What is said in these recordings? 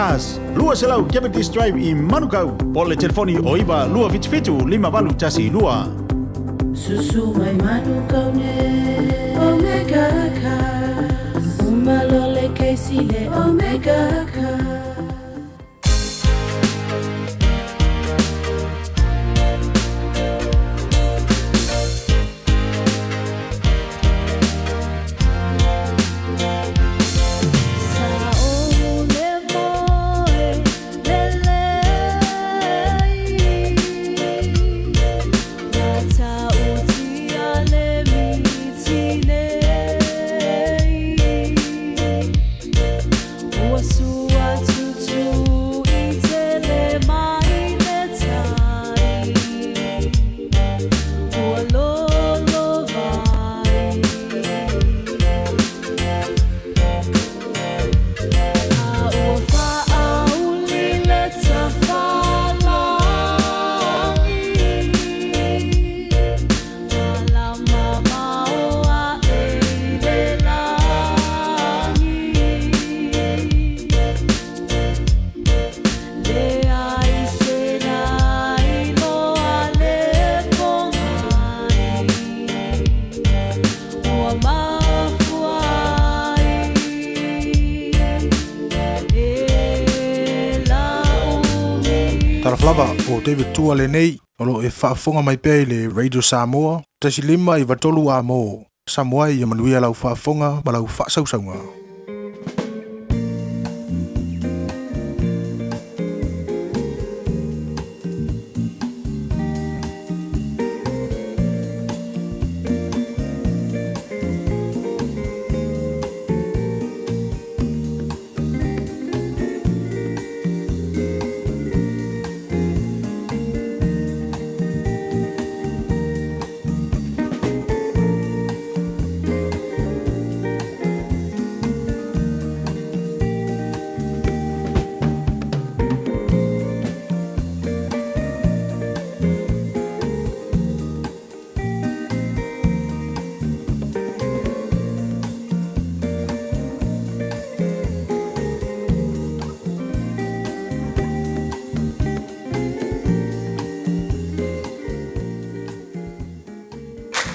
Cars, 200 Cavendish Drive i Manukau, po o le telefoni o 9277 5812. Susu mai Manukau nei, Omega Cars. Uma loa le kesi le Omega Cars. Talofa lava, o David Tua lenei, o lo o e faafofoga mai pea i le Radio Samoa, 1 5 93 A mo Samoa ia manuia lau faafofoga ma lau faasausauga.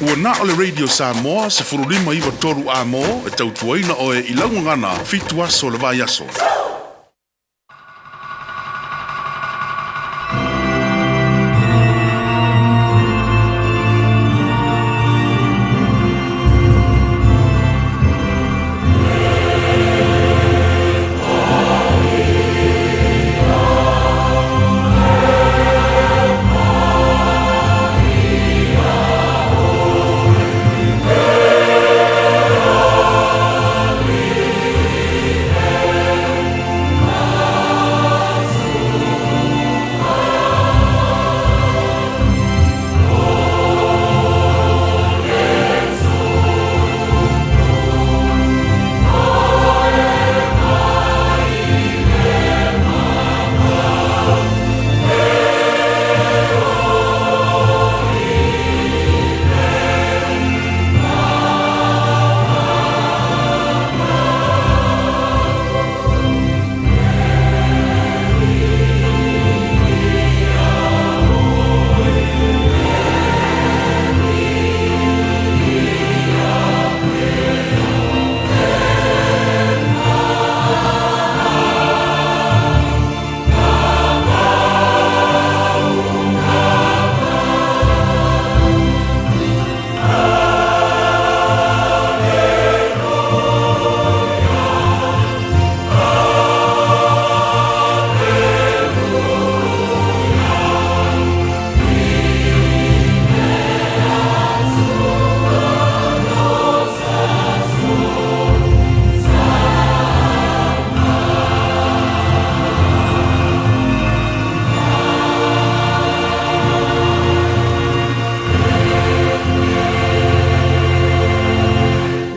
Ua na o le Radio Samoa 15 93 A mo e tautuaina oe i lau gagana 7 aso o le vaiaso.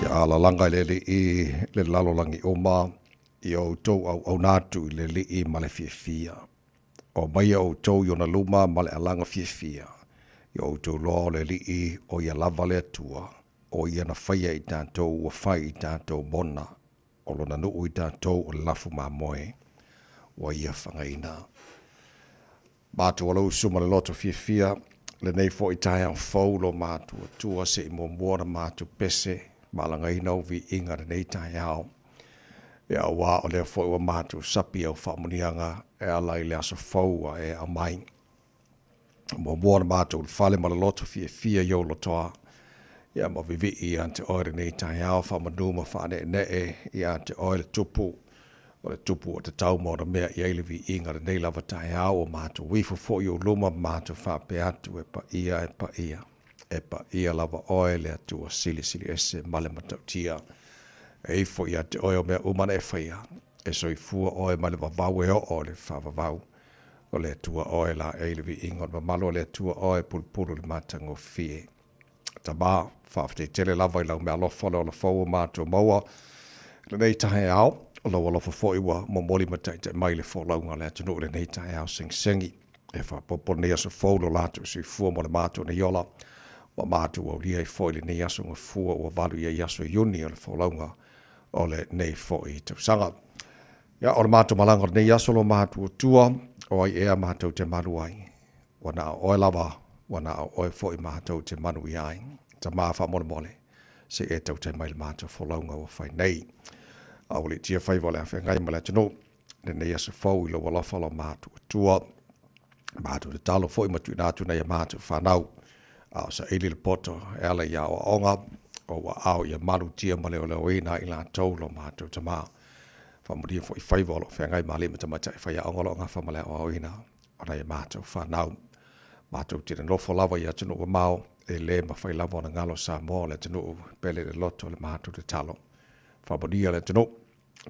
Ia lalaga i le Alii le lalolagi uma, i o outou auauna atu i le Alii ma le fiafia. O mai outou i ona luma ma le alaga fiafia, i o outou loa o le Alii o ia lava le Atua, o ia na faia i tatou ua fai i tatou mona, o lona nuu i tatou o le lafu mamoe. ua ia fagaina. Matou o lou usu ma le loto fiafia, lenei foi taeao fou lo matou Atua se i muamua ona matou pese ma alagaina ou viiga lenei taeao. Ia aua o lea foi ua matou sapi au faamuniaga e ala i le aso fou ua e aumai. Muamua ona matou ulufale ma le loto fiafia i ou lotoa, ia ma vivii ia te oe lenei taeao faamanu ma faaneenee ia te oe le Tupu, o le Tupu ua tatau ma ona mea i ai le viiga lenei lava taeao ua matou ifo foi i ou luma ma matou faapea atu, E paia, e paia, e paia lava oe le Atua Silisili Ese ma le Matautia. E ifo ia te oe o mea uma na e faia, e soifua oe mai le vavau e oo i le faavavau. O le Atua oe laei le viiga o le mamalu o le Atua oe pulupulu le matagofie. Tama, faafetai tele lava i lau meaalofa o le ola fou ua matou maua lenei taeao. O lau alofa foi ua momoli ma taitai mai le folauga a le atunuu i lenei taeao segisegi. E faaopoopo lenei aso fou lo latou soifua mo le matou nei ola. Ua matou aulia ai foi lenei aso gafua ua valu i ai aso Iuni o le folauga o lenei foi tausaga. Ia, o le matou malaga o lenei aso lo matou Atua, o ai ea matou te malu ai? Ua na o oe lava, ua na o oe foi matou te manuia ai. Tama faamolemole, se i e tautai mai le matou folauga ua fai nei. A ua litia faiva o le afeagai ma le atunuu, lenei aso fou i lou alofa lo matou Atua. Matou tatalo foi ma tuuina atu nai a matou fanau, a o saili le poto e ala i aoaoga, o ua ao ia malutia ma leoleoina ai i latou lo matou Tama. Faamanuia foi faiva o lo o feagai ma alii ma tamaitai faiaoga o lo o gafa ma le aoaoina o nai a matou fanau. Matou te nonofo lava i atunuu mamao, e le mafai lava ona galo Samoa o le atunuu pele i le loto o le matou tatalo. Faamanuia le atunuu,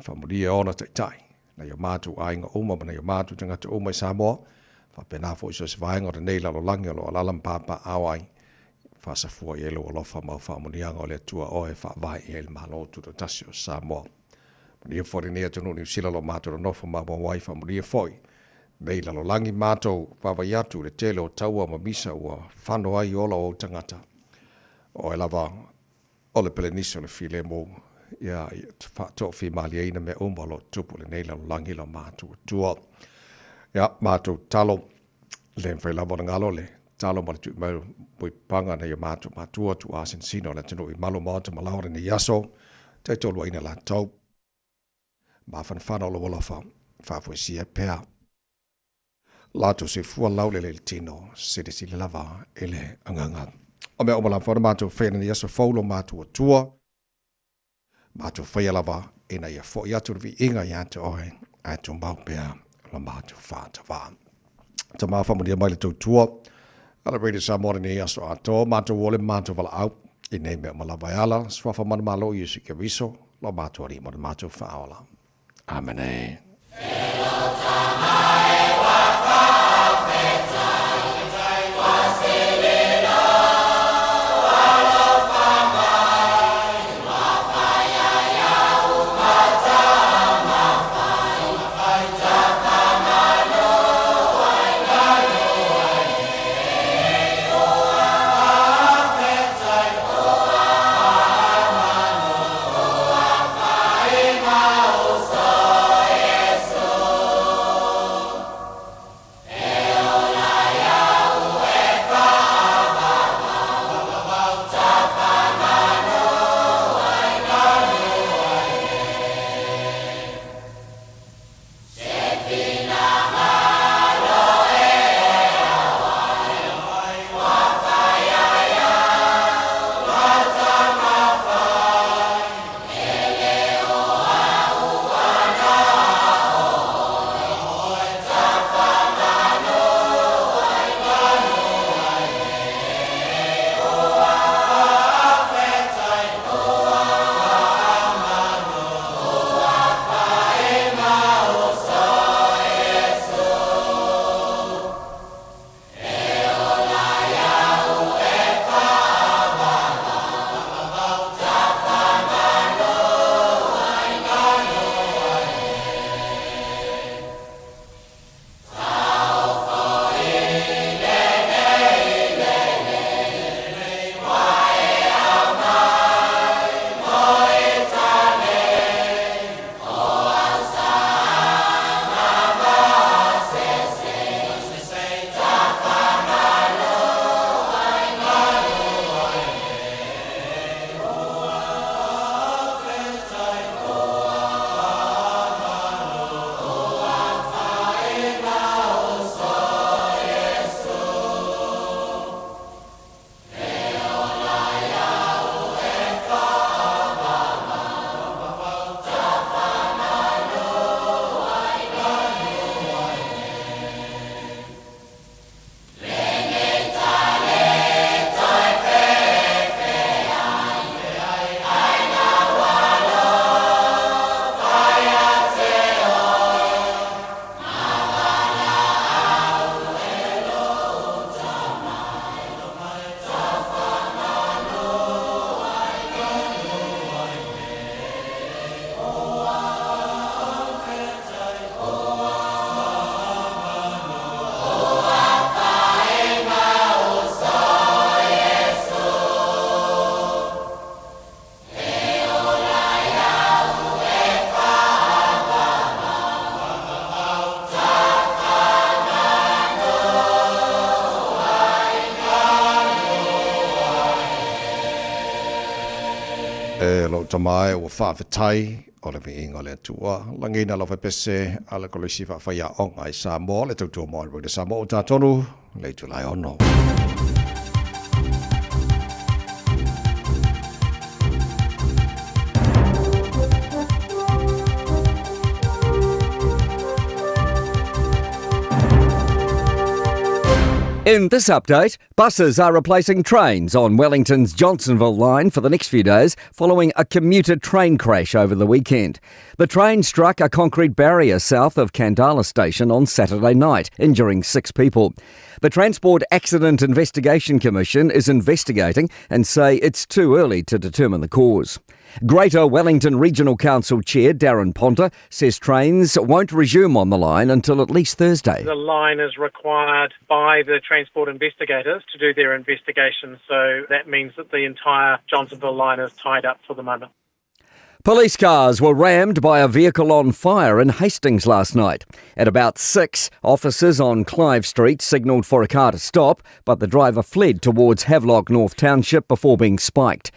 faamanuia ona taitai, nai o matou aiga uma ma nai o matou tagata uma i Samoa, faapena foi so o se vaega o lenei lalolagi o lo o alaala ma papaaao ai, faasafua i ai lou alofa ma au faamanuiaga o le Atua oe e faavae i ai le Malo Tutoatasi o Samoa. Manuia foi lenei atunuu Niu Sila o lo o matou nonofo maumau ai, faamanuia foi nei lalolagi matou vaavaai atu i le tele o taua ma misa ua fano ai ola o ou tagata. O oe lava o le pelenisi o le filemu, ia faatoafimalieina mea uma o lo o tupu i lenei lalolagi lo matou Atua. Ia, matou talo, le mafai lava ona galo le talo ma le tui mai muipaga nei o matou matua tuuasinasina o le atunuu i malu maota ma laoa lenei aso, taitoluaina latou. Mafanafana o lou alofa, faafoesia pea. Latou soifua laulele i le tino, silasila lava i le agaga. O mea uma lava ona matou faia lenei aso fou lo matou Atua, matou faia lava ina ia foi atu le viiga ia te oe, ae tumau pea lo matou faatavā. Tama faamanuia mai le tautua a le Radio Samoa lenei aso atoa, matou ole ma matou valaau i nei mea uma lava e ala, suafa manumalo o Iesu Keriso, lo matou Alii ma lo matou Faaola. Amene. E lou tama e ua faafetai o le viiga o le Atua. Lagiina lau faipese a le Kolisi Faafaiaoga i Samoa, le tautua mo Alberta Samoa o tatonu le itula e 6. In this update, buses are replacing trains on Wellington's Johnsonville line for the next few days following a commuter train crash over the weekend. The train struck a concrete barrier south of Khandallah Station on Saturday night, injuring 6 people. The Transport Accident Investigation Commission is investigating and say it's too early to determine the cause. Greater Wellington Regional Council Chair Darren Ponter says trains won't resume on the line until at least Thursday. The line is required by the transport investigators to do their investigation, so that means that the entire Johnsonville line is tied up for the moment. Police cars were rammed by a vehicle on fire in Hastings last night. At about 6, officers on Clive Street signalled for a car to stop, but the driver fled towards Havelock North Township before being spiked.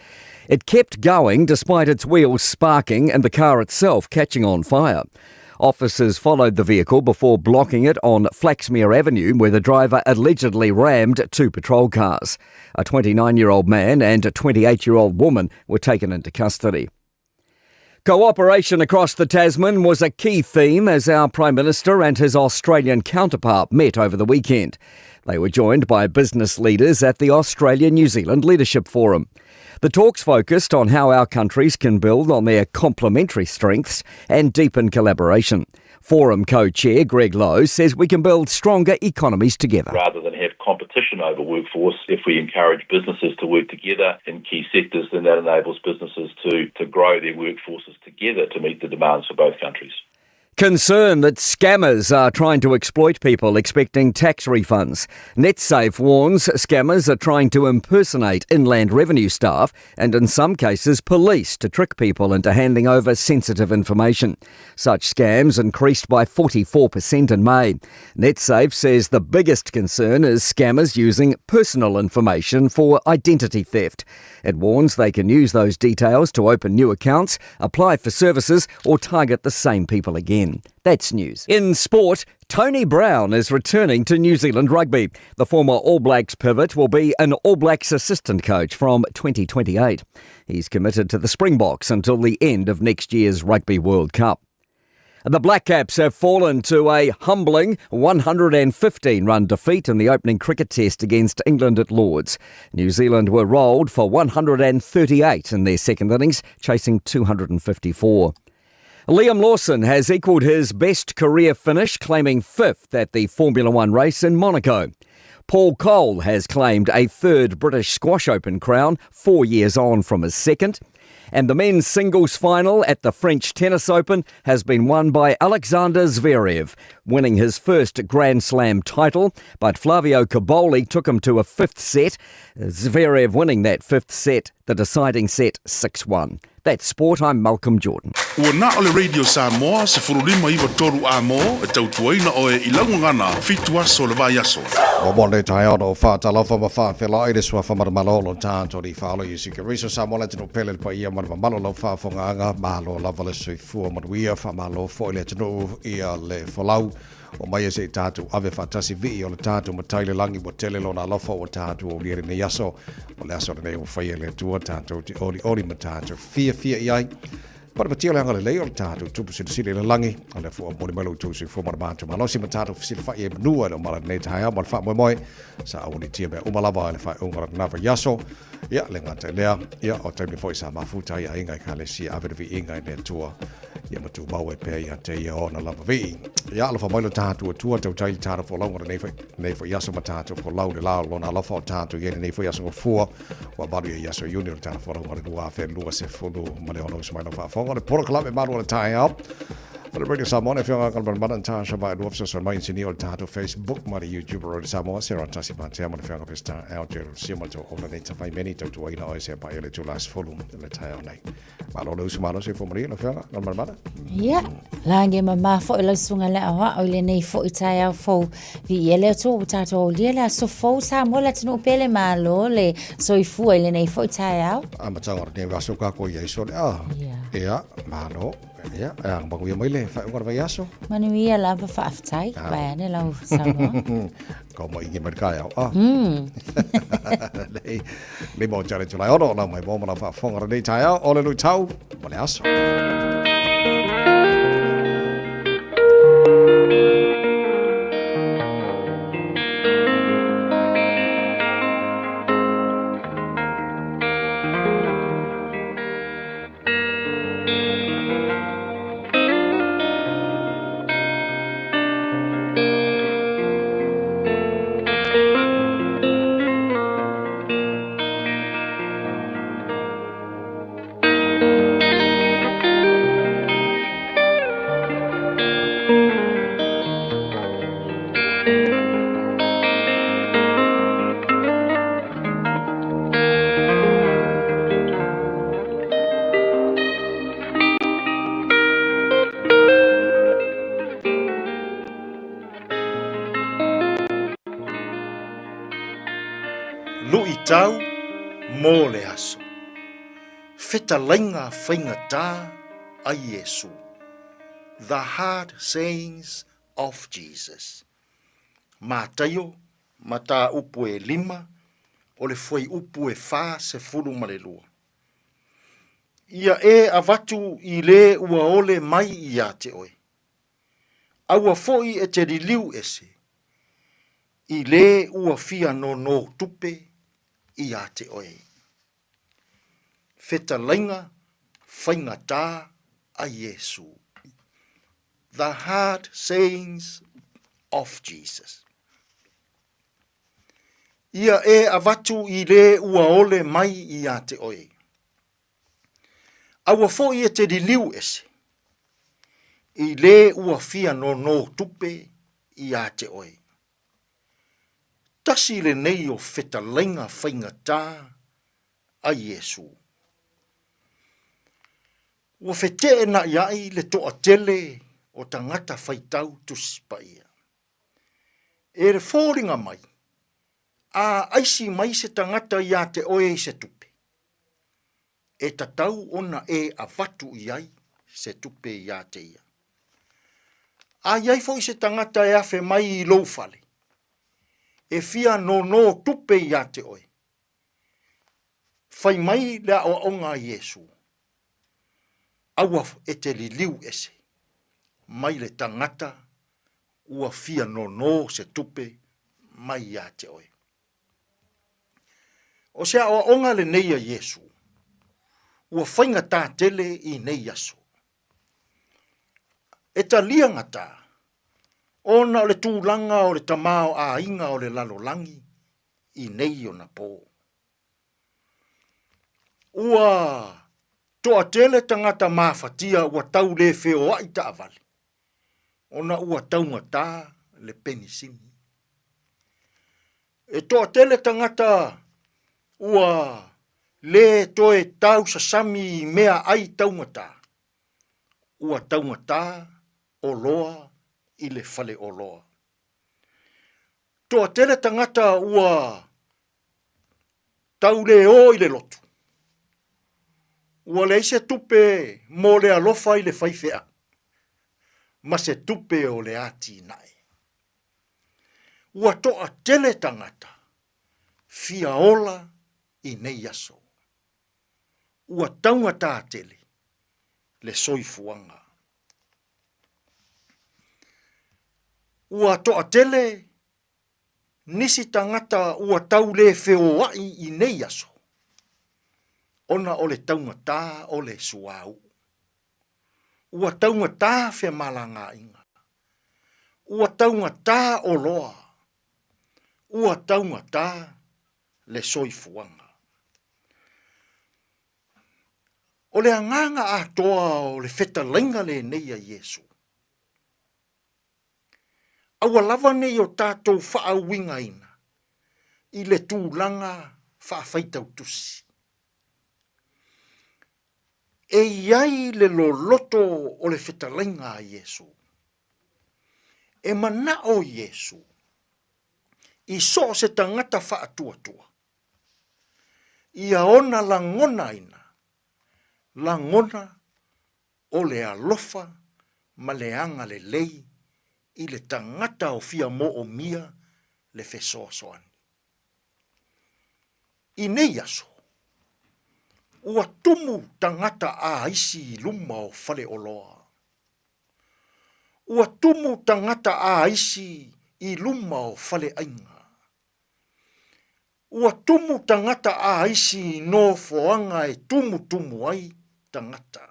It kept going despite its wheels sparking and the car itself catching on fire. Officers followed the vehicle before blocking it on Flaxmere Avenue, where the driver allegedly rammed 2 patrol cars. A 29-year-old man and a 28-year-old woman were taken into custody. Cooperation across the Tasman was a key theme as our Prime Minister and his Australian counterpart met over the weekend. They were joined by business leaders at the Australia-New Zealand Leadership Forum. The talks focused on how our countries can build on their complementary strengths and deepen collaboration. Forum co-chair Greg Lowe says we can build stronger economies together. Rather than have competition over workforce, if we encourage businesses to work together in key sectors, then that enables businesses to grow their workforces together to meet the demands for both countries. Concern that scammers are trying to exploit people expecting tax refunds. NetSafe warns scammers are trying to impersonate Inland Revenue staff and in some cases police to trick people into handing over sensitive information. Such scams increased by 44% in May. NetSafe says the biggest concern is scammers using personal information for identity theft. It warns they can use those details to open new accounts, apply for services or target the same people again. That's news. In sport, Tony Brown is returning to New Zealand rugby. The former All Blacks pivot will be an All Blacks assistant coach from 2028. He's committed to the Springboks until the end of next year's Rugby World Cup. The Black Caps have fallen to a humbling 115-run defeat in the opening cricket test against England at Lord's. New Zealand were rolled for 138 in their second innings, chasing 254. Liam Lawson has equalled his best career finish, claiming fifth at the Formula One race in Monaco. Paul Cole has claimed a third British Squash Open crown, 4 years on from his second. And the men's singles final at the French Tennis Open has been won by Alexander Zverev, winning his first Grand Slam title. But Flavio Cobolli took him to a fifth set, Zverev winning that fifth set, the deciding set 6-1. That's sport. I'm Malcolm Jordan. Ua na o le Radio Samoa, 1593 a mō, e tautuaina oe i laugagana, 7 aso le vai aso. Ua mo le taeao o whātalofa ma whāwhela i le sua whamaramalo lo tānto ni whaalo i sika riso Samoa le tino pele le paia ma le mamalo lau whaafongaanga, malo lava le soifua manuia, whamalo fo i le tino i a le folau. O mai e se i tātou ave whātasi vii o le tātou matai le langi mo tele lona alofa o tātou o liere nei aso. O le aso le nei o whai e le atua tātou te ori ori ma tātou fia fia i ai. Para patia le anga le lei o le tātou tupu sile sile le langi. O le fua mori mai lo tau sui fua mara mātou malosi ma tātou fisile whai e manua le o mara nei taia ma le wha moe moe. Sa awani tia mea umalava le whai unga rana yaso. Ia le ngata lea. Ia o taimi foi sa mafuta ia inga i ka le sia ave le vi inga i le atua. Ia matu mau e pēr ia te ia ona lava vii. Ia alofa mai lo tātou atua tau tai tātou fo lau nei foi nei foi aso ma tātou fo lau le lao lona alofa o tātou ia nei foi aso fua wa maru ia aso iuni o tātou fo lau ngara lua afe lua se fulu ma le ono usumai lau whaafonga le poro kalape maru o le tae au. O le Radio Samoa, le afioga Galmanamana, Natasha Vaelua, fesoasoani mai inisinia o le tatou Facebook ma le YouTube Radio Samoa, Sarah Tasi Patea ma le afioga Peseta Alger Sia ma le tauauna nei tafai meni tautuaina oe se paia le itula 10 le taeao nei. Malo le usu malo soifua manuia le afioga Galmanamana. Ia, lagi e mamā foi lau susuga le aoao i lenei foi taeao fou. Viia le Atua ua tatou aulia le aso fou Samoa le atunuu pele malo le soifua i lenei foi taeao. Amataga o lenei aso kākou i ai sole a. Ia, malo. Ia, e aga manuia mai le faaiuga o le vaiaso. Manuia lava faafetai. Ah. Vaeane lau saunoa. Kau mai ingi mai le kaeao. Ah. Lei, lei mo tale tulai ono, lau mai mo ma lau faafofoga lenei taeao, o le luitau mo le aso. Luitau mo le aso. Fetalaiga faigata a Iesu. The hard sayings of Jesus. Mataio, mataupu e lima, o le fuaiupu e 42. Ia e avatu i le ua ole mai ia te oe. Aua foi e te liliu ese i le ua fia nonō tupe ia te oe. Fetalaiga faigata a Iesu. The hard sayings of Jesus. Ia e avatu i le ua ole mai ia te oe. Aua foi e te liliu ese i le ua fia nonō tupe ia te oe. Tasi lenei o fetalaiga faigata a Iesu. Ua feteenaiai le toatele o tagata faitau Tusi Paia. E le foliga mai, a aisi mai se tagata ia te oe i se tupe, e tatau ona e avatu i ai se tupe ia te ia. A i ai foi se tagata e afe mai i lou fale, e fia nonō tupe ia te oe, fai mai le aoaoga a Iesu, Aua e te liliu ese mai le tagata ua fia nonō se tupe mai ia te oe. O se aoaoga lenei a Iesu, ua faigata tele i nei aso. E talia gata, ona o le tulaga o le tamaoaiga o le lalolagi i nei ona pō. Ua toatele tagata mafatia ua tau le feoai taavale, ona ua taugata le penisini. E toatele tagata ua le toe tausasami i mea ai taugata, ua taugata oloa i le faleoloa. Toatele tagata ua tau le o i le lotu, ua leai se tupe mo le alofa i le faifeau, ma se tupe o le atinae. Ua toatele tagata fia ola i nei aso. Ua taugata tele le soifuaga. Ua toatele nisi tagata ua tau le feoai i nei aso, ona o le taugata o le suauu. Ua taugata femalagaaiga. Ua taugata oloa. Ua taugata le soifuaga. O le agaga atoa o le fetalaiga lenei a Iesu. Aua lava ne i o tatou faauigaina i le tulaga faafaitautusi. E i ai le loloto o le fetalaiga a Iesu. E manao Iesu i so o se tagata faatuatua ia ona lagonaina lagona o le alofa ma le agalelei i le tagata o fia moomia le fesoasoani. I nei aso, ua tumu tagata aisi i luma o faleoloa. Ua tumu tagata aisi i luma o faleaiga. Ua tumu tagata aisi i nofoaga e tumutumu ai tagata.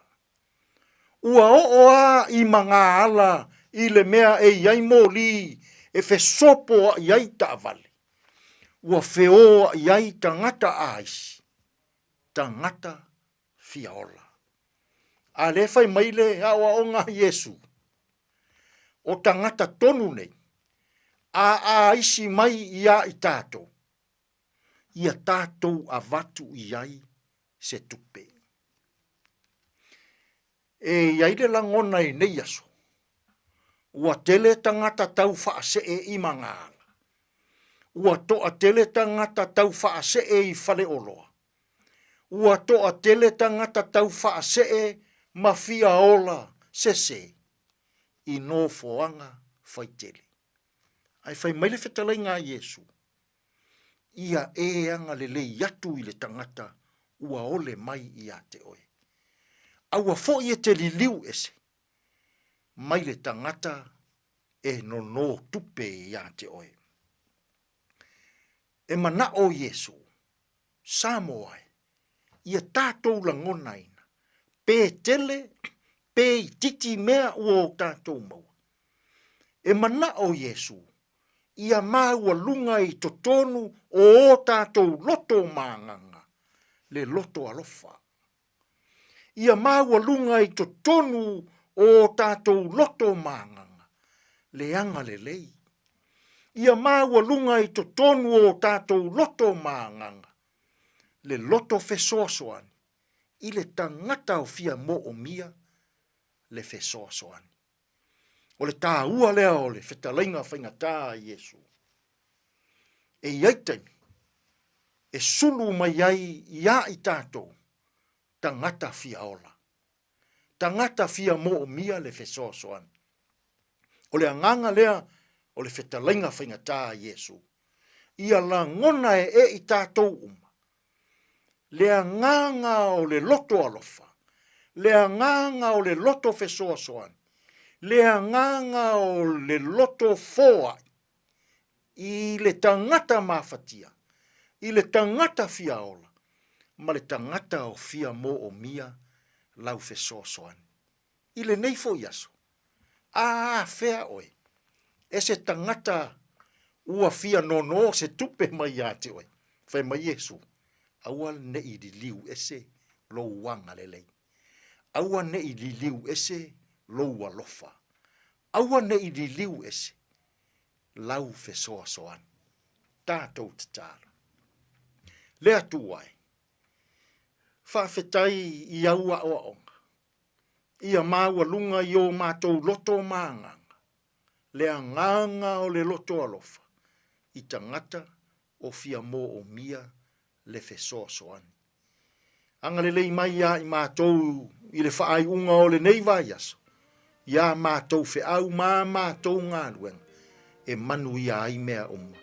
Ua oo a i magaala i le mea e i ai moli e fesopoaʻi ai taavale. Ua feoaʻi ai tagata aisi, tagata fia ola. A lea fai mai le aoaoga a Iesu, o tagata tonu nei, a aisi mai iā i tatou, ia tatou avatu i ai se tupe. E i ai le lagona i nei aso, ua tele tagata tau faasee i Magaala, ua toatele tagata tau faasee i Faleoloa, ua toatele tagata tau faasee ma fia ola sese i nofoaga faitele. Ae fai mai le fetalaiga a Iesu, Ia e agalelei atu i le tagata ua ole mai ia te oe. Aua foi e te liliu ese mai le tagata e nono tupe ia te oe. E manao Iesu, Samoa e, ia tatou lagonaina, pe tele pe itiiti mea ua o tatou maua. E manao Iesu ia maualuga i totonu o o tatou loto ma agaga, le loto alofa. Ia maualuga i totonu o o tatou loto ma agaga, le agalelei. Ia maualuga i totonu o o tatou loto ma agaga, le loto fesoasoani i le tagata o fia moomia le fesoasoani. O le tāua lea o le fetalaiga faigata a Iesu. E i ai taimi e sulu mai ai iā i tātou tagata fia ola, tagata fia moomia le fesoasoani. O le agaga lea o le fetalaiga faigata a Iesu, ia lagona e e i tātou uma le agaga o le loto alofa, le agaga o le loto fesoasoani, le agaga o le loto foai i le tagata mafatia, i le tagata fia ola, ma le tagata o fia moomia lau fesoasoani. I lenei foi aso, a afea oe e se tagata ua fia nono se tupe mai ia te oe? Fai mai Iesu, Aua ne i liliu ese lou agalelei. Aua ne i liliu ese lou alofa. Aua ne i liliu ese lau fesoasoani. Tatou tatalo. Le Atua e, faafetai i au aoaoga ia maualuga i o matou loto ma agaga, le agaga o le loto alofa i tagata o fia moomia le fesoasoani. Agalelei mai iā i matou i le faaiuga o lenei vaiaso, iā matou feau ma matou galuega e manuia ai mea uma.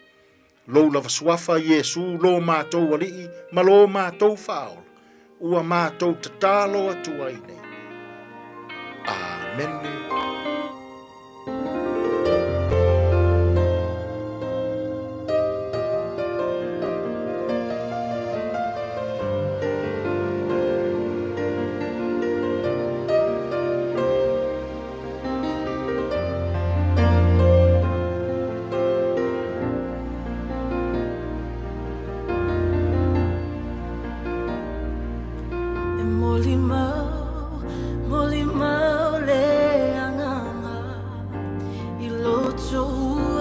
Lou lava suafa Iesu lo matou Alii ma lo matou Faaola, ua matou tatalo atu ai nei. Amene. E molimau, molimau le agaga i loto.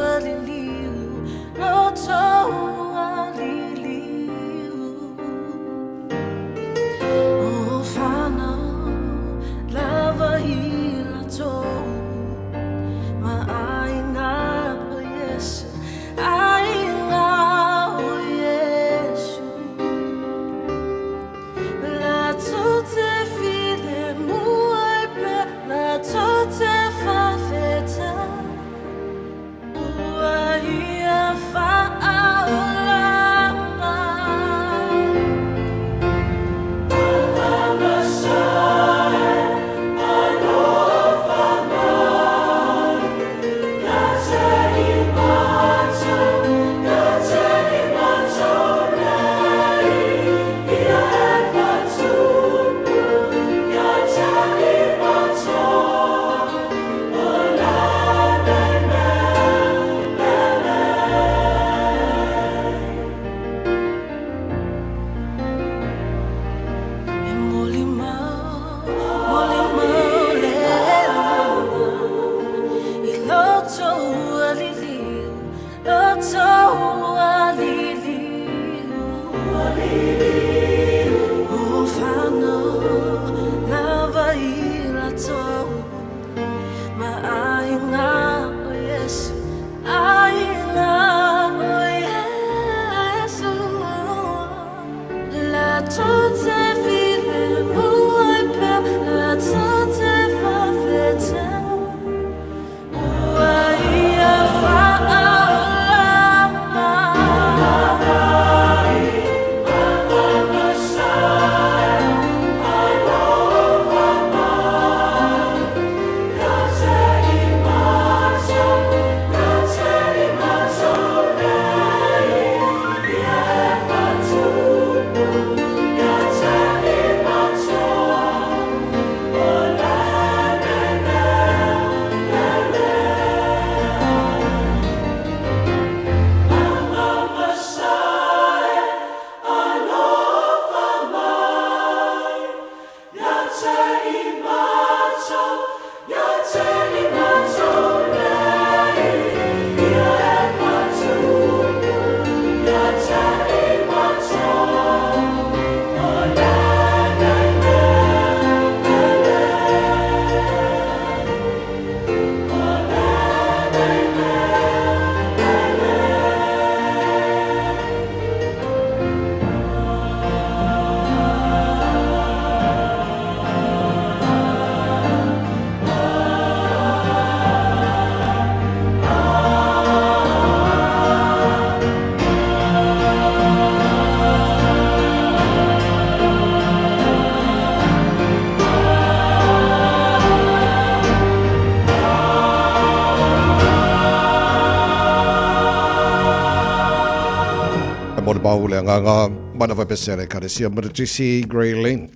Mau le agaga mai lava pese le Ekalesia Metotisi Grey Lynn.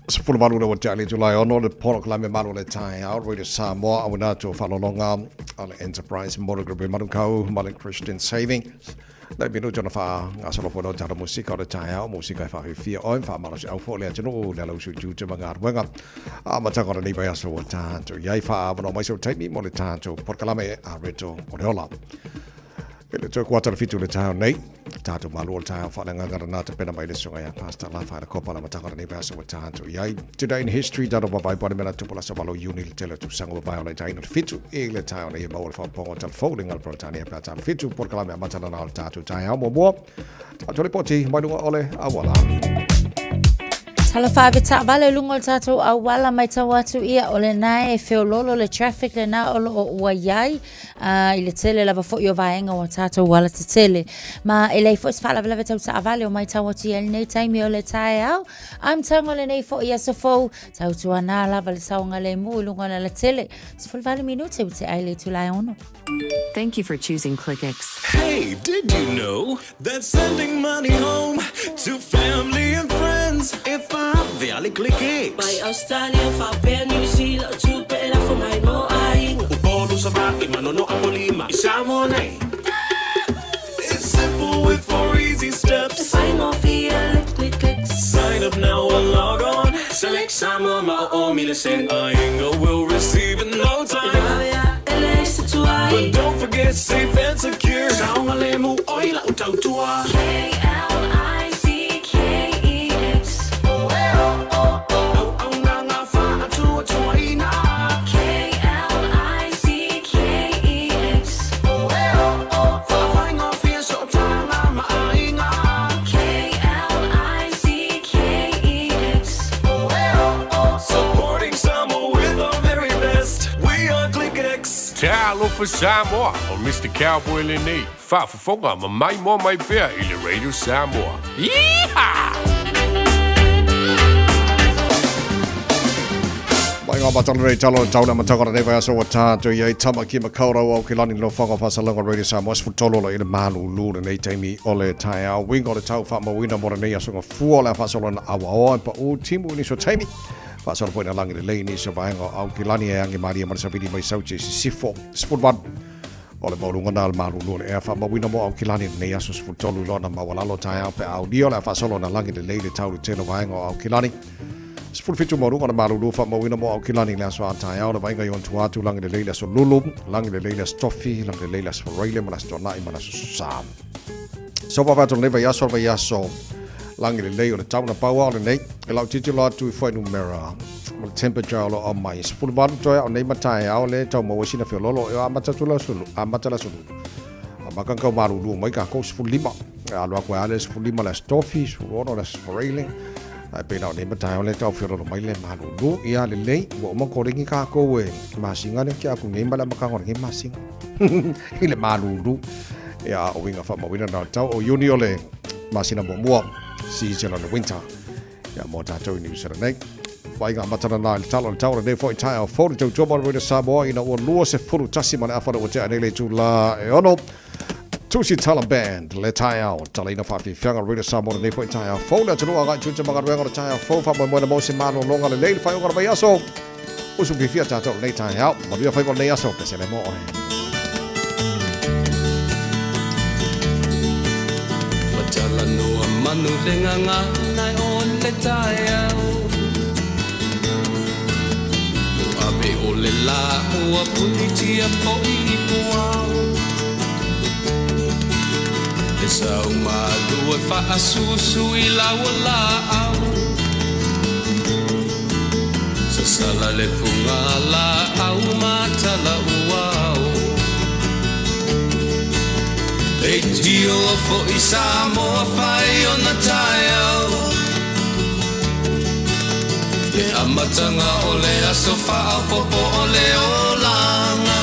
18 le ua tea le itula e ono le polokalame malu o le taeao Radio Samoa auina atu o faalologa a le Enterprise Motor Group e Manukau ma le Christian Savings. Nei minuti ona faagasolo foi lea o tatou musika o le taeao, musika e faafiafia oe, faamalosiau foi le atunuu, le alausu i tiute ma galuega. Amataga o lenei vaiaso ua tatou i ai, faaavanoa mai sou taimi mo le tatou polokalame a Reto o le Ola. E le toe kuata le 7 i le taeao nei, tatou malu o le taeao faaleagaga lena tapena mai le susuga ia Pastor Lafa le Kopa la amataga o lenei vaiaso ua tatou i ai. Today in history, tatou vaavaai po o le mea na tupu le aso 8 Iuni le tele o tausaga ua mavae o le taina le 7 i le taeao nei e maua le faaopoopoga o talafou le gala Peretania pe a ta le 7 polokalame amata lana o le tatou taeao muamua. Tatou lipoti mai luga o le auala. Talofa ave taavale i luga o le tatou auala matau atu ia o lena e feololo le traffic lena o lo o ua i ai i le tele lava foi o vaega o tatou alatetele. Ma e leai foi se faalavelave tau taavale o matau atu i ai lenei taimi o le taeao. Amataga o lenei foi aso fou, tautuana lava le saogalemu i luga o le alatele. 18 minute ua tea ai le itula e 6. Thank you for choosing Clickx. Hey, did you know that sending money home to family and friends e faavea le Clickx? Mai Australia, faapea New Zealand, o tupe e lafo mai mo aiga. Upolu, Savaii, Manono, Apolima, i Samoa nei. It's simple with four easy steps. E faigofie le Clickx. Sign up now or log on. Select Samoa ma o o mile sen. Aiga will receive in no time. E vave a e leai se tuai. But don't forget safe and secure. Saogalemu oi lau tautua. K-L-I-C-K-E-X. Auaunaga faatuatuaina. K-L-I-C-K-E-X. Faafaigofie sootaga ma aiga. K-L-I-C-K-E-X. Supporting Samoa with our very best. We are ClickX. Talofa Samoa, o Mister Cowboy lenei, faafofoga ma maimoa mai pea i le Radio Samoa. Yeehaw! Mai ngā matana rei talo tau na matanga nei vai aso wa tātou i ai tama ki makaurau au ki lani no whanga whasalanga Radio Samoa 13 lo i le malulu le nei taimi o le taeao winga o le tau whaamauina mo le nei aso nga fua o le awhasolona awaoa e pa u timu ni so taimi Faasolo foi na lagi lelei nisi o vaega o Aukilani e agi malie ma le savili mai Sauti i sisifo. 18 o le maualuga na o le malulu o le ea faamauina mo Aukilani i lenei aso 13 i lona maualalo taeao pe a aulia o le a faasolo na lagi lelei le tau i le tele o vaega o Aukilani. 17 maualuga o le malulu faamauina mo Aukilani i le aso a taeao le vaaiga i ona tua atu lagi lelei le aso Lulu, lagi lelei le aso Tofi, lagi lelei le aso Faraile ma le aso Tuanai ma le aso Sa. So vave atu lenei vaiaso le vaiaso lagi lelei o le tau na pau lava o lenei e lau tilotilo atu i fuainumera ma le temperature o lo o aumai 18 toe ao nei ma taeao le tau maua sina feololo e amata atu le aso amata le aso lulu amaka kau malulu mai kākou 15 e alu aku e ale 15 le aso tofi 16 le aso Faraile ae pei la o nei ma taeao le tau feololo mai le malulu ia lelei ua uma kolegi kākou e masina le ke aku nei ma le amataga o lenei masina i le malulu Ia, o uiga faamauina na o le tau o Iuni o le masina muamua, season o le winter. Ia, mo tātou i New Zealand nei. Vaaiga amata na i le tala o le tau o lenei foi taeao fou le tautua mo le Radio Samoa ina ua 21 ma le afa ua tea nei le itula e ono. Tusi Tala Band le taeao talaina faafiafiaga Radio Samoa lenei foi taeao fou le atunuu agai tiute ma galuega o le taeao fou faamoemoe na mo se malologa lelei le faaiuga o le vaiaso. Usu fiafia tātou lenei taeao. Manuia faiva o lenei aso, pesele mo oe. Ua talanoa manu le gagana o le taeao Ave o le lā ua punitia foi i puao E sau malu e faasusu i lau laau Sasala le puga laau ma tala uao Leitio foi Samoa fai ona taeao Le amataga o le aso faaopoopo o le olaga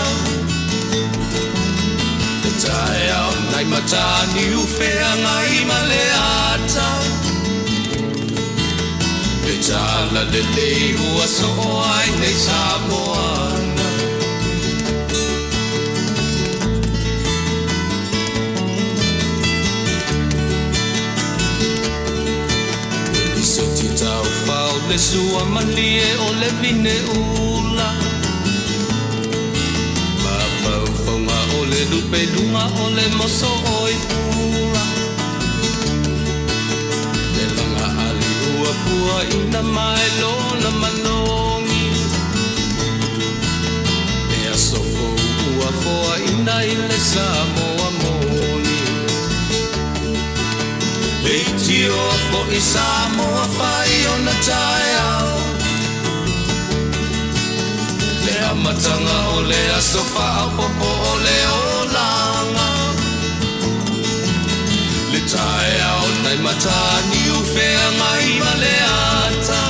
Le taeao nai Mataniu feagai ma le ata Le tala lelei ua soo ai nei Samoana. le sua malie o le vine ula. Mafaufauga o le lupe luga o le moso oi pula. Le laga ali ua pua ina mai lona manogi. Le aso fou ua foaina i le Samoa moni. Leitioa foi Samoa fai ona taeao. Le amataga o le aso faaopoopo o le olaga. Le taeao nai Mataniu Feagai ma le ata.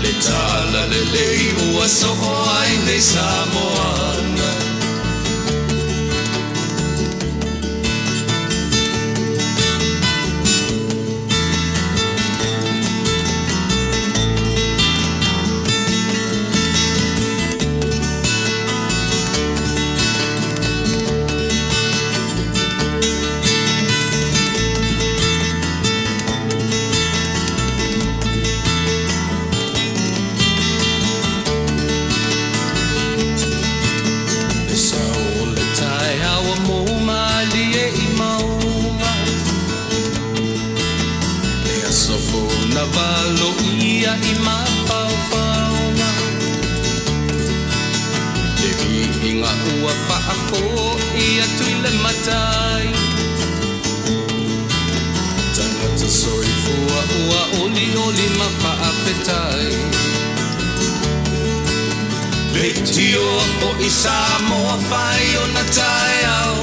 Le tala lelei ua soo ai nei Samoana. Le sao o le taeao ua mou malie i mauga. Le aso fou na valoia i mafaufauga. Le viiga ua faafoi atu i le Matai. Tagata soifua ua olioli ma faafetai. Leitioa foi Samoa fai ona taeao.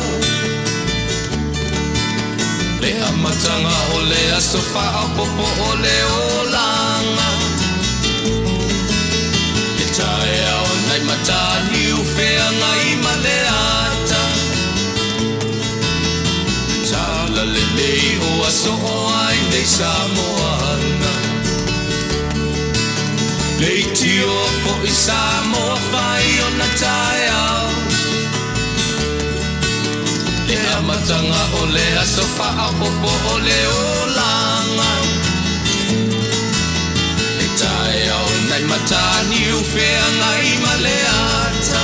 Le amataga o le aso faaopoopo o le olaga. Le taeao nai Mataniu Feagai ma le ata. Le tala lelei ua soo ai nei Samoana. Leitioa foi Samoa fai ona taeao. Le amataga o le aso faaopoopo o le olaga. Le taeao nai Mataniu Feagai ma le ata.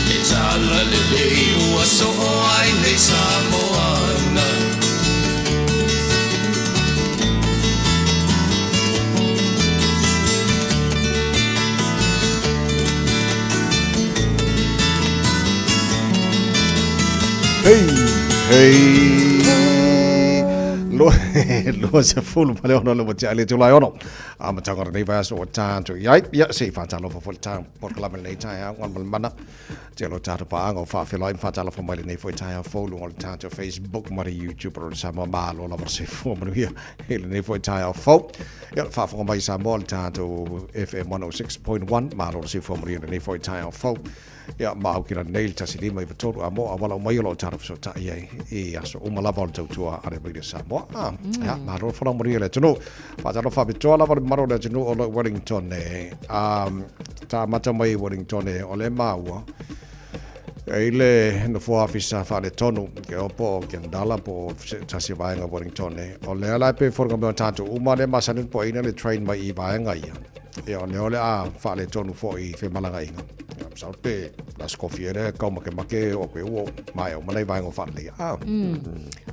Le tala lelei ua soo ai nei Samoana. Hey, hey. 26 le matea le Tulae 6. Amataga o lenei vaiaso ua tatou i ai. Ia, se i faatalofa foi le tatou polokalame lenei taeao ma le mana. Te alo tatou paaga o faafeiloai ma faatalofa mai lenei foi taeao fou luga o le tatou Facebook ma le YouTube o le Samoa. Malo lava le soifua manuia i lenei foi taeao fou. Ia, faafofoga mai Samoa le tatou FM 106.1. Malo le soifua manuia i lenei foi taeao fou. Ia, ma au kila nei le 1593 a mo a wala mai o lo tatou fesootai ai i aso uma lava o le tautua a le Radio Samoa. Ah, ia, malo le folau manuia le atunuu. Faatalofa faapitoa lava le mamalu o le atunuu o lo o Wellington e. Ta amata mai i Wellington e, o le maua, e i le nofoa afisa faaletonu, ke o po o Kendala po o se tasi o vaega Wellington e. O lea la e pei foliga mai o tatou uma lea masani ona poaina le train mai i vaega ia. Ia, o lea o le a faaletonu foi i femalagaaiga. Ia, masalo pe la se kofi e lea kau makemake o koe ua maea uma nai vaega o faaleleia. Ah.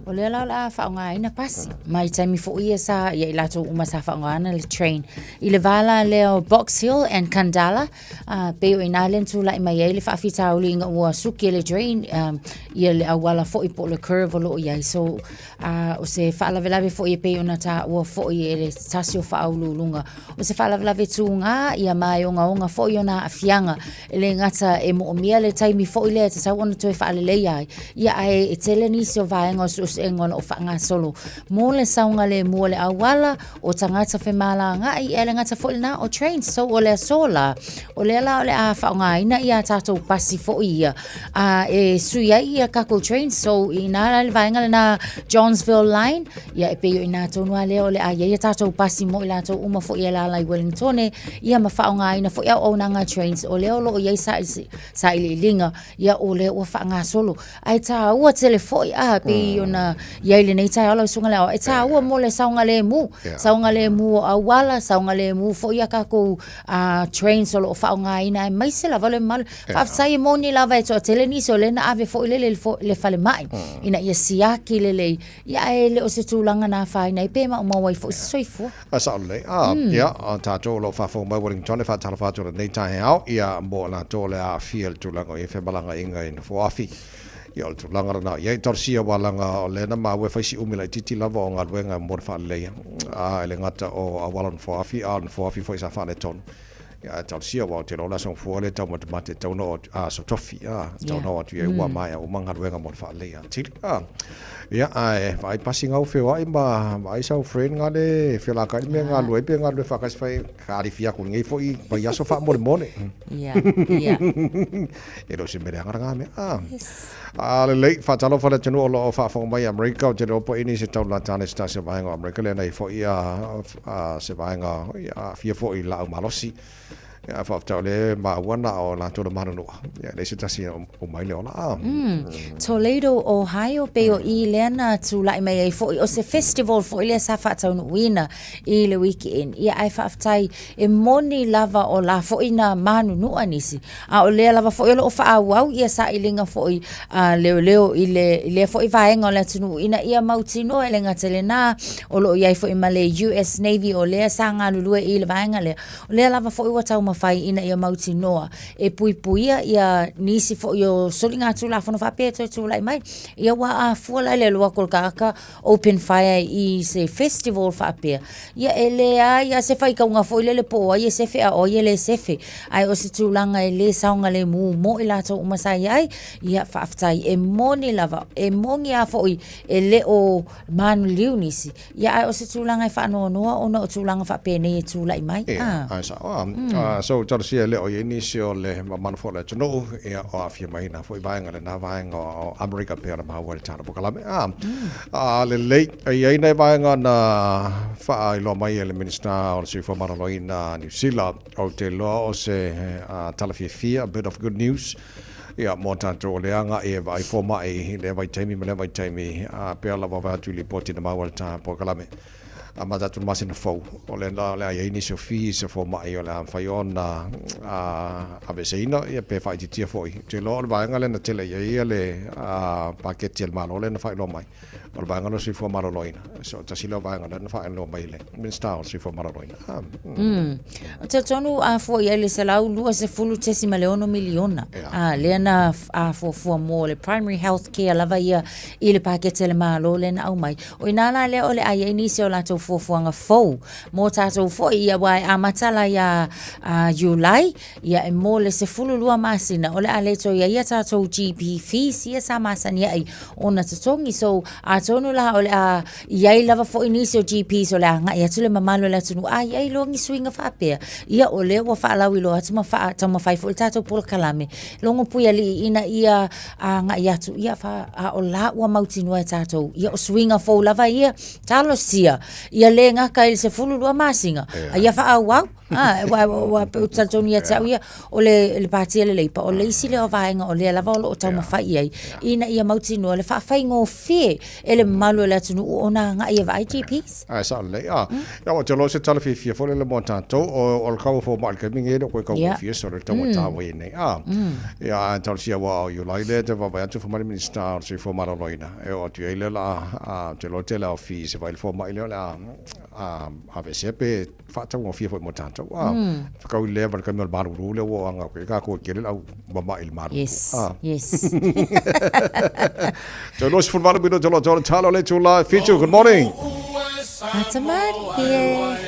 O lea la o le a faaaogaina pasi. Ma i taimi foi ia sa, ia i latou uma sa faaaogaina le train. I le va la lea o Box Hill and Khandallah, pei o i ina lea na tulai mai ai le faafitauli ina ua suki e le drain, ia le auala foi po o le curve o lo o i ai. So, o se faalavelave foi e pei ona taua foi e le tasi o faauluuluga O se faalavelave tūgā, ia ma e ogaoga foi ona aafiaga. E le gata e moomia le taimi foi lea e tatau ona toe faaleleia ai, ia ae e tele nisi o vaega o suesuega o lo o faagasolo mo le saogalemu o le auala, o tagata femalagaai, e le gata foi lena o trains. So o le aso la, o lea la o le a faaaogaina ia tatou pasi foi ia, a e sui ai ia tatou trains. So inā la le vaega lena Johnsville line, Ia e pei o inā tonu a lea o le a i ai a tātou pasi mo i latou uma foi e alaala i Wellingtone, ia ma faaaogaina foi auaunaga trains o lea o lo o i ai Sailiiliga, ia o lea ua faagasolo. Ae taua tele foi a pei ona i ai lenei taeao lau Susuga i le Aoao, e taua mo le saogalemu, saogalemu o auala, saogalemu foi a tatou trains o lo o faaaogaina aemaise lava le mamalu. Faafetai e moni lava e toatele nisi o lea na ave foi lele i le falemai ina ia siaki lelei, ia ae le o se tulaga na afaina ai pe maumau ai foi se soifua. A sao lelei. A, ia, o tatou o lo o faafofoga mai Wellington e faatalofa atu i lenei taeao, ia, mo i latou o le a aafia i le tulaga o i ai femalagaaiga i Nofoafi. Ia, o le tulaga lena. Ia, i talosia aua leaga o lea na maua e fai si umi laitiiti lava o galuega mo le faaleleia, a, e le gata o auala o Nofoafi, a o Nofoafi foi sa faaletonu. Ia, ae talosia aua ou te iloa o le aso Gafua lea e taumatemate e tatau ona oo atu, a, aso Tofi, a, e tatau ona oo atu i ai ua maea uma galuega mo le faaleleia atili. A, ia, ae vaai pasi gau feoai ma vaai sau friend gale felaka'i le mea e galulue ai pe galulue faatasi fai ka alifi atu i lenei foi vaiaso faamolemole. Ia, ia. E le o se mea leaga lena mea. A, a lelei, faatalofa i le atunuu o lo o faafofoga mai i Amerika, ou te le iloa po o i ai nisi e tau latana i se tasi o vaega o Amerika lea na i ai foi a, a se vaega ia aafia foi i laau malosi. Ia faafetai o lea e maua na o latou le manunua. Ia e leai se tasi o mai le ola. A. Toledo, Ohio, pei o i lea na tulai mai ai foi, o se festival foi lea sa faataunuuina i le weekend. Ia ae faafetai e moni lava o la foi na manunua nisi, a o lea lava foi o lo o faaauau ia sailiga foi a leoleo i le i lea foi vaega o le atunuu ina ia mautinoa e le gata i lena o lo o i ai foi ma le US Navy o lea sa galulue i le vaega lea. O lea lava foi ua taumafai ina ia mautinoa e puipuia ia nisi foi o soligatulafono faapea e toe tulai mai. Ia ua afua la i le alu atu o le tagata open fire i se festival faapea, ia e leai lava se faitauga foi lele po o ai e sefe a o ai e le sefe. Ae o se tulaga e le saogalemu mo i latou uma sa i ai, ia faafetai e moni lava, e moni lava foi e le o manuliliu nisi, ia ae o se tulaga e faanoanoa ona o tulaga faapenei e tulai mai. Ia, ae sao lava. So, talosia e le o i ai nisi o le mamalu foi o le atunuu, ia, o aafia mai i na foi vaega, lena vaega o Amerika pei ona maua i le tala polokalame. A lelei, e i ai nai vaega na faailoa mai e le Minisita o le Soifua Maloloina a Niu Sila, ou te iloa o se tala fiafia, a bit of good news, ia, mo tatou o lea agai e vaai fomai i lea vaitaimi ma lea vaitaimi, a pea lava vaai atu i lipoti na maua i le ta polokalame. A ma tatou masina fou, o lea o le a i ai nisi o fees a fomai o le a mafai ona aveeseina ia pe faaitiitia foi. Ou te iloa o le vaega lea na tele i ai le paketi a le Malo lea na faailoa mai, o le vaega lea o le soifua maloloina. So, tasi lea o vaega lea na faailoa mai e le Minisita o le Soifua Maloloina. Ou te talitonu a fua i ai le $120.6 miliona, lea na fuafua mo le primary health care lava ia i le paketi a le Malo lea na aumai. O i ina la lea o le a i ai nisi o latou fuafuaga fou mo tatou foi, ia aua e amata la ia Iulai, ia e mo le 12 masina o le a le toe i ai a tatou GP fees ia sa masani ai ona totogi. So, atonu la o le a i ai lava foi nisi o GPs o le a agai atu le mamalu o le atunuu, a i ai loa ni suiga faapea, ia o lea ua faalauiloa atu ma taumafai foi le tatou polokalame Logo Puialii ina ia agai atu, ia fa, a o la ua mautinoa e tatou, ia o suiga fou lava ia, talosia, ia le gata i le 12 masina, a ia faaauau. A, ua, ua, ua talitonu ia te au ia, o le, le pāti a le Leipa, o le isi lea o vaega o lea lava o lo o taumafai i ai, ina ia mautinoa le faafaigofie e le mamalu o le atunuu ona agai e vaai GPs. Ae sao lelei. A, ia ua te iloa o se tala fiafia foi lele mo tatou, o le kau fomai i le taimi lenei e le o toe taugofie solo i le taugata ua i ai nei. A, ia ae talosia ua o Iulai lea te vaavaai atu fai mai le Minisita o le Soifua Maloloina e oo atu i ai lea o le a, ou te iloa o le tele lava o fees e vaai i le fomai lea o le a aveesea pe faataugofie foi mo tatou. A, fekau i lea ma le taimi o le malulu lea ua oo atu ai tatou e tele le au mama'i i le malulu. Yes, yes. Toe 28 minute o lo o talo le itula e 7. Good morning. Ata marie.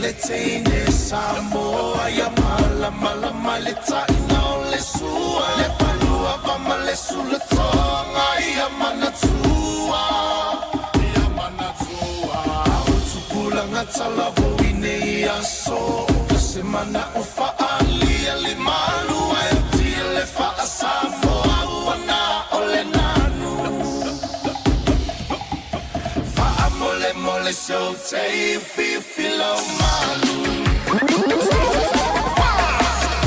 le teine Samoa ia malamalama le taina o le sua le palua va ma le sulatoga ia manatua ia manatua a o tupulaga talavou i nei aso o se mana'o fa'aalia le malua e tia le fa'asamoa ua na o le nanu fa'amolemole se ou te fifi lau malu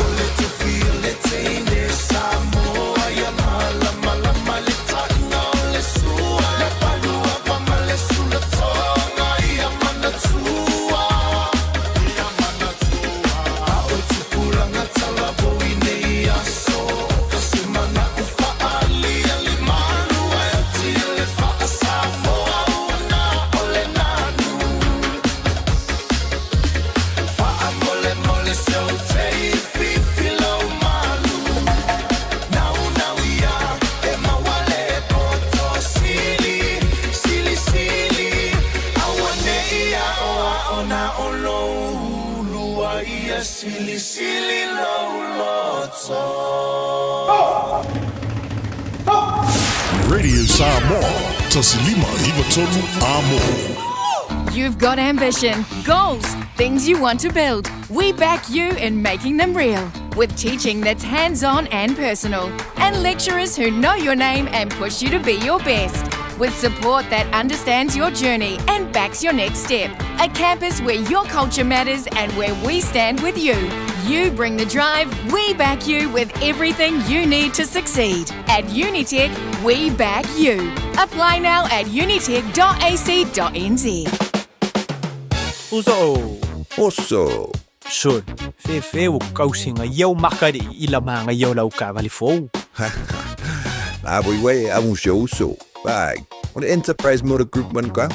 o le tufi o le teine Samoa ia malamalama le taina o le sua le palua va ma le sulatoga ia manatua ia manatua a o tupulaga talavou i nei aso o se mana'o fa'aalia le malua e tia le fa'asamoa ua na o le nanu fa'amolemole se ou te fifi lau malu naunau ia e maua le poto sili silisili auane'i a'oa'o na o lou ulua ia silisili lou loto. Radio Samoa, 1593 Amo. You've got ambition, goals, things you want to build. We back you in making them real with teaching that's hands on and personal, and lecturers who know your name and push you to be your best. With support that understands your journey and backs your next step. A campus where your culture matters and where we stand with you. You bring the drive, we back you with everything you need to succeed. At Unitec, we back you. Apply now at unitec.ac.nz. Uso. Oso. Sol, fefe o kausinga iau makari i la manga iau lau kavali fou. La voi we a un show uso. Bai, o le Enterprise Motor Group man ka.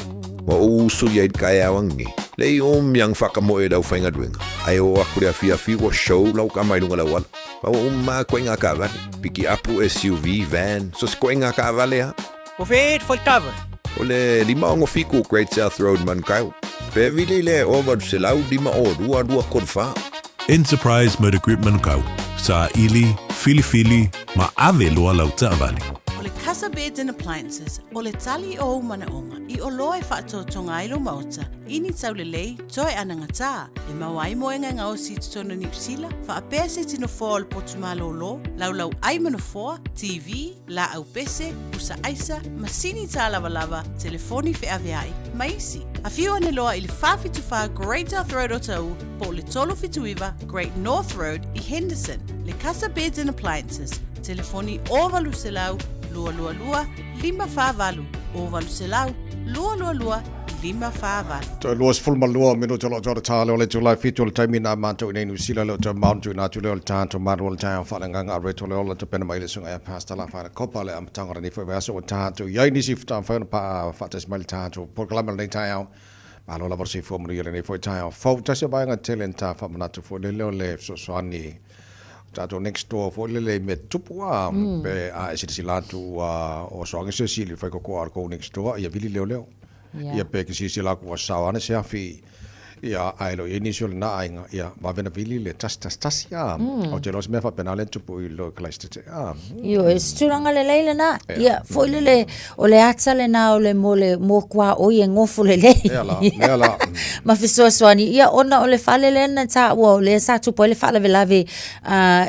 Wa o uso ia i kai awangi. Le i o miang whakamoe e lau whainga duenga. Ai o aku le awhi awhi wa show lau ka mai lunga lau ala. Wa o ma koe ngā kavale. Piki apu SUV, van, so se koe ngā kavale ha. O fe et fo kava. O le 57 Great South Road Manukau. Pe vili le o valu se lau lima o lua lua kolu wha. Enterprise Motor Group Manukau, sa ili, filifili, ma ave loa lau taavale. O le Casa Beds and Appliances, o le tali o ou manaoga, i oloa e faatoatoga ai lou maota, i ni taulelei, toe anagatā, e maua ai moega e gaosi i totonu o Niu Sila, faapea se iti nofoa o le potu malōlō, laulau ai ma nofoa, TV, laau pese, pusa aisa, masini tālavalava, telefoni feaveai, ma isi. Afio ane loa i le 474 Great South Road o Taʻu po o le 379 Great North Road i Henderson. Le Casa Beds and Appliances, telefoni 0800 222 548, 0800 222 548. Toe 22 minute o lo tau tā leo le July 7 o le taimi nā mātou i nei New Zealand leo tau maunu tui nā tui leo le tātou maru o le tāu whaalanganga a reto leo le tapena mai le sunga e pasta la whaina kopa le amatanga rani fo vea so o tātou iai nisi whata whaina pa whaatas mai le tātou polokalame le nei taeao Malo lava se fua manuia lenei foi taeao fou tasi o vaega tele na tā faamanatu foi lele o le fesoasoani tatou next door foi lele i mea tupu a pe a e silasila atu ua o soage se sili fai koko a kou next door ia vili leoleo ia pe ke silasila atu ua sao ane se afi ia ae lo i ai nisi o lena aiga ia vave na vili le tasi tasi tasi a o te iloa se mea faapena lea na tupu i lo Kalaisitete a. Ioe, se tulaga lelei lena. Ia, foi lele, o le ata lena o le mo le mo kuaʻoi e gofo lelei. Lea la, lea la. Ma fesoasoani, ia ona o le fale lea na taua o lea sa tupu ai le faalavelave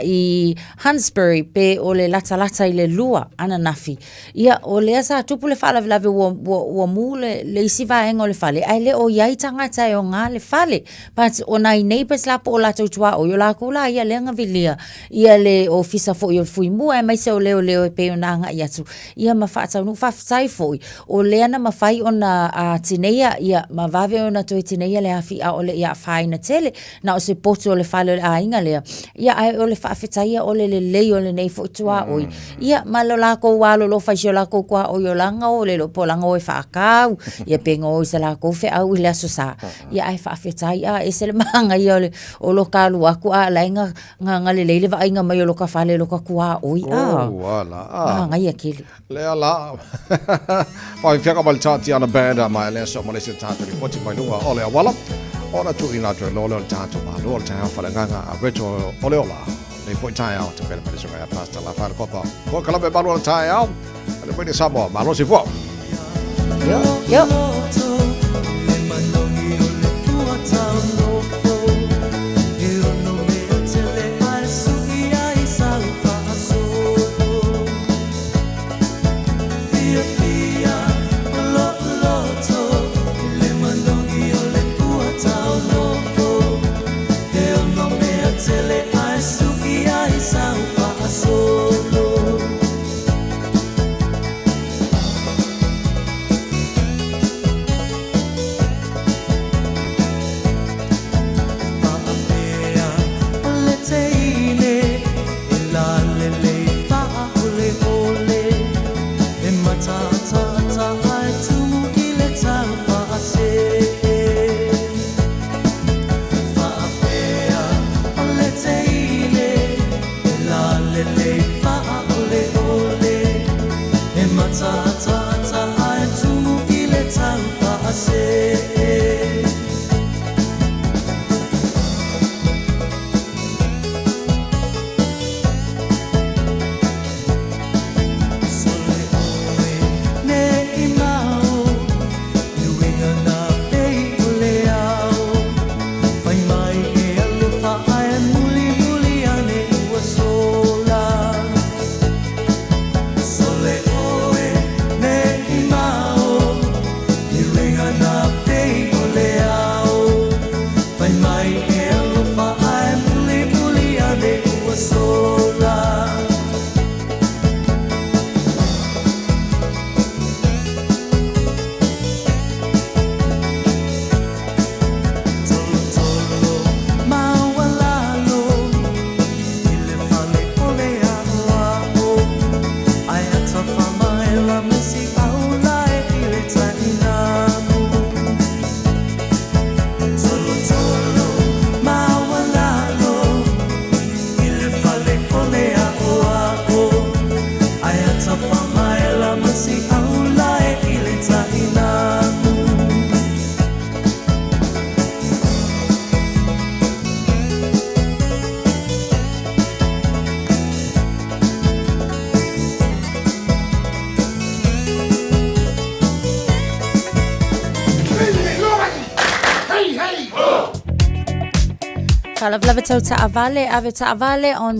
i Huntsbury pe o le latalata i le 2 ananafi. Ia, o lea sa tupu le faalavelave ua, ua, ua mū le, le isi vaega o le fale, ae le o i ai tagata e oga le fale. But o nai neighbours la po o latou tuaoi, o lakou la ia lea na vilia ia le ofisa foi o le Fuimua aemaise o leoleo e pei ona agai atu ia ma faataunuu. Faafetai foi o lea na mafai ona tineia ia ma vave ona toe tineia le afi a o le i afaina tele na o se potu o le fale o le aiga lea. Ia ae o le faafetaia o le lelei o lenei foi tuaoi ia ma lo lakou alolofa i si o lakou tuaoi o laga o le po o laga o e faakau ia pe ga o i sa lakou feau i le Aso Sa. Ia ae faafetai a ese le magaia o le o lo ka alu aku a la e ga ga lelei le vaaiga mai o lo ka fale lo ka kuaoi a. Oh, ala, a. Magaia tele. Lea la. Whai whiaka mai le tā Tiana Band a mai lea so ma le se tātou ripoti mai lunga o le awala. Ona tuuina atu ai loa lea o le tatou Malo o le taeao faaleagaga a Reto o le ola. Nei foi taeao te pele mai le susuga ia Pastor Lafaele Kopa. Ko ka lava e malu o le taeao. Ale mai le Samoa, malosi fua. Yo. Yo. Faalavelave tau taavale, ave taavale on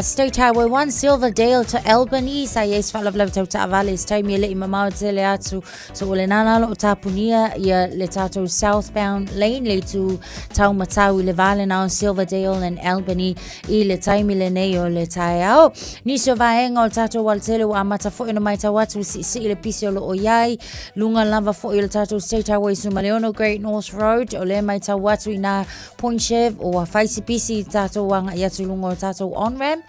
State Highway 1, Silverdale to Albany. Sa i ai se faalavelave tau taavale i se taimi e le i mamao tele atu. So o lena la o lo o tapunia ia le tatou southbound lane le itu tau matau i le va lena o Silverdale and Albany i le taimi lenei o le taeao. Nisi o vaega o le tatou alatele ua amata foi ona matau atu i siisii le pisi o lo o i ai. Luga lava foi o le tatou State Highway 16 Great North Road o lea matau atu i nā Point Chev ua fai si pisi i tatou agaʻi atu i luga o tatou on-ramp.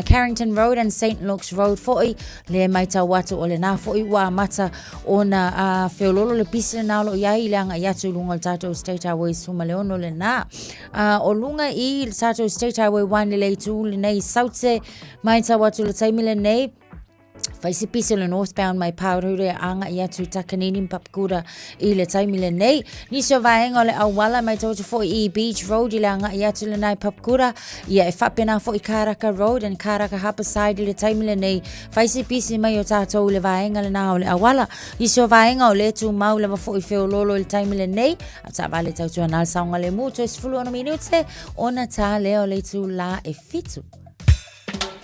Carrington Road and St Luke's Road foi lea matau atu o lena foi ua amata ona feololo le pisi lena o lo o i ai i le agaʻi atu i luga o le tatou State Highway 16 lena. O luga i le tatou State Highway 1 i le itu lenei i Saute, matau atu i le taimi lenei, Fai si pisi o le northbound mai Pārure agaʻi atu i Takanini ma Papakura i le taimi lenei. Nisi o vaega o le auala matau atu foi i Beach Road i le agaʻi atu lena i Papakura. Ia e faapena foi Karaka Road and Karaka Harbourside i le taimi lenei. Fai si pisi mai o tatou i le vaega lena o le auala. Nisi o vaega o lea tumau lava foi feololo i le taimi lenei. A taavale tautuana le saogalemu toe 16 minute ona tā lea o le itulā e 7.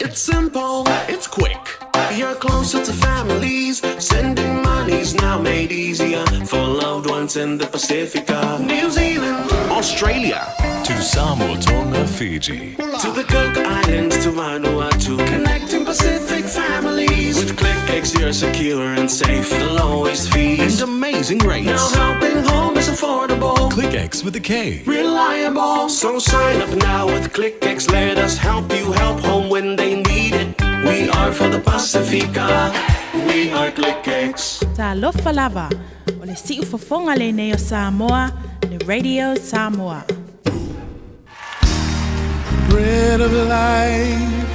It's simple, it's quick. You're closer to families. Sending money's now made easier for loved ones in the Pacifica, New Zealand, Australia, To Samoa, Tonga, Fiji. To the Cook Islands, to Vanuatu, connecting Pacific families. With ClickX, you're secure and safe. The lowest fees and amazing rates. Now helping home is affordable. ClickX with a K. Reliable. So sign up now with ClickX. Let us help you help home when they need it. We are for the Pacifica. We are ClickX. Talofa lava, o le siufofoga lenei o Samoa, le Radio Samoa. Bread of life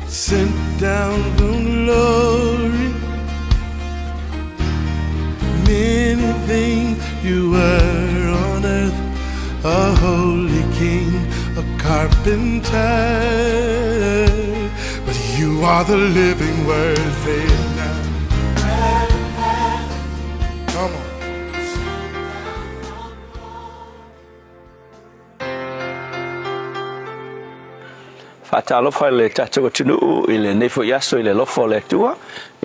sent down from glory. Many things you were on earth. carpenter, but you are the living word. Say it now. Come on. Faatalofa i le tatou atunuu i lenei foi aso i le alofa o le Atua.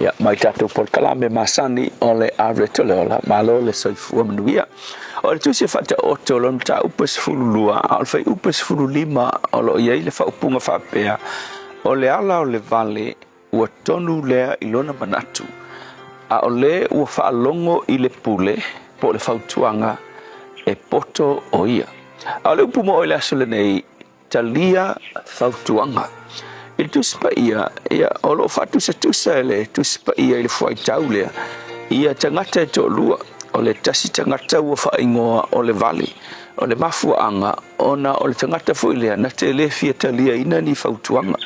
Ia, mai tatou polokalame masani o le Ave to le Ola. Malo le soifua manuia. O le tusi e faataoto o lona mataupu e 12, a o le fuaiupu e 15 o lo o i ai le faaupuga faapea, O le ala o le vale ua tonu lea i lona manatu, a o le ua faalogo i le pule po o le fautuaga, e poto o ia. A o le upu mo oe i le aso lenei, Talia fautuaga. I le Tusi Paia, ia, o lo o faatusatusa e le Tusi Paia i le fuaitau lea, ia tagata e toalua, o le tasi tagata ua faaigoa o le vale, o le mafuaaga ona o le tagata foi lea na te le fia taliaina ni fautuaga,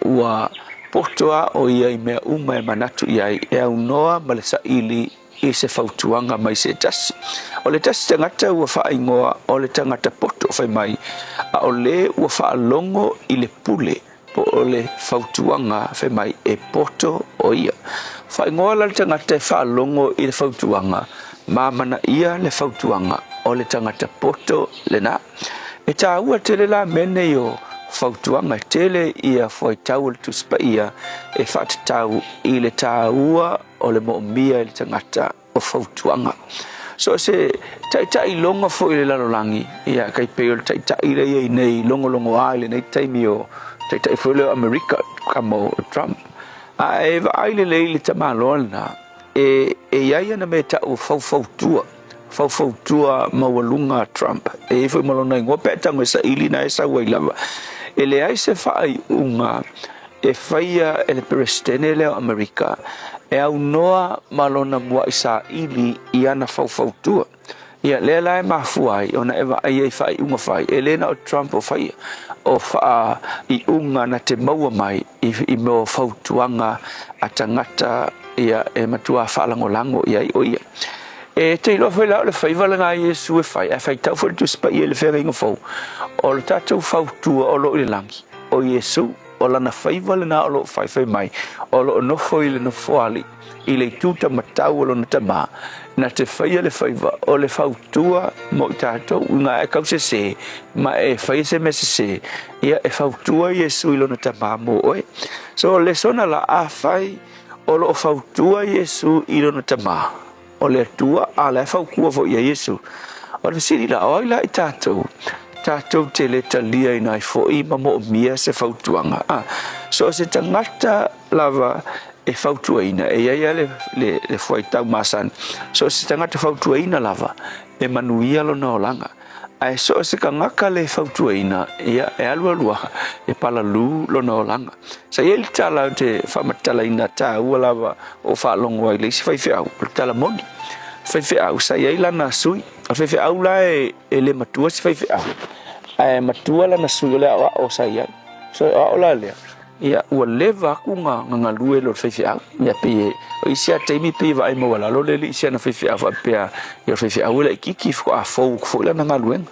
ua poto lava o ia i mea uma e manatu i ai, e aunoa ma le saili i se fautuaga mai se tasi. O le tasi tagata ua faaigoa o le tagata poto fai mai, a o le ua faalogo i le pule po o le fautuaga fai mai e poto o ia. Faaigoa la le tagata e faalogo i le fautuaga ma amanaia le fautuaga o le tagata poto lena. E taua tele la mea nei o fautuaga, e tele ia fuaitau o le Tusi Paia e faatatau i le taua o le moomia e le tagata o fautuaga. So o se taitai logo foi i le lalolagi, ia kai pei o le taitai lea i ai nei logologoa i lenei taimi o taitai foi lea o Amerika, kama o Trump. A e vaai lelei i le tamaloa lena, e, e i ai ana mea e tau o faufautua, faufautua maualuga a Trump. E i ai foi ma lona igoa pe a tago e saili na e sau ai lava. E leai se faaiuga e faia e le Peresetene lea o Amerika e aunoa ma lona muaʻi saili i ana faufautua. Ia, lea la e mafua ai ona e vaai ai i faaiuga fai, e le na o Trump o faia, o faaiuga na te maua mai i, i mea o fautuaga a tagata ia e matuā faalagolago i ai o ia. E te iloa foi la o le faiva lena a Iesu e fai, ae faitau foi le Tusi Paia i le Feagaiga Fou, o le tatou fautua o lo o i le lagi, o Iesu, o lana faiva lena o lo o faifai mai, o lo o nofo i le nofoalii, i le itu tamatau o lona Tama, na te faia le faiva o le fautua mo i tatou, uiga e kau sese, ma e faia se mea sese, ia e fautua Iesu i lona Tama mo oe. So, lesona la, afai o lo o fautua Iesu i lona Tama, o le Atua, a la e fautua foi ia Iesu. O le fesili la, o ai la i tatou, tatou te le taliaina ai foi ma moomia se fautuaga? A, so o se tagata lava e fautuaina, e i ai lava le, le, le fuaitau masani, so o se tagata fautuaina lava, e manuia lona olaga. Ae so o se tagata le fautuaina, ia, e alualu lava, e palalū lona olaga. Sa i ai le tala ou te faamatalaina taua lava o faalogo ai le isi faifeau, o le tala moni. Faifeau, sa i ai lana sui. O le faifeau la e, e le matua se faifeau, ae matua lana sui o le aoao sa i ai. So e aoao la lea, ia ua leva aku ga ga galue lo le faifeau. Ia pei e, o isi lava taimi pei e vaai maualalo le alii i si ana faifeau faapea, ia o le faifeau e laitiiti faatoa fou atu foi lana galuega.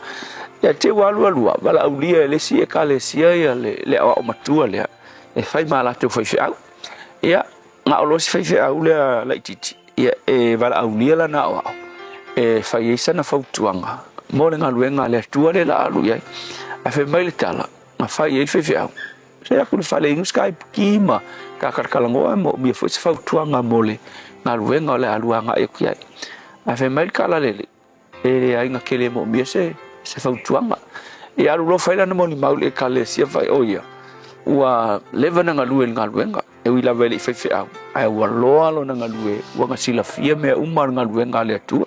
Ia te ua alualu lava, valaaulia e le isi ekalesia ia le, le aoao matua lea e fai ma latou faifeau. Ia, na o loa si faifeau lea laitiiti, ia e valaaulia lana aoao e fai ai sana fautuaga mo le galuega a le Atua lea o le a alu i ai. Ae fai mai le tala, na fai ai le faifeau, se aku le fale inu se kaipiki ma kakalakalanoa e moomia foi se fautuaga mo le galuega o le a alu agai atu i ai. Ae fai mai le kalalele, E leai na ke le moomia se, se fautuaga. Ia alu loa fai lana molimau i le ekalesia fai o ia, ua leva na galue i le galuega, e ui lava e le i faifeau, ae ua loa lona galue, ua na silafia mea uma o le galuega a le Atua.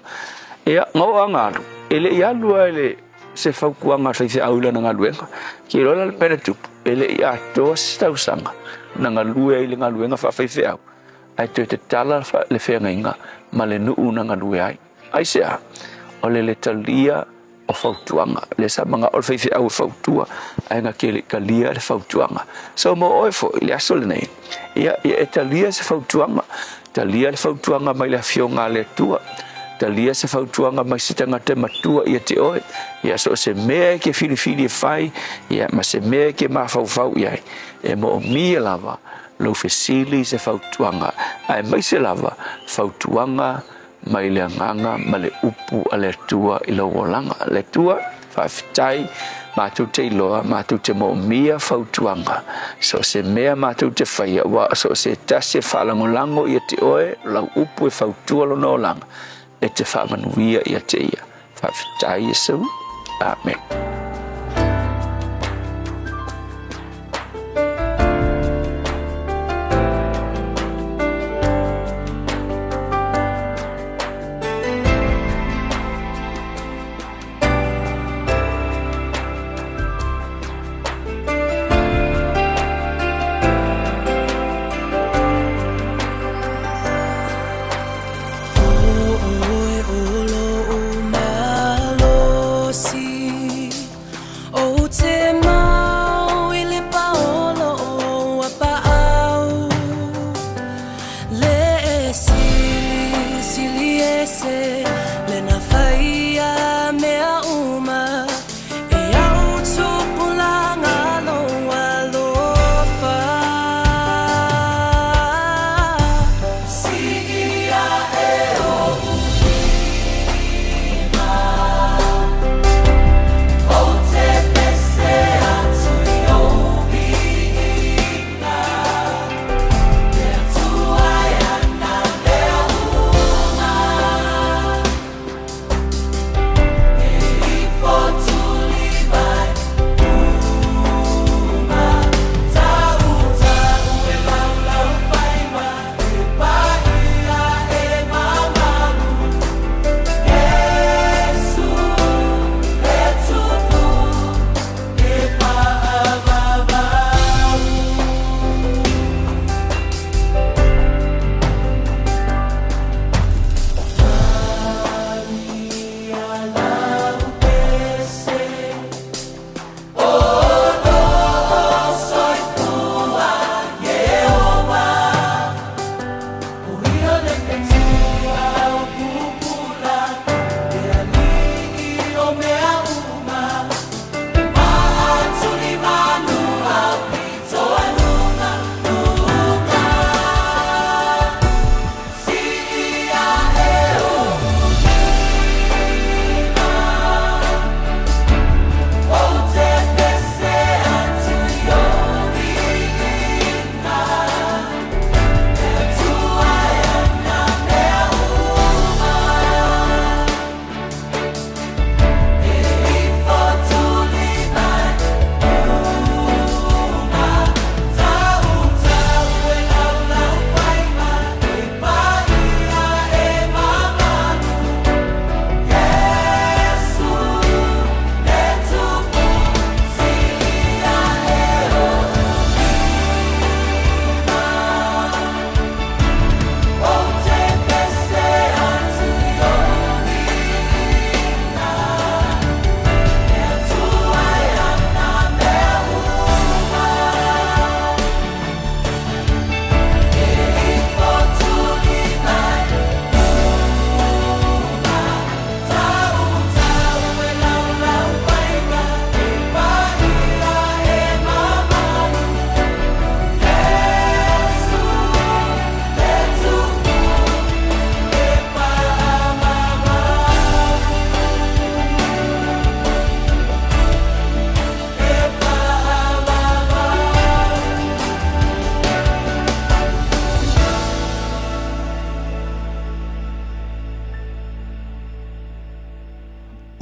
Ia, na oo lava na alu, e le i alu lava i le, se fautuaga a le faifeau i lana galuega. Ke iloa la le mea na tupu, e le i atoa se tausaga na galue ai i le galuega faafaifeau, ae toe tatala le feagaiga ma le nuu na galue ai. Aisea? O le le talia o fautuaga. Lea sa manao le faifeau e fautua, ae na te le i talia le fautuaga. So mo oe foi i le aso lenei, ia, ia e talia se fautuaga. Talia le fautuaga mai le Afioga a le Atua. Talia se fautuaga mai se tagata e matua ia te oe, ia so o se mea e ke filifili e fai, ia ma se mea e ke mafaufau i ai, e moomia lava lou fesili i se fautuaga, aemaise lava fautuaga mai le Agaga ma le Upu a le Atua i lou olaga. Le Atua, faafetai, matou te iloa, matou te moomia fautuaga, so o se mea matou te faia, aua so o se tasi e faalagolago ia te oe, o lau Upu e fautua lona olaga, e te faamanuia ia te ia. Faafetai Iesu. Amen.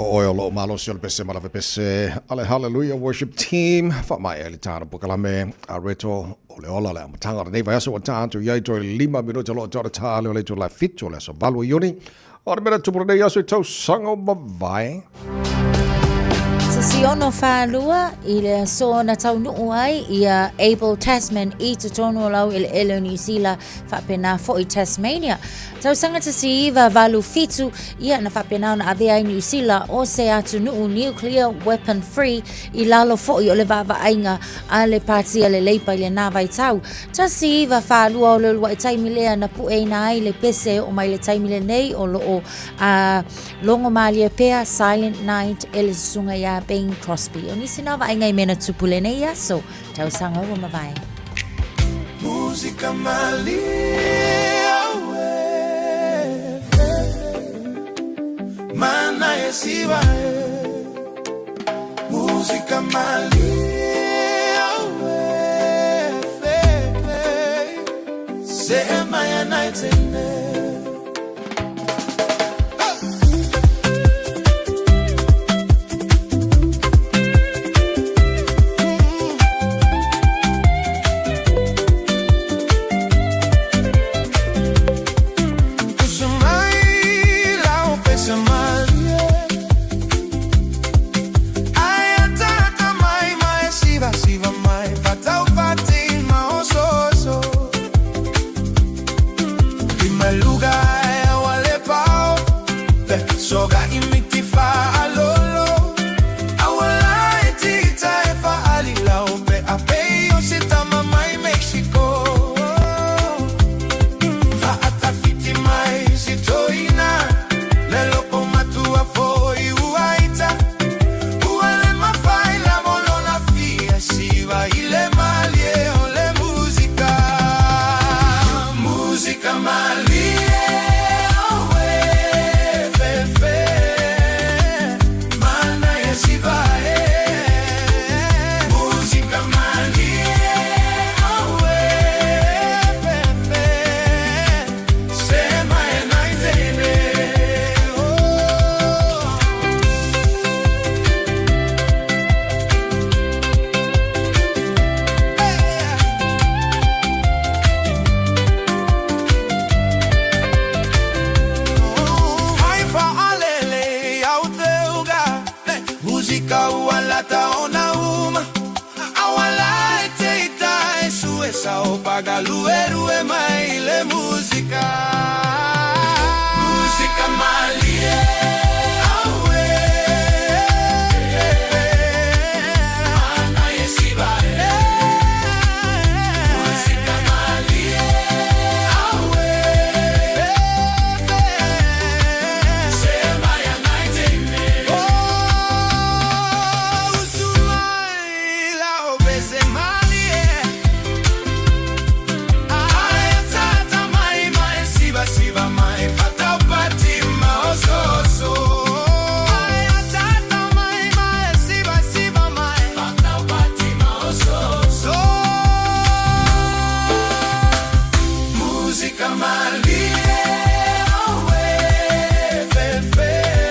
O oe o loo malosi o le pese ma lave pese a le Hallelujah Worship Team. Whaamaea i le tāna pokalame a Reto o le ola le amataga o lenei vaiaso ua tā atu i ai toe 5 minuta o loo toa le tā le o le itula e 7 o le aso 8 o Iuni. O le mea na tupu lenei aso i tausaga o mavae. 1642 i le aso na taunuu ai ia Abel Tasman i totonu o laueleele o Niu Sila faapena foi Tasmania. Tausaga 1987 ia na faapena ona avea ai Niu Sila o se atunuu nuclear weapon free i lalo foi o le vaavaaiga a le Pati a le Leipa i lena vaitau. 1942 o le uluai taimi lea na pueina ai le pese e oo mai le taimi lenei o loo a logo malie pea Silent Night e le susuga iā Bing Crosby. O nisi na vaaiga i mea na tupu lenei aso, tausaga ua mavae. Musika malie aue Mana e siva e Musika malie aue Se maya naitene.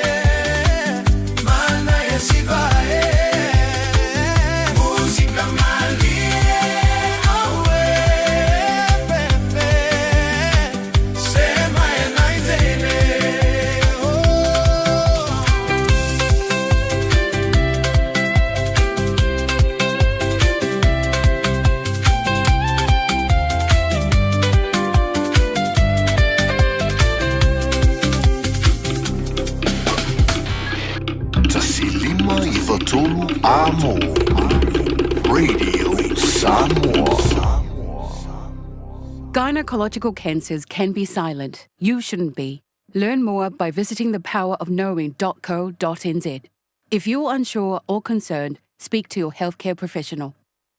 15 93 Amo Radio Samoa. Gynecological cancers can be silent. You shouldn't be. Learn more by visiting thepowerofknowing.co.nz. If you're unsure or concerned, speak to your healthcare professional.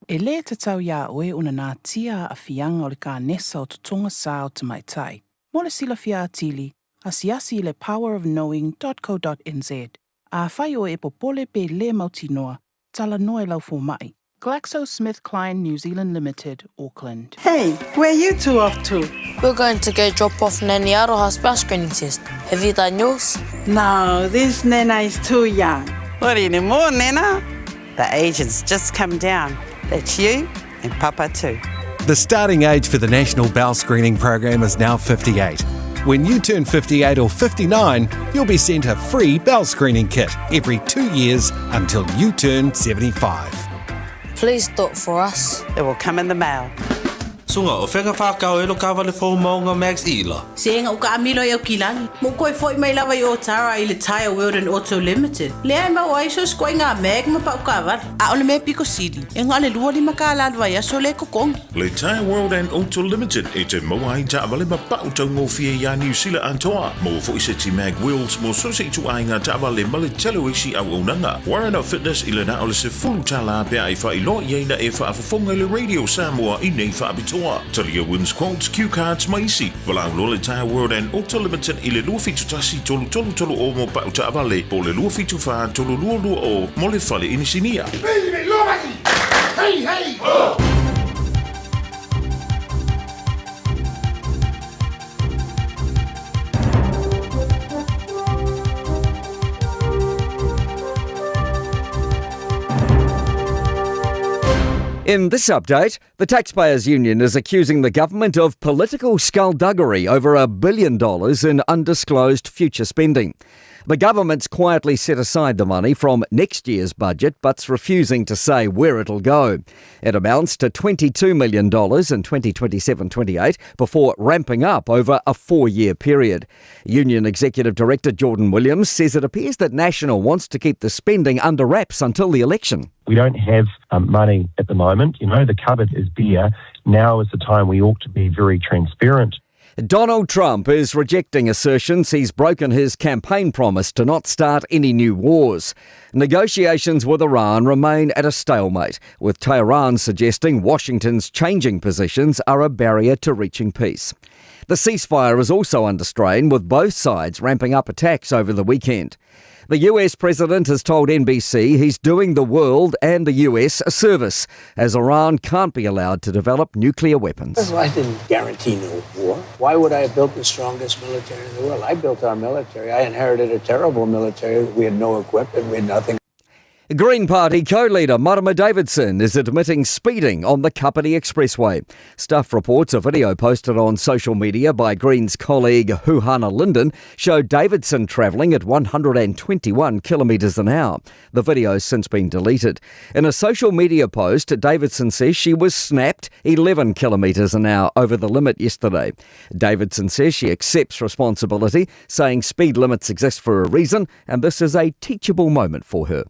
E lē tatau iā oe ona natia aafiaga o le kanesa o totoga sā o tamaitai. Mo le silafia atili, asiasi i le powerofknowing.co.nz. Afai oe e popole pe lē mautinoa, talanoa i lau fomaʻi. GlaxoSmithKline New Zealand Limited, Auckland. Hey, where are you two off to? We're going to go drop off Nanny Aroha's bowel screening test. Have you done yours? No, this Nana is too young. Not anymore, Nana. The age has just come down. That's you and Papa too. The starting age for the National Bowel Screening Program is now 58. When you turn 58 or 59, you'll be sent a free bowel screening kit every two years until you turn 75. Please do it for us. It will come in the mail. Sunga o fega whākau e lo kawale fō maunga Max Ila. Se ega uka amilo i au kilagi. Mo koe foi mai lava i Otara i le Tyre World and Auto Limited. Lea e mau ai so skoe ngā mag ma pau kawale. A o le mea piko sili, e ngā le lua lima ka la lua ia so le kokongi. Le Tyre World and Auto Limited e te maua ai taavale ma pau taugofie iā Niu Sila atoa. Maua fo'i se ti mag wheels mo so se ituaiga taavale ma le tele o isi auaunaga. Warren Fitness i le na o le sefulu tālā pe a e faailoa i ai na e faafofoga i le Radio Samoa i nei faapitoa. Talia wins quotes, cue cards ma isi. Valaau loa le Tyre World and Auto Limited i le 271 333 o mo pau taavale po o le 274 322 mo le fale inisinia. Hey, hey! Oh! In this update, the Taxpayers Union is accusing the government of political skullduggery over a billion dollars in undisclosed future spending. The government's quietly set aside the money from next year's budget, but's refusing to say where it'll go. It amounts to $22 million in 2027 28 before ramping up over a four year period. Union Executive Director Jordan Williams says it appears that National wants to keep the spending under wraps until the election. We don't have money at the moment. You know, the cupboard is bare. Now is the time we ought to be very transparent. Donald Trump is rejecting assertions he's broken his campaign promise to not start any new wars. Negotiations with Iran remain at a stalemate, with Tehran suggesting Washington's changing positions are a barrier to reaching peace. The ceasefire is also under strain, with both sides ramping up attacks over the weekend. The US president has told NBC he's doing the world and the US a service, as Iran can't be allowed to develop nuclear weapons. Well, I didn't guarantee no war. Why would I have built the strongest military in the world? I built our military. I inherited a terrible military. We had no equipment, we had nothing. Green Party co-leader Marama Davidson is admitting speeding on the Kapiti Expressway. Stuff reports a video posted on social media by Green's colleague Huhana Linden showed Davidson travelling at 121 kilometres an hour. The video's since been deleted. In a social media post, Davidson says she was snapped 11 kilometres an hour over the limit yesterday. Davidson says she accepts responsibility, saying speed limits exist for a reason and this is a teachable moment for her.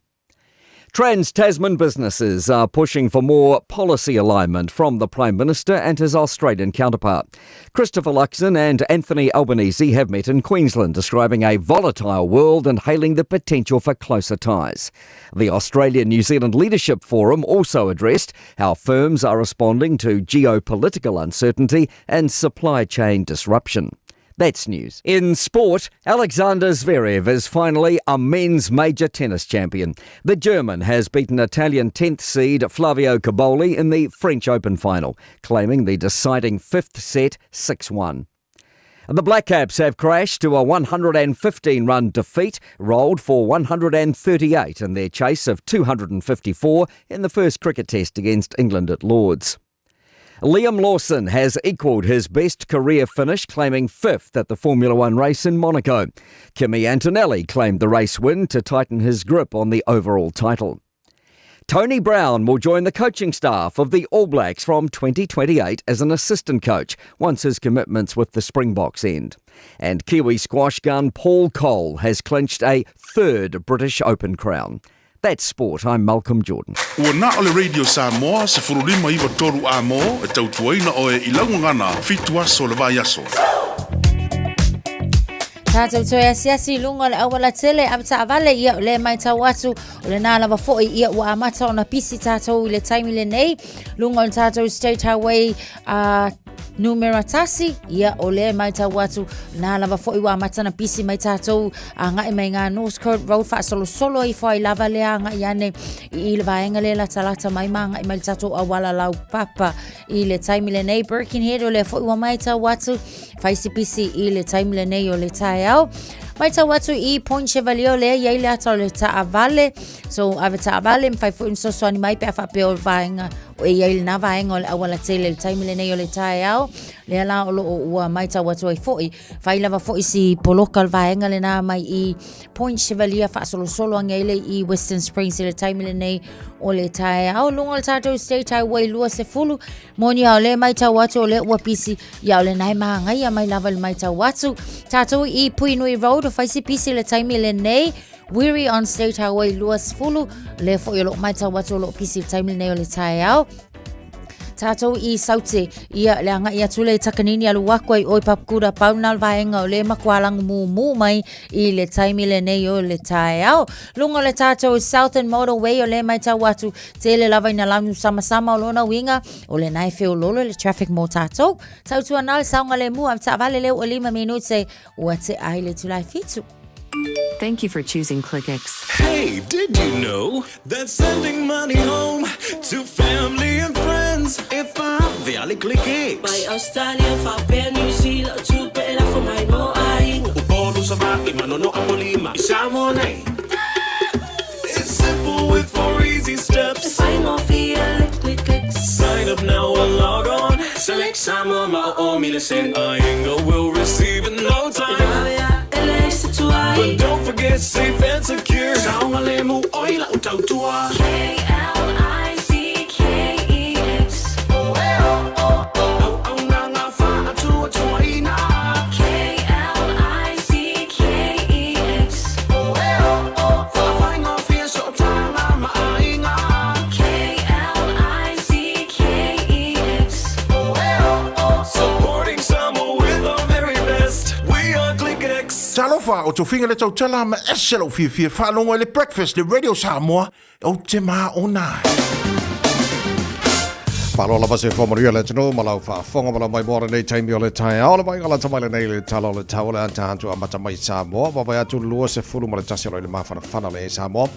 Trans Tasman businesses are pushing for more policy alignment from the Prime Minister and his Australian counterpart. Christopher Luxon and Anthony Albanese have met in Queensland, describing a volatile world and hailing the potential for closer ties. The Australia New Zealand Leadership Forum also addressed how firms are responding to geopolitical uncertainty and supply chain disruption. That's news. In sport, Alexander Zverev is finally a men's major tennis champion. The German has beaten Italian 10th seed Flavio Cobolli in the French Open final, claiming the deciding fifth set 6 1. The Black Caps have crashed to a 115 run defeat, rolled for 138 in their chase of 254 in the first cricket test against England at Lords. Liam Lawson has equalled his best career finish, claiming fifth at the Formula One race in Monaco. Kimi Antonelli claimed the race win to tighten his grip on the overall title. Tony Brown will join the coaching staff of the All Blacks from 2028 as an assistant coach once his commitments with the Springboks end. And Kiwi squash gun Paul Cole has clinched a third British Open crown. That's sport. I'm Malcolm Jordan. Ua na o le Radio Samoa se furulima iwa toru a mō e tautuaina oe i lau gagana fitu aso le vaiaso. Tātou toe asiasi i lunga o le auala tele a taavale ia o le maitau atu o le nā lava foi ia ua amata ona pisi tātou i le taimi lenei lunga o le tātou State Highway a numera tasi ia o le maitau atu nā lava foi ua amata na pisi mai tātou a ngai mai ngā Northcote Road faasolosolo ifo ai lava lea agai ane i le vaega lea latalata mai ma agai mai le tatou auala laupapa i le taimi lenei Birkenhead o lea foi ua maitau atu faisipisi i le taimi lenei o le taeao maitau atu i Point Chevalier lea i ai le ata o le taavale so ave taavale mafai foi ona fesoasoani mai pe a faapea o le vaega o e i ai lena vaega o le aualatele i le taimi lenei o le taeao. Lea la o lo o ua matau atu ai foi, fai lava foi si poloka o le vaega lena mai i Point Chevalier faasolosolo ane ai le i Western Springs i le taimi lenei o le taeao. Luga o le tatou State Highway 20, moni a o lea e matau atu o lea ua pisi, ia o lena e māgaia mai lava i le matau atu. Tatou i Puinui Road, o fai si pisi i le taimi lenei, Wiri on State Highway 20, lea foi o lo o matau atu o lo o pisi i le taimi lenei o le taeao. Tātou i Saute, ia le agai atu le Takanini alu aku ai oi Papakura pau na le vaega o le makualangu mumu mai i le taimi lenei o le taeao. Luga o le tātou Southern Motorway o le matau atu tele lava ina lanu samasama o lona uiga o le nae feololo le traffic mō tātou. Tautua nā le saogalemu a taavale leo o 5 minute ua te ai le itula e 7. Thank you for choosing ClickX. Hey, did you know that sending money home to family and friends if I via ClickX? Mai Australia, faapea New Zealand, tupe e lafo mai mo aiga. Upolu Savaii, Manono Apolima, i Samoa nei. It's simple with four easy steps. E faigofie le ClickX. Sign up now or log on. Select Samoa ma o o mile sen. Ainga will receive in no time. E vave a e leai se tuai. But don't forget safe and secure. Saogalemu oi lau tautua. K-L-I-C-K-E-X. Auaunaga faatuatuaina. K-L-I-C-K-E-X. Faafaigofie sootaga ma aiga. K-L-I-C-K-E-X. Supporting Samoa with our very best. We are ClickX. Talofa, o tofiga le tautala ma ese lou fiafia faalogo i le Breakfast le Radio Samoa, ou te maona ai. Malo lava se fua manuia le atunuu ma lau faafofoga ma lau maimoa lenei taimi o le taeao le vaaiga lata mai lenei le tala o le tau o le ata atu amata mai Samoa vaavaai atu 21 o lo i le mafanafana o le Samoa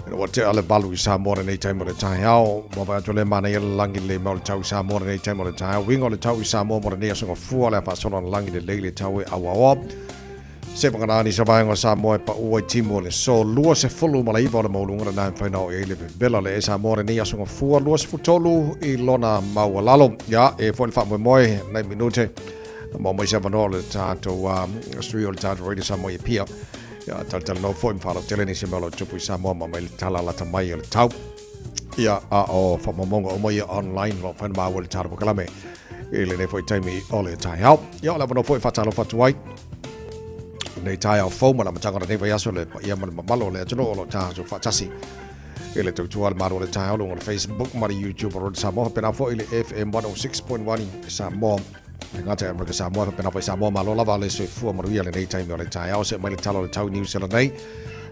Ina ua tea le 8 i Samoa lenei taimi o le taeao vaavaai atu le manaia le lagi lelei mai o le tau i Samoa lenei taimi o le taeao uiga o le tau i Samoa mo lenei aso gafua le a faasolo ana lagi lelei le tau e auaoa Se whakanani sa vaenga o Samoa e paʻu ai timu o le so 29 o le maualuga lena e mafai ona oo i ai le vevela o le Samoa lenei aso gafua 23 i lona maualalo. Ia, e foi le faamoemoe nai minute na maua mai se avanoa o le tatou studio o le tatou Radio Samoa i Apia. Ia, talatalanoa foi ma faalautele nisi mea o lo o tupu i Samoa ma mai le tala lata mai o le tau. Ia, a o faamaumauga uma ia online o lo o mafai ona maua i le tatou polokalame i lenei foi taimi o le taeao. Ia, o le avanoa foi e faatalofa atu ai nei taeao fou ma le amataga o lenei vaiaso le paia ma le mamalu o le atunuu o lo o tatou faatasi i le tautua a le Malo o le taeao luga o le Facebook ma le YouTube o Radio Samoa faapena foi i le FM 106.1 i Samoa le gata i Amerika Samoa faapena foi Samoa malo lava le soifua manuia lenei taimi o le taeao se mai le tala o le tau New Zealand nei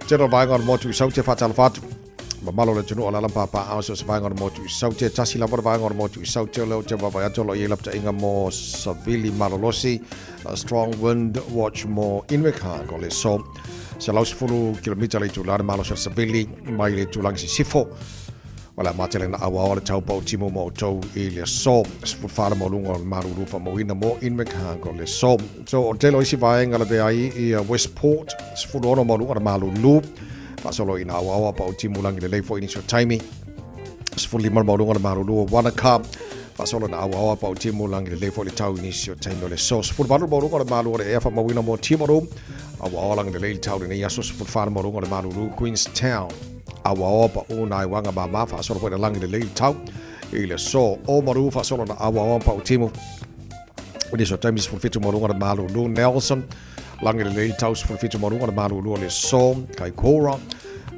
tele o vaega o le motu i Saute faatalofa atu Mamalo o le atunuu o le ala papaaao so o se vaega o le motu i Saute. Tasi lava le vaega o le motu i Saute o lea ou te vaavaai atu o lo o i ai lapataiga mo Savili Malolosi, a Strong Wind Watch mo Invercargill o le so 110 kilomita le itula le malosi o le Savili mai le itulagi sisifo. O le a matele na auao le tau pau timu mo outou i le so. 14 le maualuga o le malulu faamauina mo Invercargill le so. So o le tele o isi vaega lavea ai i Westport, 16 maualuga le malulu. Faasolo ina auaoa pa o timu lagi lelei foi nisi o taimi. 15 le maualuga o le malulu o Wanaka. Faasolo ina auaoa pa o timu lagi lelei foi le tau i nisi o taimi o le so. 18 le maualuga o le malu o le ea faamauina mo Timaru. Auaoa lagi lelei le tau lenei aso 14 le maualuga o le malulu Queenstown. Auaoa pa o nai wanga mama faasolo foi na lagi lelei le tau i le so. Oamaru faasolo na auaoa pa o timu. I nisi o taimi 17 maualuga o le malulu Nelson. Lagi lelei le tau 17 maualuga le malulu o le aso, Kaikoura.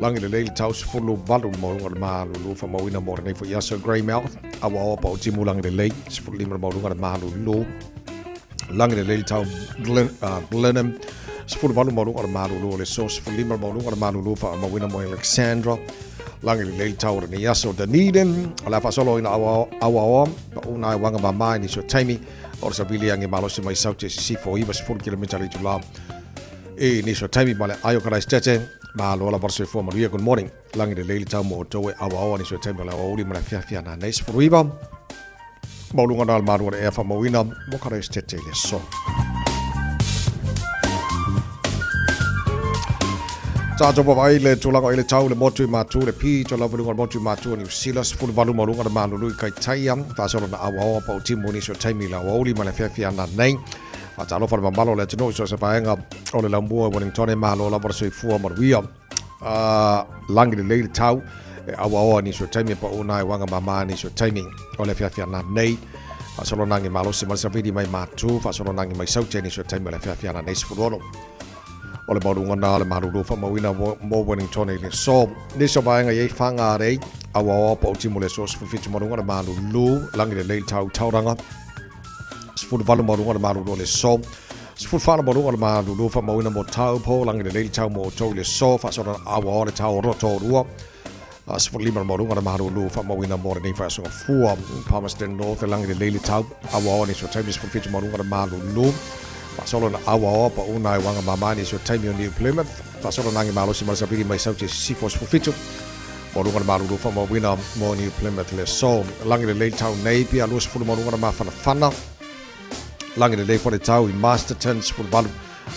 Lagi lelei le tau 18 le maualuga le malulu faamauina mo lenei foi aso Greymouth. Auaoa pa o timu lagi lelei 15 le maualuga le malulu. Lagi lelei le tau Blenheim 18 maualuga le malulu o le aso 15 le maualuga le malulu faamauina mo Alexandra. Lagi lelei le tau o lenei aso Dunedin. O le a faasolo ina auaoa pa una ai wanga mama i nisi o taimi. O le savili ange malosi mai Saute sisifo 90 kilomita le itula i nisi o taimi ma le aio Karaisitete. Malo lava le soifua manuia. Good morning. Lagi lelei le tau mo outou e aoaoa nisi o taimi o le aoauli ma le afiafi a nanei 19. Mauluga na le malu o le ea faamauina mo Karaisitete i le aso. Tātou pawai le tulaga i le tau le motu i Matu, le pito lava lunga le motu i Matu o Niu Sila, 18 ma lunga le malulu i Kaitaia, faasolo na awaoa pa o timu nisi o taimi la awauli ma le fiafia na nei. Faatalofa le mamalo o le atunuu i so o se vaega o le laumua i Wellington e malo lava le soifua manuia. Lagi lelei le tau e auaoa nisi o taimi e pauna ai waga mama nisi o taimi o le afiafi ana nei. Faasolo nagi malosi ma le savili mai Matu, faasolo nagi mai Saute nisi o taimi o le afiafi ana nei 16. O le maualuga na o le malulu faamauina mo Wellington i le so. Nisi o vaega i ai Whangarei, auaoa pa o timu le so 17 maluga le malulu, lagi lelei le tau Tauranga. 18 ma luga le malulu o le so. 14 ma luga le malulu faamauina mo Taupo, lagi lelei le tau mo outou i le so, faasolo auaoa le tau o Rotorua. 15 ma luga le malulu faamauina mo lenei faaisoga fua. Palmerston North, lagi lelei le tau, auaoa nisi o taimi 17 ma luga le malulu. Faasolo na auaoa pa una e wanga mama nisi o taimi o New Plymouth. Faasolo nangi malosi ma le savili mai Saute Sisifo 17 mo luga le malulu faamauina mo New Plymouth le so. Lagi lelei le tau nei pia 20 ma luga le mafanafana. Lagi lelei fo le tau i Masterton 18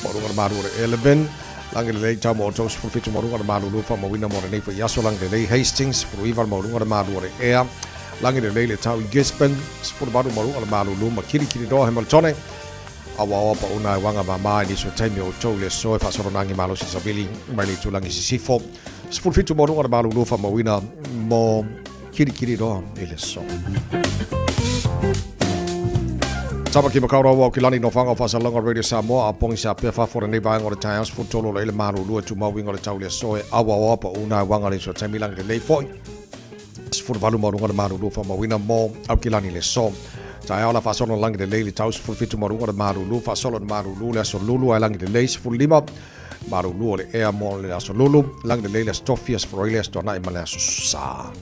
mo luga le malu o le 11. Lagi lelei tau mo outou 17 mo luga le malulu faamauina mo lenei foi aso. Lagi lelei Hastings 19 mo luga le malu o le Air. Lagi lelei le tau i Gisborne 18 mo luga le malulu ma Kirikiriroa Hamiltone. Awaoa pa una e wanga mama i nisi o taimi o outou le so e faasolonagi malosi savili mai le itulagi sisifo. 17 mo luga le malulu faamauina mo Kirikiriroa i le so. Tamaki Makaurau au ki lani no whanga o whasalonga Radio Samoa a pongi sa pea whafora nei vaenga o le taeao 13 o le malulu e tumau inga o le tau le so e awaoa pa una e wanga le so taimi langi le lei foi. 18 ma luga le malulu faamauina mo Aukilani le so. Taeao la faasolo lagi lelei le tau 17 ma luga le malulu faasolo le malulu le aso lulu ai lagi lelei 15 malulu o le ea mo le aso lulu lagi lelei le aso tofi aso foroile aso tuanai ma le aso sa.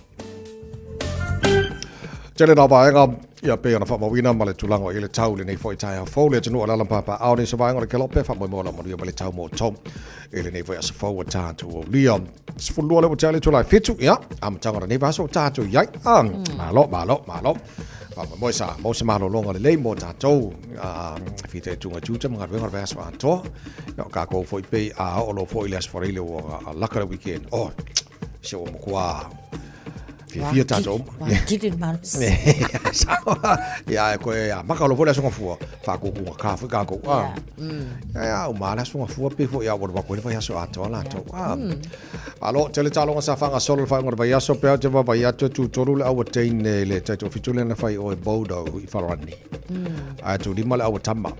Tele nā vaega ia pei ona faamauina ma le tulaga o i le tau lenei foi taeao fou le atunuu o le alampapa ao nei se vaega o le kelope faamoemoe la manuia ma le tau mo outou i lenei foi aso fou ua tatou aulia. 12 le ua tea le itula e 7, ia, amataga o lenei vaiaso ua tatou i ai. Ah, malo, malo, malo. Faamoemoe sa maua se malologa lelei mo tatou fitaituga tiute ma galuega o le vaiaso atoa. Ia, o kākou foi pei a oo loa foi i le Aso Faraile ua laka le weekend. Oh, se ua matua fiafia tatou uma. Ua kili le malosi. Ia, e koe amaka loa foi le Aso Gafua, faakukuga ka foi kākou. Ah. Ia, ia, uma le Aso Gafua pei foi a ua alu atu ai le vaiaso atoa latou. Ah. Alo, tele taaloga sa faagasolo le faaiuga o le vaiaso, pea ou te vaavaai atu e tutolu le aua teine i le taitoafitu lea na fai o e Bodo i Whararani. Ae tulima le aua tama.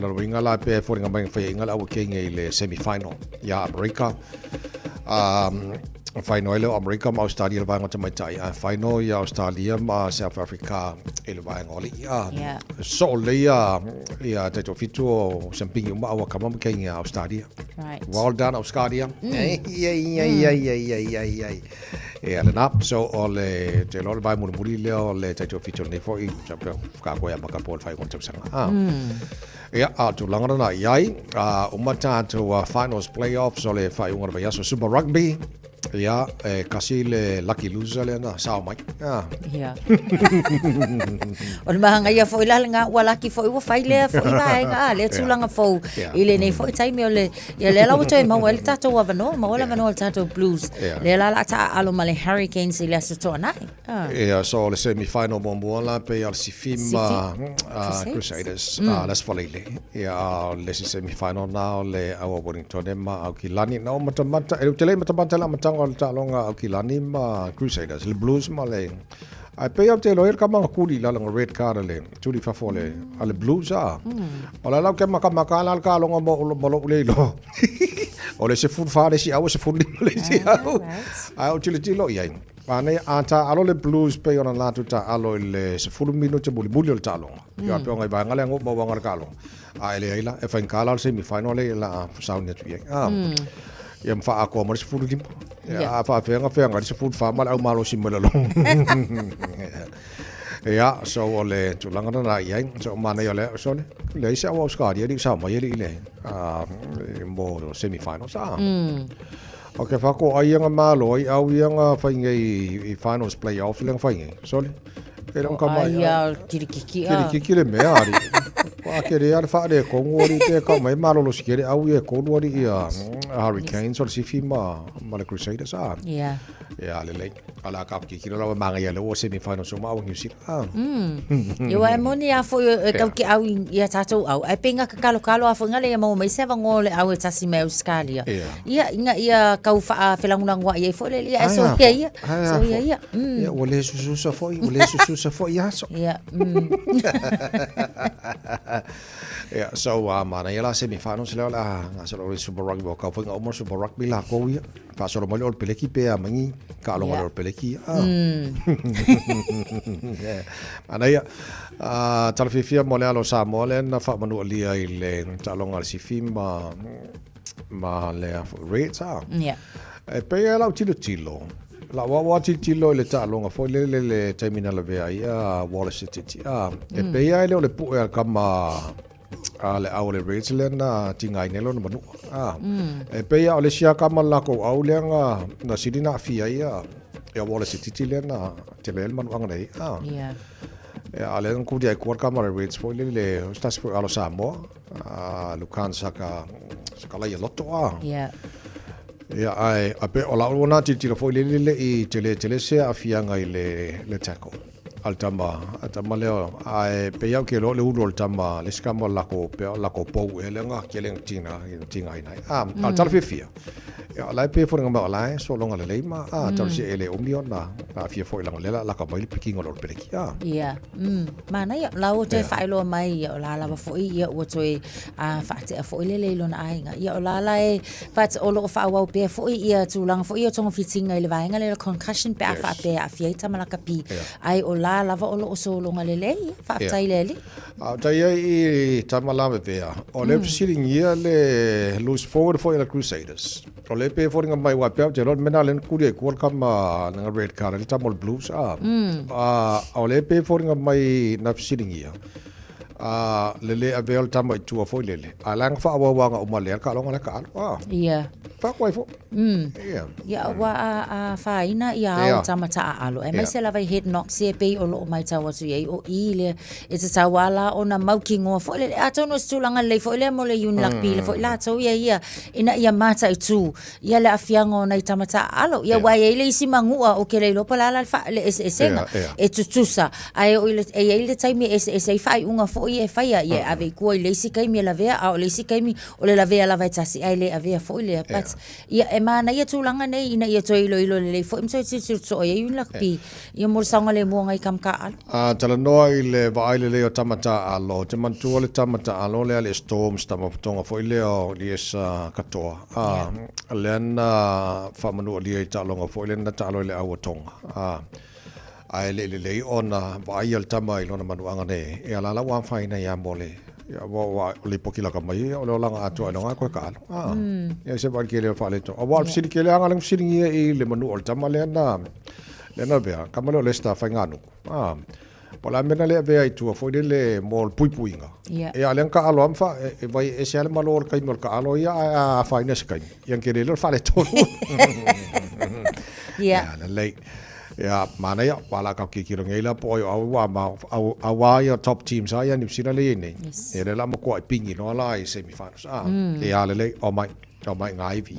Lona uiga la pea e foliga mai na faiaiga le aua keine i le semi final ia Amerika. Final ai lea o Amerika ma Australia i le vaega o tamaitai, ae final ia Australia ma South Africa i le vaega o alii. Soo lelei ia taitoafitu o Siampigi uma aua kama ma keine a Australia. Right. Well done, Australia. Ai, ai, ai, ai, ai, ai, ai, ai. Ia lena. So, o le, te iloa o le vae mulimuli lea o le taitoafitu o lenei foi, sa pea, kākou e amata po o le faaiuga o le tausaga. Ah. Ia, a o tulaga lena i ai, uma tatou finals playoffs o le faaiuga o le vaiaso Super Rugby. Ia, e kasi le lucky loser lea na sao mai. Ah. Ia. O le mahanga ia foi la le ngā ua laki foi ua whai lea foi vaega a lea tulaga fou i lenei foi taimi o le ia lea la ua toe maua ai le tatou avanoa maua le avanoa o le tatou Blues. Lea la la taaalo ma le Hurricanes i le Aso Toonai. Ah. Ia, so o le semi final muamua la pei o le Sifi ma Crusaders, le Aso Faraile. Ia, a o le isi semi final na o le Aua Wellington ma Aukilani. Na ou matamata, e ou te le i matamata i le amataga o le taaloga a Aukilani ma Crusaders, le Blues ma le... Ae pei ou te iloa i le kama na tuli i lalo na red card a le tuli i fafo a le, a le Blues a. O le ala ou te makamaka ai la le taaloga ma ma lou le iloa. O le 14 le isi au, e 15 le isi au. Ae ou tilotilo i ai. Manaia, a taaalo le Blues pei ona latou taaalo i le 10 minute mulimuli o le taaloga. Ia pei ona i vaega lea na ou mauaga le taaloga. A e leai la, e faigata la o le semi final lea o le a sauni atu i ai. A, Ia ma faaatoa ma le 15. Ia, a faafefea feagai le 14 ma le au malosi mai lalo. Ia, so o le tulaga lena i ai. So manaia o lea, so le, leai se au Australia e le i sao mai alii le, mo semi finals. A. O ke whako ai anga malo ai au ia nga whai nei i finals playoff le nga whai nei. Sorry. E le ka mai. Ai a kilikiki a. Kilikiki le mea ari. Wa ke le ala whaare e kongo ari te ka mai malolo si kere au e kolu ari ia Hurricanes o le sifi ma ma le Crusaders a. Yeah. Ia le lei. Ala ka ki kilo lawa manga ia le o semi final so ma au New Zealand. Ah. Ia wa e moni a foi e tau ke au ia tātou au. Ai penga ka kalo kalo a foi ngale ia mau mai se vango le au e tasi mai Australia. Ia inga ia kau wha whelangulangua ia foi le ia e so ia ia. So ia ia. Ia ua le sususa foi, ua le sususa foi ia aso. Ia. Ia, so mana ia la semi-finals lea o le a gasolo le Super Rugby o kau foi nga uma Super Rugby la kou ia. Faasolo mai le All Peleki pe a mangi ka alonga le All Peleki. Ah. Mana ia tala fiafia mo le alo Samoa lea na faamanualia i le taaloga a le Sifi ma ma le Reds ah. Yeah. E pei e lau tilotilo, lau au a tilotilo i le taaloga foi lele le taimi na lavea ai a Wallace e titi. A, e pei lava e le o le pu'e a le kama a le au o le Reds lea na tigaina ai lona manua. A, e pei lava o le isi lava kama o le lakou au lea na, na sili na aafia ai a, ia Wallace e titi lea na tele ai le manuaga nei. A, ia, a lea na kuli ai kua le kama o le Reds foi lele, o se tasi foi o alo Samoa, a Lukhan Saka, Saka Laia Loto a. Ia, ae, a pe, o lau lona tilotilo foi lele le i tele tele se aafiaga i le, le tackle a le tama, a tama lea, ae pei au ke iloa le ulu o le tama, le isi kama o le lakou, pea o le lakou pou ea lea na kele na tiga, tigaina ai. A, a o le tala fiafia, ia, o la e pei foi mai o la e sologa lelei ma, a, talosia e le umi ona aafia foi leaga o lea o le a laka mai le pikiga o le Olo Peleki, a. Ia, manaia, la ua toe faailoa mai, ia, o la lava foi, ia, ua toe, a, faatea foi le lei lona aiga. Ia, o la la e, but o loo faaauau pea foi ia tulaga foi ia o togafitiga i le vaega lea o le concussion pe a faapea e aafia ai tama lakapi. Ae o la lava o loo sologa lelei, ia, faafetai i le Alii. A o tai ai i tama lavevea, o lea fesiligia le loose forward foi a le Crusaders. O lea pe foliga mai aua pea ou te iloa le mea lena lea na kuli ai kua le kama lena red card ai le tama o le Blues a. A o lea pe foliga mai na fesiligia a le le avea o le tama i tua foi lele, a la na faaauau uma lea le taaloga lea taalo a. Ia. Faaku ai foi. Ia. Ia, ua a, a fāina ia ao tama taaalo, aemaise lava i head knocks ia e pei o loo maitau atu i ai o i lea e tatau lava la ona mautinoa foi lele. Atonu o se tulaga lelei foi lea mo le Unilakpi le foi latou ia ia ina ia mataitu ia le aafiaga o nai tama taaalo. Ia aua e i ai le isi manua ou te le iloa po o le a la le eseesega e tutusa ae oo i le, e i ai le taimi e eseese ai faaiuga foi ia e faia, ia e ave i tua i le isi taimi e lavea, a o le isi taimi o le lavea lava e tasi ae le avea foi lea. But ia e manaia tulaga nei ina ia toe iloilo lelei foi ma toe tilotilo totoa i ai Unilakpi ia mo le saogalemu o nai tama taaalo. A talanoa i le vaai lelei o tama taaalo, ou te manatua le tama taaalo lea le Storms tama potoga foi lea o Liesa Katoa, a lea na faamanualia i taaloga foi lea na taalo i le au o Tonga, a ae le i lelei ona vaaia le tama i lona manuaga nei, ia la la ua afaina ia mo le ia ua ua o lipoti laka mai ia o le olaga atoa i loga koe kaalo. A ia se vaai kele o faaleto. A ua o le fesili kele aga le fesiligia i le manu o le tama lea na Lea na avea, kama lea o Lester Faingānuku. Ah, po o le a mea na le avea i tua foi lele mo le puipuiga. Ia. Ia, lea na kaalo lava ma fa, e, e vai ese lava le malo o le taimi o le kaalo ia, ae a afaina se taimi. Ia na tele lea o le faaletonu. Ia. Ia, lelei. Ia, manaia, ua la kau kikilo nei la po o au ua ma au au a ia top teams a ia New Zealand le ia nei. Yes. Ia le la matua i pingi noa la i semi finals. Ah, ia lelei, o mai. Tau mai ngā iwi.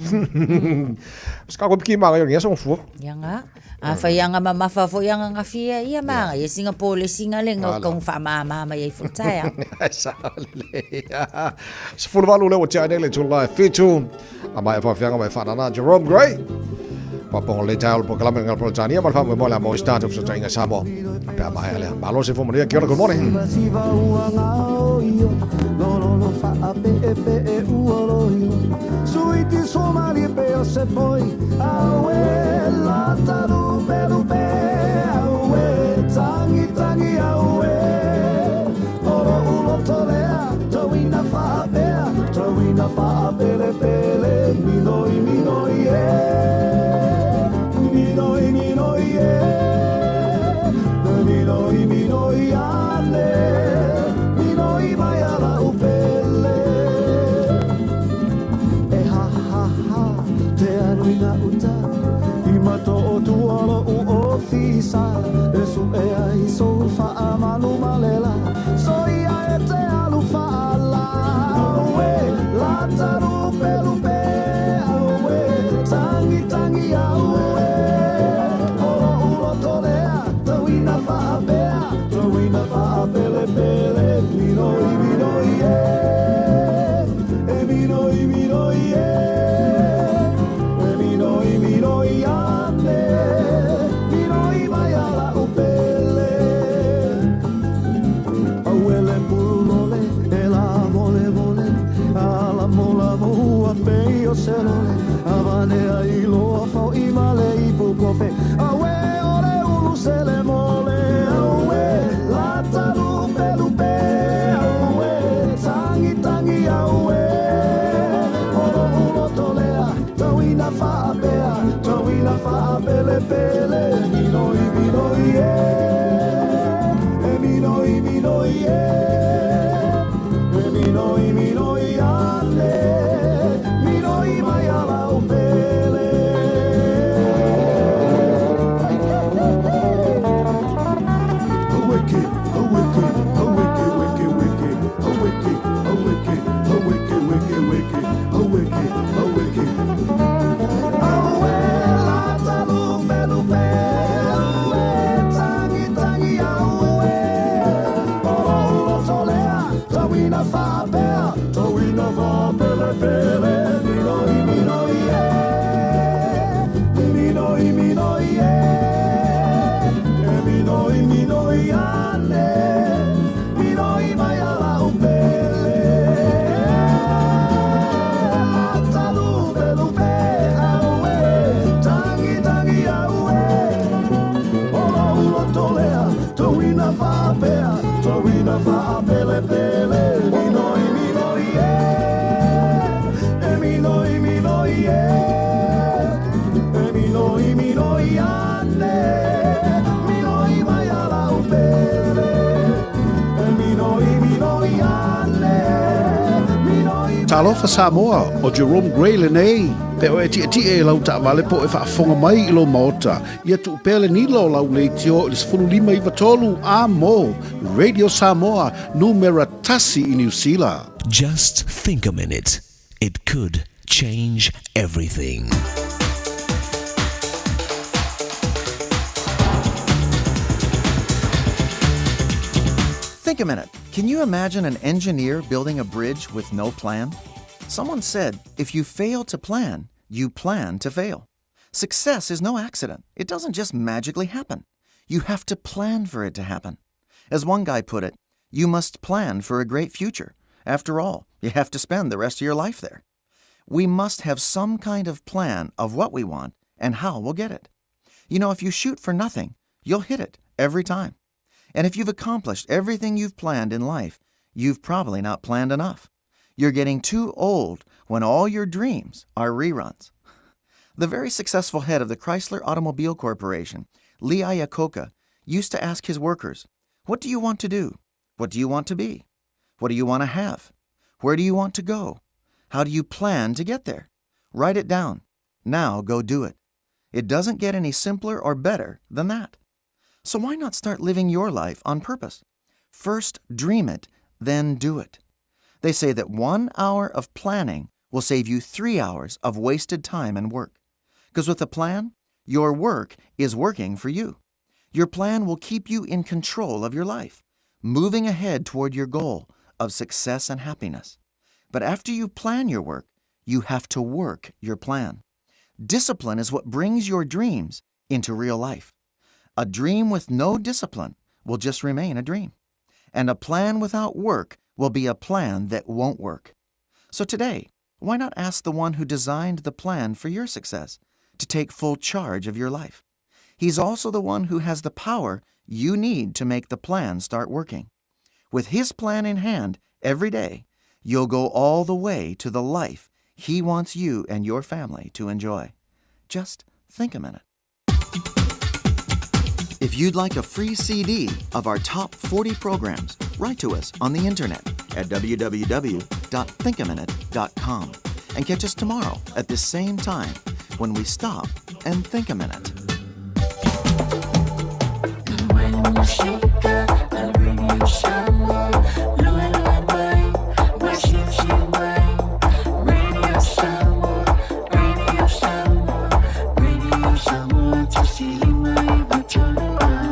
Ska koe piki māngai o ngia songo fua. Ia ngā. A whai anga mamafa foi anga ngafi ia ia māngai. Ia Singapore le singa le ngau kaunga whaamāmā mai ai futaia. Sa lelei. 18 lea ua tea nei le tula e fitu. A mai e whawhianga mai whanana Jerome Gray. Papongo le tau po kalame ngā Politania ma le whamwe mo le a mo start of Sotainga Samoa. A pea mai alea. Malo se fōmanuia. Kia ora, good morning. ofe. Auē o le ulu sele mole, auē lata lupe lupe, auē tangi tangi auē. O lo'u loto lea, tauina faapea, tauina faapelepele, minoi minoi e, e minoi minoi e, e minoi minoi ane, minoi mai ala o pele. Aweke, aweke, aweke, weke, weke, aweke, aweke, aweke, weke, weke, aweke, aweke. Auē, lata lupe lupe, auē, tangi tangi auē. O lo'u loto lea, tauina faapea, tauina faapelepele, minoi minoi e, minoi minoi e, e minoi minoi ane, minoi mai ala o pele. Lata lupe lupe, auē, tangi tangi auē. O lo'u loto lea, tauina faapea, tauina faapelepele, minoi minoi e, e minoi minoi e, e minoi minoi ane, minoi mai ala o pele. E minoi minoi ane, minoi Talofa Samoa, o Jerome Gray lenei. Pe o e ti'eti'e i lau taavale po o e faafofoga mai i lou maota, ia tuu pea le nila o lau leitio i le 15 93 a mo Radio Samoa, numera tasi i Niu Sila. Just think a minute. It could change everything. Think a minute. Can you imagine an engineer building a bridge with no plan? Someone said, if you fail to plan, you plan to fail. Success is no accident. It doesn't just magically happen. You have to plan for it to happen. As one guy put it, you must plan for a great future. After all, you have to spend the rest of your life there. We must have some kind of plan of what we want and how we'll get it. You know, if you shoot for nothing, you'll hit it every time. And if you've accomplished everything you've planned in life, you've probably not planned enough. You're getting too old when all your dreams are reruns. The very successful head of the Chrysler Automobile Corporation, Lee Iacocca, used to ask his workers, What do you want to do? What do you want to be? What do you want to have? Where do you want to go? How do you plan to get there? Write it down. Now go do it. It doesn't get any simpler or better than that. So why not start living your life on purpose? First dream it, then do it. They say that 1 hour of planning will save you 3 hours of wasted time and work. Because with a plan, your work is working for you. Your plan will keep you in control of your life, moving ahead toward your goal of success and happiness. But after you plan your work, you have to work your plan. Discipline is what brings your dreams into real life. A dream with no discipline will just remain a dream. And a plan without work will be a plan that won't work. So today, why not ask the one who designed the plan for your success to take full charge of your life? He's also the one who has the power you need to make the plan start working. With his plan in hand every day, you'll go all the way to the life he wants you and your family to enjoy. Just think a minute. If you'd like a free CD of our top 40 programs, write to us on the internet at www.thinkaminute.com and catch us tomorrow at this same time when we stop and think a minute.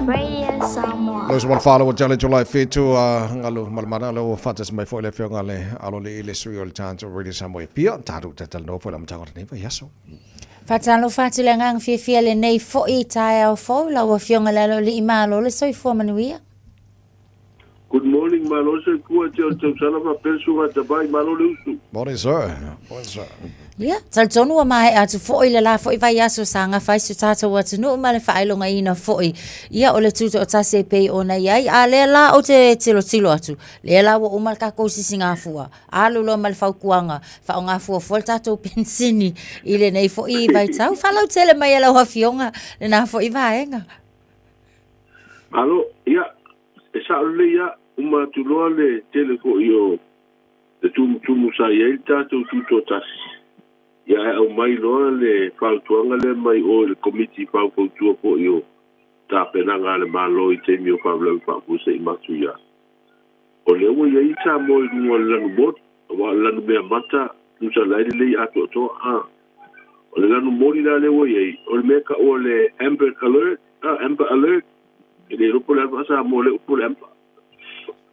Radio Samoa. Lau se whāla wa jale July 7 ngalu malamana lau whantas mai fo le fionga le alo le ile sui o le chance o Radio Samoa e pia tātou tatalo no fo la mtanga nei vai aso. Faatalofa atu le agaga fiafia lenei foi taeao fou lau Afioga i le Aloalii Malo le soifua manuia. Good morning, malo le soifua te o le tausala faapea le suaga Tavai, malo le usu. Morning sir. Morning sir. Ia, talitonu ua maea atu foi le la foi vaiaso sa gafa ai si o tatou atunuu ma le faailogaina foi ia o le tutoatasi e pei ona i ai. A lea la ou te tilotilo atu, lea la ua uma le tatou sisigafua, alu loa ma le fautuaga, faaaoga fuafua le tatou penisini i lenei foi vaitau. Faalautele mai e lau Afioga lena foi vaega. Malo, ia, e sao lelei lava, uma atu loa le tele foi o le tumutumu sa i ai le tatou tutoatasi, ia ae aumai loa le fautuaga lea mai o i le Komiti Faufautua foi o Tapenaga a le Malo i taimi o faalavelave faafuasei matuia. O lea ua i ai Samoa i luga o le lanu moli, aua o le lanu meamata tusa la e lelei atoatoa. A o le lanu moli la lea ua i ai, o le mea e taua o le Amber Alert, a, Amber Alert, e le iloa po o le a le faa-Samoa o lea upu o le amber.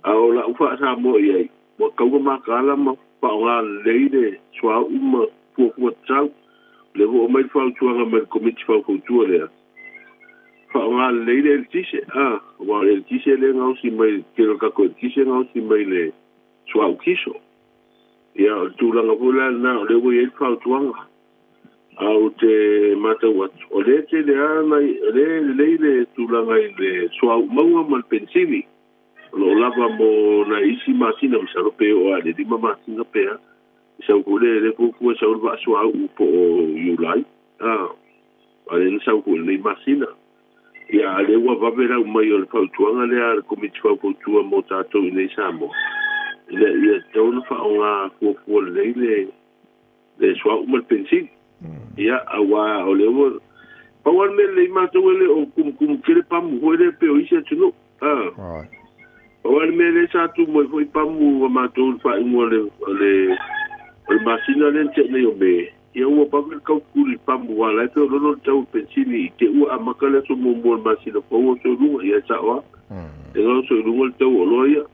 A o lau faa-Samoa i ai, ua tatau ona mataala ma faaaoga lelei le suauu ma fuafua tatau. O lea foi ua aumai le fautuaga mai le Komiti Faufautua lea, faaaoga lelei le eletise, a, aua o le eletise lea e gaosi mai, le tele o le tatou eletise e gaosi mai le suauu kiso. Ia, o le tulaga foi la lena o lea ua i ai le fautuaga. A ou te matau atu, o lea e tele lava nai, o lea e lelei le tulaga i le suauu maua ma le penisini. O lo o lava mo nai isi masina, masalo pe oo lava i le 5 masina pe a. E sau foi le, lea fuafua e sau le vaa suauu po o Iulai, a, a o lea na sau foi i lenei masina. Ia, a o lea ua vave lau mai o le fautuaga lea a le Komiti Faufautua mo tatou i inei i Samoa, ina ia tatau ona faaaoga fuafua lelei le le suauu ma le penisini. Ia, aua o lea ua... Pau lava le mea lelei matou e le o kumukumu tele pamu foi lea pei o isi atunuu. Ah. Pau lava le mea lea sa tumu ai foi pamu a matou i le faaiuga o le, o le, o le masina lea na tea nei o Me, ia ua vave le taufetuli i le pamu aua o la e feoloolo le tau o le penisini i te i ua amata le aso muamua o le masina fou oso i luga. Ia e sao lava. E oso i luga le tau o oloa ia.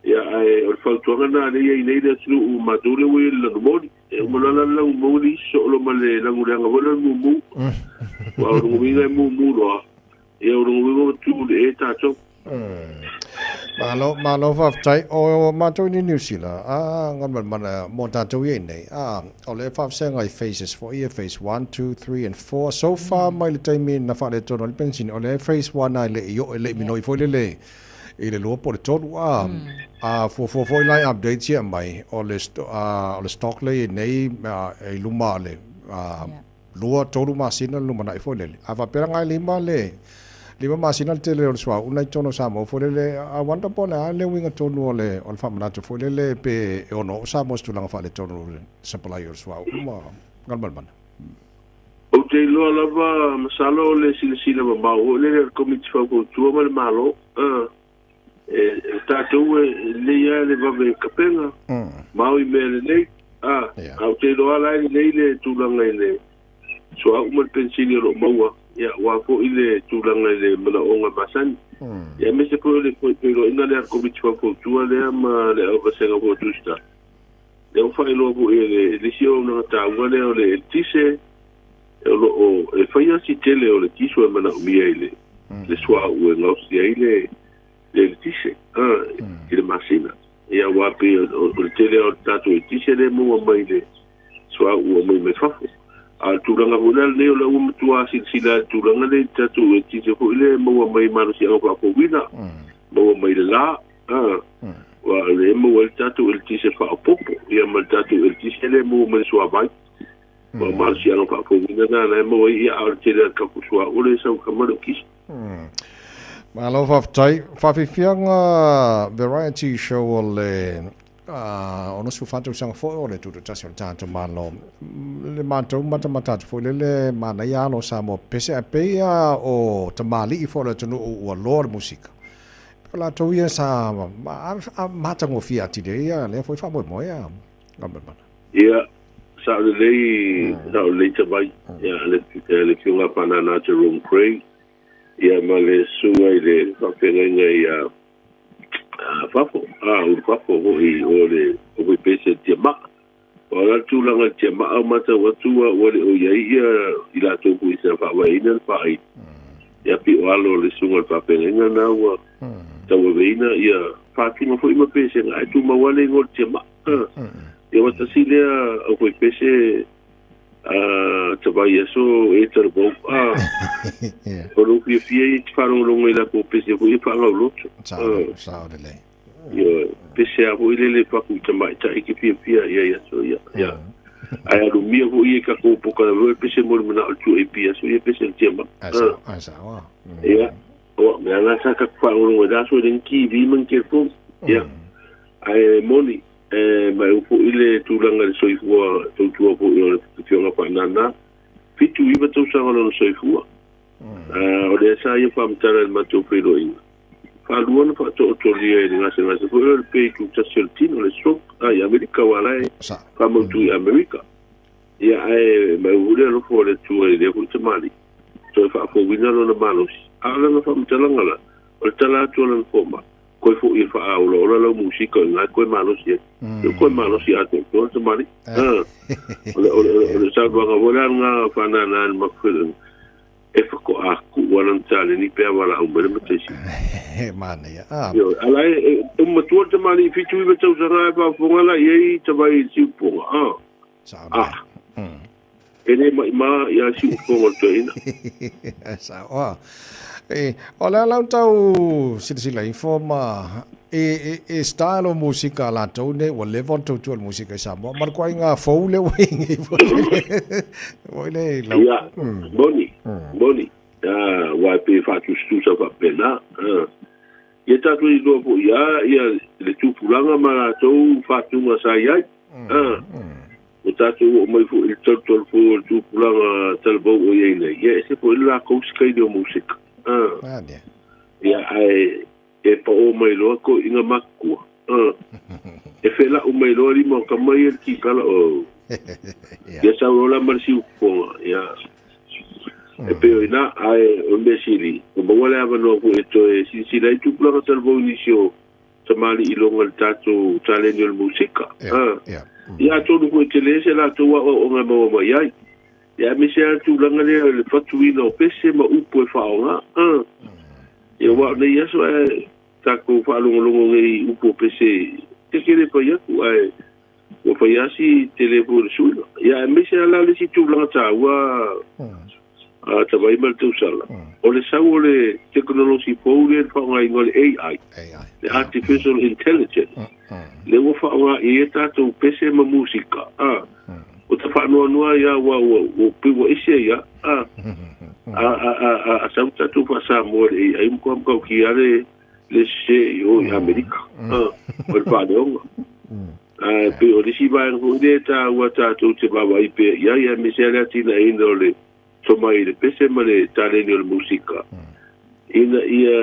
Ia, ae o le fautuaga lena lea e i ai nei le atunuu, matou lea ua i ai le lanumoli. E uma loa la le lanumoli, soo loa ma le lanuleaga foi lea o le mumu. Aua o lona uiga e mumu loa, ia o lona uiga ua tu i le e tatou. Malo, malo faafetai. O matou i Niu Sila, a galumalemana mo tatou i ai nei, a o le faafesega i phases foi ia, phase 1, 2, 3 and 4. So far mai le taimi na faaletonu ai le penisini, o le phase 1 lava e le i oo, e le i minoi foi lele i le 2 po o le 3 a a fuafua foi la i updates ia e aumai, o le o le stock lea e i ai nei e i luma o le 2, 3 masina le lumanai foi lele. A faapea la e 5 le 5 masina le tele o le suauu lena i totonu o Samoa foi lele, I wonder po o le a le uiga tonu o le o le faamanatu foi lele pe e ono oo Samoa i se tulaga faaletonu o le supply o le suauu ma galumalemana. Ou te iloa lava, masalo o le silasila mamao foi lele a le Komiti Faufautua ma le Malo, e, e tatou e lelei lava le vave kapena, ma o i mea lelei, a, a ou te iloa la e lelei le tulaga i le suauu ma le penisini o lo o maua, ia, aua foi le tulaga i le manaoga masani. Ia, aemaise foi o le feiloaiga lea a le Komiti Faufautua lea ma le Vasega foi o Tusitala. Lea ua faailoa foi e le isi auaunaga taua lea o le eletise, o lo o e fai lava si tele o le kiso e manaomia i le le suauu e gaosi ai le le eletise i le masina. Ia aua pei o le tele lava o le tatou eletise lea e maua mai le suauu e aumai mai fafo. A o le tulaga foi la lenei o lea ua matua silasila i le tulaga lea i le tatou eletise foi lea e maua mai malosiaga faafouina, maua mai le la, Aua o lea e maua ai le tatou eletise faaopoopo, ia ma le tatou eletise lea e maua mai le suavai. Ma o malosiaga faafouina na la e maua ai, ia a o le tele lava o le tatou suauu lea e sau i le ma le kisa. Malo faafetai. Faafiafiaga variety show o le 64 tausaga foi o le tutoatasi o le tatou Malo. Le matou matamata atu foi lele manaia alo o Samoa pese ae pei lava o tamalii foi o le atunuu ua loa le musika. O latou ia sa matagofie atili ai ia lea foi faamoemoe a Galumalemana. Ia, sao lelei, sao lelei Tavai, ia, le, le Afioga ia Faanana Jerome Craig, ia ma le susuga i le faafeagaiga ia Fafo, a, Ulu Fafo foi o le o foi pese Tiamaa. O le a le tulaga i le tiamaa o matau atu ua le o i ai ia i latou foi sa faavaeina le faaili. Ia pei o alo o le susuga i le faafeagaiga lena ua tauaveina ia fatuga foi ma pesega ae tumau lava le igoa o le tiamaa. Ia ua tasi lea aufaipese a tavai aso e talavou. O lou fiafia ia e te faalogologo i latou pese foi ia faagauloto. Sao lelei. Ioe, pese lava foi lele faku i tamaitai ke fiafia i ai aso ia. Ia. Ae alumia foi ia i tatou pokalame foi pese mo le manao o le 2AP aso ia pese le tiamaa. Ae sao lava. Ia. Oa, mea la sa tatou faalogologo ai la aso e leai ni TV ma ni telefoni. Ia. Ae moni, e maeu foi le tulaga i le soifua tautua foi o le Afioga Faanana. 79 tausaga lona soifua. O lea sa ia faamatala i le matou feiloaiga. Faalua ona faatootolia i le gasegase foi lea o le pe itutasi o le tino, le stroke, i Amerika, aua o la e faamautu i Amerika. Ia, ae maeu foi le alofa o le Atua i lea foi tamalii, toe faafouina lona malosi. A o lana faamatalaga la, o le tala atu a lana fomai, Koe foi e faaolaola lau musika i ina e koe malosi ai. Ua koe malosi atoatoa le tamalii. O le, o le, o le saunoaga foi la lena faanana e le matou e faatoa tuu lava lana taleni pe a valaau mai le mataisi. He manaia. Ah. Ioe, ala e, e matua le tamalii 79 tausaga ae faafofoga la i ai tavai i le siupoga. Ah. Ah. E le maima ia siupoga o le toeaina. Sao. Ah. E, o le a lau tau silasila ifo ma e, e, e style o musika a latou nei ua leva ona tautua i le musika i Samoa ma le koaiga fou lea ua i nei foi le foi le lau Ia, moni, moni. Ah, aua e pei e faatusatusa faapena. Ah. Ia tatou iloa foi lava ia le tupulaga ma latou faatuga sa i ai. Ah. Ua tatou oo mai foi i le talutalu fou o le tupulaga talavou o i ai nei, ia ese foi le latou sikaili o musika. Ah. Ia, ae E paʻō mai loa toeʻina matutua. E felaʻu mai loa lima o tama ia i le kikala, oh. Ia sau loa la ma le siufofoga, ia. E pei o ina, ae o le mea sili, ua maua le avanoa foi e toe silasila ai tupulaga talavou i nisi o tamalii iloga i le tatou taleni o le musika. Ia atonu foi e tele se latou aoaoga e maua mai ai. Ia aemaise lava le tulaga lea o le fatuina o pese ma upu e faaaoga. Ia aua o nei aso ae tatou faalogologo nei i upu o pese te le fai atu ae ua fai lava si tele foi o le suiga. Ia aemaise lava la le isi tulaga taua a Tavaima ma le tausala, o le sau o le tekonolosi fou lea i le faaaogaina o le AI, le Artificial Intelligence, lea ua faaaoga i ai a tatou pese ma musika. Ua ta faanoanoa ai aua ua ua pei ua ese ai a a a a a a sau tatou faa-Samoa i le AI matua matautia le le sese i o i Amerika a o le faaleoga. Ae pei o le isi vaega foi lea e taua tatou te vaavaai pea i ai aemaise lava le atinaeina o le tomai i le pese ma le taleni o le musika ina ia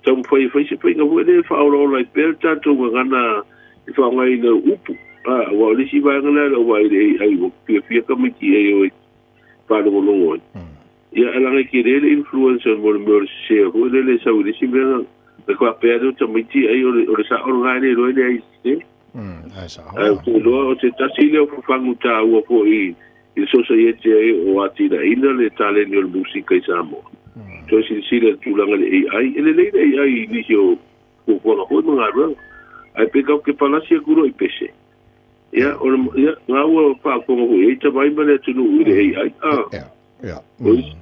taumafai e fai se faiga foi lea e faaolaola ai pea le tatou gagana i le faaaogaina o upu. Aua o le isi vaega lea o lau vaai i le AI ua fiafia tamaiti i ai e o e faalogologo ai. Ia, ae leaga e tele le influence mo le mea o le sese foi lele e sau i le isi mea na faapea lea o tamaiti ai o le sao lena e le iloa e leai sese. Ae ou te iloa o se tasi lea o fafagu taua foi i le sosaiete ai o atinaeina le taleni o le musika i Samoa. Toe silasila i le tulaga i le AI, e lelei le AI i nisi o fuafuaga foi ma galuega, ae pe tatou te palasi atu loa i pese, ia, o le, ia, na ua faafofoga foi i ai Tavai ma le atunuu i le AI, a,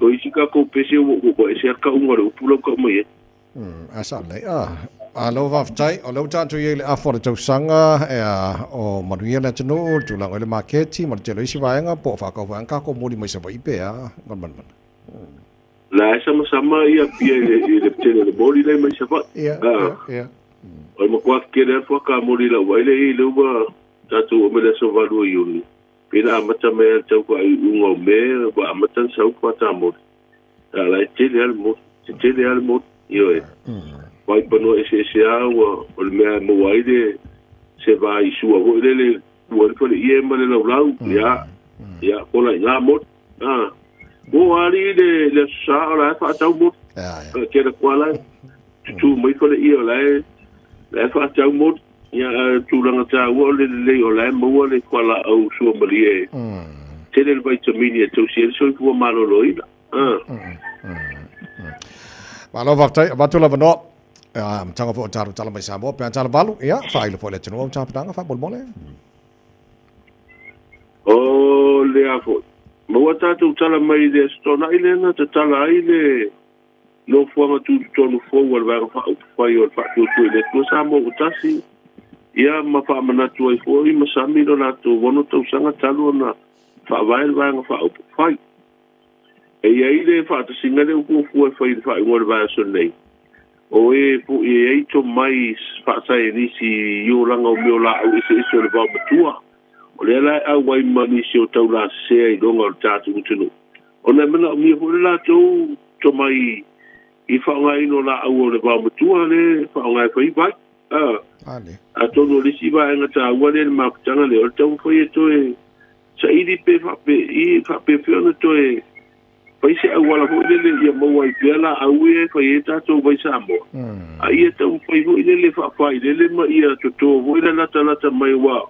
o isi tatou pese ua ese lava le tauga o le upu la ua tau mai ai. Ae sao lelei. Malo faafetai. O lea ua tatou i ai i le afa o le tausaga o manuia le atunuu, le tulaga i le maketi ma le tele o isi vaega, po o faatau foi lava tatou moli mai Savaii pe a, Galumalemana. La e samasama ia Apia i le tele o le moli la e mai Savaii. Ia, ia, ia. O le matua tetele lava le fuata moli i lau vaai lea i ai lea ua tatou oo mai i le aso 8 o Iuni, pei na amata mai lava i le tau faaiuiuga o Me ua amata ona sau le fuata moli. A la e tele lava le moli, tetele lava le moli, ioe. Vai panoa eseese lava ua, o le mea e maua ai le, se va i sua foi lele, ua le faleie ma le laulau, ia, ia, kola i ngā moli. A, ua alii le, le aso sa o la e faatau moli. Kela kua la e, tutū mai faleie o la e, la e faatau moli. Ia, a tulaga taua o le lelei o la e maua le fualaau suamalie. Tele le vaitamini e tausi ai le soifua maloloina. Malo faafetai, avatu le avanoa. Amataga foi o tatou tala mai Samoa pe a tala valu, ia, faailo foi i le atunuu au tapenaga faamolemole. O lea foi. Maua tatou tala mai le Aso Toonai lea na tatala ai le nofoaga tutotonu fou a le Vaega Faaupufai o le Faatuatua i le Atua Samoa ua tasi, ia ma faamanatu ai foi ma sami lo latou 6 tausaga talu ona faavae le Vaega Faaupufai. E i ai le faatasiga lea ua fuafua e fai i le faaiuga o le vaiaso nei, o e foi e i ai tomai faasaienisi i olaga o mea o laau eseese o le vaomatua, o lea la e auai ma nisi o taulasea i luga o le tatou atunuu, ona e manaomia foi le latou tomai i faaaogaina o laau o le vaomatua lea e faaaoga e fai vai. Atonu o le isi vaega taua lea i le mafutaga lea, o le taumafai e toe saili pe faape i faapefea ona toe fai se auala foi lele ia maua ai pea laau ia e fai ai tatou vai Samoa, a ia taumafai foi lele faafailele ma ia toto foi le latalata mai, aua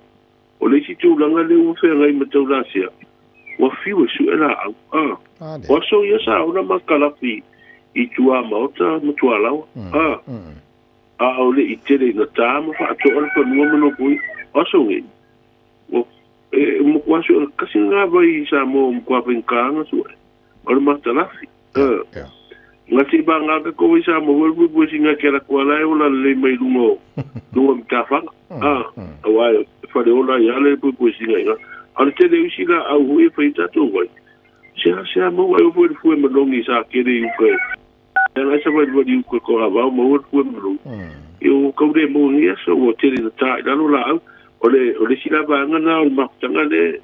o le isi tulaga lea ua feagai ma taulasea, ua fiu e sue laau. A o aso ia sa ola ma kalafi i tuamaota ma tualaoa, a a o le i tele ina tā ma faatoa le fanua ma nofoi. O aso nei ua e matua sue kasi ngā vai i Samoa ua matua faigata ona sue o le matalafi. Nga te ba ngā ka ko i Samoa foi le puipui singa ke la kua la e ola lelei mai luga o luga o matafaga. Aua e whare ola i ale puipui singa inga. A le tele usi la au hui e whai tātou vai. Sea sea maua e ofo le fue malongi sa kere i uka e. Ea ngai sa vai wali uka ko a vau maua le fue malongi. I o kaure mo ngi aso o tele na tā i lalo la au. O le, o le sila vaanga na o le mafutaga le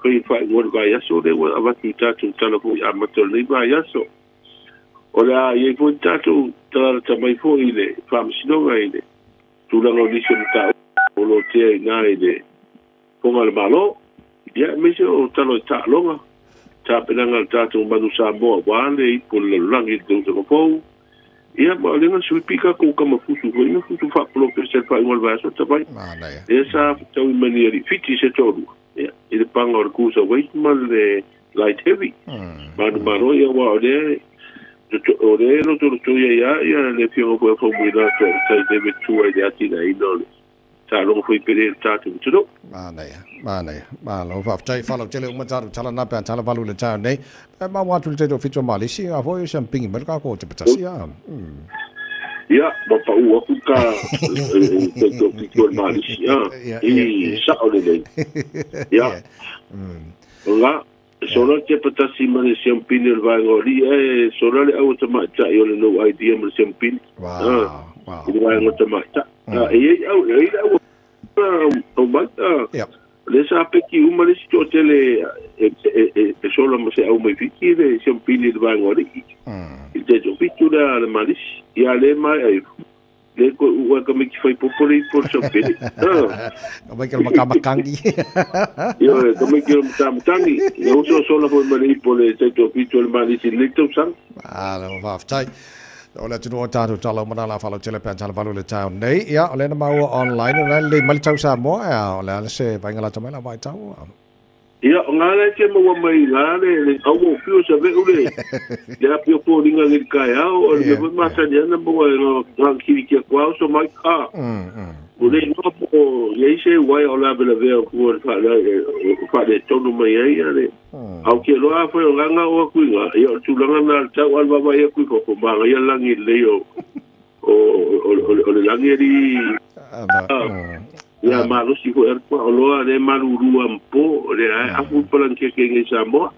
fai faaigoa le vaiaso le ua avatu i tātou tala foi amata o lenei vaiaso. O le a i ai foi tātou talalata mai foi i le faamasinoga i le tulaga o nisi o mataupu o lo o tea i ina i le Fofoga o le Malo, ia aemaise o tala o taaloga, tapenaga a le tatou Manu Samoa aua le ipu o le lalolagi i le tausaga fou. Ia, ma o lea na sui pika kou kama fusu foi na fusu faapolofesa i le faaiuga o le vaiaso tabai. Lea sa fetaui mai ni alii Fiti se toalua, ia, i le paga o le cruiserweight ma le light heavy. Manumalo, ia, aua o lea o lea e lotolotoi ai lava ia le Afioga foi a Faumuina Toaotai David Tua i le atinaeina o le taaloga foi pele i le tatou atunuu. Manaia, manaia. Malo, faafetai, faalautele uma tatou tala na pe a tala valu i le taeao nei. Pe maua atu le tatou 7 o Malisi, a foi o siampingi mai le kākou o te patasi, a. Ia, ma pau aku ka tatou 7 o Malisi, a. I sao lelei. Ia. Nga, sola te patasi ma le siampini o le vaega o alii, ae sola le au o tamaitai o le no idea ma le siampini. Wow, wow. I le vaega o tamaitai. E i ai au, e ai le au au mai. O lea sa peki uma le isi toatele e sola ma se au mai Fiti le siampini i le vaega o alii. I te toafitu lea a le Malisi. Ia le mai ai. Le koe ua ka miki whai popo le ipo le siampini. Ka mai ke le makamatangi. Ioe, ka mai ke le makamatangi. Ia uso sola foi ma le ipo le toafitu a le Malisi i lenei tausaga. Malo, faafetai. O le atunuu o tatou tala uma na la faalautele pe a tala valu i le taeao nei. Ia, o lea na maua online, o le a lelei mai le tau Samoa, ea, o le a le se vaaiga lata mai la vaitau. Ia, o ngā lea te maua mai i ngā le, le au o whio sa ve'u le, le api o fōringa ngei le kaeao, o le mea foi masani ana maua e ngā, ngā kiri kia kua au so mai, a, o le ingoa po o iai se uaea o lavelavea o kua le whaale, o whaale tonu mai ai, ia le, Au ke loa a foi o nganga o aku i ngā, ia o le tulaga na le tau a le vaavaai aku i fafo, manaia le lagi lelei o, o, o, o, o le lagi alii, ia malosi foi a le kua, o loa le malulu a ma po, o lea e afu le palagi keke nei Samoa.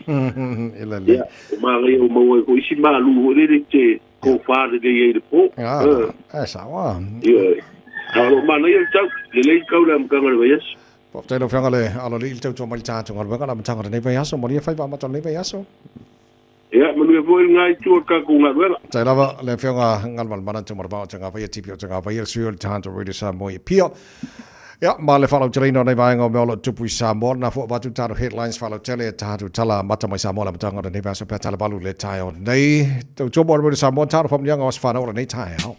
Ia, o manaia o maua ai foi isi malu foi lele te kofa lelei ai le po. E sao a. Ia, a o lo o manaia le tau, lelei le tau i le amataga o le vaiaso. Faafetai lau Afioga le Aloalii i le tautua mai le tatou galuega le amataga o lenei vaiaso. Manuia faiva amata o lenei vaiaso. Ia, manuia foi lena itu o le tatou galuega. Faafetai lava le Afioga Galumalemana Tumalavao o Tagavaia, TP o Tagavaia, le sui o le tatou Radio Samoa i Apia. Ia, ma le faalauteleina o nei vaega o mea o lo o tupu i Samoa, lena foi avatu tatou headlines faalautele e tatou tala amata mai Samoa le amataga o lenei vaiaso pe a talavalu le taeao nei. Tautua mo le Radio Samoa, talo faamanuiaga o aso fanau o lenei taeao.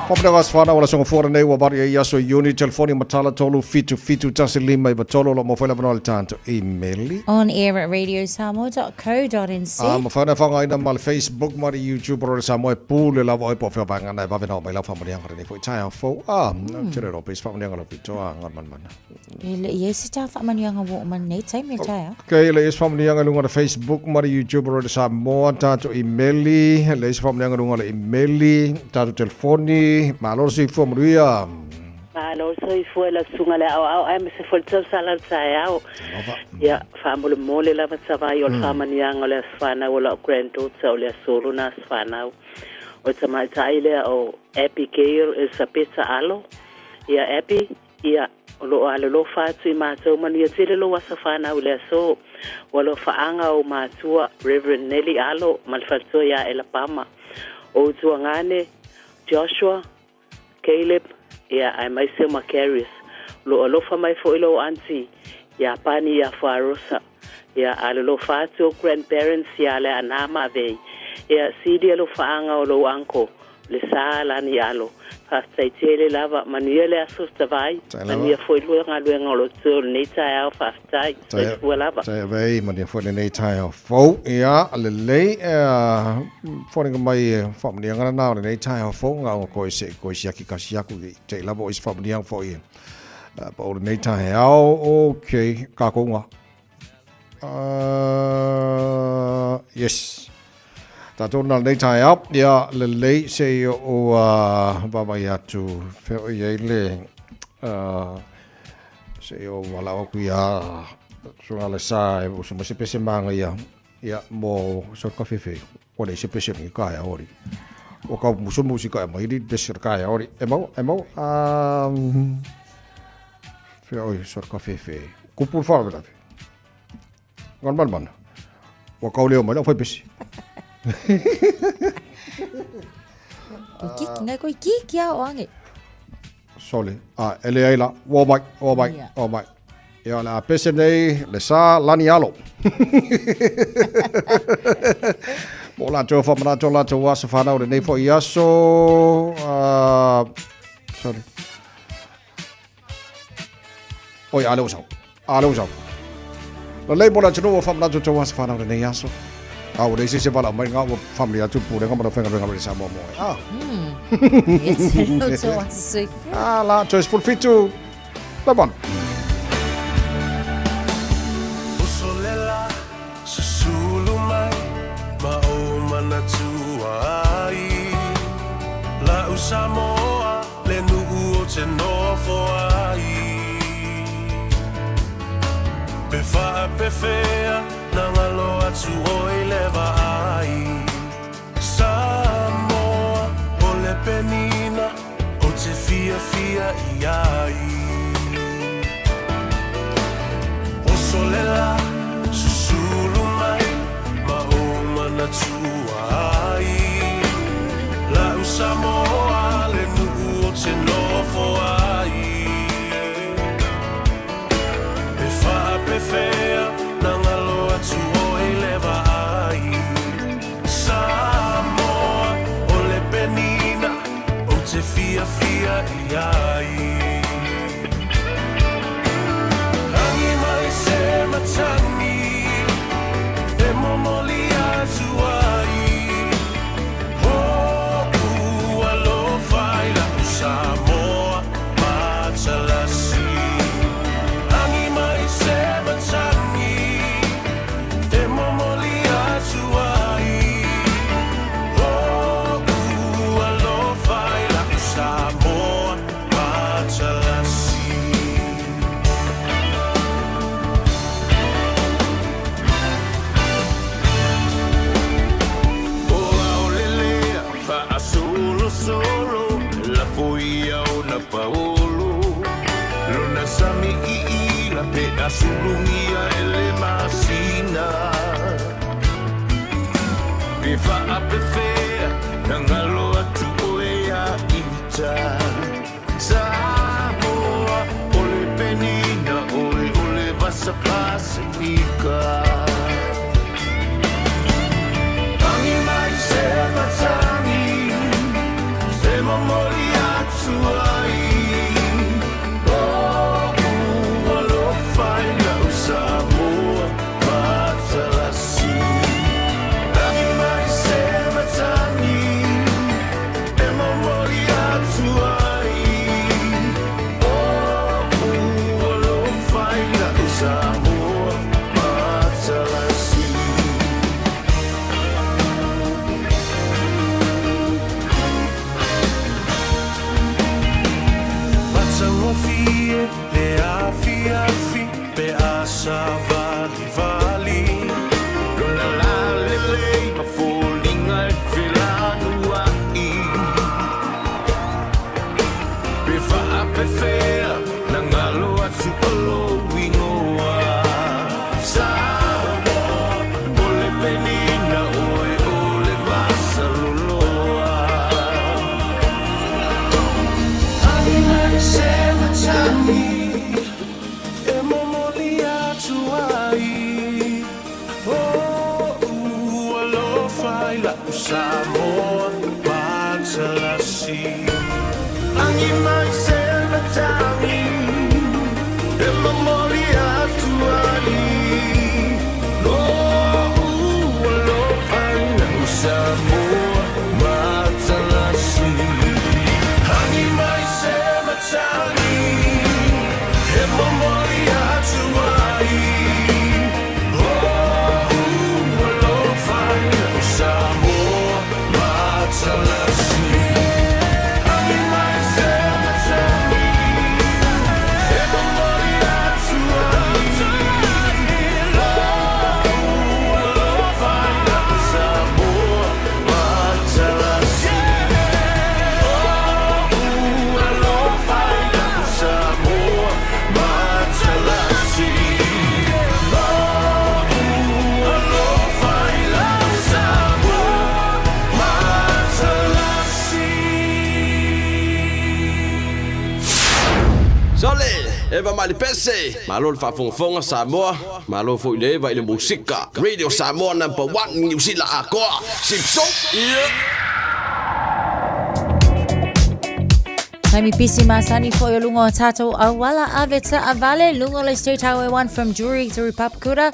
Whapena aso whanau ala songa fuara nei ua vari ai aso Iuni, telefoni matala 3 7 7 1 5 9 3 o lo mo whaila wanoa le tānto emaili. On air at radiosamoa.co.nz. A ma whaina whangaina ma le Facebook ma le YouTube ro le Samoa e pule lava oi po whia vangana e vave nao mai lau whamanianga rene fo i tai au fau. A, te rero pes whamanianga lau pito a ngan man mana. E le i se tā whamanianga wo o man nei taimi e tai au. Okay, le isi faamanuiaga i luga o le Facebook ma le YouTube o Radio Samoa, tatou imeli, le isi faamanuiaga i luga o le imeli, tatou telefoni, malo le soifua manuia. Malo le soifua i lau susuga le aoao aemaise foi le tausala o le taeao. Ia, faamolemole lava Savai o le faamanuiaga o le aso fanau o lau granddaughter o le aso lona aso fanau. O le tamaitai lea o Abigail Elisapeta Alo. Ia Abby, Ia, o lo o alolofa atu i matou manuia tele lou aso fanau i le aso. Ua alofaaga ou matua, Rev. Nelly Alo ma le faletua ia Elapama. O Utuagane, Joshua, Caleb, ia, aemaise o Macarius. O lo o alofa mai foi lou aunty ia Pani ia Fuarosa. Ia, alolofa atu ou grandparents ia Leaana ma Avei. Ia, sili alofaaga o lou uncle Le sa lani alo. Faafetai tele lava. Manuia le aso Tavai. Manuia foi lua galuega o lo totoe o lenei taeao. Faafetai. Soifua lava. Tai avei, manuia foi lenei taeao fou. Ia, lelei, foliga mai e faamanuiaga lena o lenei taeao fou, gaoga koe se i koe siaki kasi aku i te i lava o isi faamanuiaga foi pa o lenei taeao. Okay, kākou ngā. Yes. Tātou nā lenei taeao, ia lelei se i o vaavaai atu fea o i ai le se i o walao aku ia sunga le sa e usu mai se pese manga ia ia mo so ka fefe o le se pese ni ka ia ori o ka musu musika e mai ri pese ka ia ori e mau e mau fea o so ka fefe kupu wha Ngana mana mana. Ua kau leo mai lau whai pesi. Koi kiki, ngai koi kiki a o ange. Sole. A, ele ai la. Ua mai, ua mai, ua mai. Ia le a pese nei, le sa lani alo. Mo la tō whamana tō la tō aso whanau le nei fo i aso. Sorry. Oi, a leo sau. A leo sau. La lei mo le atunuu ua faamanatu tou aso fanau lenei aso. A ua leai se isi e valaau mai ngā ua family atu pulega ma le faigaluega mai le Samoa mo ai. Ah. Ah, la, toe 17. La valu. Usolela, susulu mai, ma o manatua ai. La'u Samoa, le nu'u o te nofo ai. Pe faapefea na ngalo atu oi le vaai. Samoa, o le penina o te fiafia i ai. Osolela, susulu mai, ma o manatua ai. La'u Samoa, le nu'u o te nofo ai. Pe faapefea na ngalo atu oi le vaai. Samoa, o le penina o te fiafia i ai. Rangi mai se matangi e momoli atu ai. Hoku alofa i la'u Samoa matalasi. Rangi mai se matangi e momoli atu ai. Hoku alofa i la'u Samoa matalasi. O aolelea faasolosolo lafo ia ona paolo lona sami iila pe asulugia e le masina pe faapefea na galo atu oe ia ita Samoa o le penina oe o le vasa Pasifika. Tangi mai se matangi, se momoli Samoa matalasi. Agi mai se matagi e momoli atu ai Lo'u alofa i lau Samoa matalasi. Agi mai se matagi e momoli atu ai Lo'u alofa i lau Samoa matalasi. Agi mai se matagi e momoli atu ai Lo'u alofa i lau Samoa matalasi. Lo'u alofa i lau Samoa matalasi. Lo'u alofa i lau Samoa matalasi. Sole, Eva Malipese, malo le faafogafoga Samoa, malo foi le Eva i le musika. Radio Samoa number 1 Niu Sila atoa. Sipso. Yeah. Taimi pisi masani foi o luga o tātou auala ave taavale luga o le State Highway 1 from Drury through Papakura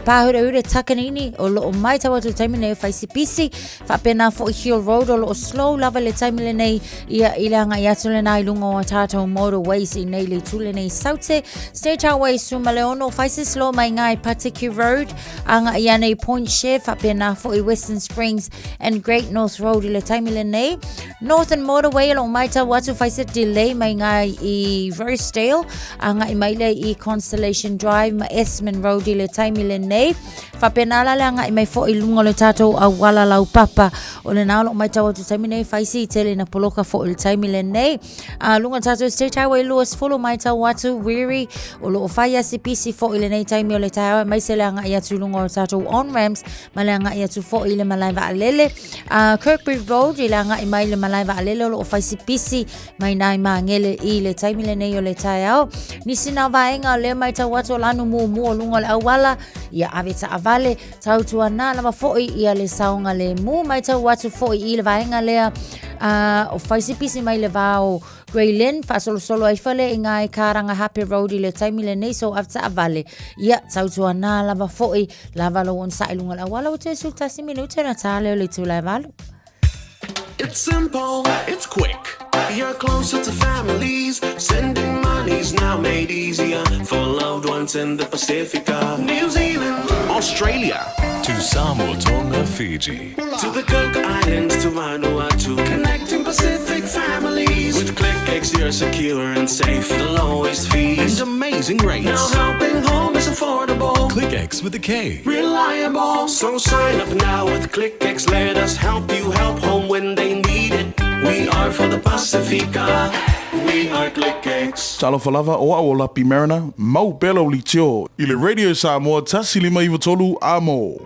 Pāhurehure Takanini o loo maitau atu le taimi nei o faisi pisi faapena foi Hill Road o loo slow lava le taimi lenei ia i le agai atu lena i luga o tātou motorways i nei le itu lenei Saute State Highway Sumaleono faisi slow mai ngai Patiki Road agai ane i Point Share faapena foi Western Springs and Great North Road i le taimi lenei Northern Motorway o loo maitau atu faisi delay mai ngai i Rosedale agai mai lea i Constellation Drive ma Esmond Road i le taimi lenei. Faapena la le agai mai foi i luga o le tatou auala laupapa o lena o loo maitau atu taimi nei faisi tele na poloka foi i le taimi lenei. A luga o le tatou State Highway 20 maitau atu Weary o loo fai asi pisi foi i lenei taimi o le taeao aemaise le agai atu i luga o le tatou on ramps ma le agai atu foi i le malae vaalele. Kirkby Road i le agai mai i le malae vaalele o loo faisi pisi mai nai magele i le taimi lenei o le taeao. Nisi na vaega o lea maitau atu o lanu mumu o luga o le auala, ia ave taavale, tautuana lava foi ia le saogalemu. Maitau atu foi i le vaega lea o faisipisi mai le va o Grey Lynn, faasolosolo ai fale i ngā i Karangahape Road i le taimi lenei, so ave taavale, ia tautuana lava foi lava lou onosai i luga o le auala ua toe 11 minute ona tā lea o le itula e 8. It's simple, it's quick. You're closer to families. Sending money's now made easier for loved ones in the Pacifica, New Zealand, Australia, To Samoa, Tonga, Fiji. to the Cook Islands, to Vanuatu. Connecting Pacific families. With KlickEx, you're secure and safe. The lowest fees And amazing rates. Now helping home is affordable. KlickEx with a K. Reliable. So sign up now with KlickEx. Let us help you help home when they need it. We are for the Pacifica. We are KlickEx. Talofa lava o au o Lapi Mariner, mau pea lau leitio i le Radio Samoa 153 amo.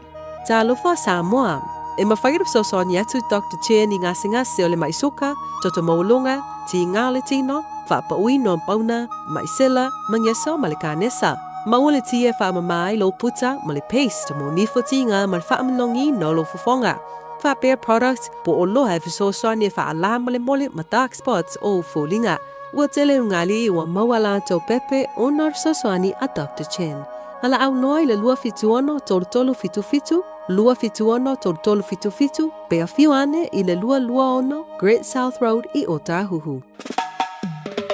Talofa Samoa. E mafai ona fesoasoani atu Doctor Chen i gasegase o le mai suka, toto maualuga, tiga o le tino, faapauina o pauna, mai sela, magesa ma le kanesa. Maua le ti e faamama ai lou puta ma le paste mo nifo tiga ma le faamanogiina o lou fofoga. Faapea product po o oloa e fesoasoani e faalā molemole ma dark spots o ou foliga. Ua tele ugali ua maua latou pepe ona o le fesoasoani a Doctor Chen. Valaau loa i le 276 3377, 276 3377, pe afio ane i le 226 Great South Road i Ōtāhuhu.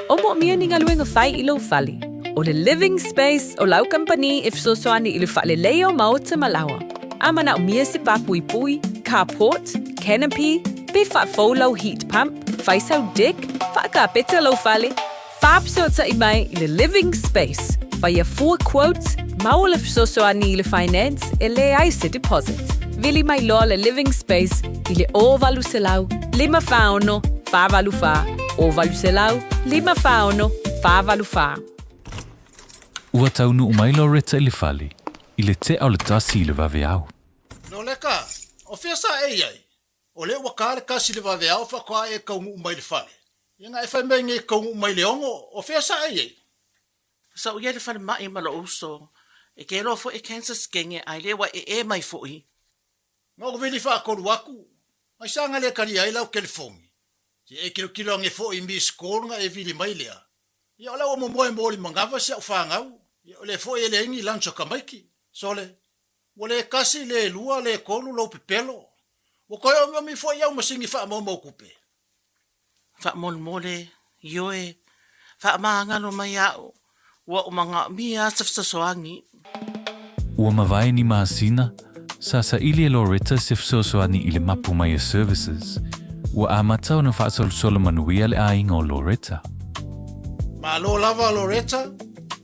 O moomia ni galuega fai i lou fale. O le Living Space o lau kamupani e fesoasoani i le faaleleia o maota ma laoa. A manaomia se pāpuipui, carport, canopy, pe faafou lau heat pump, fai sau deck, faakapeta lou fale, faafesootai mai i le Living Space. Faia fua quote, maua le fesoasoani i le finance e leai se deposit. Vili mai loa le Living Space i le 0800 546 484, 0800 546 484. Ua taunuu mai Loretta i le fale i le tea o le 1 i le vaveao. Loleka, o fea sa e i ai? O lea ua ka le 1 i le vaveao faatoa e taunuu mai i le fale. Ia na e fai mai nei e taunuu mai i le 6, o fea sa e i ai? Sa ou i ai i le falemai ma lou uso, e ke loa foi e cancer skenge ae le ua ee mai foi. Na ou vili faatolu atu, Aisea na le talia ai lau kelefogi? Se i e kilokilo ane foi i missed call na e vili mai lea. Ia o la ua momoe mo le manava si au fanau. Ia o lea foi e leai ni lunch a tamaiti. Sole, ua le tasi, le lua, le tolu lou pepelo. Ua toe omiomi foi au masini faamaumau tupe. Faamolemole, ioe, faamagalo mai a'u, ua ou manaomia a se fesoasoani. Ua mavae ni masina, sa saili e Loretta se fesoasoani i le Mapu Maia Services. Ua amata ona faasolosolo manuia le aiga o Loretta. Malo lava Loretta,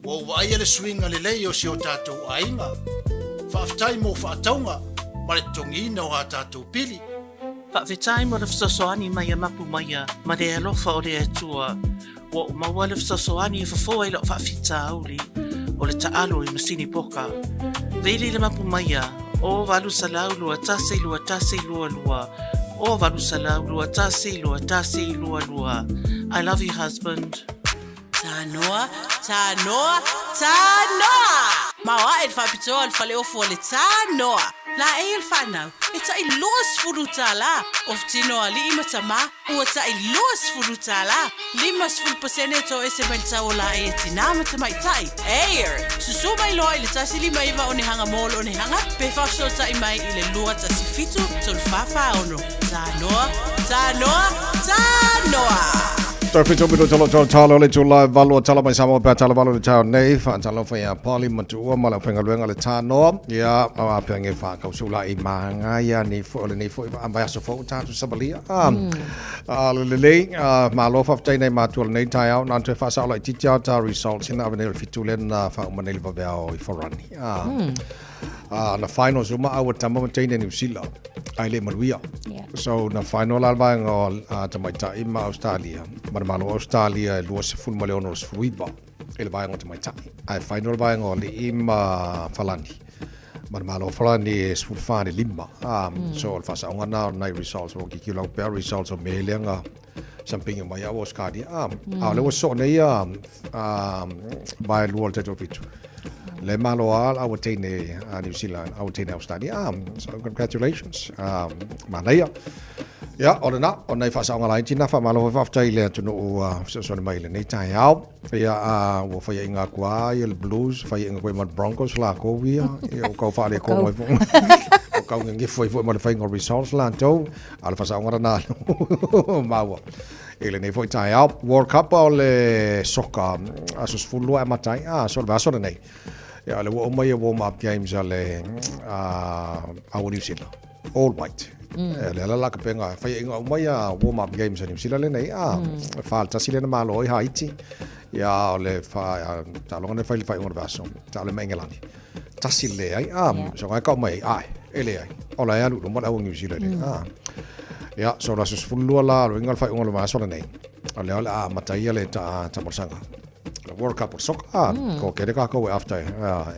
ua ou vaaia le suiga lelei o si o tatou aiga. Faafetai mo faatauga ma le totogiina o a tatou pili. Faafetai mo le fesoasoani mai a Mapu Maia ma le alofa o le Atua. Ua ou maua le fesoasoani e fofo ai la'u faafitauli o le taalo i masini poka. Vili le Mapu Maia, o 800 21 21 22, o 800 21 21 22. I love you husband. Tanoa, tanoa, tanoa! Maoaʻe le faapitoa o le faleofu o le Tanoa. Laei o le fanau, e taʻi 20 tālā, ofu tino alii ma tamā, ua taʻi 20 tālā, 50 pasene e toese mai le tau o laei e tinā ma tamaitai. Air! Susū mai loa i le 159 onehanga mall onehanga pe faafesootai mai i le 217 3446. Tanoa, tanoa, tanoa! Toe whitu mino talo talo talo le tula e valu o tala mai Samoa pea tala valu le tau nei whaatalofa ia Pali Matua ma le whengaluenga le tānoa ia a pea nge whaakau i maanga ia ni fo o le nei fo a mai aso fo tātu sabalia a a le lelei a malo whaftai nei mātua le nei tai au nā toe whaasaola i titi au tā results ina ave nei o le whitu le na whauma nei le waweao i Forani a A na finals uma a ua tama ma teine New Zealand ai le manuia. Yeah. So na final la vaenga o a tamaitai ma Australia. Ma le malo Australia e 20 ma le 69 i le vaenga o tamaitai. Ae final vaenga o alii ma Falani. Ma le malo Falani e 14 le lima. So o le faasaoga na o nai results o kiki lau pea results o me lea nga sampinga mai au Australia. A o le ua soo nei a vae lua o le tatou fitu. Le malo a la ua teine a New Zealand, a ua teine Australia. So congratulations. Manaia. Ia, o lena, o nai faasaoga laiti na faamalo foi faafetai i le atunuu fesoasoani mai i lenei taeao. Ia, ua faiaʻiga atu lava ia le Blues, faiaʻiga atu ai ma le Broncos latou ia, ia ua tau faaletonu ai foi. Ua tau nenefu ai foi ma le faiga o results latou. A o le faasaoga lena maua i lenei foi taeao. World Cup o le soka aso 12 e amata ai, a so le vaiaso lenei. Ia, o lea ua uma ia warm up games a le a New Zealand. All white. E le ala la ka penga faiaʻiga uma ia warm up games a New Zealand lenei. A fa le tasi lena malo ai Haiti. Ia o le fa taaloga le fai le faaiuga o le vaiaso. Taalo ma Engelani. Tasi le leai. A so ngai kau mai ai e leai. O la e alu i luma le au a New Zealand. A ia so le aso 12 la lo inga le faaiuga o le vaiaso lenei. O lea o le a amata ia le taamolosaga. Le World Cup o le soka. A ko kere kākou e after e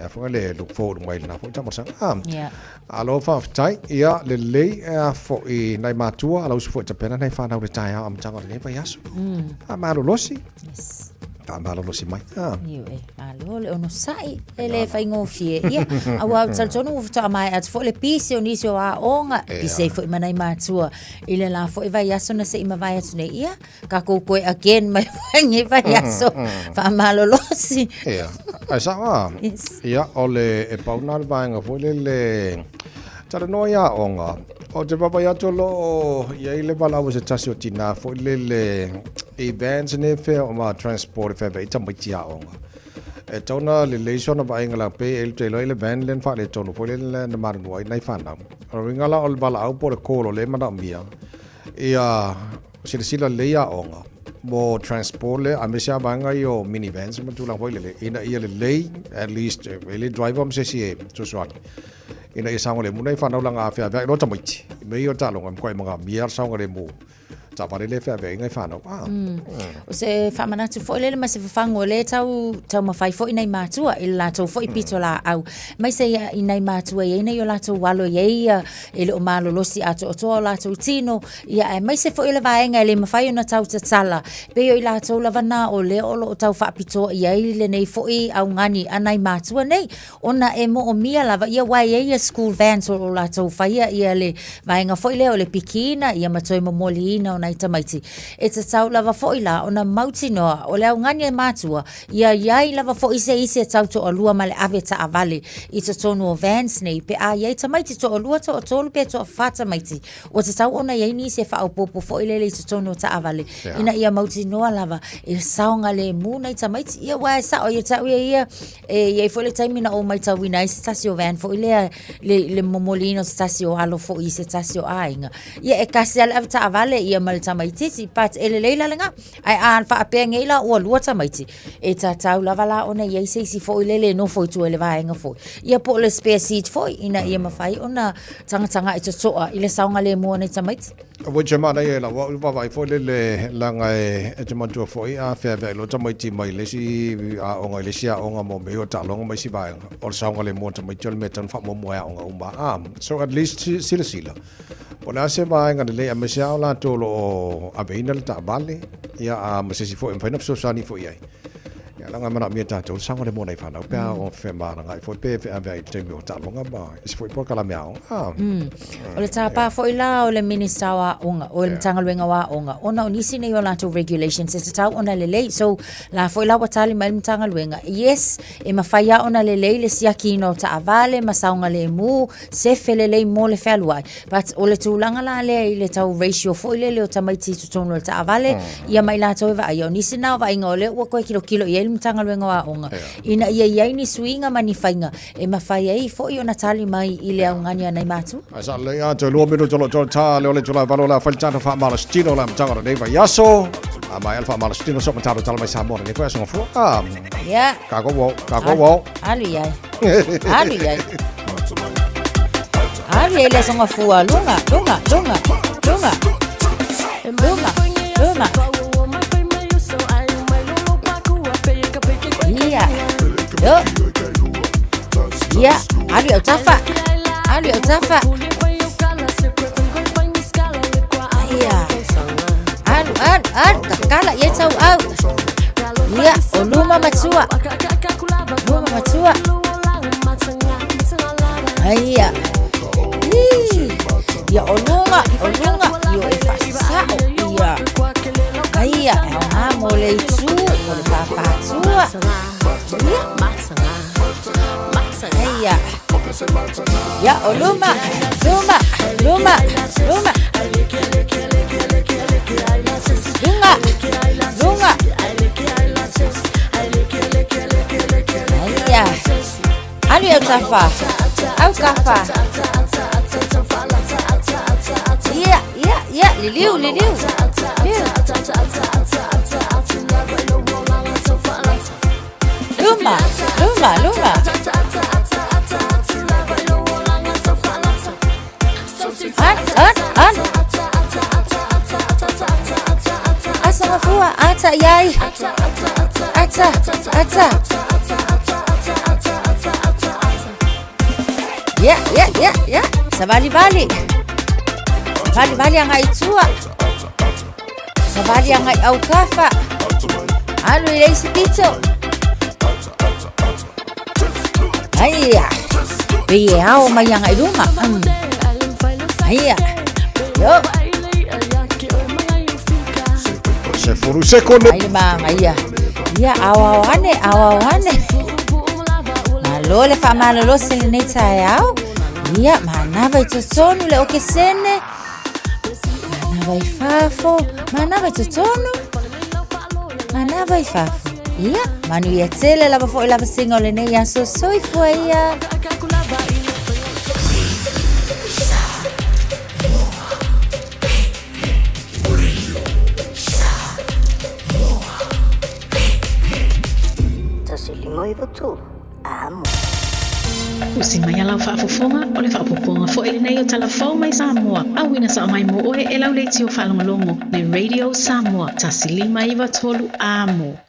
a foi le look forward mai lena foi taamolosaga. A Alo faafetai, ia lelei e a foi nai matua ala usu foi tapena nai whanau le taeao amataga o lenei vaiaso. Faamalolosi. Yes. Faamalolosi mai. Ah. Ioe, malo le onosai e le faigofie. Ia, aua ou te talitonu ua faatoa maea atu foi le pisi o nisi o aoga, pisi ai foi ma nai matua i le la foi vaiaso na se i mavae atu nei. Ia, Kākou koe again mai nei vaiaso. Faamalolosi. Ia, ae sao a. Yes. Ia, o le e pau na le vaega foi lele talanoa i aoga. O te vaavaai atu o lo o i ai le valaau a se tasi o tinā foi lele i vans nei fea o ma transport e feaveai tamaiti aoga. E tau na lelei sona vaaiga la pe e te iloa i le van lea na faaletonu foi lele na manunua ai nai fanau. O le uiga la o le valaau po o le call o lea e manaomia Ia silasila lelei aoga mo transport lea aemaise lava vaega ia o minivans ma tulaga foi lele ina ia lelei at least e le driver ma se isi e fesoasoani ina ia saogalemu nai fanau laga a feaveai loa tamaiti i mea ia o taaloga e matuai manaomia le saogalemu. Taavale lea e feaveaiga i fanau. Ah. O se faamanatu foi lele ma se fafagu o lea e tau taumafai foi nai matua i le latou foi pitolaau. Aemaise i nai matua e i ai nai o latou alo e i ai ia e le o malolosi atoatoa o latou tino, ia aemaise foi o le vaega e le mafai ona tau tatala. E pei o i latou lava na o lea o lo o tau faapitoa i ai lenei foi augani a nai matua nei. Ona e moomia lava, ia aua e i ai ia school vans o lo o latou faia ia le vaega foi lea o le pikiina ia ma toe momoliina o nai tamaiti. E tatau lava foi la ona mautinoa o le augani a matua, ia i ai lava foi se isi e tau toalua ma le ave taavale i totonu o vans nei pe a i ai tamaiti toalua, toatolu pe toafa tamaiti. Ua tatau ona i ai nisi e faaopoopo foi lele i totonu o taavale ina ia mautinoa lava e saogalemu nai tamaiti. Ia aua e sao ia te au ia ia, E i ai foi le taimi na ou maitauina ai se tasi o van foi lea le, le momoliina o se tasi o alo foi i se tasi o aiga. Ia e kasi lava le avetaavale ia ma le tamaitiiti, but e lelei la lena. Ae a faapea nei la ua lua tamaiti, e tatau lava la ona i ai se isi foi lele e nofo i tua i le vaega foi. Ia po o le spare seat foi ina ia mafai ona tagatagai totoa i le saogalemu o nai tamaiti. Ua te manaia e lau au vaavaai foi lele leaga e te manatua foi a feaveai loa tamaiti mai le isi aoga i le isi aoga mo mea ia o taaloga ma isi vaega, o le saogalemu o tamaiti o le mea e tatau ona faamuamua e aoga uma a. So at least silasila po o le a se vaega lelei aemaise lava o latou o lo o aveina le taavale ia a ma se isi foi e mafai ona fesoasoani foi i ai. Ia leaga e manaomia e tatou le saogalemu o nai fanau pe a o femalagaai foi pe feaveai i le taimi o taaloga ma isi foi polokalame aoga. Ah. O le tāpā foi la o le Minista o Aoga, o le Matagaluega o Aoga, ona o nisi nei o latou regulations e tatau ona lelei. So, la foi la ua tali mai le Matagaluega, yes, e mafai lava ona lelei le siakiina o taavale ma saogalemu, sefe lelei mo le fealuai. But o le tulaga la lea i le tau ratio foi lele o tamaiti i totonu o le taavale, ia ma i latou e vaaia, o nisi na o vaaiga o lea ua toe kilokilo i ai le Matagaluega o Aoga, ina ia i ai ni suiga ma ni faiga e mafai ai foi ona tali mai i le augani a nai matua. Ae sa lelei a toe 2 minuta o lo o toe ta le o le itula e 8 o le a fai le tatou faamalositino o le amataga o lenei vaiaso. A maea le faamalositino so ma tatou tala mai Samoa lenei foi aso Gafua. Ah, Ia. Kākou ua oo, kākou ua oo. Alu i ai. Alu i ai. Alu i ai le aso Gafua. Luga, luga, luga, luga. Luga, luga. Ia. Yo. Ia, alu i autafa. Alu i autafa. Ia. Alu, alu, alu. Kakala i ai tauau. Ia, o luma ma tua. Luma ma tua. Aia. Ii. Ia, o luga, o luga. Ia, e faasasao. Ia. Aia, e aoga mo le itu, o le pāpātua. Ia. Aia. Ia, o luma, luma, luma, luma. Luga, luga. Aia. Alu i autafa. Autafa. Ia, ia, ia, liliu, liliu. Liliu. Luma, luma, luma. An, an, an. Aso Gafua, ata i ai. Ata, ata. Ia, ia, ia, ia. Savalivali. Savalivali agai i tua. Savali agai autafa. Alu i le isi pito. Aia. Pei e ao mai agai luma. Aia. Yo. Se furu sekono. Ai le magaia. Ia, ao ao ane, ao ao ane. Malo le faamalolosi lenei taeao. Ia, manava i totonu le okesene. Manava i fafo, manava i totonu. Manava i fafo. Ia, manuia tele lava foi lava singa o lenei aso. Soifua ia. Tasi lima iwa tolu. Amo. Usi mai a lau faafofoga, o le faaopoopoga foi lenei o Tala Fou mai Samoa, auina sao mai mo oe e lau leitio faalogologo, le Radio Samoa 1593 Amo.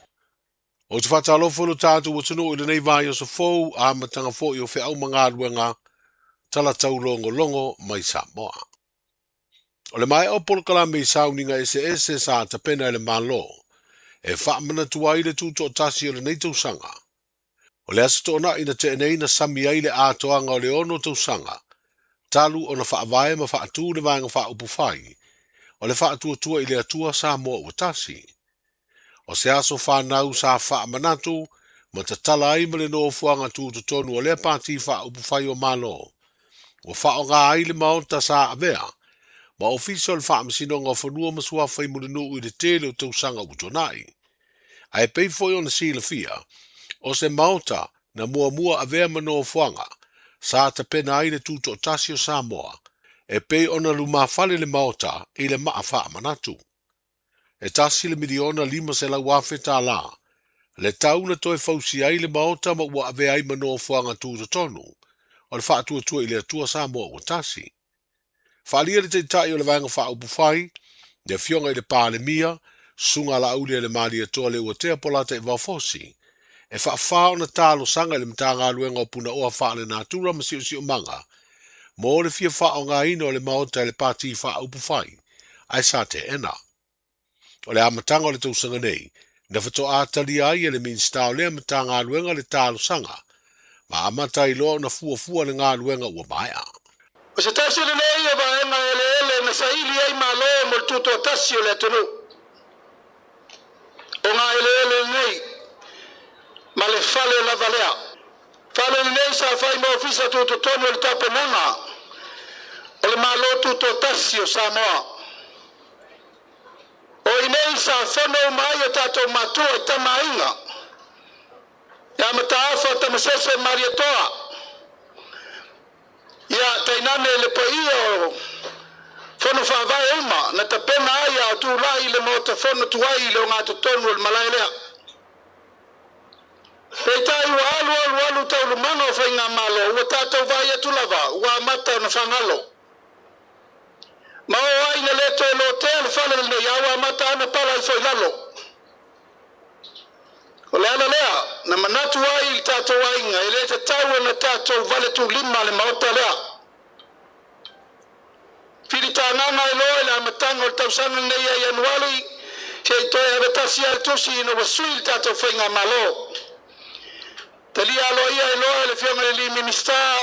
Ou te faatalofa i lo tatou atunuu i lenei vaiaso fou, amataga foi o feau ma galuega tala taulogologo mai Samoa. O le maea o polokalame i sauniga eseese sa tapena e le Malo e faamanatu ai le tutoatasi o lenei tausaga. O le Aso Toonai na tea nei na sami ai le atoaga o le ono tausaga talu ona faavae ma faatu le Vaega Faaupufai o le Faatuatua i le Atua Samoa Ua Tasi. O se aso fanau sa faamanatu ma tatala ai ma le nofoaga tutotonu o lea Pati Faaupufai o Malo ua faaaoga ai le Maota sa avea ma Ofisa o le Faamasinoga o Fanua ma Suafa i Mulinuu i le tele o tausaga ua tuanai. Ae pei foi ona silafia, o se Maota na muamua avea ma nofoaga sa tapena ai le Tutoatasi o Samoa e pei ona lumafale le Maota i le maa faamanatu. E tasi le miliona 500,000 tālā le tau na toe fausia ai le Maota ma ua avea ai ma nofoaga tutotonu o le Faatuatua i le Atua Samoa Ua Tasi. Faaalia le Taitai o le Vaega Faaupufai, le Afioga i le Palemia, Susuga Laaulialemalietoa Leuatea Polataivao Fosi, e faafā ona talosaga i le Matagaluega o Punaoa Faalenatura ma Siosiomaga mo le fia faaaogaina o le Maota e le Pati Faaupufai, ae sa teena. O le amataga o le tausaga nei, na faatoa talia ai e le Minisita o lea Matagaluega le talosaga, ma amata ai loa ona fuafua le galuega ua maea. O se tasi lenei o vaega eleele na saili ai Malo mo le tutoatasi o le atunuu. O ngā eleele lenei ma le fale lava lea. Fale lenei sa fai ma ofisa tutotonu o le tapenaga o le Malo Tutoatasi o Samoa. O inei sa fono uma ai o tatou matua i Tama Aiga, ia Mataafa, Tamasese, Malietoa, ia tainane le paia o Fono Faavae uma na tapena ai a o tulai i le Maota Fono tuai i le ogatotonu o le malae lea. Peitai ua alu alu alu taualumaga o faigamalo ua tatou vaai atu lava ua amata ona fagalo. Ma o ai na le toe lotea le fale lenei a ua amata ana pala ifo i lalo. O le ala lea na manatu ai i le tatou aiga e le tatau ona tatou valetulima le maota lea. Filitagaga ai loa i le amataga o le tausaga lenei ia Ianuari se i toe avetasi ai le tusi ina ua sui le tatou faigamalo. Talia aloaia ai loa e le Afioga i le Alii Minisita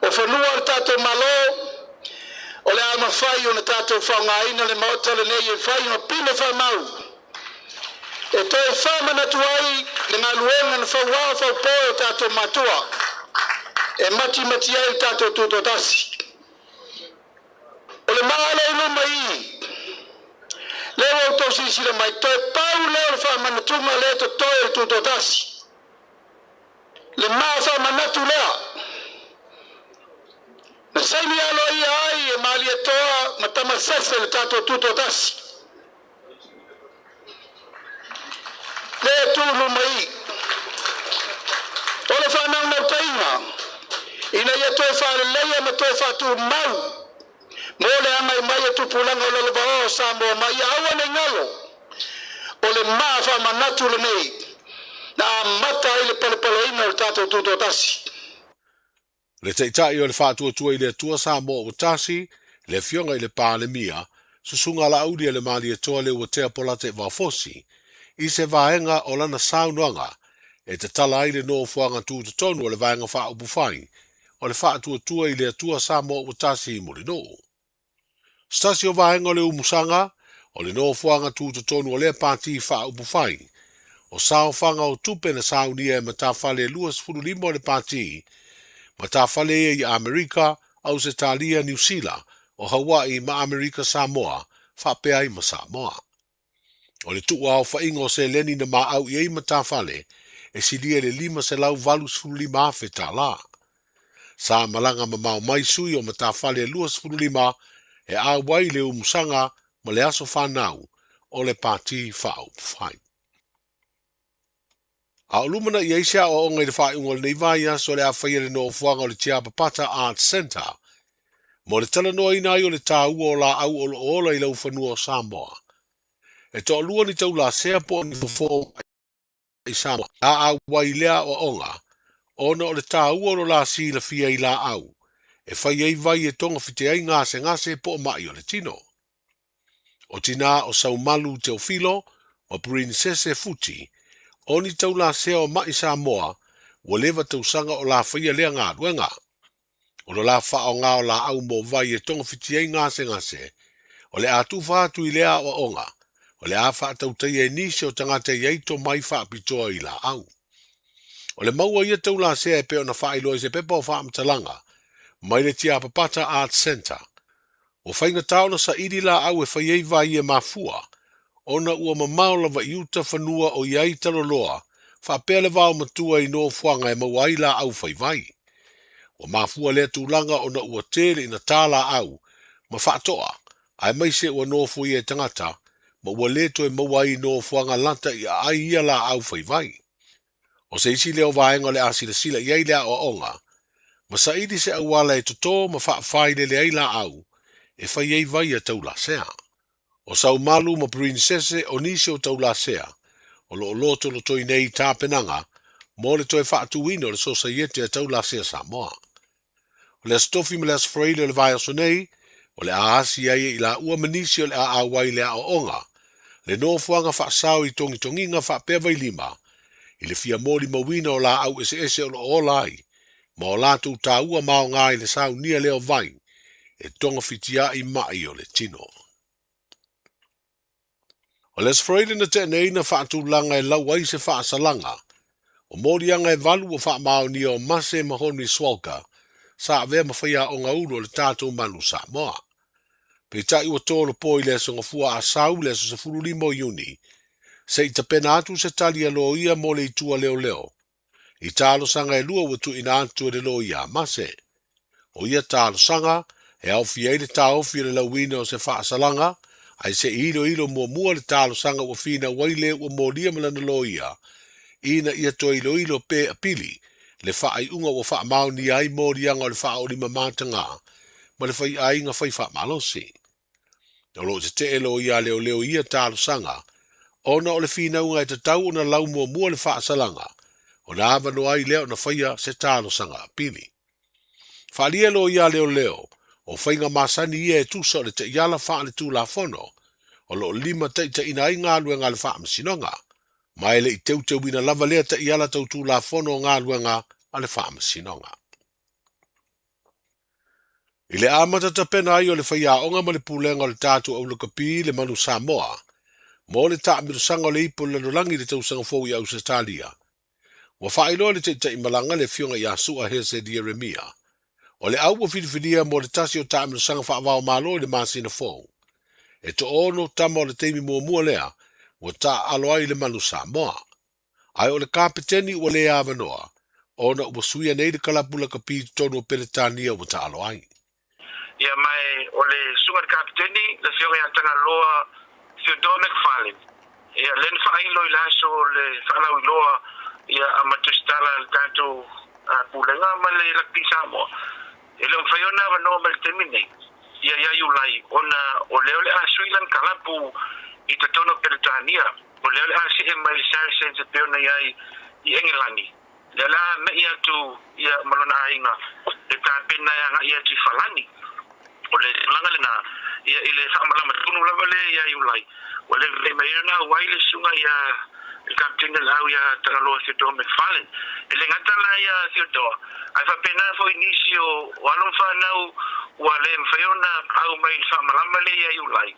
o Fanua o le tatou Malo, o le a mafai ona tatou faaaogaina le Maota lenei e fai ma pine faamau e toe faamanatu ai le galuega na fauao faupo e o tatou matua e matimati ai le tatou Tutoatasi. O le maa lea i luma i i, lea ua outou silasila mai, toe pau lea o le faamanatuga lea e totoe o le Tutoatasi. Le maa faamanatu lea na saini aloaia ai e Malietoa ma Tamasese le tatou Tutoatasi. Lea e tu i luma i i. O le faanaunautaiga ina ia toe faaleleia ma toe faatumau mo le agai mai o tupulaga o lalovaoa o Samoa ma ia aua nei galo o le maa faamanatu lenei na amata ai le palepaleina o le tatou Tutoatasi. Le Taitai o le Faatuatua i le Atua Samoa Ua Tasi, le Afioga i le Palemia, Susuga Laaulialemalietoa Leuatea Polataivao Fosi, i se vaega o lana saunoaga e tatala ai le nofoaga tutotonu o le Vaega Faaupufai o le Faatuatua i le Atua Samoa Ua Tasi i Mulinuu. Se tasi o vaega o le umusaga o le nofoaga tutotonu o lea Pati Faaupufai, o saofaga o tupe na saunia e matafale e 25 o le Pati, matafale ia i Amerika, Ausetalia, Niu Sila, o Hawaii ma Amerika Samoa, faapea ai ma Samoa. O le tuuaofaiga o seleni na maau i ai matafale e silia i le 585 afe tālā. Sa malaga mamao mai sui o matafale e 25 e auai i le umusaga ma le aso fanau o le Pati Faaupufai. A o lumanaʻi ai se aoaoga i le faaiuga o lenei vaiaso o le a faia le nofoaga o le Tiapapata Arts Centre mo le talanoaina ai o le taua o laau o lo o ola i laufanua o Samoa. E toalua ni taulasea po o ni fofo i Samoa a auai i lea aoaoga ona o le taua o lo la silafia i laau e fai ai vai e togafite ai gasegase po o maʻi o le tino. O tinā o Saumalu Teofilo ma Prinsese Futi, o ni taulasea o maʻi Samoa ua leva tausaga o la faia lea galuega. O lo la faaaoga o laau mo vai e togafiti ai gasegase, o le a tufa atu i lea aoaoga, o le a faatautaia e nisi o tagata i ai tomai faapitoa i laau. O le maua ia taulasea e pei ona faailoa i se pepa o faamatalaga mai le Tiapapata Arts Centre. Ua faigata ona saili laau e fai ai vai e mafua, ona ua mamao lava i uta fanua o i ai taloloa, faapea le vao matua i nofoaga e maua ai laau fai vai. Ua mafua lea tulaga ona ua tele ina tā laau ma faatoa, aemaise ua nofoia e tagata, ma ua le toe maua ai i nofoaga lata i aai ia laau fai vai. O se isi lea o vaega o le a silasila i ai le aoaoga, ma saili se auala e totō ma faafailele ai laau e fai ai vai a taulasea. O Saumalu ma Prinsese o nisi o taulasea o lo o lotolotoi nei i tapenaga mo le toe faatuina o le Sosaiete a Taulasea Samoa. O le Aso Tofi ma le Aso Faraile o le vaiaso nei, o le a asi ai e i laua ma nisi o le a auai i le aoaoga, le nofoaga faasao i togitogiga faapea vailima, i le fia molimauina o laau eseese o lo o ola ai, ma o latou taua ma aoga i le saunia lea o vai e togafitiaʻi maʻi o le tino. O le Aso Faraile na tea nei na faatulaga e lau ai se faasalaga o moliaga e valu ua faamaonia o Mase ma Henry Swalka sa avea ma faiaoga ulu o le tatou Manu Samoa. Peitai ua tolopo i le Aso Gafua a Sau le aso 15 o Iuni se i tapena atu se tali a loia mo le itu a leoleo i talosaga e lua ua tuuina atu e le loia a Mase. O ia talosaga e aofia ai le taofi o le lauina o se faasalaga, ae se i iloilo muamua le talosaga ua finau ai le ua molia ma lana loia, ina ia toe iloilo pe apili le faaiuga ua faamaonia ai moliaga o le faaolima matagā ma le faiaiga fai faamalosi. O lo o tetee loia a leoleo i ia talosaga, ona o le finauga e tatau ona lau muamua le faasalaga, ona avanoa ai lea ona faia se talosaga apili. Faaalia loia a leoleo, o faiga masani ia e tusa o le taiala faaletulafono, o lo o limataitaiina ai galuega a le Faamasinoga, ma e le i teuteuina lava lea taiala tau tulafono o galuega a le Faamasinoga. I le amata tapena ai o le faiaoga ma le pulega o le tatou aulakapi le Manu Samoa mo le taamilosaga o le ipu o le lalolagi i le tausaga fou i Ausetalia, ua faailoa e le taitaimalaga le Afioga ia Su'a Hese Ieremia, o le au ua filifilia mo le tasi o taamilosaga faava-o-Malo i le masina fou. E toaono tama o le taimi muamua lea ua taaalo ai le Manu Samoa. Ae o le kapeteni ua le avanoa ona ua suia nei le kalapu lakapi i totonu o Peretania ua taalo ai. Ia ma o le susuga i le kapeteni, le Afioga ia Tagaloa Theodore McFarlane, ia lea na faailo i le aso o le faalauiloa ia a ma tusitala a le tatou Pulega ma le Lakapi Samoa. E le o mafai ona avanoa mai i le taimi lenei ia ia Iulai ona o lea o le a sui lana kalapu i totonu o Peretania. O lea o le a see mai le Saracens e pei ona i ai i Engelani. Lea o le a me'i atu ia ma lona aiga le tapena e agai atu i Falani. O le tulaga lena ia i le faamalama tonu lava lea ia Iulai. Ua le mafai mai ai ona auai le susuga ia le Kapeteni o le Au ia Tagaloa Theodore McFarlane. E le gata la ia Theodore, ae faapena foi nisi o alo ma fanau ua le mafai ona au mai i le faamalama lea ia Iulai.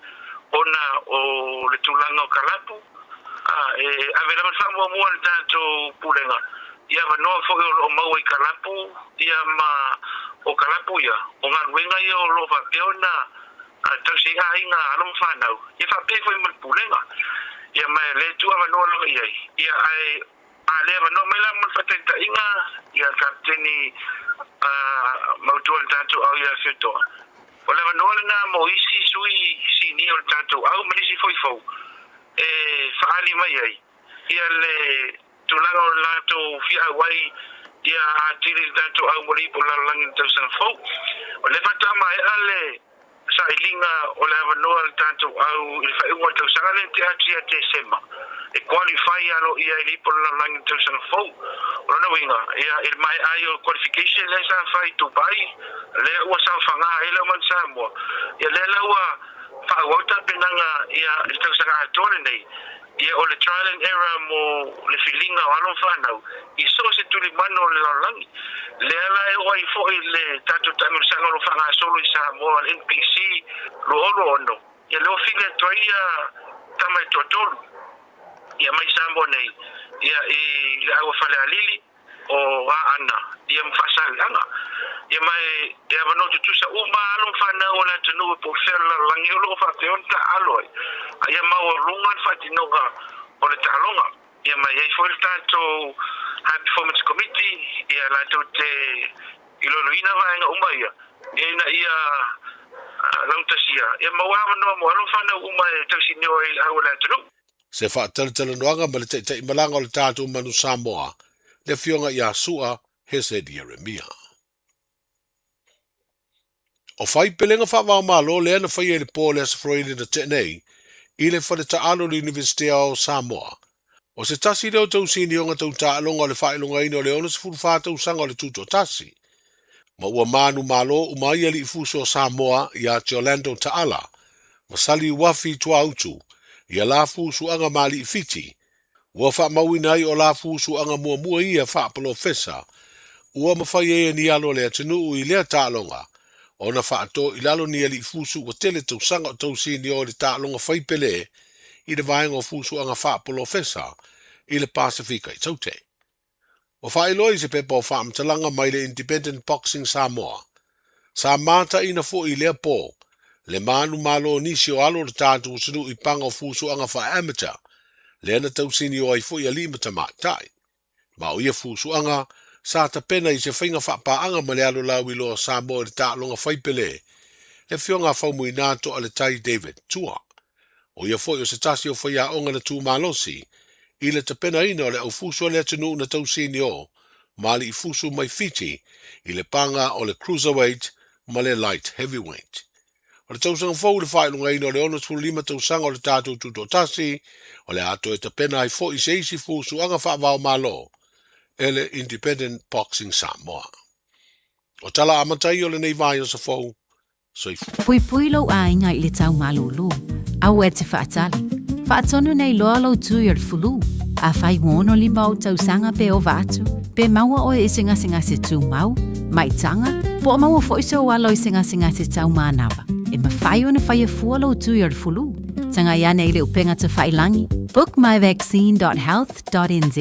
Ona o le tulaga o kalapu, a, e ave lava le faamuamua a le tatou Pulega i avanoa foi o lo o maua i kalapu ia ma o kalapu ia, o galuega ia o lo o faapea ona tausi ai aiga, alo ma fanau, ia faapea ai foi ma le Pulega. Ia ma e le tuu avanoa lava i ai, ia ae a le avanoa mai la mo le faataitaiga ia Kapeteni mautu o le tatou au ia Fiotoa, o le avanoa lena mo isi sui sinia o le tatou au ma nisi foi fou e faaali mai ai ia le tulaga o le latou fia auai ia atili i le tatou au mo le ipu o le lalolagi i le tausaga fou. O lea faatoa maea le sailiga o le avanoa a le tatou au i le faaiuga o le tausaga lea na tea atu ia Tesema e qualify aloaia i le ipu o le lalolagi i le tausaga fou. O lona uiga, ia, i le maea ai o le qualification lea sa fai i Dubai, lea ua saofaga ai le aumanu Samoa, ia lea la ua faaauau tapenaga ia i le tausaga atoa lenei. Ia o le trial and error mo le filiga o alo ma fanau i so o se tulimanu o le lalolagi. Lea la e oo ai foi le tatou taamilosaga o lo o faagasolo i Samoa le NPC 2026, ia lea ua fili atu ai ia tama e toatolu ia mai Samoa nei ia i le au a Falealili, o Aana, ia ma Faasaoiaga. Ia ma e avanoa tutusa uma alo ma fanau o le atunuu e po o fea o le lalolagi o lo o faapea ona taaalo ai, a ia maualuga le faatinoga o le taaloga. Ia ma e i ai foi le tatou High Performance Committee, ia latou te iloiloina vaega uma ia, ina ia laugatasia, ia maua avanoa mo alo ma fanau uma e tausinio ai i le au o le atunuu. Se faatalatalanoaga ma le taitaimalaga o le tatou Manu Samoa, le Afioga ia Su'a Hesed Ieremia. O faipelega faavaomalo lea na faia i le po o le Aso Faraile na tea nei i le fale taalo o le Iunivesite o Samoa. O se tasi lea o tausinioga tau taaloga o le faailogaina o le 64 tausaga o le Tutoatasi, ma ua manumalo uma ai alii fuso o Samoa ia Jolando Taala ma Sali Uafi Tuautu ia la fusuaga ma alii Fiti, ua faamauina ai o la fusuaga muamua ia faapolofesa ua mafai ai e ni alo o le atunuu i lea taaloga ona faato i lalo ni alii fusu ua tele tausaga o tausinio i le taaloga faipele i le vaega o fusuaga faapolofesa i le Pasefika i Taute. Ua faailoa i se pepa o faamatalaga mai le Independent Boxing Samoa, sa mataina foi i lea po le manumalo o nisi o alo o le tatou atunuu i paga o fusuaga faa-amateur, lea na tausinio ai foi alii ma tamaitai. Ma o ia fusuaga, sa tapena i se faiga faapaaga ma le alo lauiloa o Samoa i le taaloga faipele, le Afioga a Faumuina Toaletai David Tua. O ia foi o se tasi o faiaoga na tu malosi i le tapenaina o le aufusu a le atunuu na tausinio ma aliifusu mai Fiti i le paga o le cruiserweight ma le light heavyweight. O le tausaga fou i le faailogaina o le 65 tausaga o le tatou Tutoatasi, o le a toe tapena ai foi se isi fusuaga faava-o-Malo e le Independent Boxing Samoa. O tala amata ia o lenei vaiaso fou, Soifua. Puipui lou aiga i le tau malūlū, aua e te faatali. Faatonu nei loa lou tui o le fulu. Afai ua 65 ou tausaga pe ova atu, pe maua oe i se gasegase tumau, maitaga, po o maua foi sou alo i se gasegase tau manava, e mafai ona faia fua lou tui o le fulu. Tagai ane i le upega tafailangi, bookmyvaccine.health.nz,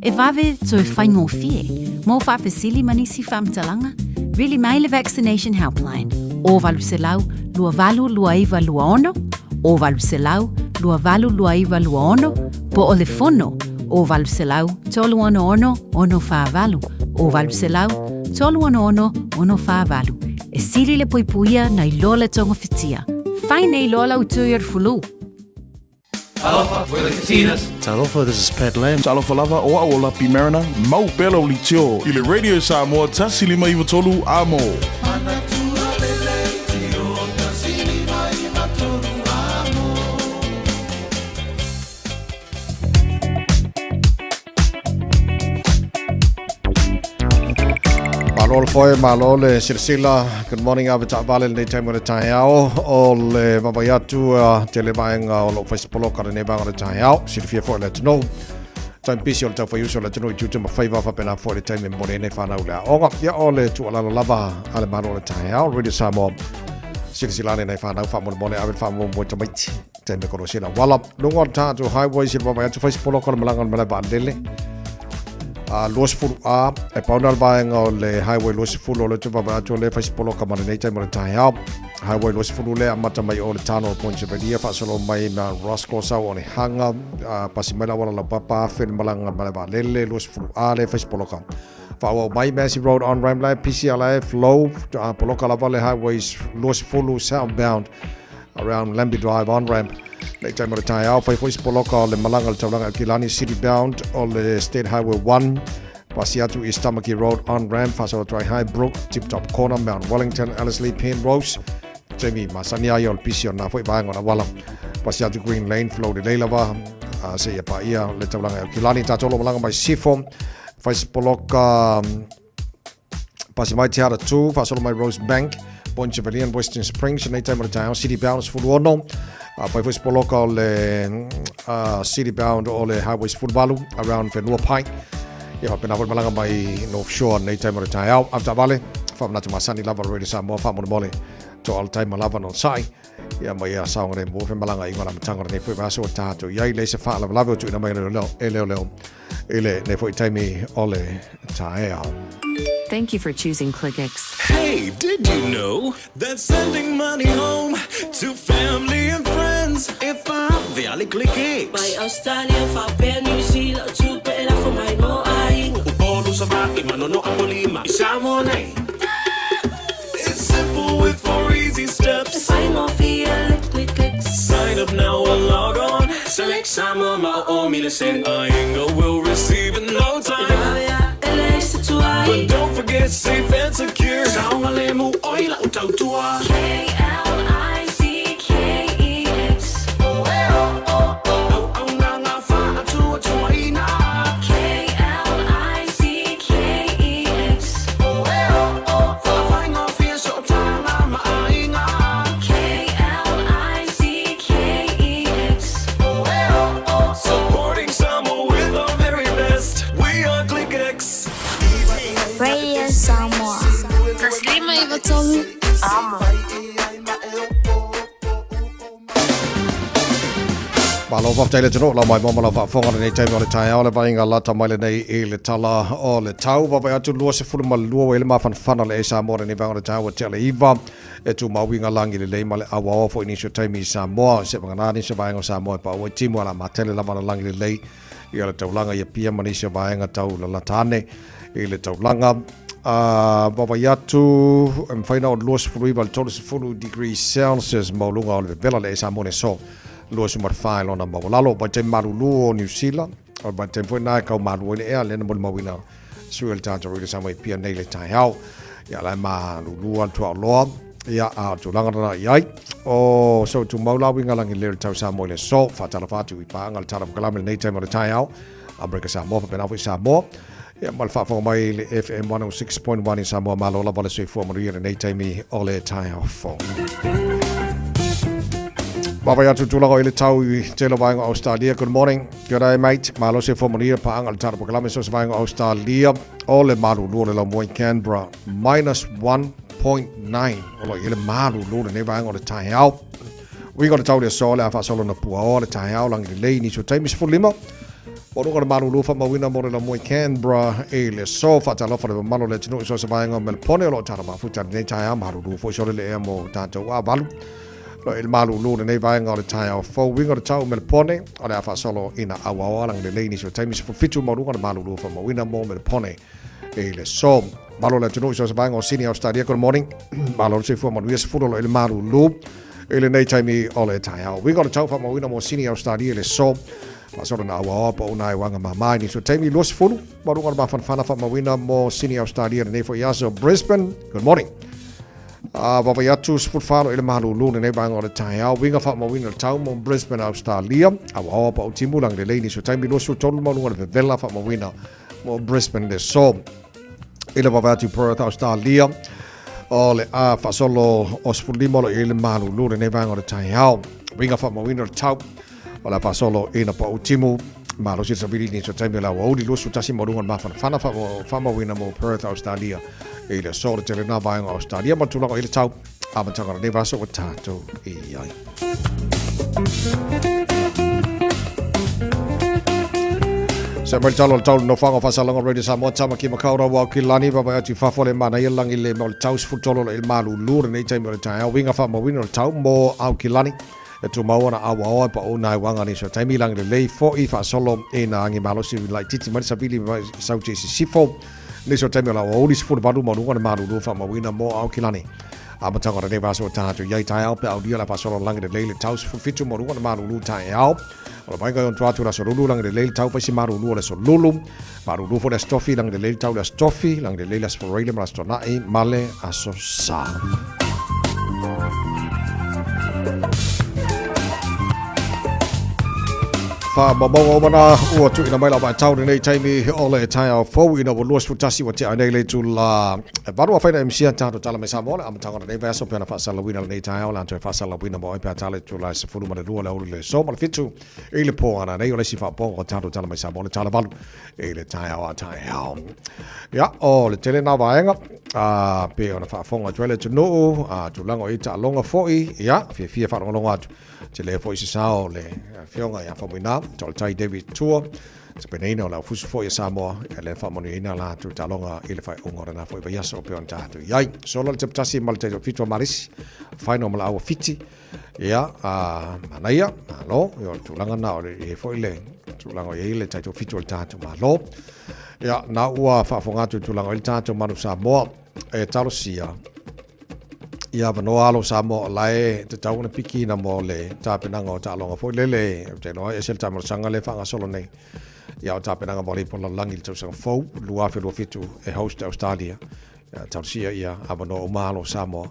e vave toe faigofie. Mo faafesili ma nisi faamatalaga, vili mai le Vaccination Helpline, 0800 282926, 0800 282926, po o le fono, 0800 366 648, 0800 366 648. E sili le puipuia nai lo le togafitia. Fai nei loa lau tui o le fulu. Talofa, we're the Katinas. Talofa, this is Pat Lam. Talofa lava, o au o Lapi Mariner, mau pea lau litio i le Radio Samoa 1593 Amo. Malo le foe, malo le silasila. Good morning ave taavale lenei taimi o le taeao. O le vaavaai atu tele vaega o lo o fai sepoloka lenei vaega o le taeao. Silafia foi le atunuu. Taimi pisi o le taufaiuso o le atunuu i tiute ma faiva faapena foi le taimi e momoli ai nei fanau i le aoga. Ia o le tuualalo lava a le Malo o le taeao, Radio Samoa. Silasila ane nai fanau faamolemole ave le faamuamua i tamaiti. Taimi e kolosi le auala. Luga o le tatou highway se vaavaai atu fai sepoloka o le malaga o le malae vaalele. A 20 A, e pau na le vaega o le highway 20 o le te vaavaai atu o le fai sepoloka ma lenei taimi o le taeao. Highway 20 le amata mai o le tano o Point Severia, faasolo mai ma Roscoe sau o le hanga, pasi mai la auala laupapa, afe le malaga malae vaalele, 20 A le fai sepoloka. Faaauau mai Massey Road on ramp la PCLA flow, poloka lava le highways 20 southbound around Lambie Drive on ramp. Nei taimi o le taeao, fai foi se poloka o le malaga i le taulaga i Aukilani, City Bound o le State Highway 1, pasi atu East Tamaki Road on ramp, faasolo atu ai Highbrook, Tip Top Corner, Mount Wellington, Ellerslie, Penrose, taimi masani ai o le pisi o nā foi vaega o le auala. Pasi atu Green Lane, flow lelei lava, seia paia le taulaga i Aukilani. Tatou o lo o malaga mai Sifo, fai se poloka Pasi mai Te Ara 2, faasolo mai Rosebank, Point Chevalier, Western Springs, nei taimi o le taeao, City Bound 16, fai foi se poloka o le City Bound o le Highway 18, around Whenua Pike. Ia faapena foi le malaga mai North Shore nei taimi o le taeao. Avetaavale, faamanatu masani lava le Radio Samoa, faamolemole to all taima lava no sai. Ia ma ia saogalemu fe malaga i ngā amataga o lenei foi vaiaso ua tatou i ai, leai se faalavelave o tuuina mai e leoleo i lenei foi taimi o le taeao. Thank you for choosing Clickex. Hey, did you know that sending money home to family and friends e vave a le Clickex? Mai Australia faapea Niu Sila o tupe e lafo mai mo aiga. Upolu, Savaii ma Nono'a po Lima i Samoa nei. It's simple with four easy steps. E faigofie le Clickex. Sign up now or log on. Select Samoa ma o o mi le send. Aiga will receive in no time. E vave a e leai se tuai. But don't forget safe and secure. Saogalemu oi la'u tautua. K-L-I-C-K-E-X. Auaunaga faatuatuaina. K-L-I-C-K-E-X. Faafaigofie sootaga ma aiga. K-L-I-C-K-E-X. Supporting Samoa with our very best. We are ClickX. Radio Samoa. 153 Amo. Malo faafetai le atunuu lau mai mo lau faafofoga lenei taimi o le taeao le vaaiga lata mai lenei i le tala o le tau vaavaai atu 22 ua i le mafanafana le e Samoa lenei vaega o le taeao ua tea le iva e tumau i lagi lelei ma le auaoa foi nisi o taimi i Samoa se vagana nisi o vaega o Samoa e paua i timu ala matele lava na lagi lelei i le taulaga i Apia ma nisi o vaega tau lalata ane i le taulaga. Vaavaai atu, e mafai ona oo 29 i le 30 degrees Celsius maualuga o le vevela le e Samoa nei aso 24 i lona maualalo. Vaitaimi malulu o Niu Sila, o le vaitaimi foi lena e kau malu ai le ea, lea na molimauina sui o le tatou Radio Samoa i Apia nei le taeao. Ia la e malulu lava le tuaoloa, ia a o le tulaga lena i ai. O so tumau la uiga lagi lelei o le tau Samoa i le aso, faatalofa atu i paaga le Tala Pakalame i lenei taimi o le taeao. Amerika Samoa faapena foi Samoa. Ia ma le faafofoga mai i le FM 106.1 i Samoa malo lava le soifua manuia i lenei taimi o le taeao fou. Vaavaai atu tulaga i le tau i tele o vaega o Australia. Good morning. Good day, mate. Malo soifua manuia paaga le Tala Pakalame so se vaega o Australia. O le malulu o le laumua i Canberra. Minus 1.9. O lo o i ai le malulu lenei vaega o le taeao. Uiga o le tau i le aso o le a faasolo na puaoa le taeao lagi lelei nisi o taimi 15. Maualuga le malulu faamauina mo le laumua i Canberra i le aso. Faatalofa le mamalu o le atunuu i so o se vaega o Melpone o lo o tala mafuta i lenei taeao. Malulu foi sole le ea mo tatou a valu. Lo i le malulu lenei vaega o le taeao fou. Uiga o le tau i Melpone o le a faasolo ina auaoa lagi lelei nisi o taimi 17 maualuga le malulu faamauina mo Melpone i le aso. Malo le atunuu i so o se vaega o Sydney, Australia. Good morning. Malo le soifua manuia 10 lo i le malulu i lenei taimi o le taeao. Uiga o le tau faamauina mo Sydney, Australia i le aso. Faasolo na auaoa po o una e uaga mama i nisi o taimi 20 maualuga le mafanafana faamauina mo Sydney, Australia lenei foi aso. Brisbane, good morning. Vaavaai atu 14 i le malulu lenei vaega o le taeao. Uiga faamauina le tau mo Brisbane, Australia. Auaoa po o timu lagi lelei nisi o taimi 23 maualuga le vevela faamauina mo Brisbane le aso. I le vaavaai atu i Perth, Australia, o le a faasolo o 15 o lo o i ai le malulu lenei vaega o le taeao. Uiga faamauina le tau o le a faasolo ina pau timu malosi le savili nisi o taimi o le aoauli 21 maualuga le mafanafana faamauina mo Perth, Australia i le aso le tele na vaega o Australia ma le tulaga o i le tau amataga o lenei vaiaso ua tatou i ai. Se mai talo le tau no whango whasalanga Radio Samoa Tamaki Makaurau au ki lani vaavaai atu i fafo le manaia lagi le mo le tau 13 lo i le malulu lenei taimi o le taeao uiga faamauina o le tau mo Aukilani e tumau ana auaoa e paʻu nai uaga nisi o taimi lagi lelei foʻi faasolo i nā agi malosi laitiiti mai le savili mai sauti i sisifo nisi o taimi o le aoauli 18 maualuga le malulu faamauina mo Aukilani. Amataga o lenei vaiaso ua tatou i ai taeao pe a aulia le a faasolo lagi lelei le tau 17 ma lua ona malulu taeao. O le vaega i ona tua atu o le aso Lulu lagi lelei le tau faisi malulu o le aso Lulu. Malulu foi le aso Tofi lagi lelei le tau le aso Tofi, lagi lelei le aso Faraile ma le aso Toanai ma le aso Sa. Faamaumauga uma na ua tuuina mai lau vaatau lenei taimi o le taeao fou ina ua 21 ua tea nei le itula e valu afaina MC a tatou tala mai Samoa le amataga o lenei vaiaso pe ona faasalalauina lenei taeao le a toe faasalalauina mo ai pe a tala i itula e 12 le aoauli le aso ma le 7 i le po ana nei o le isi faaopooga o tatou tala mai Samoa le tala valu i le taeao a taeao. Ia, o le tele nā vaega, a, pe ona faafofoga atu ai le atunuu, a, tulaga o i taaloga foi, ia, fiafia faalogologo atu. Tele foi se sao o le afioga ia Faumuina, Toltai David Tua, tapenaina o le aufusi foi a Samoa, ia le faamanuiaina la atu taaloga i le faaiuga o lena foi vaiaso pe ona tatou i ai. Solo le tepatasi ma le taitoafitu a Malisi, final ma la aua Fiti, ia, a, manaia, malo, ia o le tulaga na o le i ai foi le tulaga o i ai le taitoafitu o le tatou Malo. Ia, na ua faafofoga atu i tulaga o i le tatou Manu Samoa, e talosia, Ia avanoa alo Samoa o la e tatau ona pikiina mo le tapenaga o taaloga foi lele. Ou te iloa e ese le taamalosaga lea e faagasolo nei. Ia o tapenaga mo le Ipu o le Lalolagi i le tausaga fou 2027 e host e Australia. Ia talosia ia avanoa uma alo Samoa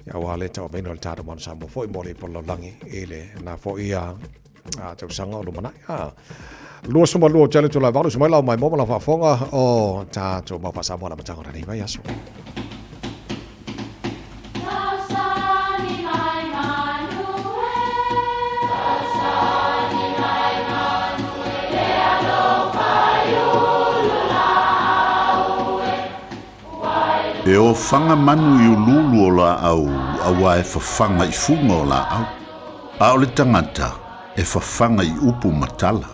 ia aua le tauaveina o le tatou Manu Samoa foi mo le Ipu o le Lalolagi i lena foi ia tausaga o lumanai. 22 tele tula valu mai lau mai mo ma lau faafofoga o tatou mau faa-Samoa na amataga o lenei vaiaso. E ofaga manu i uluulu o laau auā e fafaga i fuga o laau, a o le tagata e fafaga i upu ma tala.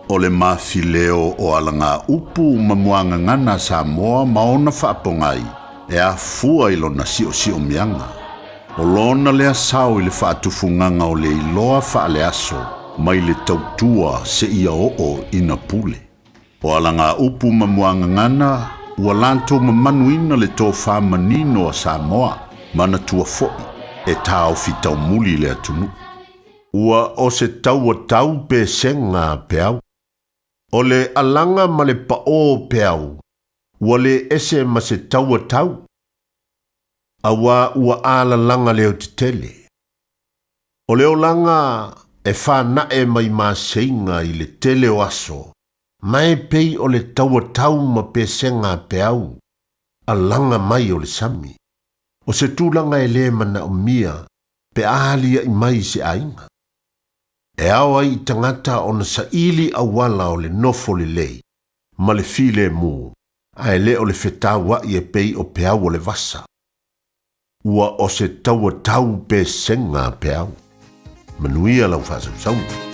O le mafileo o alagaupu ma muagagana a Samoa ma ona faapogai e afua i lona siosiomiaga. O lona lea sao i le faatufugaga o le iloa faaleaso mai le tautua seia oo ina pule. O alagaupu ma muagagana ua latou mamanuina le tofa manino a Samoa, manatua foi e taofi taumuli le atunuu. Ua o se taua tau pesega a peau. O le alaga ma le paʻō peau, ua lē ese ma se taua tau, auā ua alalaga leotetele. O le olaga e fanaʻe mai maseiga i le tele o aso, ma e pei o le taua tau ma pesega a peau, alaga mai o le sami. O se tulaga e lē manaomia pe a aliaʻi mai i se aiga. E ao ai i tagata ona saili auala o le nofo lelei ma le filemu, ae le o le fetauaʻi e pei o peau o le vasa. Ua o se taua tau pesega a peau. Manuia lau faasausauga.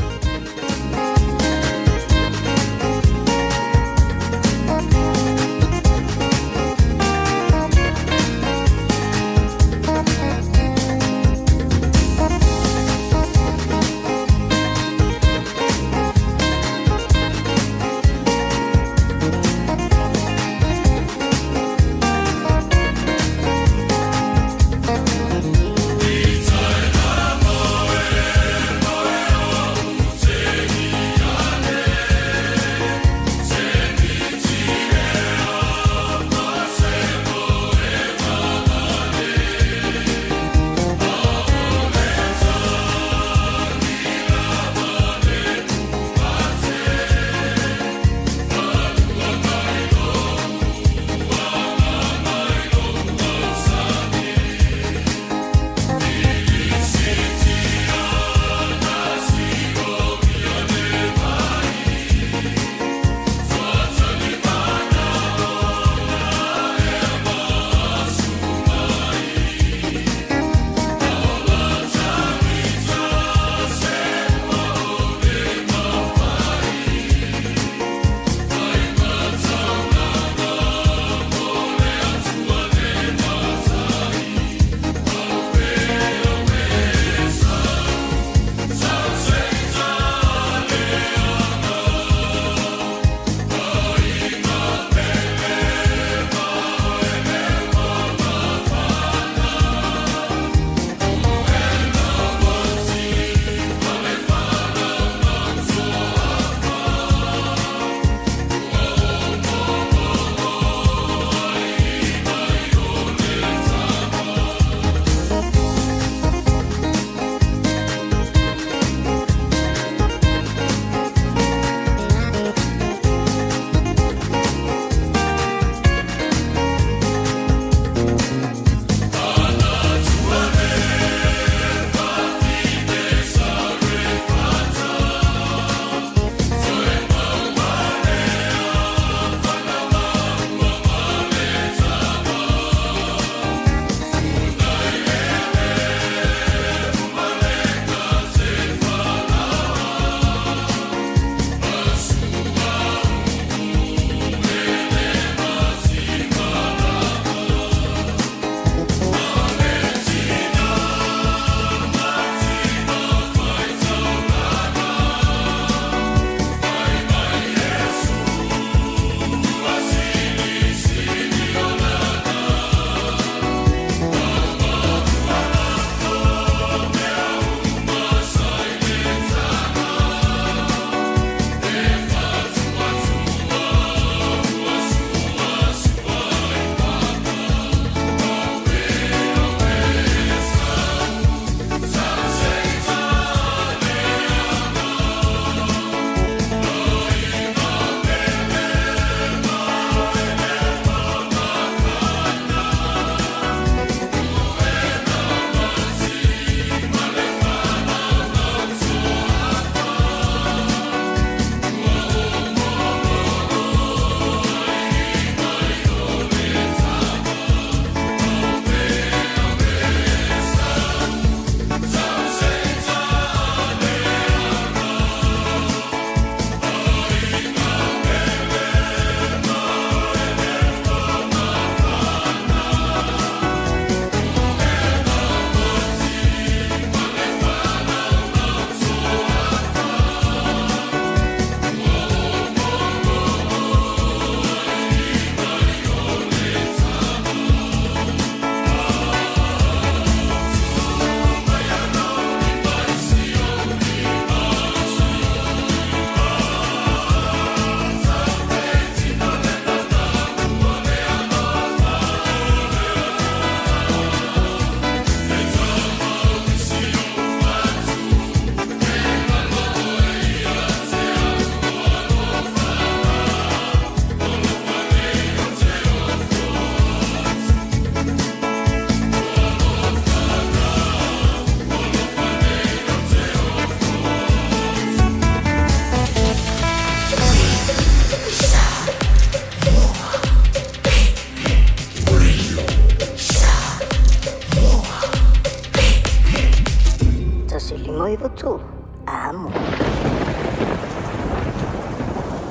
Amo.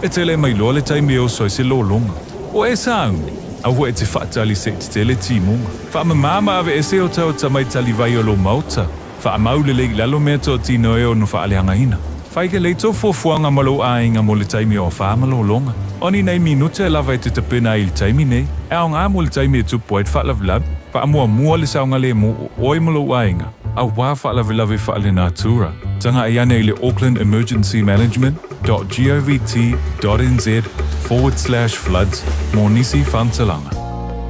E tele mai loa le taimi e oso ai se lologa. O e sauni, aua e te faatali se i tetele timuga. Faamama ma aveese o tau tamai talivai o lou maota. Faamau lelei i lalo mea toatino e ono faaleagaina. Fai lelei tou fuafuaga ma lou aiga mo le taimi o afa ma lologa. O ni nai minute lava e te tapena ai i le taimi nei, e aoga mo le taimi e tupu ai le faalavelave. Faamuamua le saogalemu o oe ma lou aiga, auā faalavelave faalenatura. Tagai ane i le Auckland Emergency Management dot govt dot nz forward slash floods mo nisi faamatalaga.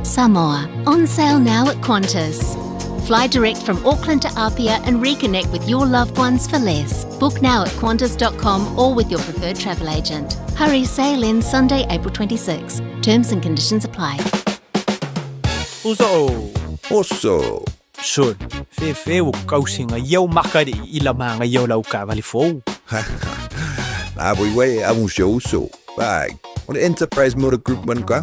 Samoa, on sale now at Qantas. Fly direct from Auckland to Apia and reconnect with your loved ones for less. Book now at qantas.com or with your preferred travel agent. Hurry, sale ends Sunday, April 26. Terms and conditions apply. Uso. Oso. Sol, fefe ua kausiga ia o makali'i i la magaia o lau taavale fou. La voi wai amu se uso. Vai, o le Enterprise Motor Group man ka.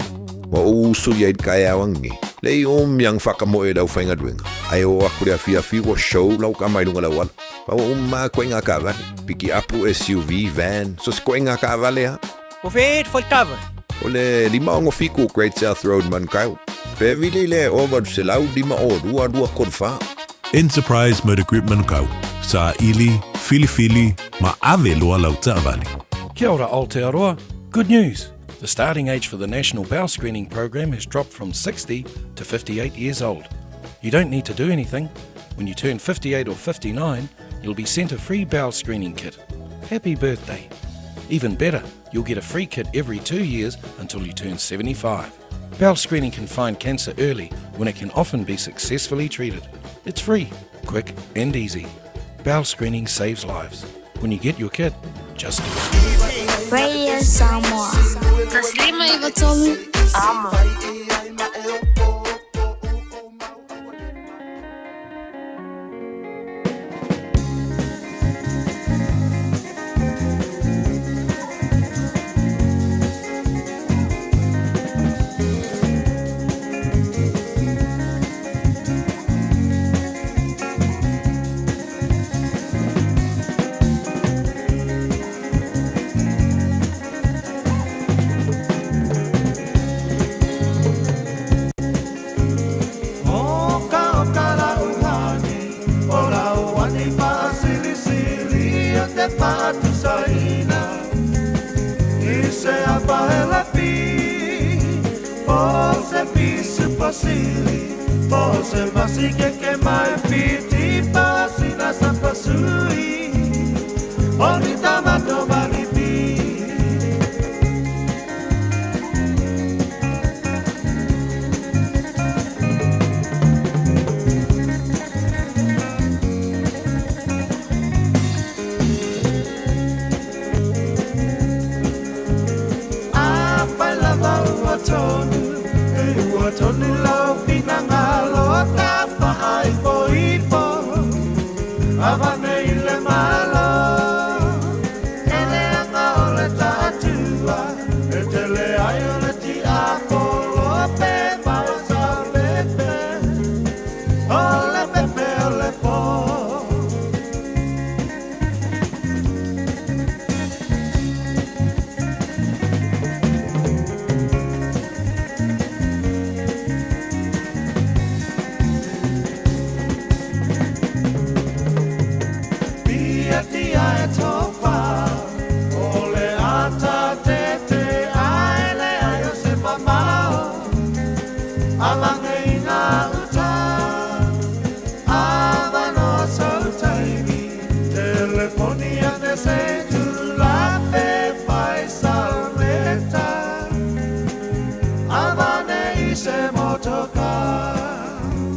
Ua ou uso ia i le kaeao angi. Le i o miang whakamoe e lau whaingaluenga. Ai o aku le afiafi ua show lau ka mai lunga lau ala. Pa ua uma koe ngā kaavale. Piki apu SUV, van, so se koe ngā kaavale ha. O fe e kava. O le 567 Great South Road Manukau. Pe vili le 805 2 2 3 4. Enterprise Motor Group Manukau, Saili, Filifili ma ave loa lau taavale. Kia ora Aotearoa. Good news! The starting age for the National Bowel Screening Program has dropped from 60 to 58 years old. You don't need to do anything. When you turn 58 or 59, you'll be sent a free bowel screening kit. Happy birthday! Even better, you'll get a free kit every two years until you turn 75. Bowel screening can find cancer early when it can often be successfully treated. It's free, quick, and easy. Bowel screening saves lives. When you get your kit, just do it. Radio Samoa. Taslima Ivatolu. Amo.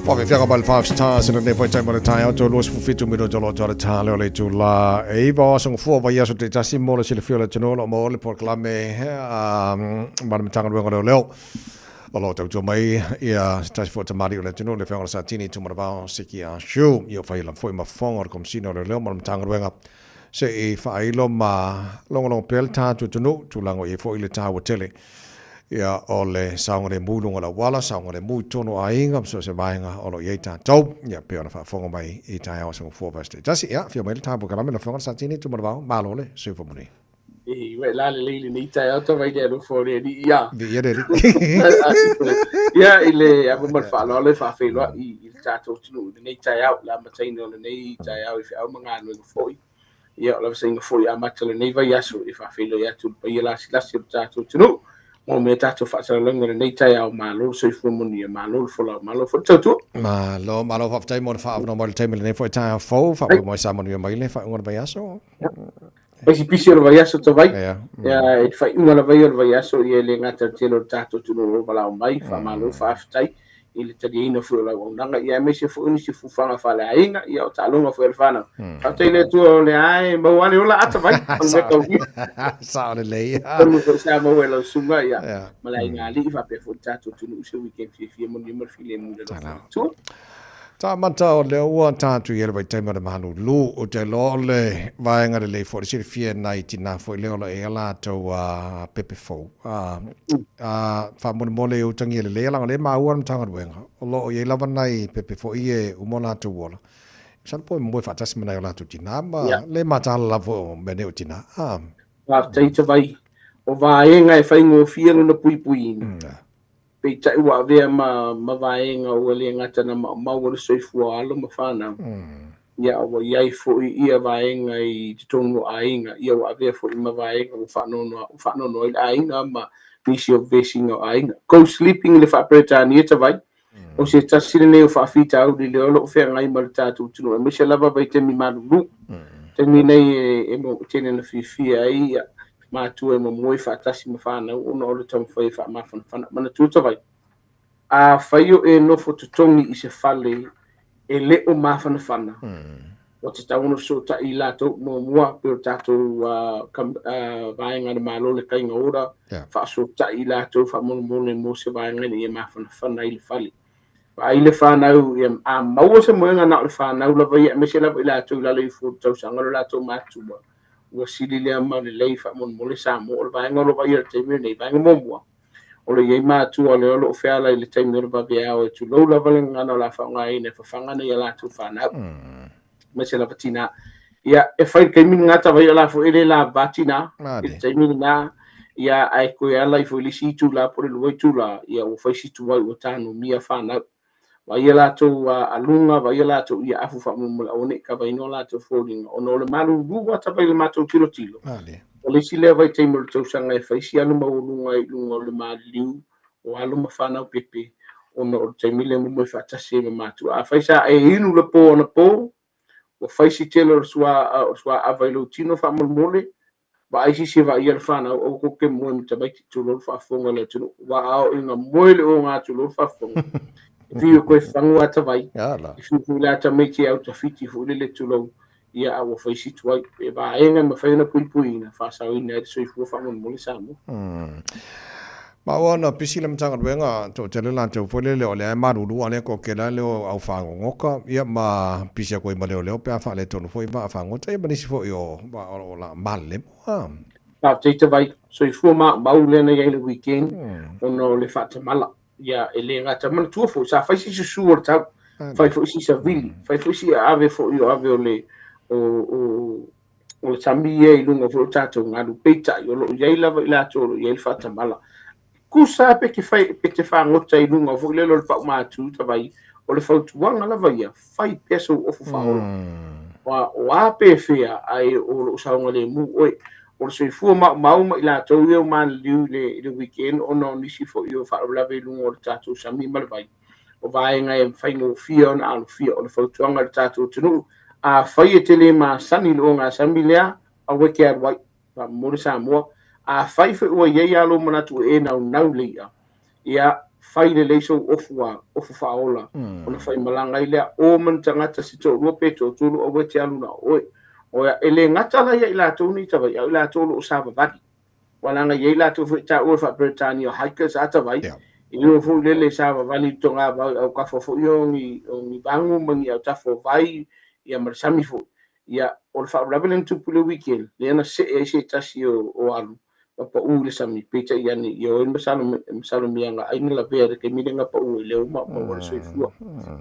Faafiafiaga mai le Five Stars i lenei foi taimi o le taeao toe 27 minute o lo o toa le tā lea o le itula e iva o aso gafua vaiaso taitasi mo le silafia o le atunuu o lo o maua le polokalame ma le Matagaluega o Leoleo o lo o tautua mai ia se tasi foi o tamalii o le atunuu le Afioga i le Satini Tumanavao Siki Ah Siu ia ua fai lava foi ma fofoga o le Komesina o Leoleo ma le Matagaluega se i faailo ma logologo pea le tatou atunuu tulaga o i ai foi le taua tele. Ia, o le saogalemu i luga o le auala, saogalemu i totonu o aiga ma so o se vaega o lo o i ai tatou. Ia, pei ona faafofoga mai i taeao aso Gafua o vaiaso taitasi. Ia, afio mai le tapu kalame, lau Afioga i le Satini Tumanavao, malo le soifua manuia. E, ua e la lelei lenei taeao tavai le alofa o le Alii ia. Viia le Alii. Ia, i le ava ma le faaaloalo e faafeiloai i le tatou atunuu i lenei taeao, le amataina o lenei taeao i feau ma galuega foi. Ia, o le vasaiga foi amata o lenei vaiaso e faafeiloai atu i le paia lasilasi o le tatou atunuu mo mea tatou faasalalauga i lenei taeao. Malo le soifua manuia, malo le folau, malo foi le tautua. Malo, malo faafetai mo le faaavanoa mai i le taimi i lenei foi taeao fou. Faamoemoe sa manuia mai le faaiuga o le vaiaso. Fai pisi o le vaiaso tavai. Ia, i le faaiuga lava ia o le vaiaso, ia e le gata i le tele o le tatou atunuu o lo o valaau mai, faamalo faafetai i le taliaina foi o le auaunaga, ia aemaise foi o nisi fuafuaga faaleaiga, ia o taaloga foi a le fanau. Faafetai i le Atua o lea e maua lava le ola ata vai, o le mea taulia. Sao lelei. Tonu foi sa maua e lau susuga, ia, ma le aiga alii faapea foi le tatou atunuu i se weekend fiafia manuia ma le filemu i le alofa o le Atua. Tāmata o lea ua tātu i ele vaitaimi o le malūlū, ou te iloa o le vaega lelei foi le silafia e nai tinā foi lea o lo o i ai a latou pepe fou. Faamolemole i utagia lelei leaga o lea e maua le Matagaluega o lo o i ai lava nai pepe foi ia e uma o latou ola. Masalo po e moe faatasi ma nai o latou tinā ma le mataala lava foi o mea nei o tinā. Faafetai Tavai. O vaega e faigofie lona puipuiina. Peitai ua avea ma, ma vaega ua le gata na maumau o le soifua o alo ma fanau, ia ua i ai foi ia vaega i totonu o aiga, ia ua avea foi ma vaega ua faanoanoa, ua faanoanoa ai le aiga ma nisi o vesiga o aiga. Co-sleeping i le faa-Peretania tavai, o se tasi lenei o faafitauli lea o lo o feagai ma le tatou atunuu, aemaise lava vaitaimi malulu. Taimi nei e, e, e tele na fiafia ai ia matua e momoe faatasi ma fanau ona o le taumafai e faamafanafana. Manatua tavai, afai o e nofo totogi i se fale e le o mafanafana, ua tatau ona fesootai i latou muamua pei o tatou vaega a le Malo le Kaiga Ora, faasootai i latou faamolemole mo se vaega ina ia mafanafana ai le fale. Vaai le fanau, ia, a maua se moega na o le fanau lava ia, aemaise lava i latou i lalo ifo o le tausaga o le latou matua, ua sili lea ma lelei faamolemole Samoa. O le vaega o lo o vaaia i le taimi lenei, vaega muamua, o lo o i ai matua lea o lo o feala i le taimi o le vaveao e tulou lava le gagana o le a faaaogaina e fafaga ana i a latou fanau, aemaise lava tinā. Ia, e fai i le taimi lena tavai o la foi e le lavava tinā i le taimi lena, ia, ae toe ala ifo i le isi itula po o le lua itula, ia ua fai si tuai ua tanumia fanau. Vaai latou aluga, vaai latou ia afu faamolemole aua ne i kavaina o latou foliga ona o le malulu ua tavai i le matou tilotilo. O le isi lea vaitaimi o le tausaga e fai si alu maualuga i luga o le maliliu o alo ma fanau pepe ona o le taimi lea momoe faatasi ai ma matua. Afai sa e inu le po anapo, ua fai si tele o le suaava i lou tino faamolemole, Vaai sisi e vaaia le fanau, aua kou te moe ma tamaiti, tulou le faafofoga a le atunuu. Ua ao ina moe le oga, tulou le faafofoga. E fiu e koe fagu a tavai, e fiu foi la tamaiti e au tafiti foi lele tulou, ia a ua fai si tuai. E vaega e mafai ona puipuiina, faasaoina ai le soifua faamolemole Samoa. Ma ua ona pisi le Matagaluega, toatele latou foi lele o lea e malulu a le kokela le o au fagogoka, ia ma pisi atu ai ma leoleo pe a faaletonu foi vaa fagota, ia ma nisi foi o vaa o la malemo a. Faafetai Tavai, soifua maumau lea na i ai le weekend ona o le faatamala. Ia e le gata manatua foi sa fai si susu o le tau, fai foi si savili, fai foi si aave foi o ave o le o o o le sami ia i luga foi o tatou galu, peitai o lo o i ai lava i latou o lo o i ai le faatamala. Tusa pe te fai, pe te fagota i luga foi lele o le paumatu tavai, o le fautuaga lava ia, fai pea sou ofu faaola. Wa, o a pe fea, ae o lo o saogalemu oe. O le soifua maumau ma i latou ia ua maliliu i le, i le weekend ona o nisi foi o faalavelave i luga o le tatou sami ma le vai. O vaega e faigofie ona alofia, o le fautuaga i le tatou atunuu, afai e te le masani i le ogasami lea, aua e te alu ai, faamolemole Samoa. Afai foi ua i ai lava lou manatu ua e naunau i le i'a, ia fai lelei sou ofu a, ofu faaola, ona faimalaga ai lea, o ma ni tagata se toalua pe toatolu, aua e te alu na o oe. Oe, e le gata la ia i latou nei tavai, a o i latou o lo o savavali. Ua laga i ai latou foi taua faa-Peretania o hikers a tavai, i luga foi lele savavali i togavao i autafa foi o ni, o ni vagu ma ni autafa o vai, ia ma le sami foi. Ia, o le faalavelave lea na tupu i le weekend, lea na see ai se tasi o, o alu, Ma paʻu i le sami, peitai ane, ia oe le masalomiaga ai na lavea i le taimi lea na paʻu ai lea ua maumau ai le soifua.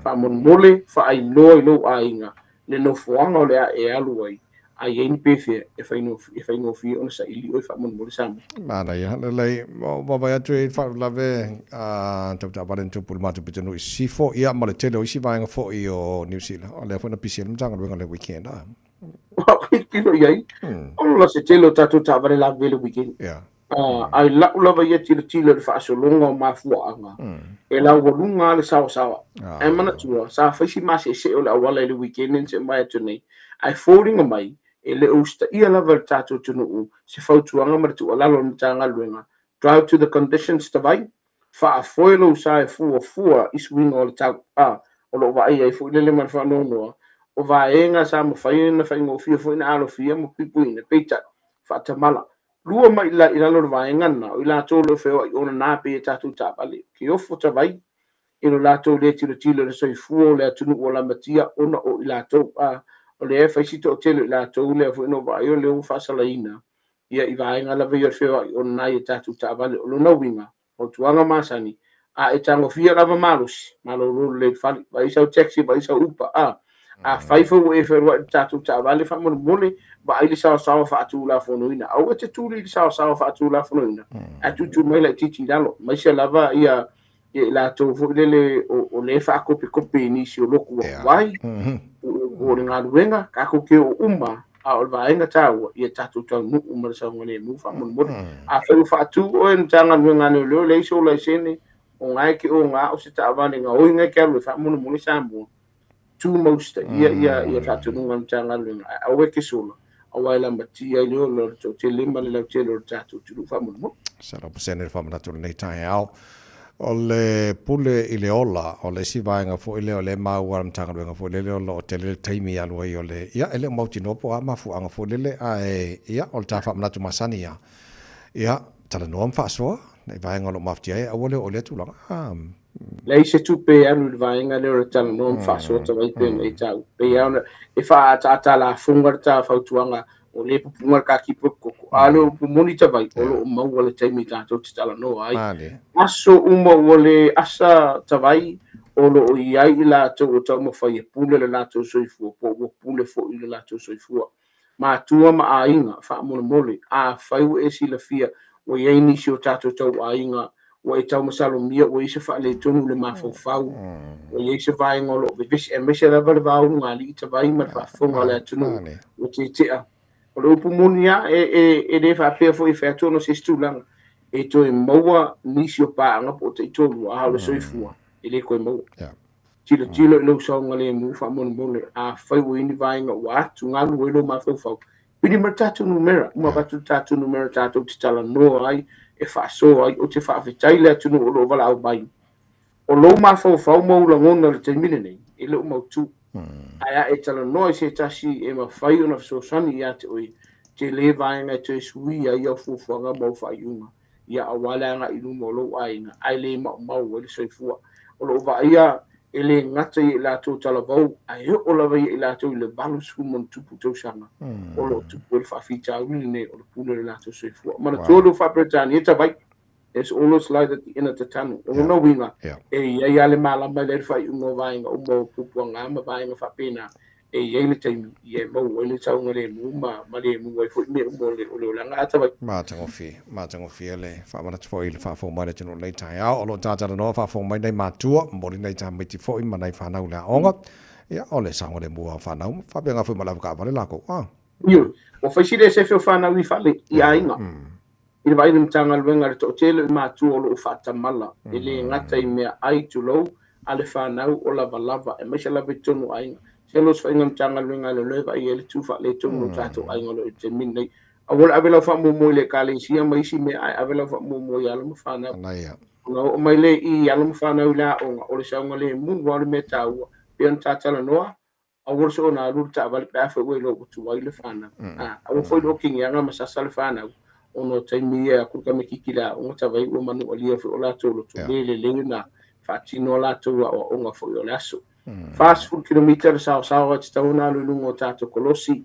Faamolemole, faailoa i lou aiga le nofoaga o le a e alu ai, a i ai ni pefea e faigofie ona saili oe faamolemole Samoa. Manaia, lelei, ua vaavaai atu i le faalavelave tau taavale na tupu i le matou pitonuu i Sisifo, ia ma le tele o isi vaega foi o Niu Sila, o lea foi na pisi ai le Matagaluega i le weekend. Tilotilo i ai, ola se tele o tatou taavale laveve i le weekend. Ae lau lava ia tilotilo i le faasologa o mafuaaga, e laualuga lava le saoasaoa. Ae manatua, sa fai si maseesee o le auala i le weekend na tea mai atu nei, ae foliga mai, e le o usitaia lava e le tatou atunuu se fautuaga ma le tuualalo a le Matagaluega, drive to the conditions tavai, faafoe lou sa e fuafua i suiga o le tau, a o lo o vaai ai foi lele ma le faanoanoa, o vaega sa mafai ona faigofie foi ona alofia ma puipuiina, peitai, faatamala. Lua mai i lalo o le vaega lena, o i latou o lo o feoai onana pei a tatou taavale, ke ofo tavai i lo latou le tilotilo i le soifua o le atunuu ua lamatia ona o i latou, a o lea e fai si toatele o i latou lea foi na ou vaai o lea ua faasalaina ia i vaega lava ia o le feoai ona i a tatou taavale. O lona uiga, fautuaga masani, a e tagofia lava malosi, malolo lelei i le fale, vaai sau taxi, vaai sau Uber, a. Afai foi ua e feoai i le tatou taavale, faamolemole, vaai le saoasaoa faatulafonoina. Aua e te tuli i le saoasaoa faatulafonoina, ae tuutuu mai laitiiti i lalo, aemaise lava ia i latou foi lele o lea e faakopekope i nisi o lotu atu ai, o le galuega, tatou te oo uma, a o le vaega taua, ia tatou taunuu ma le saogalemu faamolemole. Afai ua faatu oe e le Matagaluega a Leoleo, leai sou laisene, o na e te oga o se taavale gaoi na e te alu ai faamolemole Samoa, tumau usitaia ia faatonuga a le Matagaluega, ae aua e te sola, aua e lamatia ai le ola o le toatele ma le lautele o le tatou atunuu faamolemole. 100% le faamanatu o lenei taeao. O le pule i le ola, o le isi vaega foi lea o lea e maua a le Matagaluega foi lele o lo o tele le taimi e alu ai o le, ia e le o mautinoa po o a mafuaaga foi lele, ae ia o le ta faamanatu masani lava, ia talanoa ma faasoa i vaega o lo o mafatia ai, aua le oo i lea tulaga. Leai se tupe e alu i le vaega lea o le talanoa ma faasoa tavai pei ona e tau. Pei lava ona e faaataata lafoga le ta fautuaga o lea e pupuga le katipu e koko, a o le upu moni tavai, o lo o maua le taimi tatou te talanoa ai. Aso uma ua le asa tavai, o lo o i ai i latou o taumafai e pule le latou soifua po ua pule foi i le latou soifua. Matua ma aiga, faamolemole, afai ua e silafia ua i ai nisi o tatou tauaiga ua e taumasalomia ua i ai se faaletonu i le mafaufau, ua i ai se vaega o lo o vevesi, aemaise lava le va o ulugalii tavai ma le faafofoga a le atunuu ua tetea. O le upu moni lava, e le faapea foi e fai atu ona o se isi tulaga, e toe maua nisi o paaga po o taitoalua, a o le soifua e le toe maua. Tilotilo i lou saogalemu faamolemole, afai ua i ai ni vaega ua atugalu ai lou mafaufau, pili mai le tatou numera, uma avatu le tatou numera tatou te talanoa ai, e faasoa ai. Ou te faafetai i le atunuu o lo o valaau mai. O lou mafaufau ma ou lagona i le taimi lenei, e le o mautu. Ae a e talanoa i se tasi e mafai ona fesoasoani ia te oe, tele vaega e toe suia ai au fuafuaga ma au faaiuga. ia aua le agai i luma o lou aiga, ae le maumau ai le soifua. O lo o vaaia e le gata ia i latou talavou, ae oo lava ia i latou i le 80+ tausaga o lo o tupu ai le faafitauli lenei o le pule o le latou soifua. Manatua lou faa-Peretania tavai, There's always light at the end of the tunnel. O lona uiga, e i ai lava le malama i le faaiuga o vaega uma o puapuaga ma vaega faapena, e i ai le taimi ia e maua ai le saogalemu ma ma lemu ai foi mea uma o le o le olaga a tavai. Matagofie, matagofie le faamanatu foi i le faafofoga mai a le atunuu i lenei taeao. O lo o talanoa faafofoga mai nai matua, momoli nai tamaiti foi ma nai fanau i le aoga. Ia, o le saogalemu lava o fanau, faapena foi ma le avetaavale lakou. Ah. Ioe, ua fai sili e sefe o fanau i fale, i aiga. I le vaai i le Matagaluega i le toatele o matua o lo o faatamala, e le gata i meaai, tulou, a le fanau o lavalava, aemaise lava i totonu o aiga. Masalo o se faiga Matagaluega a leoleo e vaai ai le tu faaletonu o tatou aiga o lo o i le taimi lenei. Aua le ave lau faamuamua i le Ekalesia ma isi mea, ae ave lau faamuamua i alo ma fanau. Ona oo mai lea i alo ma fanau i le aoga, o le saogalemu lava o le mea taua, pei ona ta talanoa, Aua le soona alu le taavale pe a foi ua iloa ua tuai le fanau. A, aua foi le okigiaga ma sasa le fanau, ona o taimi ia e aku le tamaititi i le aoga tavai ua manualia foi o latou loto le lelei ona faatino a latou aoaoga foi o le aso. 40 kilomita le saosaoa e tatau ona alu i luga o tatou kolosi,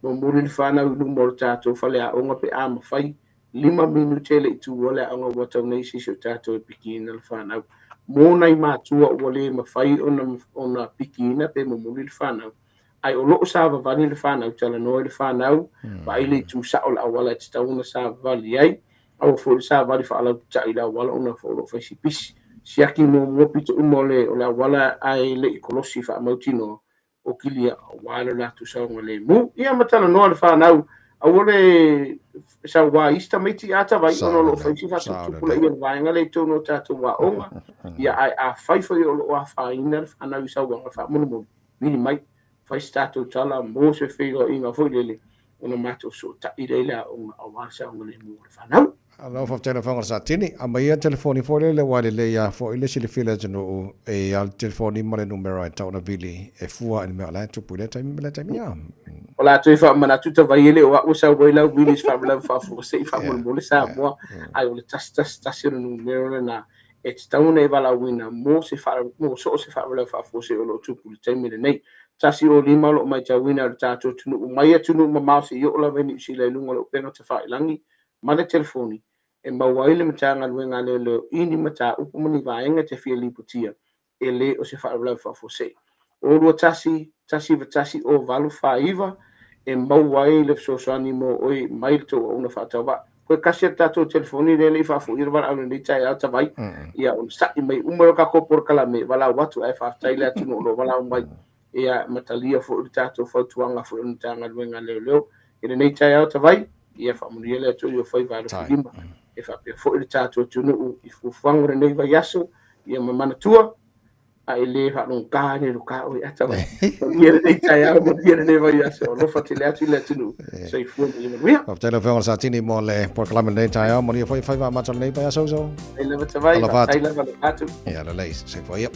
momoli le fanau i luma o le tatou faleaoga pe a mafai. 5 minute e le i tuua le aoga ua tau nei se isi o tatou e pikiina le fanau. Mo nai matua ua le mafai ona pikiina pe momoli le fanau, ae o lo o savavali le fanau, talanoa i le fanau, vaai le itu sao o le auala e tatau ona savavali ai, aua foi le savali faalaupitai i le auala ona o lo o fai si pisi. Siaki muamua pito uma o le auala ae le i kolosi faamautinoa o kilia aua lo latou saogalemu. Ia ma talanoa le fanau, aua le sauā i isi tamaiti a tavai ona o lo o fai si faatuputupulaia o le vaega lea i totonu o tatou aoga. Ia ae afai foi o lo o afaina le fanau i sauaga faamolemole, vili mai, fai se tatou tala mo se feiloaiga foi lele ona matou fesootai lea i le aoga aua le saogalemu o le fanau. Alo, faafetai lau Afioga i le Satini. Aumai ia telefoni foi lele aua e lelei lava foi le silafia e le atunuu e i ai le telefoni ma le numera e tatau ona vili e fua i le mea o la e tupu i lea taimi ma lea taimi. Ia. O le a toe faamanatu tavai e le o au e sau ai lau vili i se faalavelave faafuasei faamolemole Samoa, ae o le 111 o le numera lena e tatau ona e valaauina mo se mo so o se faalavelave faafuasei o lo o tupu i le taimi lenei. 105 o lo o matauina e le tatou atunuu mai atunuu mamao seia oo lava i Niu Sila i luga o le upega tafailagi ma le telefoni e maua ai le Matagaluega a Leoleo i ni mataupu ma ni vaega e te fia lipotia e le o se faalavelave faafuasei. O 21 191 0 8 49 e maua ai le fesoasoani mo oe mai le tou auauna faatauvaa. Toe kasi a le tatou telefoni lea e le i faafoia le valaau i lenei taeao tavai, ia onosai mai uma le tatou polokalame, valaau atu ae faafetai le atunuu o lo o valaau mai. Ia ma talia foi le tatou fautuaga foi o le Matagaluega a Leoleo i lenei taeao tavai. Ia faamanuia le Atua i ou faiva alofilima e faapea foi le tatou atunuu i fuafuaga o lenei vaiaso. Ia ma manatua, a e le faalogogā le luka oe ata mai. Manuia lenei taeao, manuia lenei vaiaso. Alofa tele atu i le atunuu. Soifua ma ia manuia. Faafetai lau Afioga i le Satini mo le polokalame lenei taeao. Manuia foi faiva amata o lenei vaiaso uso. Faafetai lava Tavai, faafetai lava le atu. Ia lelei, soifua ia.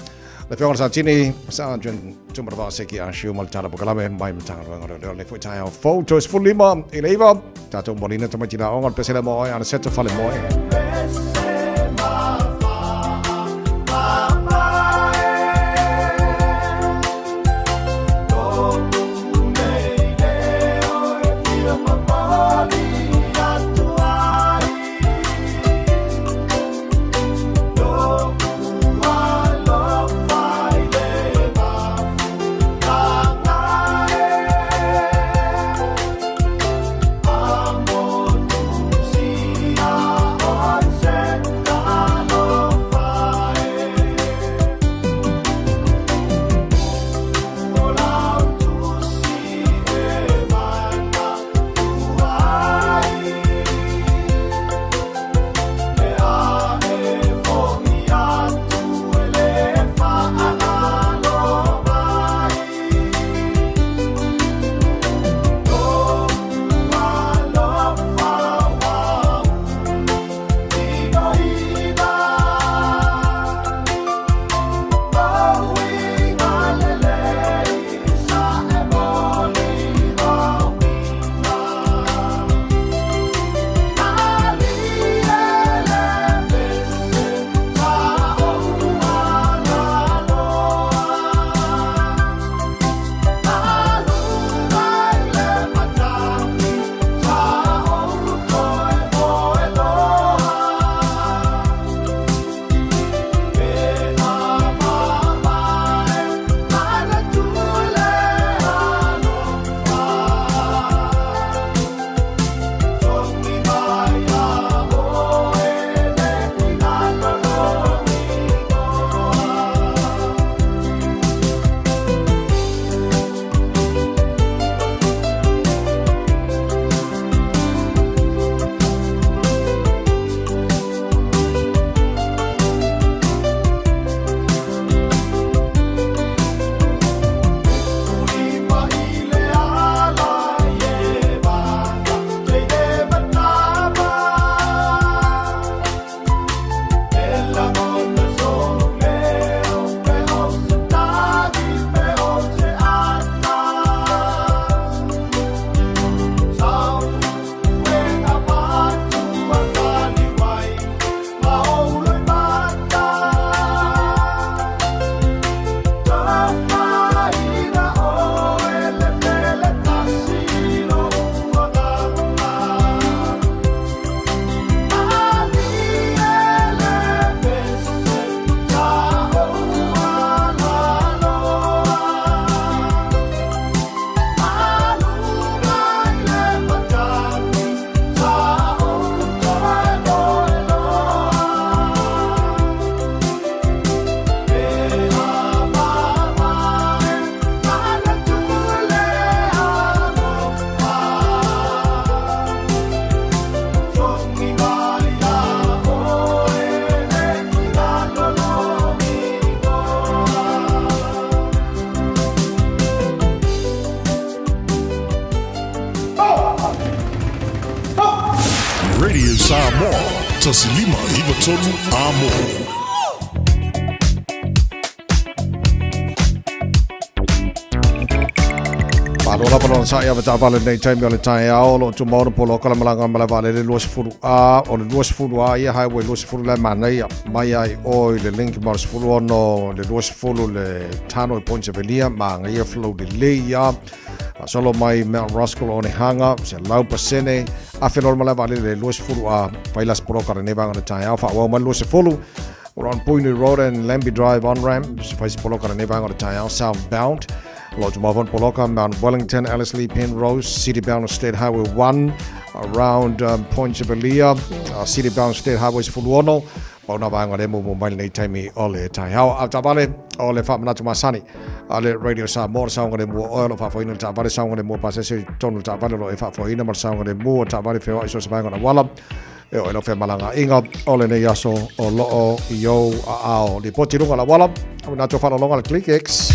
Le Afioga i le Satini, Sergeant Tumanavao Seki Ah Siu ma le tala polokalame mai Matagaluega o Leoleo lenei foi taeao fou, toe 15 i le 9. Tatou momoliina tamaiti la aoga, le pese lea mo oe, Anaseta Falemoe. Radio Samoa, 1593 Amo. Malo lava lona sa'i ava taavale nei taimi o le taeao, o lo o tumau ona poloka le malaga ma le vaalele 20 A, o le 20 A ia highway 20 la e manaia mai ai o i le link ma le 16 le 20 le tano i Point Sevelia, magaia flow lelei ia. Faasolo mai Mount Roskill o Onehunga, 100% afe loa le malae vaalele le 20 A, fai la se poloka lenei vaega o le taeao, faaauau mai le 20 O on Puhinui Road and Lambie Drive on-ramp, se fai se poloka lenei vaega o le taeao, southbound. O lo o tumau foi le poloka Mount Wellington, Ellerslie, Penrose, city-bound State Highway 1, around Point Chevalier, city-bound State Highway 16, pau nā vaega lea muamua mai lenei taimi o le taeao. A o taavale o le faamanatu masani a le Radio Samoa, le saogalemu o oe o lo o faafoeina le taavale, saogalemu o pasese i totonu o le taavale o lo o e faafoeina ma le saogalemu o taavale feoai so o se vaega o le auala. E oo i lau femalagaaiga o lenei aso o lo o i ou aao. Lipoti i luga o le auala, o nā tua faalologa le Click X.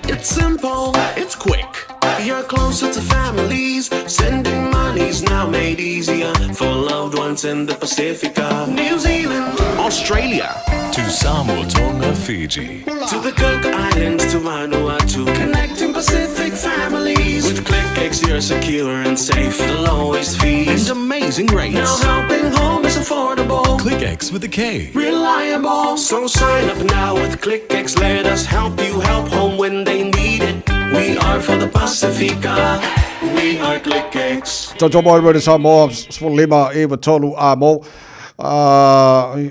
It's simple, it's quick. You're closer to families. Sending money's now made easier for loved ones in the Pacifica, New Zealand, Australia, To Samoa, Tonga, Fiji. To the Cook Islands, to Vanuatu, connecting Pacific families. With KlickEx, you're secure and safe. The lowest fees and amazing rates. Now helping home is affordable. KlickEx with a K. Reliable. So sign up now with KlickEx. Let us help you help home when they need it. We are for the Pasifika. We are KlickEx. Tautua mai Radio Samoa, 15 9 3 a mo.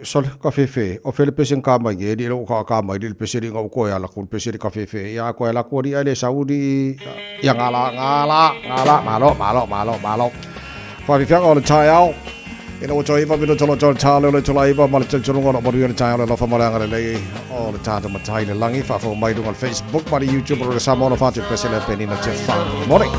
Sole, ka fefe. O fele pese ka mai e li lo ka ka mai li pese li ngau ko ya la ku pese li ka fefe. Ya ko la ku li ale saudi ya ngala ngala ngala malo malo malo malo. Fa fi o le taeao. Ina ua toe iva minuta o le tale o le tola iva ma le talitonuga o lo manuia le taeao le alofa ma le agalelei o le tātou matai le lagi faafofoga mai i luga o le Facebook ma le YouTube o le Samoa no Fatu Pese le Penina Te Wha. Morning.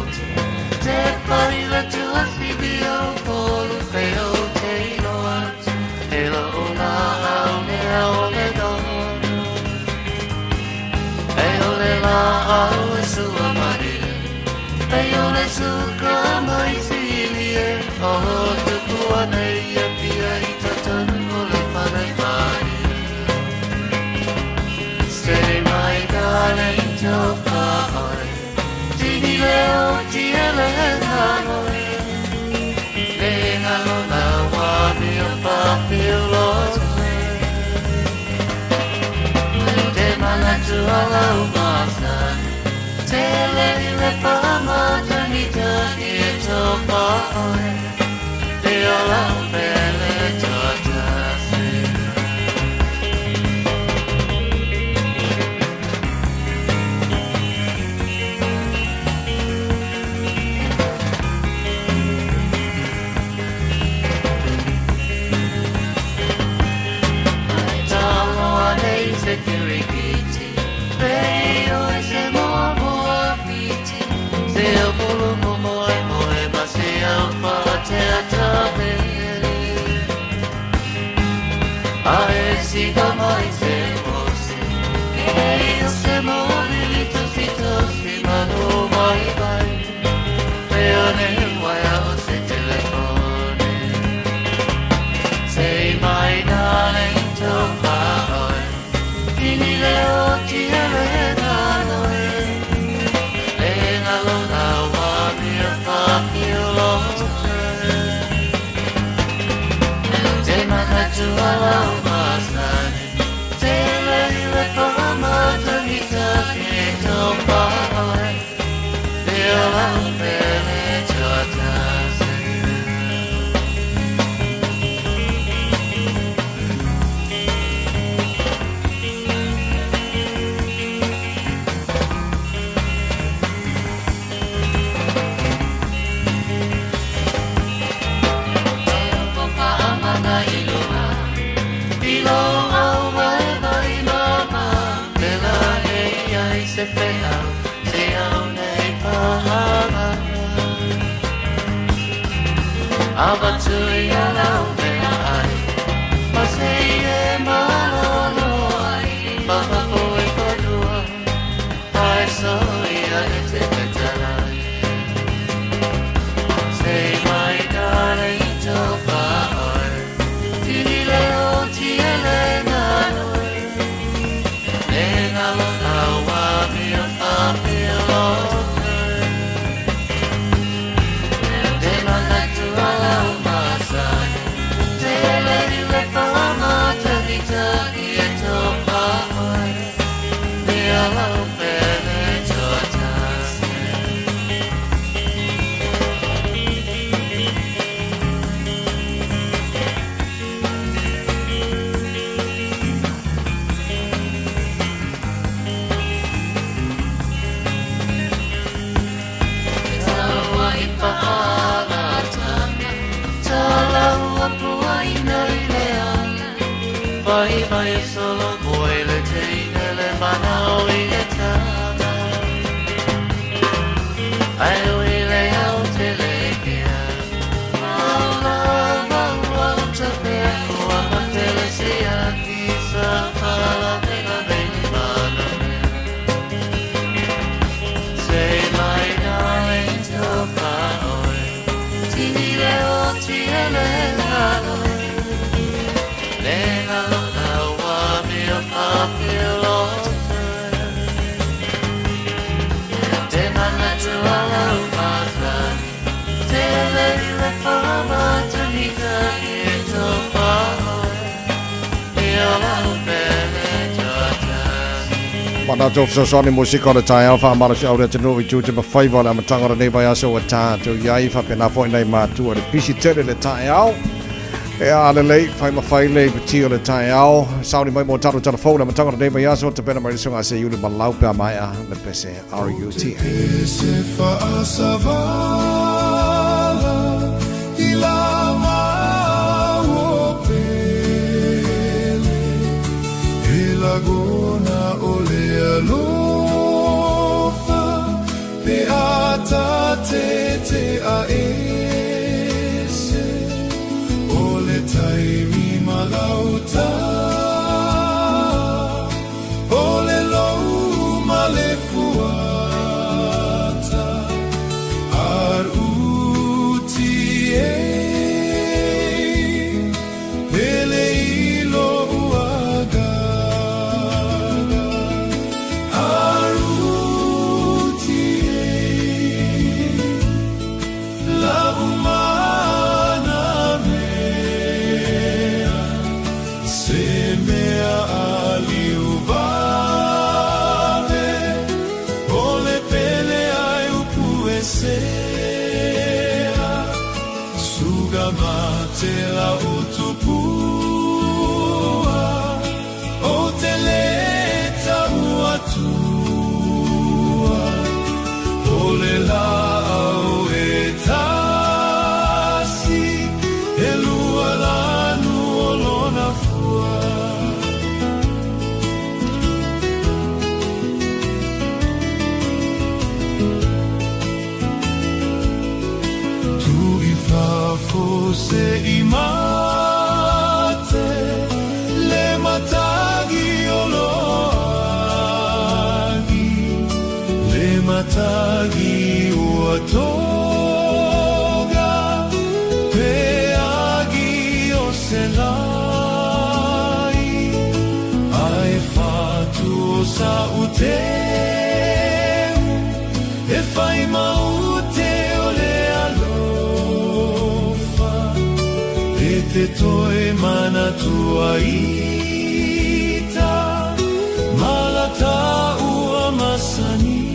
Manatu o fesoasoani musika o le taeao faamalosiau le atunuu i tiute ma faiva o le amataga o lenei vaiaso ua tatou i ai faapena foi nai matua i le pisi tele le taeao. E a lelei, fai ma fai le ipati o le taeao. Sauni mai mo tatou tala fou le amataga o lenei vaiaso, tapena mai le susuga a Seiuli Malau pe a maea le pese RUTA. Pese faasavala i la maua pele, e lagona o le alofa pe a tatete a ese, o le taimi malauta, o le lou ma le fuata, R-U-T-A, pele i lou agaga, R-U-T-A, lau mana mea, se mea aliu vave, o le pele ai upu e sea, suga mate la utupua, o te le tau atua, o le lau e tasi, e lua lanu o lona fua. Tu i fafo se i mate, le matagi o loagi, le matagi ua toga, pe agi o se lai, ai fatu o sa uteu, e fai maute o le alofa, e te toe manatua ita, malata ua masaniga.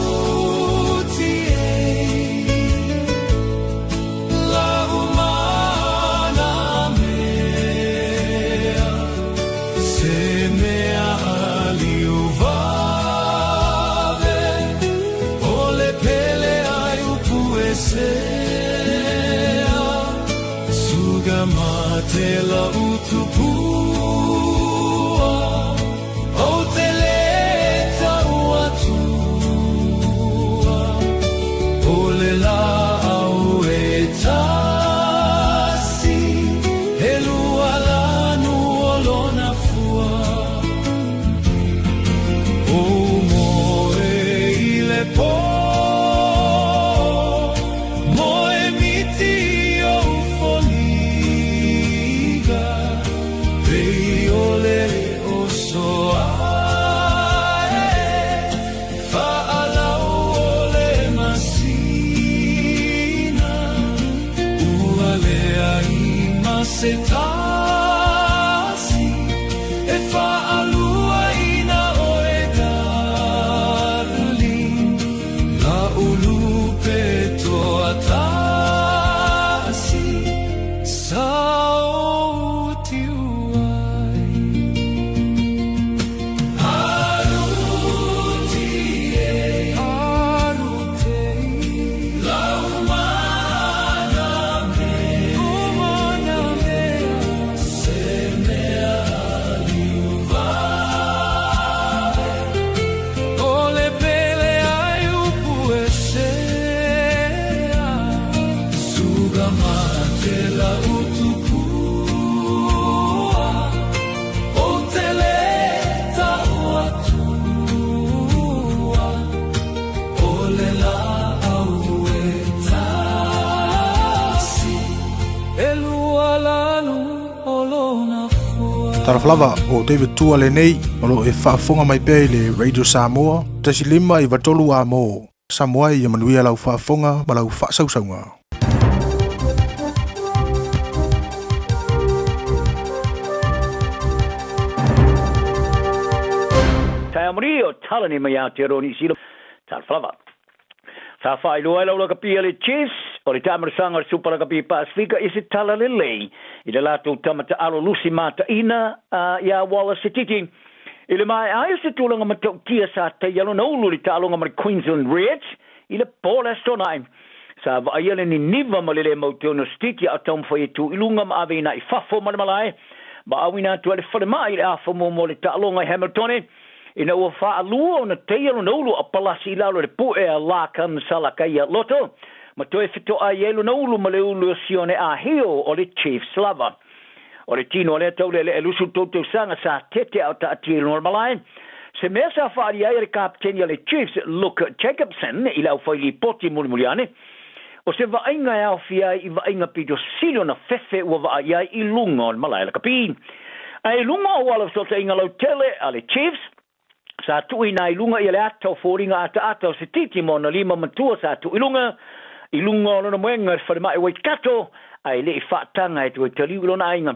Aruti e, lau mana mea, se mea aliu vave, o le pele ai upu e sea, suga mate la utupua, o te le tau atua, o le lau e tasi, e lua lanu o lona fua. O moe i le pō, moe miti o foliga, pei o le oso ae, faalau o le masina, ua leai ma se tasi, e faalua ina oe darling, la ulupe toa tasi, sa o tiu ai. Aruti e, arute, lau mana mea, mana mea, Talofa lava, o David Tua lenei, o lo o e faafofoga mai pea i le Radio Samoa, 1 5 9 A-mo. Samoa ia manuia lau faafofoga ma lau faasausauga. Taeao manuia o Talani mai Aotearoa Niu Sila. Talofa lava. Sa faailoa ai lau lakapi a le Chiefs o le taamalosaga o le Supa Lakapi Pasifika i se tala lelei i le latou tama taalo lusi mataina iā Wallace Sititi. I le maea ai o se tulaga matautia sa taia lona ulu i le taaloga ma le Queensland Reds i le po o le Aso Toonai. Sa vaaia le niniva ma le le mautonu o Sititi a o taumafai e tu i luga ma ave ina i fafo ma le malae ma auina atu ai le falemai i le afa muamua o le taaloga i Hamiltone. Ina ua faalua ona taia lona ulu a palasi i lalo i le puʻe a Larkin Salakaia Loto, ma toe fetoai ai lona ulu ma le ulu o Sione Ahio o le Chiefs lava. O le tino o lea tauleelee 23 tausaga sa tete a o taatia i luga o le malae, se mea sa faaalia ai e le kapeteni a le Chiefs, Luke Jacobson, i le aufailipoti mulimuli ane, o se vaaiga e aofia ai i vaaiga pito sili ona fefe ua vaai ai i luga o le malae lakapi. Ae i luga o auala fesootaiga lautele a le Chiefs, sa tuuina ai i luga ia le ata o foliga ataata o se titi ma ona lima matua sa tuu i luga, i luga o lona moega i le falemai Waikato, ae le i faataga e toe taliu i lona aiga.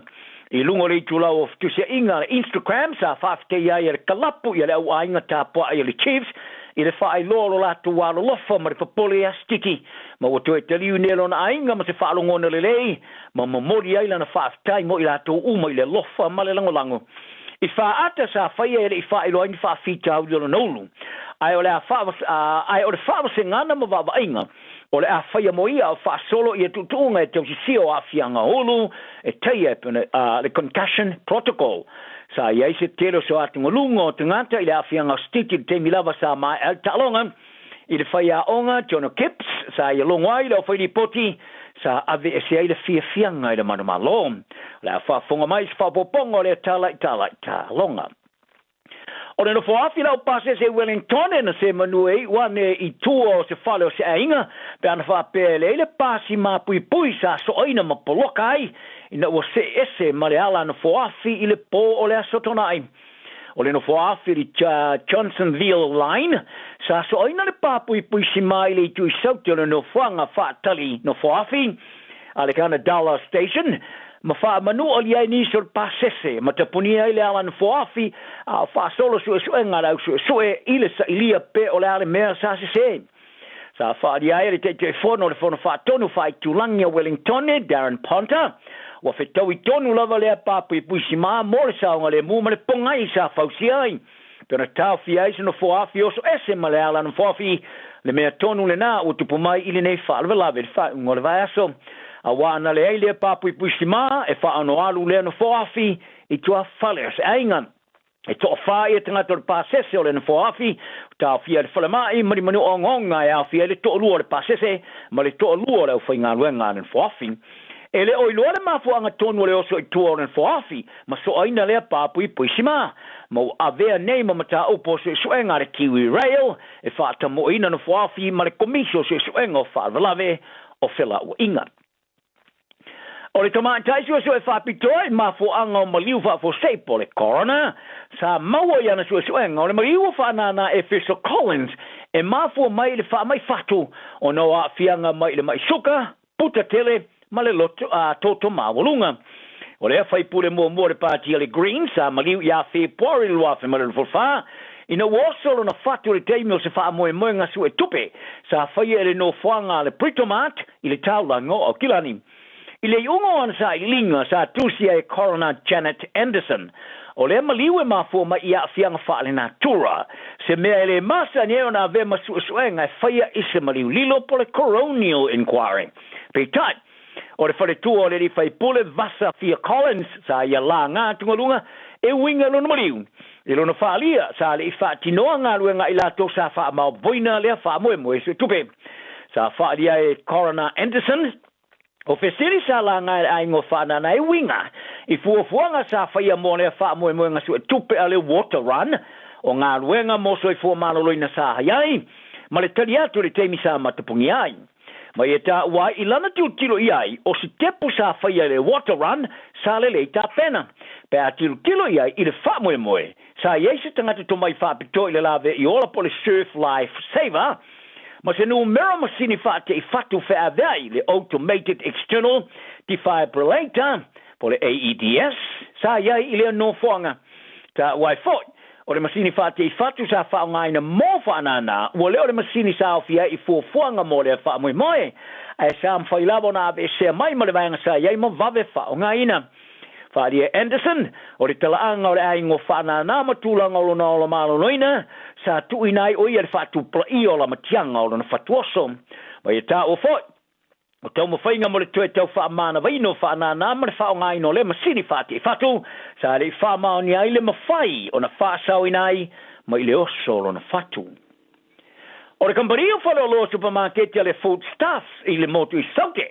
I luga o le itulau o fetusiaiga a le Instagram sa faafetai ai e le kalapu ia le au aiga tapuai a le Chiefs i le faailoa o lo latou alolofa ma le popole ia Stiki ma ua toe taliu nei lona aiga ma se faalogona lelei ma momoli ai lana faafetai mo i latou uma i le alofa ma le lagolago i faaata sa faia e le i faailoa ai ni faafitauli o lona ulu ae o le a ae o le faavasegana ma vaavaaiga O le a faia mo ia o faasolo ia tuutuuga e tausisia o aafiaga ulu e taia e pei ona le Concussion Protocol. Sa i ai se tele o se atugaluga o tagata i le aafiaga o Stiti i le taimi lava sa maea ai le taaloga. I le faiaoga Jono Kipps sa ia logo ai le aufailipoti sa aveese ai le fiafiaga i le manumalo. O le a faafofoga mai i se faaopoopoga o lea tala i tala i taaloga. O le nofo afi lau pasese i Wellingtone na se manu e iu ane i tua o se fale o se aiga pe ana faapea e leai le pasi mapuipui sa soaina ma poloka ai ina ua see ese ma le ala nofo afi i le po o le Aso Toonai. O le nofo afi i le Johnsonville Line sa soaina le papuipui sima i le itu i saute o le nofoaga faatali nofo afi a le Gunnedah Station, ma faamanuali ai nisi o le pasese ma tapunia ai le ala nofoafi a o faasolo suesuega a le au suesue i le sailia pe o le a le mea sa sese. Sa faaalia ai e le Taitaifono o le Fono Faatonu Faaitulagi a Wellingtone, Darren Ponter, ua fetaui tonu lava lea papuipui simā mo le saogalemu ma le pogai sa fausia ai. Pe ona taofia ai se nofoafi oso ese ma le ala nofoafi, le mea tonu lenā ua tupu mai i lenei faalavelave i le faaiuga o le vaiaso. Auā na leai lea papuipui simā e faaonoalu lea nofoafi i tuafale o se aiga. E toafā ia tagata o le pasese o le nofoafi, ua taofia e le falemai ma ni manu ogaoga e aofia ai le toalua o le pasese ma le toalua o le aufaigaluega a le nofoafi. E le o iloa le mafuaaga tonu o le oso i tua o le nofoafi ma soaina lea papuipui simā, ma ua avea nei ma mataupu o suesuega a le Kiwi Rail e faatamoeina nofoafi ma le Komisi o Suesuega o Faalavelave o Felauaiga. O le tamaitai suesue faapitoa i mafuaaga o maliu faafuasei po o le coroner, sa maua i ana suesuega o le maliu ua faanānā e Phil Collins e mafua mai i le faamai fatu ona o aafiaga mai i le mai suka, puta tele ma le loto a toto maualuga. O lea faipule muamua o le pati a le Greens sa maliu iā Fepuari 2024 ina ua oso lona fatu i le taimi o se faamoemoega suetupe sa faia e le nofoaga a le Britomart i le taulaga o Aukilani. I le iuga o ana sailiiliga sa tusia e Coroner Janet Anderson, o lea maliu e mafua mai i aafiaga faalenatura, se mea e le masani ai ona avea ma suesuega e faia i se maliu lilo po o le coronial inquiry. Peitai, o le faletua o le alii faipule Vasa Fia Collins sa ia laga atugaluga e uiga i lona maliu. I lona faalia, sa le i faatinoa galuega a i latou sa faamaopoina lea faamoemoe suetupe. Sa faalia e Coroner Anderson, O fesili sa laga e le aiga o Faanana e uiga i fuafuaga sa faia mo lea faamoemoega suetupe a le Water Run o galuega mo soifua maloloina sa hai ai ma le tali atu i le taimi sa matapugia ai. Ma ia taua ai i lana tilotilo i ai, o sitepu sa faia i le water run sa lelei tapena. Pe a tilotilo i ai i le faamoemoe, sa i ai se tagata tomai faapitoa i le laveai ola po o le surf life saver, ma se numera masini faate'i fatu feaveai, le automated external defibrillator, po o le AEDS, sa i ai i lea nofoaga. Taua ai foi, o le masini faate'i fatu sa faaaogaina mo faanānā, ua le o le masini sa aofia ai i fuafuaga mo lea faamoemoe, ae sa mafai lava ona aveesea mai ma le vaega sa i ai ma vave faaaogaina. Faaalia e Anderson, o le talaaga o le aiga o faanānā ma tulaga o lona ola maloloina, sa tuuina ai o ia le faatupulaia o lamatiaga o lona fatuoso. Ma ia taua foi, O taumafaiga mo le toe tau faamanavaina o faanānā ma le faaaogaina o lea masini faatiifatu, sa le i faamaonia ai le mafai ona faasaoina ai mai le oso o lona fatu. O le kamupani o faleoloa supamaketi a le Foodstuffs i le motu i Saute,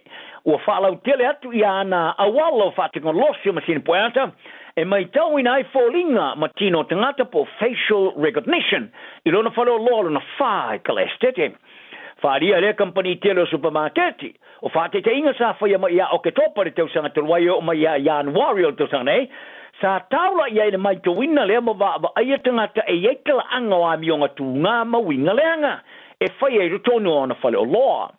ua faalautele atu i ana auala o faatekonolosi o masini pueata e maitauina ai foliga ma tino o tagata po o facial recognition i lona faleoloa lona fa i Kalaestete. Faaalia e lea kamupani tele o supamaketi, o faataitaiga sa faia mai ia Oketopa i le tausaga talu ai e oo mai ia Ianuari o le tausaga nei, sa taula i ai le maitauina lea ma vaavaaia tagata e i ai talaaga o amioga tuga ma uiga leaga e faia i totonu o ana faleoloa.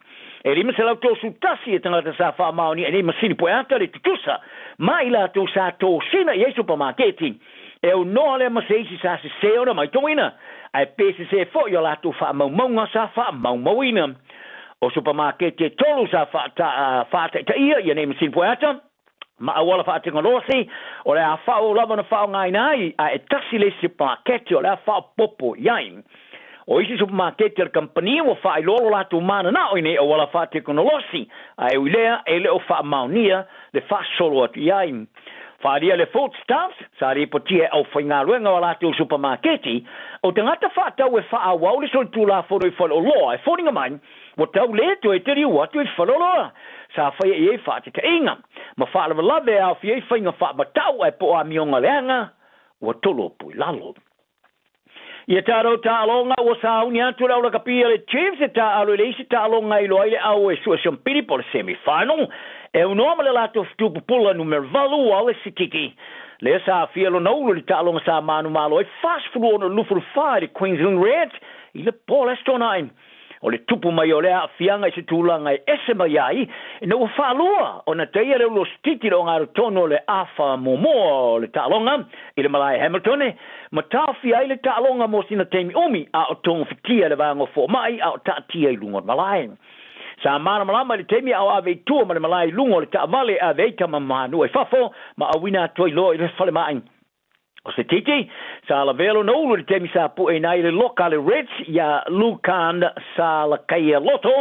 E 531 e tagata sa faamaonia i nei masini pueata le tutusa ma i latou sa tosina i ai supamaketi. E aunoa lea ma se isi sa sese ona maitauina, ae pe sese foi o latou faamaumauga sa faamaumauina. O supamaketi e tolu sa faataitaia ia nei masini pueata ma auala faatekonolosi, o le a faaauau lava ona faaaogaina ai, ae e tasi le isi supamaketi o le a faaopoopo i ai. O isi supamaketi a le kamupani ua faailoa lo latou mananao i nei auala faatekonolosi, ae ui lea e le o faamaonia le faasolo atu i ai. Faaalia le Foodstuffs, sa lipotia e aufaigaluega o a latou supamaketi, o tagata faatau e faaauau le solitulafono i faleoloa e foliga mai ua tau le toe taliu atu i faleoloa sa faia i ai faatetaiga ma faalavelave e aofia ai faiga faamatau ae po o amioga leaga ua tolopo i lalo. Ia tatou taaloga ua sauni atu le aulakapi a le Chiefs e taaalo i le isi taaloga e iloa ai le au e sue siampili po o le semi final e aunoa ma le latou fetu pupula numera 8 a le Sititi. Lea sa aafia lona ulu i le taaloga sa manumalo ai 46 24 i le Queensland Reds i le po o le Aso Toonai. O le tupu mai o lea aafiaga i se tulaga e ese mai ai, ina ua faalua ona taia le ulu o Sititi i le ogatotonu o le afa muamua o le taaloga i le malae Hamilton, ma taofia ai le taaloga mo sina taimi umi a o togofitia le vaega o fomai a o taatia i luga o le malae. Sa malamalama i le taimi a o ave i tua ma le malae i luga o le taavale e ave ai tama manua i fafo ma auina atu ai loa i le falemai. O se titi, sa lavea lona ulu i le taimi sa pueina ai le loka a le Reds iā Lukan Salakaia-Loto,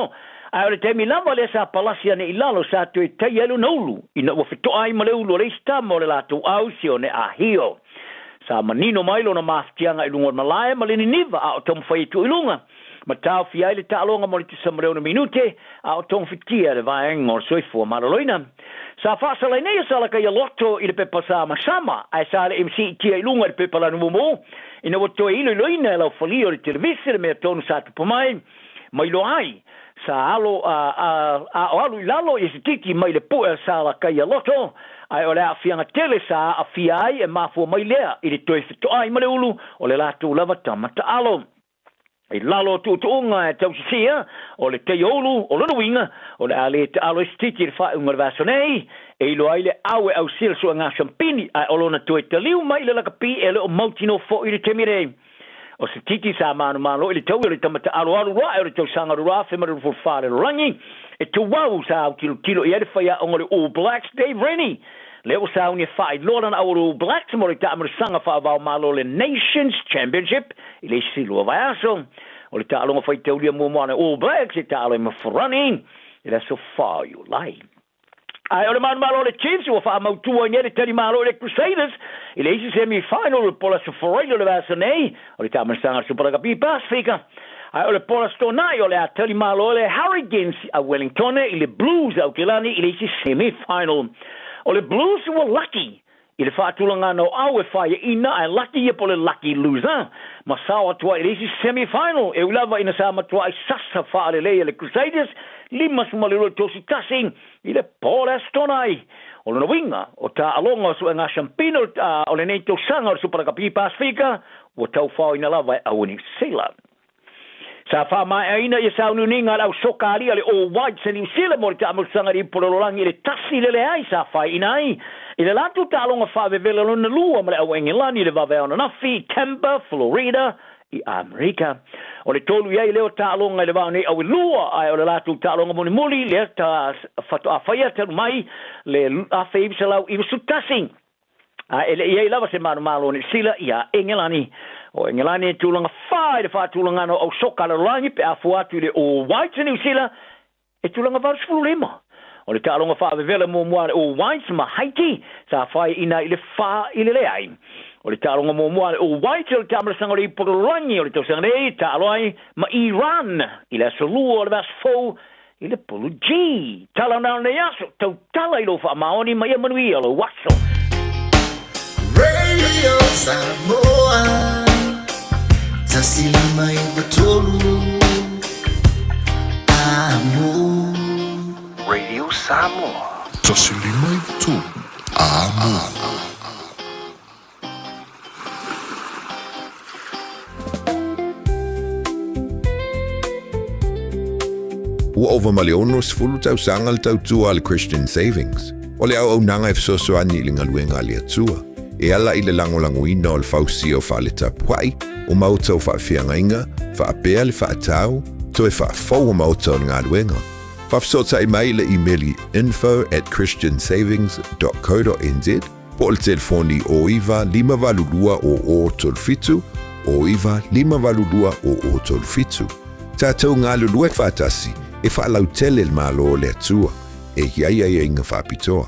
ae o le taimi lava lea sa palasi ane i lalo sa toe taia ai lona ulu ina ua fetoa ai ma le ulu o le isi tama o le latou au Sione Ahio. Sa manino mai lona mafatiaga i luga o le malae ma le niniva a o taumafai e tuu i luga ma taofia ai le taaloga mo le tusa ma le ono minute a o togafitia le vaega o le soifua maloloina. Sa faasalaina ia Salakaia-Loto i le pepa samasama, ae sa le i siitia i luga i le pepa lanumumu, ina ua toe iloiloina e laufalia o le televise le mea tonu sa tupu mai, ma iloa ai, sa alo a, a, a o alu i lalo ia se titi mai le pue a Salakaia-Loto, ae o le aafiaga tele sa aafia ai e mafua mai lea i le toe fetoai ma le ulu o le latou lava tama taalo. I lalo o tuutuuga e tausisia, o le teioulu, o lona uiga, o le a le taalo ai se titi i le faaiuga o le vaiaso nei, e iloa ai le au e ausia le suega siampini, ae o lona toe taliu mai i le lakapi e le o mautinoa foi i le taimi nei. O se titi sa manumalo i le taui o le tama taaloalo ae o le tausaga 2024 le lalolagi, e tuau sa autilotilo i ai le faiaoga o le All Blacks Dave Rennie, Lea ua sauni e faailoa lana au o le All Blacks mo le taamilisaga faava-o-Malo o le Nations Championship i le isi lua vaiaso. O le taaloga faitaulia muamua a le All Blacks e taalo ai ma Farani i le aso 4 o Iulai. Ae o le manumalo o le Chiefs ua faamautu ai nei le talimalo i le Crusaders i le isi semi-final o le po o le aso Faraile o le vaiaso nei o le taamilisaga Super Rugby Pasifika. Ae o le po o le Aso Toonai o le a talimalo ai le Hurricanes a Wellingtone i le Blues a Aotearoa i le isi semi-final. O le Blues ua laki i le faatulagana o au e faiaina ae laki ia po o le lucky loser ma sao atu ai i le isi semi-final e ui lava ina sa matuai sasa faalelei e le Crusaders 52 i le 3 1 i le Port Astonai. O lona uiga, o taaloga o suega siampina o lenei tausaga o le Supa Lakapi Pasefika ua taufaoina lava e au Niu Sila. Sa faamaeaina ia sauniuniga a le au soka alii a le All Whites a Niu Sila mo le taamulusaga i le ipu lalolagi i le 1-0 sa faaiina ai i le latou taaloga faavevela lona lua ma le au Engelani i le vaveao ananafi i Tampa, Florida, i Amerika. O le tolu i ai lea o taaloga i le vao nei au e lua, ae o le latou taaloga mulimuli lea ta faatoa faia talu mai le 1991. A e le i ai lava se manumalo o Niu Sila iā Engelani. O Engelani e tulaga fa i le faatulagana o au soka a le lalolagi pe a fua atu i le All Whites a Niu Sila e tulaga 85. O le taaloga faavevela muamua a le All Whites ma Haiti sa faiaina i le 4-0. O le taaloga muamua a le All Whites o le taamalasaga o le ipu lalolagi o le tausaga nei e taalo ai ma Iran i le aso Lua o le vaiaso fou i le pulu G. Tala ona o lenei aso, tautala i lou faamaoni ma ia manuia lou aso. Radio Samoa 1 5 9 3 Amo. Radio Samoa. 1 5 9 3 Amo. Ua ova ma le 60 tausaga le tautua a le Christian Savings. O le auaunaga e fesoasoani i le galuega a le Atua, e ala i le lagolagoina o le fausia o fale tapuai, o maota o faafeagaiga, faapea le faatau, toe faafou o maota o le galuega. Faafesootai mai i le imeli info at christiansavings dot co dot nz po o le telefoni 09 582 00 37, 09 582 00 37. Tatou galulue faatasi e faalautele le Malo o le Atua e i ai aiaiga faapitoa.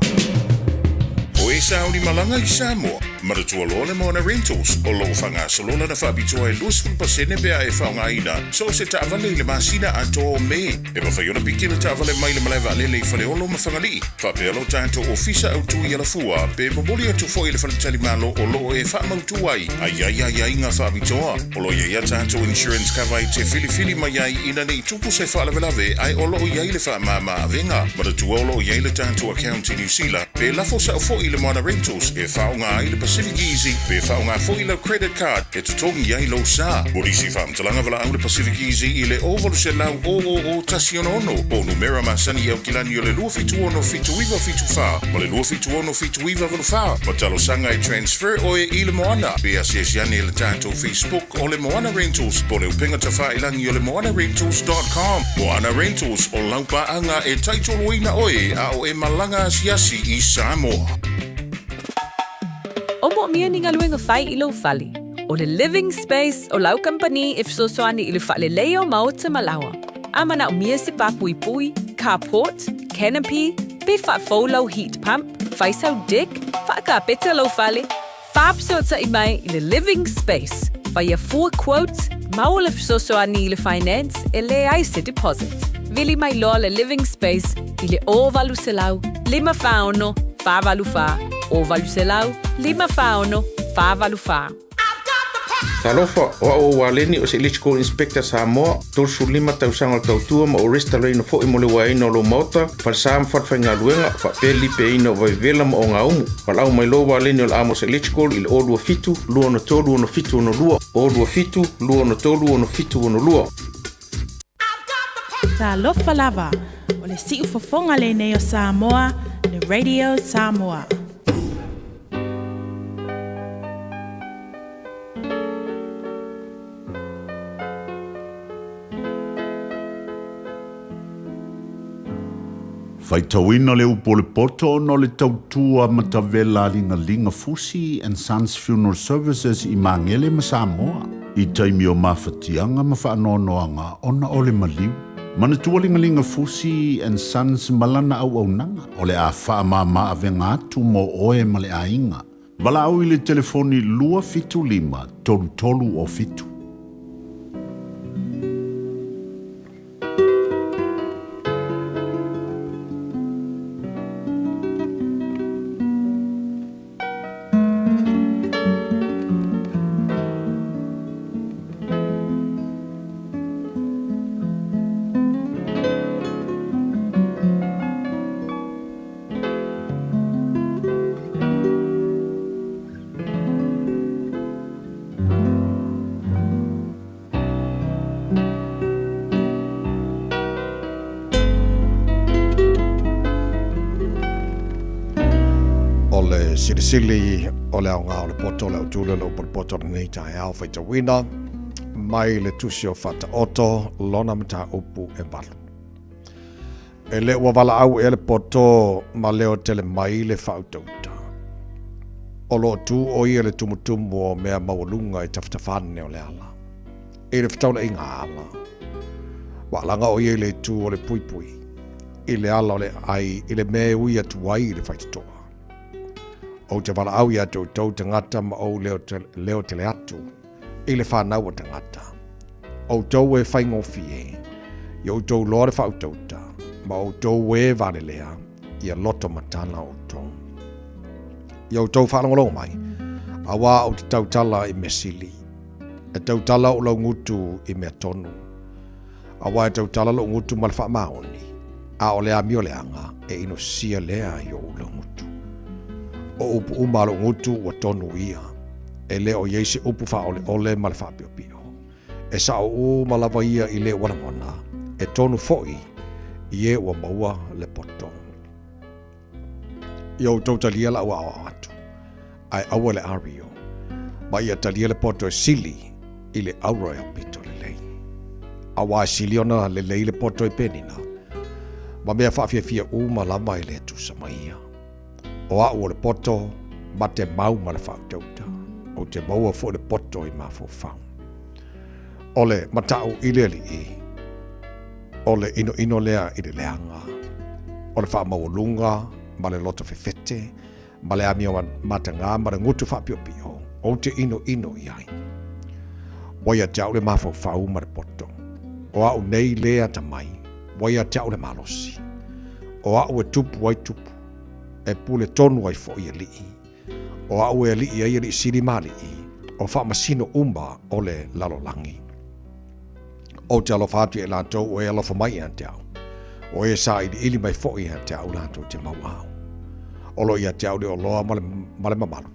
O e sauni malaga i Samoa, manatua loa le Moana Rentals, o lo o faagasolo lana faapitoa e 20% pe a e faaaogaina so o se taavale i le masina atoa o Me. E mafai ona piki le taavale mai le malae vaalele i Faleolo ma Fagalii, faapea lo tatou ofisa autu i Alafua, pe momoli atu foi i le faletalimalo o lo o e faamautu ai a i ai aiaiga faapitoa. O lo o i ai a tatou insurance cover e te filifili mai ai ina ne i tupu se faalavelave ae o lo o i ai le faamama avega. Manatua o lo o i ai le tatou account i Niu Sila, pe lafo sao foi i le Moana Rentals e faaaoga ai le Pacific Easy pe faaaoga foi lau credit card e totogi ai lou sa. Mo nisi faamatalaga valaau le Pacific Easy i le 0800 000 166 po o numera masani i Aukilani o le 276 7974 ma le 276 7984 ma talosaga e transfer oe i le Moana. Pe asiasi ane i le tatou Facebook o le Moana Rentals po o le upega tafailangi o le moanarentals.com. Moana Rentals, o lau paaga e taitoloina oe a o e malaga asiasi i Samoa. O moomia ni galuega fai i lou fale. O le Living Space o lau kamupani e fesoasoani i le faaleleia o maota ma laoa. A manaomia se pā puipui, carport, canopy, pe faafou lau heat pump, fai sau deck, faakapeta lou fale, faafesootai mai i le Living Space. Faia fua quote, maua le fesoasoani i le finance e leai se deposit. Vili mai loa le Living Space i le 0800 546 484, 0800 546 484. Talofa, o au o Waleni o se Electrical Inspector Samoa, 35 tausaga o le tautua ma o resitalaina foi mo le uaeina o lou maota, falesa ma falefaigaluega, faapea le lipeaina o vaivevela ma ogaumu. Valaau mai loa Waleni o le Amos Electrical i le 027 263 6762, 027 263 6762. Talofa lava, o le siufofoga lenei o Samoa, le Radio Samoa. Faitauina le upu o le poto ona o le tautua matavela a Ligalinga Fusi and Sons Funeral Services i Magele ma Samoa i taimi o mafatiaga ma faanoanoaga ona o le maliu. Manatua Ligalinga Fusi and Sons ma lana auaunaga o le a faamama avega atu mo oe ma le aiga. Valaau i le telefoni 275 33 o 7. Silisili o le aoga o le poto le autule o le upu o le poto o lenei taeao faitauina mai le tusi o Faataoto lona mataupu e valu. E le ua valaau ea le poto ma leo tele mai le faautauta. O lo o tu o ia le tumutumu o mea maualuga i tafatafane o le ala. I le fetaulaiga ala. Ua alaga o ia i le itu o le puipui, i le ala o le ai i le mea e ui atu ai i le faitotoa. Ou te valaau iā te outou tagata ma ou leo, leo tele atu i le fanau o tagata. Outou e faigofie, i outou loa le faautauta, ma outou e valelea, ia loto matala outou. Ia outou faalogologo mai, auā ou te tautala i mea sili. E tautala ou laugutu i mea tonu. Auā e tautala lou gutu ma le faamaoni, a o le amio leaga e inosia lea i ou laugutu. O upu uma a lou gutu ua tonu ia, e le o i ai se upu faaoleole ma le faapiopio. E sao uma lava ia i le ua lagona, e tonu foi i e ua maua le poto. Ia outou talia lau aoao atu, ae aua le ario, ma ia talia le poto e sili i le auro e aupito lelei. Auā e sili ona lelei le poto i penina, ma mea faafiafia uma lava e le tusa ma ia. O a'u o le poto, mate mau ma le faautauta, ou te maua foi le poto i mafaufau. O le mataʻu i le alii, o le inoino lea i le leaga, o le faamaualuga ma le loto fefete, ma le amio matagā ma le gutu faapiopio, ou te inoino i ai. Ua ia te au le mafaufau ma le poto. O a'u nei le atamai, ua ia te au le malosi. O a'u e tupu ai tupu, e pule tonu ai foʻi alii. O a'u e alii ai alii sili ma alii, o faamasino uma o le lalolagi. Ou te alofa atu ia i latou o e alofa mai ia te au, o e sailiili mai foi ia te au latou te mau au. O lo ia te au le oloa ma le, ma le mamalu,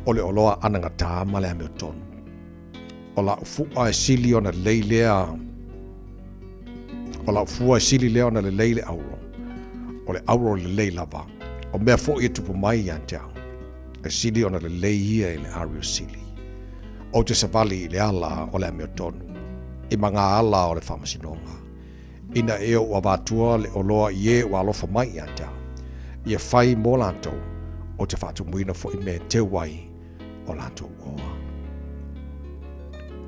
o le oloa anagatā ma le amiotonu. O la'u fu'a e sili ona lelei lea, o la'u fua e sili lea ona lelei le auro, o le auro lelei lava, o mea fo'i e tupu mai ia te au, e sili ona lelei ia i le ario sili. Ou te savali i le ala o le amiotonu, i ma ngā ala o le faamasinoga, ina e ou avatua le oloa i e ua alofa mai ia te au, ia fai mō latou, ou te faatumuina fo'i mea e teu ai o latou oa.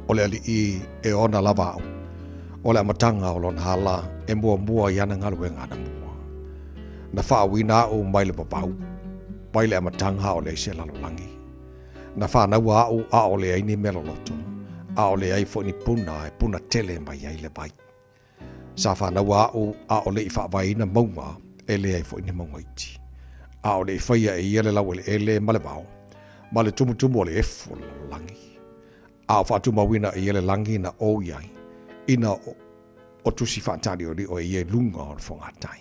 O le alii e ona lava a'u, o le amataga o lona ala e muamua i ana galuega anamua. Na faauina a'u mai le vavau, mai le amataga o leai se lalolagi. Na fanaua a'u a'ole ai ni mea loloto, a'ole ai foi ni puna e puna tele mai ai le vai. Sa fanaua a'u a'ole i faavaeina mauga e leai foi ni mauga iti. A'ole i faia e ia le laueleele ma le vao, ma le tumutumu o le efu o le lalolagi. A o faatumauina e ia le lagi na ou i ai, ina o tusi faataliolio e ia i luga o le fogatai.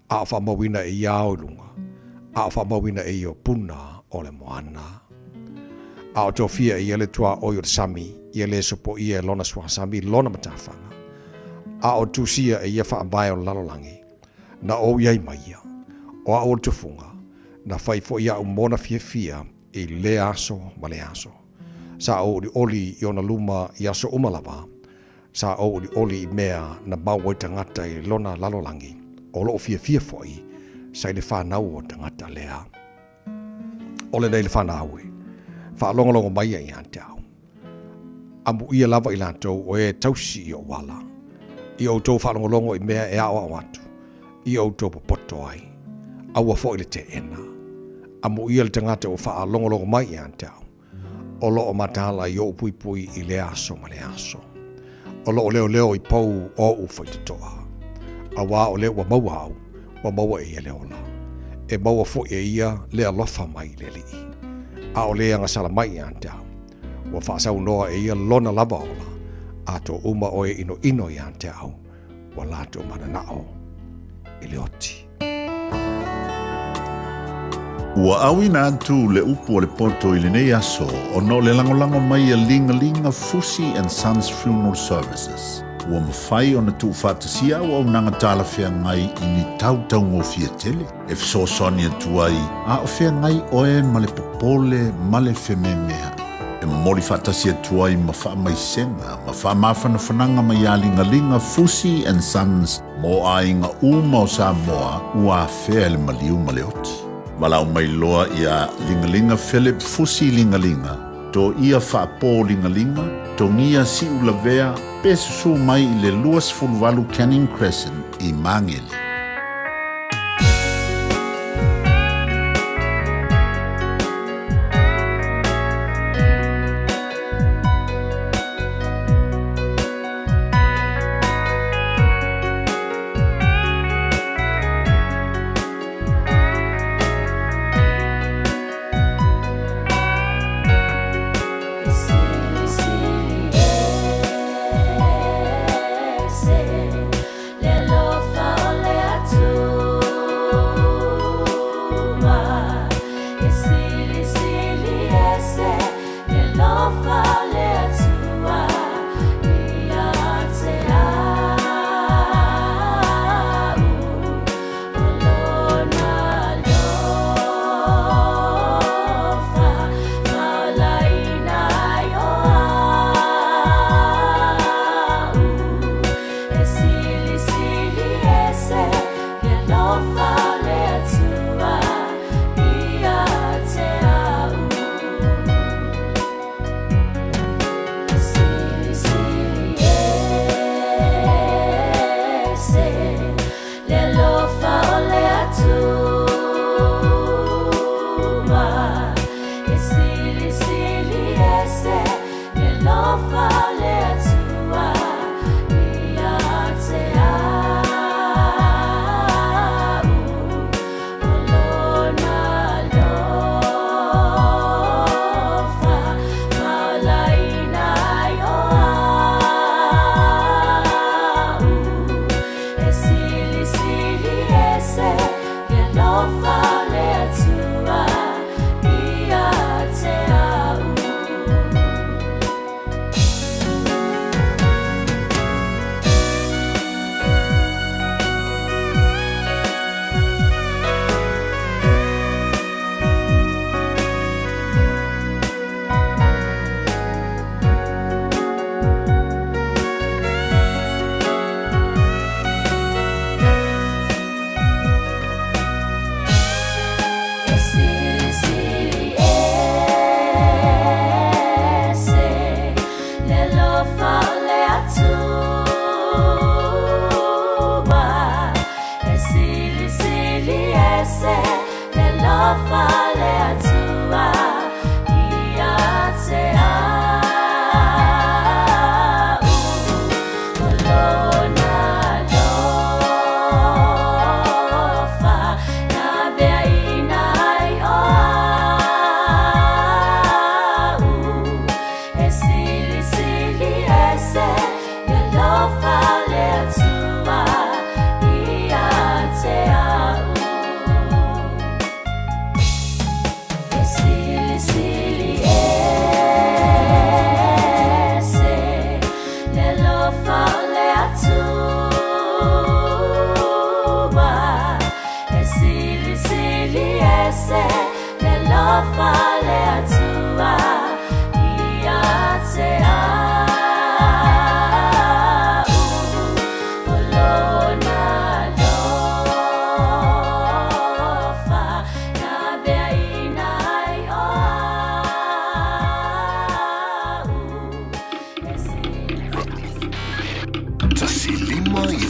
A o faamauina e ia ao i luga, a o faamauina e ia o puna o le moana. A o tofia e ia le tuaoi o le sami, ia le sopoia e lona suasami lona matafaga. A o tusia e ia faavae o le lalolagi, na ou i ai ma ia, o a'u o le tufuga, na fai foi a'u mona fiafia i lea aso ma lea aso. Sa ou olioli i ona luma i aso uma lava, Sa ou olioli i mea na mau ai tagata i lona lalolagi, o loo fiafia foi sa i le fanau o tagata lea. O lenei le fanau e faalogologo mai ai ia te au. Amuia lava i latou o e tausi i ou ala, i outou faalogologo i mea e aoao atu, i outou popoto ai. Aua foi le teena. Amuia le tagata ua faalogologo mai ia te au, O loo mataala i ou puipui i lea aso ma lea aso. O loo leoleo i pou o ou faitotoa. Auā o lea ua maua au, ua maua e ia le ola. E maua foi e ia le alofa mai i le Alii. A o le agasala mai ia te au, ua faasaunoa e ia lona lava ola, a to uma oe inoino ia te au, ua latou mananao i le oti. Ua auina atu le upu o le poto i lenei aso ona o le lagolago mai a Ligalinga Fusi and Sons Funeral Services. Ua mafai ona tuufaatasia auaunaga talafeagai i ni tau taugofie tele e fesoasoani atu ai a o feagai oe ma le popole ma le fememea'i. E momoli faatasi atu ai ma faamaisega ma faamafanafanaga mai ia Ligaliga Fusi and Sons mo aiga uma o Samoa ua afea e le maliu ma le oti. Valaau mai loa ia Ligaliga Philip Fusi Ligaliga, Toia Faapo Ligaliga, Togia Siulavea pe susu mai i le 28 Canning Crescent i Magele.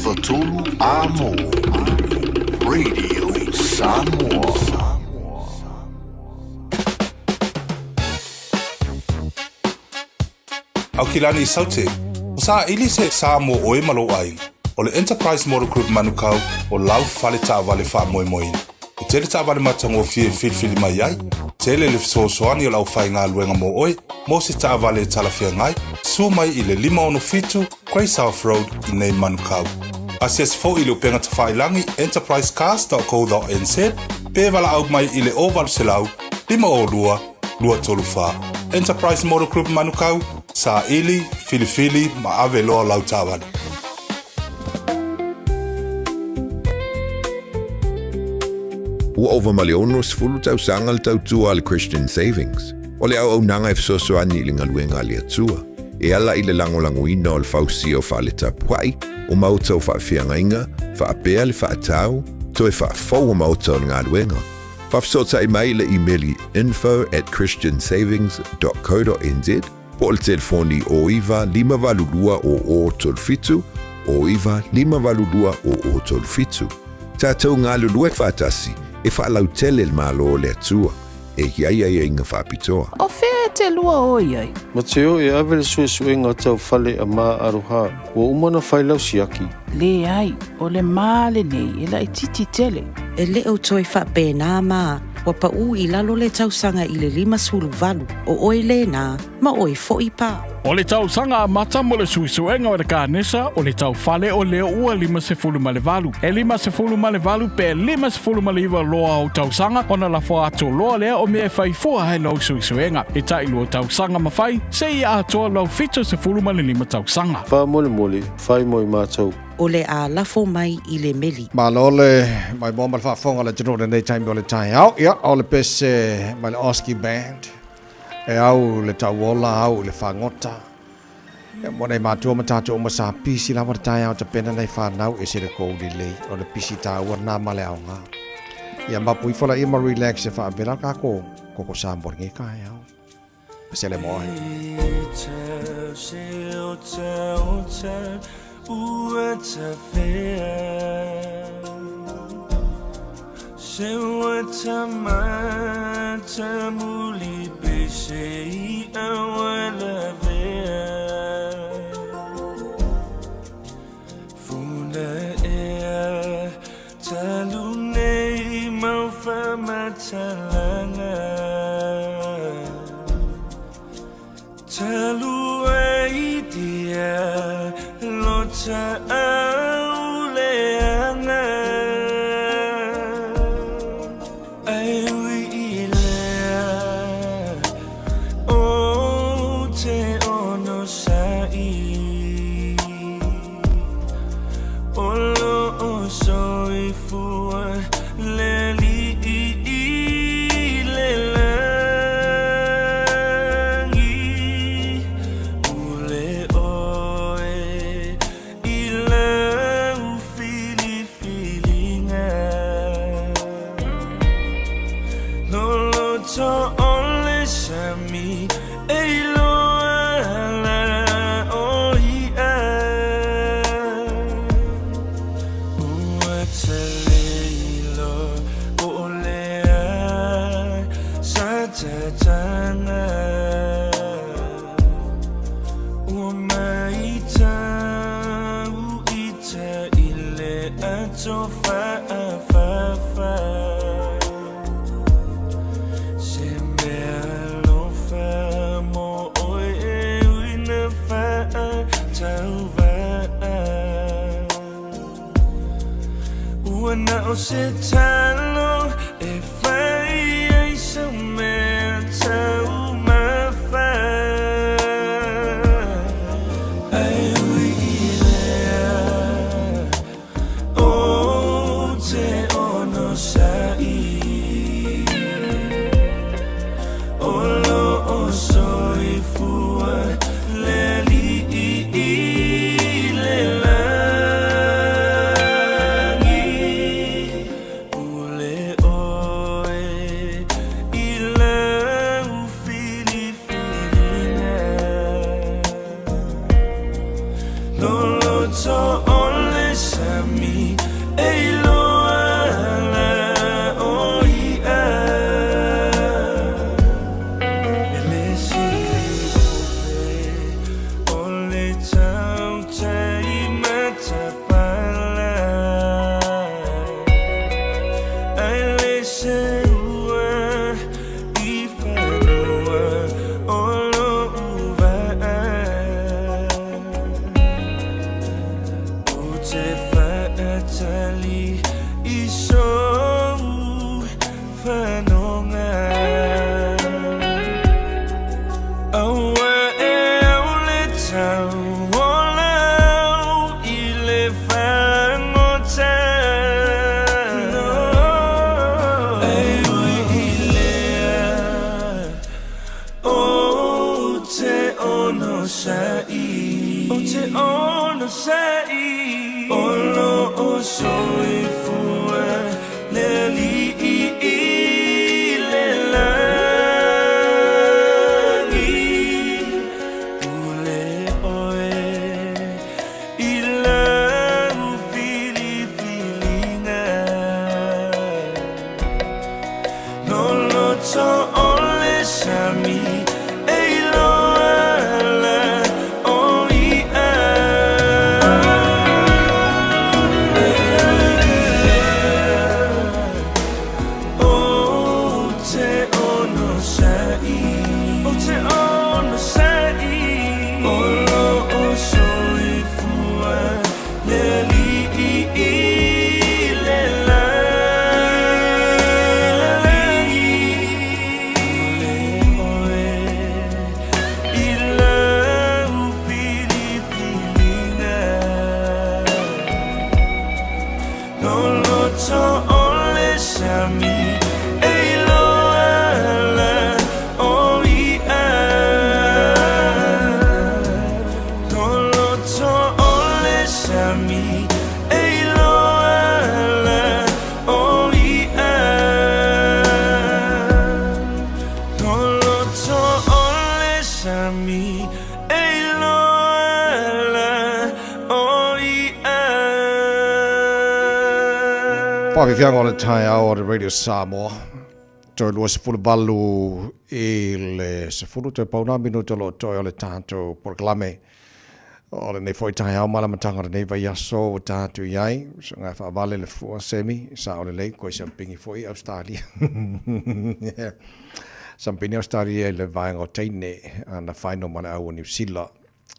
593 A Mo Radio Samoa. Aukilani Saute, o saʻili se sa mo oe ma lou aiga. O le Enterprise Motor Group Manukau o lau fale taavale faamoemoeina. E tele taavale matagofie e filifili mai ai, tele le fesoasoani o le aufaigaluega mo oe mo se taavale e talafeagai, susu mai i le 567 Grey South Road i nei Manukau. Asiasi foi i le upega tafailagi enterprisecars.co.nz pe valaau mai i le 0800 502 234. Enterprise Motor Group Manukau, saili, filifili ma ave loa lau taavale. Ua ova ma le 60 tausaga le tautua a le Christian Savings. O le auaunaga e fesoasoani i le galuega a le Atua, e ala i le lagolagoina o le fausia o fale tapuai, o maota o faafeagaiga, faapea le faatau, toe faafou o maota o le galuega. Faafesootai mai i le imeli info at christiansavings dot co dot nz po o le telefoni 09 582 0037, 09 582 0037. Tatou galulue faatasi e faalautele le Malo o le Atua e i ai aiaiga faapitoa. O fea e te lua o i ai? Mateo e ave le suesuega tau fale a Ma Aroha, ua uma ona fai lau siaki. Leai, o le ma lenei e laitiiti tele. E le o toe faapena ma ua paʻu i lalo le tausaga i le 58, o oe lena, ma oe foʻi pa. O le tausaga amata mo le suesuega o le kanesa o le taufale o lea ua 58. E 58 pe 59 loa ou tausaga ona lafo atu loa lea o mea e fai fua ai lou suesuega. E tailua tausaga ma fai, seia atoa lou 75 tausaga. Faamolemole, fai mo i matou. O le a lafo mai i le meli. Malo le maimoa ma le faafofoga a le atunuu i lenei taimi o le taeao. Ia, o le pese mai le Oski Band e au le tauola, au i le fagota. Ia, mo nei matua ma tatou uma sa pisi lava le taeao tapena nei whanau e se le kou lelei. O le pisi tāua nā ma le aoga. Ia, mapu ifo la ia ma relax e whaavela kako koko sa mo nge kaeao. Pese le moe. Faafiafiaga o le taeao o le Radio Samoa. Toe 28 i le 10 toe pau nā minuta o lo o toe o le tatou polokalame. O lenei foi taeao ma le amataga o lenei vaiaso ua tatou i ai, so ngai faavale le fua semi, sao lelei, koe siampini foi Australia. Sampini Australia i le vaega o teine, ana final ma le au o Niu Sila.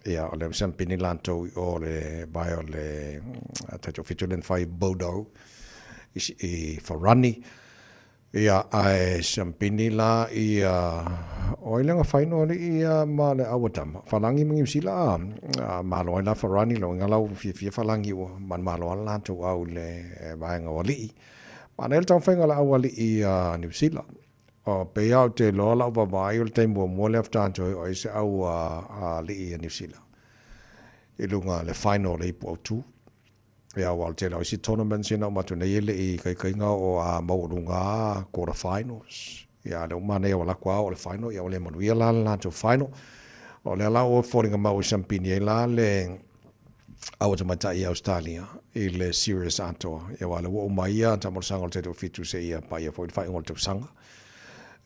Ia, o le siampini latou i o le vae o le tatou fitu le na fai Bodo i, i Farani. Ia, ae siampini la ia, o ai le final alii ia ma le au a tama, Falagi ma Niusila a, a malo ai la Farani, lo inga lau fiafia Falagi ua manumalo ala latou au i le vaega o alii. Manaia le taumafaiga o le au alii a Niusila. O pei lava ou te iloa lau vaavaai o le taimi muamua lea faatoa toe oo ai se au a alii a Niusila i luga le final o le ipu autu. Ia, aua o le tele o isi tournaments ia na uma atu nei e le i ikaikaina o a maualuga a quarter finals. Ia, a o lea ua manaia ua alu atu lava oo i le final, ia ua le manuia la le latou final. O lea la ua foliga mai ua siampini ai la le au a tamaitai i Ausetalia i le series atoa. Ia, aua o lea ua uma ia taamolosaga o le taitoafitu seia paia foi le faaiuga o le tausaga.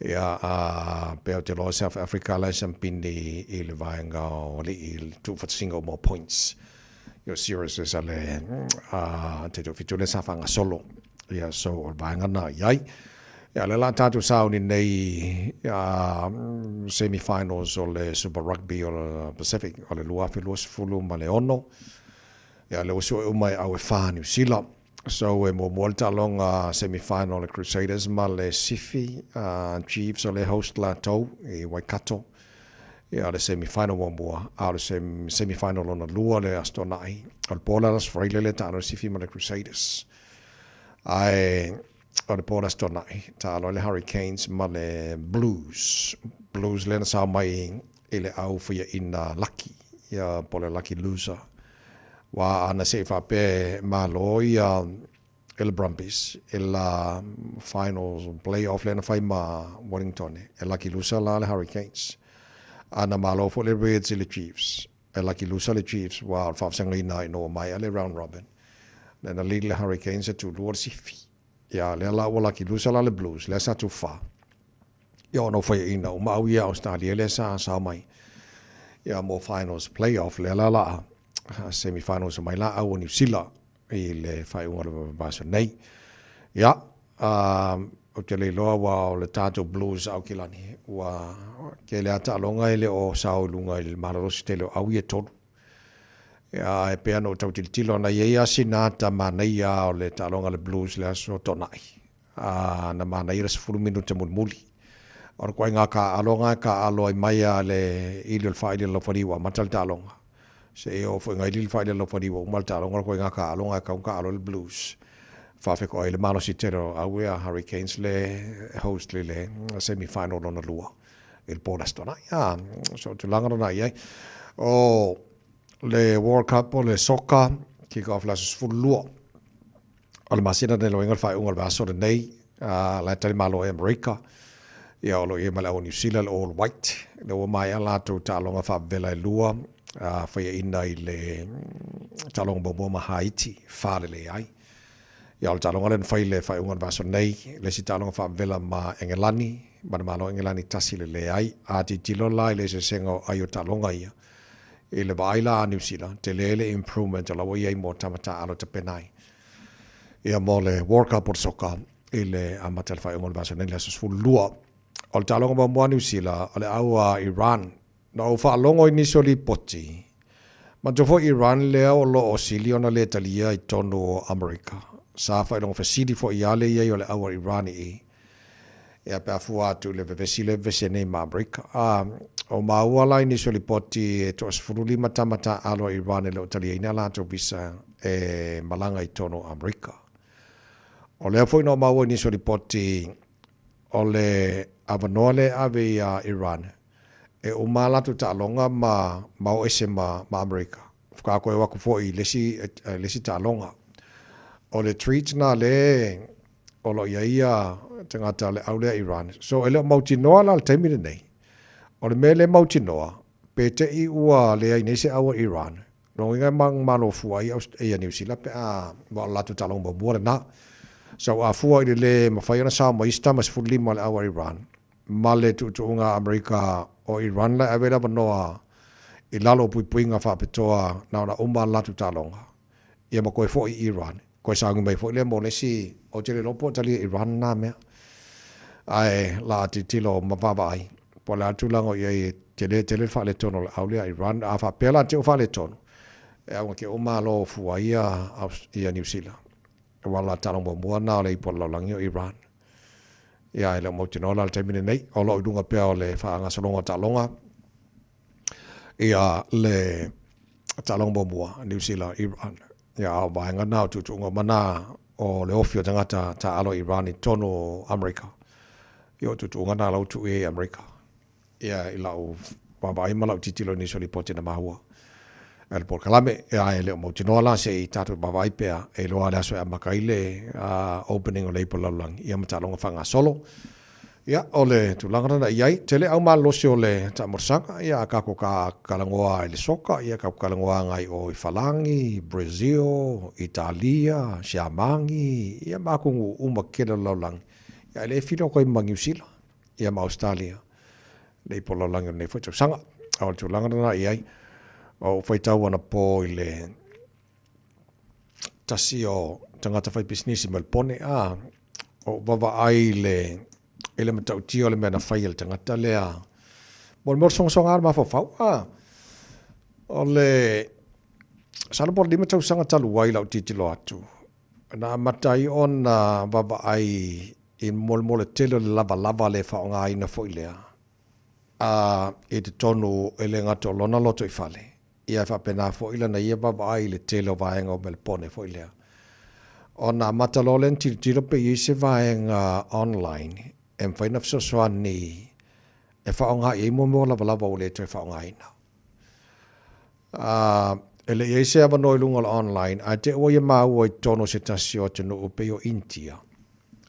Ia, a pei ou te iloa South Africa la e siampini i le vaega o alii i le tuufatasiga uma o points. Ia series a le taitoafitu lea sa faagasolo. Ia, so o le vaega lena i ai. Ia, lea la tatou sauni nei semi finals o le Super Rugby o le Pacific o le 2026. Ia, lea ua sue uma e au e whā Niu Sila. So e muamua le taaloga semi final le Crusaders ma le Sifi Chiefs o le host latou i Waikato. Ia le semi final muamua, a o le semi final lona lua le Aso Toonai. O le po le Aso Faraile lea taalo le Sifi ma le Crusaders. Ae o le po le Aso Toonai, taalo ai le Hurricanes ma le Blues. Blues lea na sao mai i le au faiaina Lucky, ia po o le Lucky Loser. Ua ana se i faapea e malo ia i le Brumbies i la finals playoff lea na fai ma Wellington e lucky loser la le Hurricanes. A na malo foi le Reds i le Chiefs e lucky loser le Chiefs ua o le faafesagaina ina ua maea le round robin lea na lead le Hurricanes e tulua le sifi. Ia lea la ua lucky loser la le Blues lea sa tufa. Ia ona o faiaina uma au ia Australia lea sa sao mai. Ia mo finals playoff lea la laa semi finals mai la au o Niu Sila i le faaiuga o le vaiaso nei. Ia, ou te le iloa aua o le tatou Blues Aukilani, ua tele lava taaloga e le o sao i luga i le malolosi tele o au ia e tolu. Ia, ae pei ona ou tau tilotilo ana i ai lava sina ata manaia o le taaloga a le Blues i le aso Toonai. A, na manaia le 10 minute mulimuli. O le ituaiga taaalo lena e taaalo ai mai lava le ili o le faaili o le laufali ua amata le taaloga. Seia oo foi ina ili le faaili o le laufali ua uma le taaloga, o le ituaiga taaalo lena e tatau ona taaalo ai le Blues. Faafetoai ai le malosi tele o au ia Hurricanes le host i le semi final lona lua i le po o le Aso Toonai. A, so o tulaga lena i ai. O le World Cup o le soka, kick off le aso 12 o le masina nei loiga le faaiuga o le vaiaso lenei, a la e tali malo ai Amerika. Ia o lo o i ai ma le au o Niu Sila le All White, lea ua maea latou taaloga faavela e lua, a faiaina i le taaloga muamua ma Haiti, falelei ai. Ia o le taaloga lea na fai i le faaiuga o le vaiaso nei, le isi taaloga faavela ma Engelani, ma le Malo o Engelani tasi le leai. A tilotilo la i le eseesega o ai o taaloga ia, i le vaai la a Niu Sila, tele le improvement o la ua i ai mo tama taaalo tapena ai. Ia mo le World Cup o le soka i le amata i le faaiuga o le vaiaso nei le aso 12. O le taaloga muamua a Niu Sila, o le au a Iran. Na ou faalogo i nisi o lipoti, manatua foi Iran lea o lo o sili ona le talia i totonu o Amerika. Sa faailoga fesili foi ia le i ai o le au a Iran i i. Ia pe a fua atu i le vevesi lea e vevesi ai nei ma Amerika. A, o maua la i nisi o lipoti e toa 15 tama taaalo a Iran e le o taliaina a latou visa e malaga i totonu o Amerika. O lea foi na o maua i nisi o lipoti o le avanoa lea e ave ia Iran e uma a latou taaloga ma ma o ese ma ma Amerika. Faatoa toe o atu foi i le isi le isi taaloga. O le treat na le o lo o i ai ia tagata le au lea Iran. So e le o mautinoa la le taimi lenei. O le mea le mautinoa, pe te i ua leai nei se au a Iran, lona uiga e manumalo fua ai ia Niu Sila pe a, aua o le latou taaloga muamua lena. Sa ua afua i le lē mafai ona sao mai isi tama 15 a le au a Iran ma le tuutuuga a Amerika o Iran la e ave le avanoa i lalo o puipuiga faapitoa na ona uma a latou taaloga ia ma koe foi i Iran. Koe sauni mai foi lea mo le isi, ou te le iloa po o talia e Iran na mea. Ae la a tilotilo ma vaavaai po o le a le tulaga o i ai e tele tele le faaletonu o le au lea a Iran. A faapea la te i ua faaletonu, e auga ke o malo fua ia ia Niu Sila. Aua o la taaloga muamua na o le ipu a le lalolagi o Iran. Ia e le o mautinoa la le taimi lenei, o lo o i luga pea o le faagasologa o taaloga ia le taaloga muamua Niu Sila Iran. Ia a o vaega na o tuutuuga uma na o le ofi o tagata taaalo Iran i totonu o Amerika. Ia o tuutuuga na la ua tuu i ai i Amerika. Ia i lau vaavaai ma lau tilotilo i nisi o lipoti na maua e le polokalame, ae le o mautinoa la se i tatou vaavaai pea e iloa le aso e amata ai le opening o le ipu lalolagi ia ma taaloga faagasolo. Ia, o le tulaga lena i ai, tele au malolosi o le taamolosaga, ia a tatou talanoa i le soka, ia tatou talanoa agai o i Falagi, Brazil, Italia, Siamani, ia ma atunuu uma tele o le lalolagi, ia e le fili atu ai ma Niu Sila. ia ma Ausetalia le ipu lalolagi o lenei foi tausaga. A o le tulaga lena i ai, o ou faitau anapo i le tasi o tagata fai pisinisi mai Lepone, a o ou vaavaai i le i le matautia o le mea na fai e le tagata lea mo le mea o le sogasoga o le mafaufau, a o le masalo po o le 5 tausaga talu ai lau tilotilo atu, na amata ai ona vaavaai i molemole tele o le lavalava le faaaogaina foi lea a i totonu e le gata o lona lotoifale, ia e faapena foi lana ia vaavaai i le tele o vaega o Melepone foi lea. Ona amata loa lea ona tilotilo pe i ai se vaega online e mafai ona fesoasoani e faaaoga i ai mo mea o lavalava ua le toe faaaogaina. A e le i ai se avanoa i luga o le online, ae te i ua ia maua i totonu o se tasi o atunuu pei o India,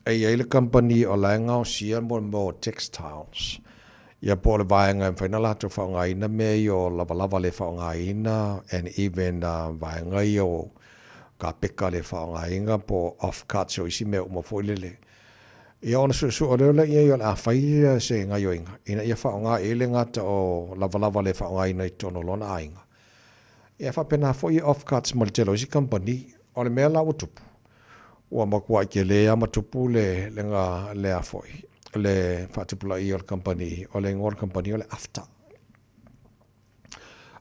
e i ai le kamupani o la e gaosia mo le mea o textiles, ia po o le vaega e mafai ona latou faaaogaina mea ia o lavalava le faaaogaina and even vaega ia o kapeka le faaaogaina po o off cuts o isi mea uma foi lele. Ia ona suesue lea lea i ai o le a fai se gaioiga ina ia faaaoga i ai le gata o lavalava le faaaogaina i totonu o lona aiga. Ia faapena foi off cuts ma le tele o isi kamupani. O le mea la ua tupu, ua matuai tele lava ma tupu le le le a foi le faatupulaia o le kamupani, o le igoa o le kamupani o le AFTA.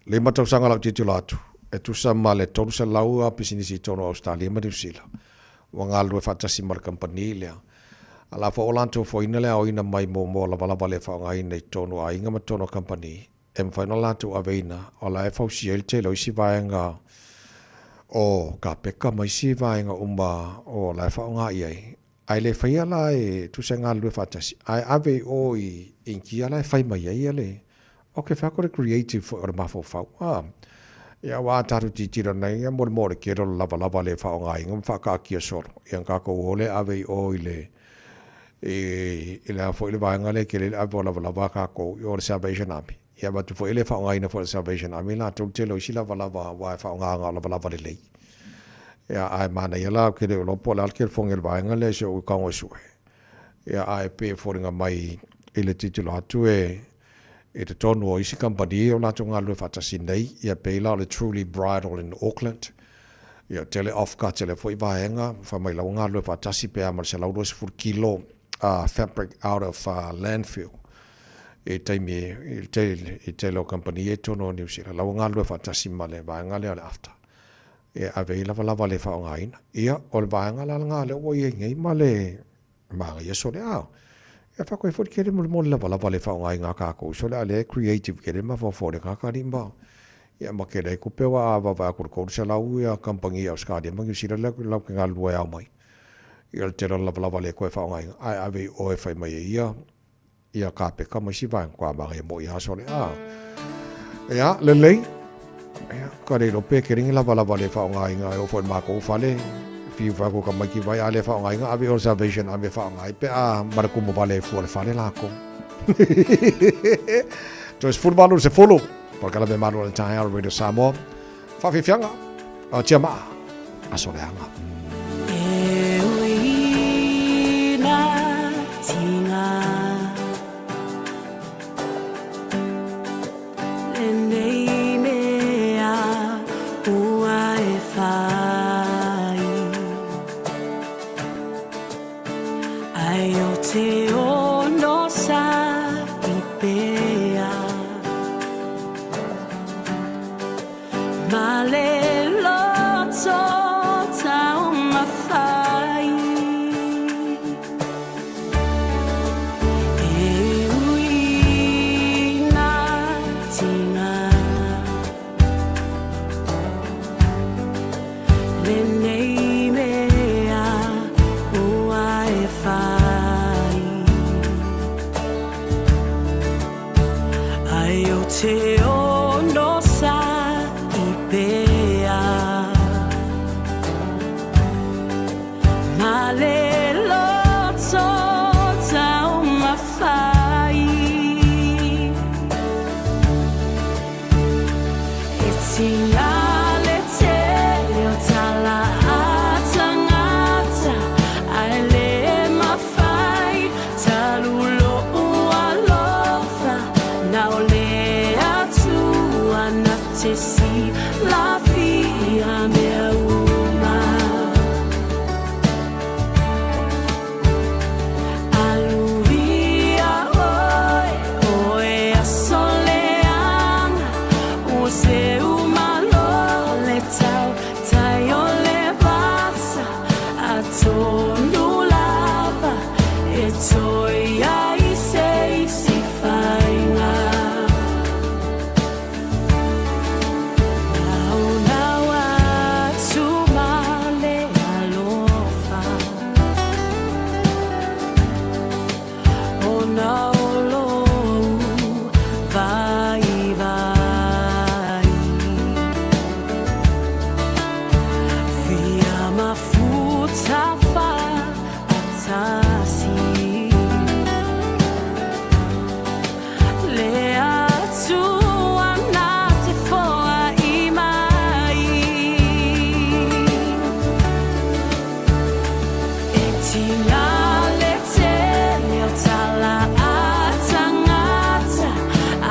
5 tausaga lau tilotilo atu, e tusa ma le 300 pisinisi i totonu o Ausetalia ma Niu Sila ua galulue faatasi ma le kamupani lea. A la foi ua latou foaina le aoina mai mo moa lavalava le faaaogaina i totonu o aiga ma totonu o kamupani e mafai ona latou aveina, o la e fausia ai le tele o isi vaega o kapeka ma isi vaega uma o la e faaaoga i ai. Ae le faia la e tusa e galulue faatasi, ae ave i o i Initia la e fai mai ai le, ok, fai atu le creative foi o le mafaufau, a. Ia aua a tatou tilotilo nei, ia mo le mea o le tele o le lavalava le faaaogaina ma faataatia solo, ia ona tatou o lea ave i o i le, i le a foi le vaega lea e tele ai le ave o lavalava a tatou i o le Salvation Army. Ia avatu foi e le faaaogaina foi e le Salvation Army latou le tele o isi lavalava aua e faaaoga na o lavalava lelei. Ia, ae manaia la, ou te le o iloa po o le a le telefoni a le vaega lea i si ou tago e sue. Ia, ae pei e foliga mai i le tilotilo atu e i totonu o isi kamupani o latou galulue faatasi nei, ia pei la o le Truly Bridal in Auckland, ia tele off cuts e lea foi vaega, fai mai la ua galulue faatasi pe a ma le 120 kilo fabric out of landfill i taimi i le tele o kamupani ia i totonu o Niu Sila, la ua galulue faatasi ma le vaega lea o le AFTA. E ave ai lavalava le faaaogaina. Ia, o le vaega la lena lea ua i ai nei ma le manaia sole a. E fai atu ai foi le tele mo le lavalava le faaaogaina a tatou sole a lea e creative tele mafaufau o le tagata alii ma ia ma tele ai tupe aua a vaavaai atu i le 300 ia kamupani i Ausetalia ma Niu Sila lea latou te galulue ao mai. Ia o le tele o le lavalava le toe faaaogaina ae ave i o e fai mai ai ia ia kapeka ma isi vaega kua manaia moi lava sole a. Ia, lelei. Ia, ka le iloa pe tele ni lavalava le faaaogaina e oo foi i le matou fale, fiu fai atu e tamaiti vai a le faaaogaina ave i o le Salvation Army e faaaoga ai pe a ma le tumu vale e fua i le fale latou. Toe 18 i le 10, polokalame malu o le taeao Radio Samoa. Faafiafiaga, o Tiamaa, aso leaga. Ai o te ono sa i pea Ma le loto taumafai E ui nā tinga Lenei mea ua e whai Ai o te ono sa i pea Ma le loto taumafai E tinga le tele o tala a tangata Ae le mafai talu lo'u alofa Na o le Atua na te silafia mea uma Aluia oe, oe aso leaga Ua seu malo le tau tai o le vasa Atonu lava e toe i ai se isi faiga Naonao atu ma le alofa Ona o lou vaivai Fia mafuta faatasi Le Atua na te foai mai E tinga le tele o tala a tangata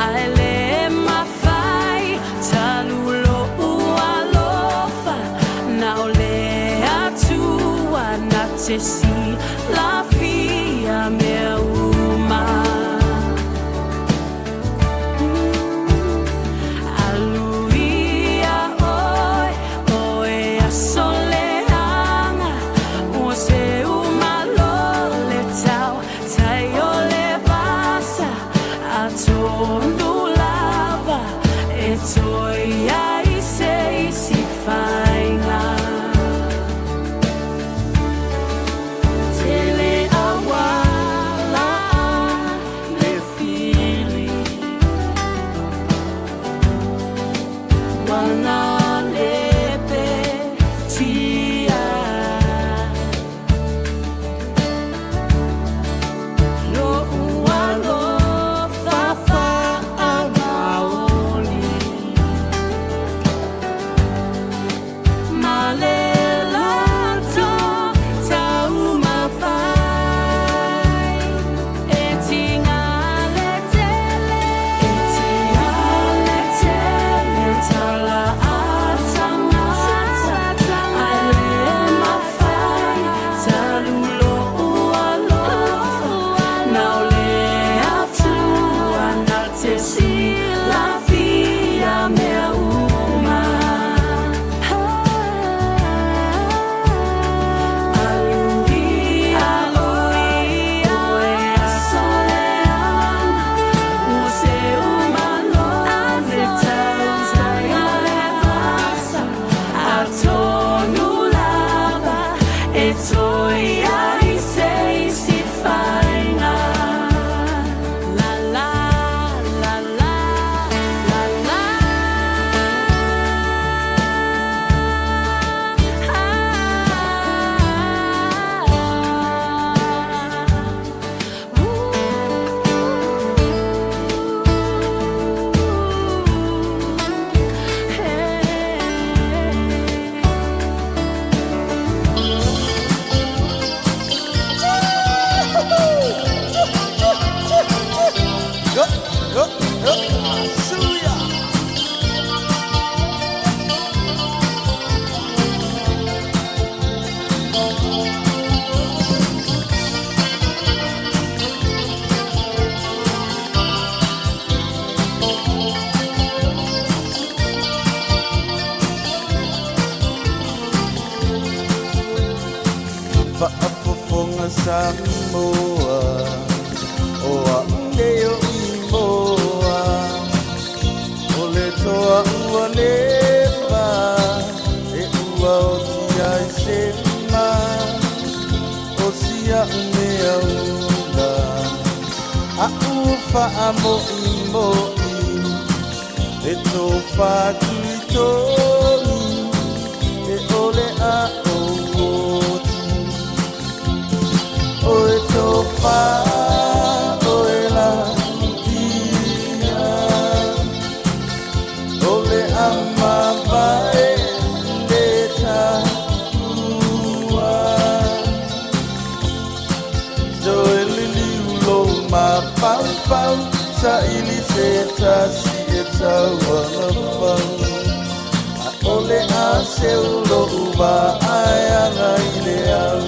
Ae le mafai talu lo'u alofa Na o le Atua na te silafia mea uma Aluia oe, oe aso leaga Ua seu malo le tau tai o le vasa Atonu lava e toe i ai se isi faiga Tele faafofoga Samoa O a'u nei o Imoa O le toa ua leva E ua oti ai se ma O si a'u mea ula A'u faamo'imo'i E tofa tuitogi E ʻole a ou oti O e tofa o e lautia O le amavae le taua Toe liliu lou mafaufau Saili se tasi e tauagafau ʻAʻole a seu loʻu vaa e aga i le au.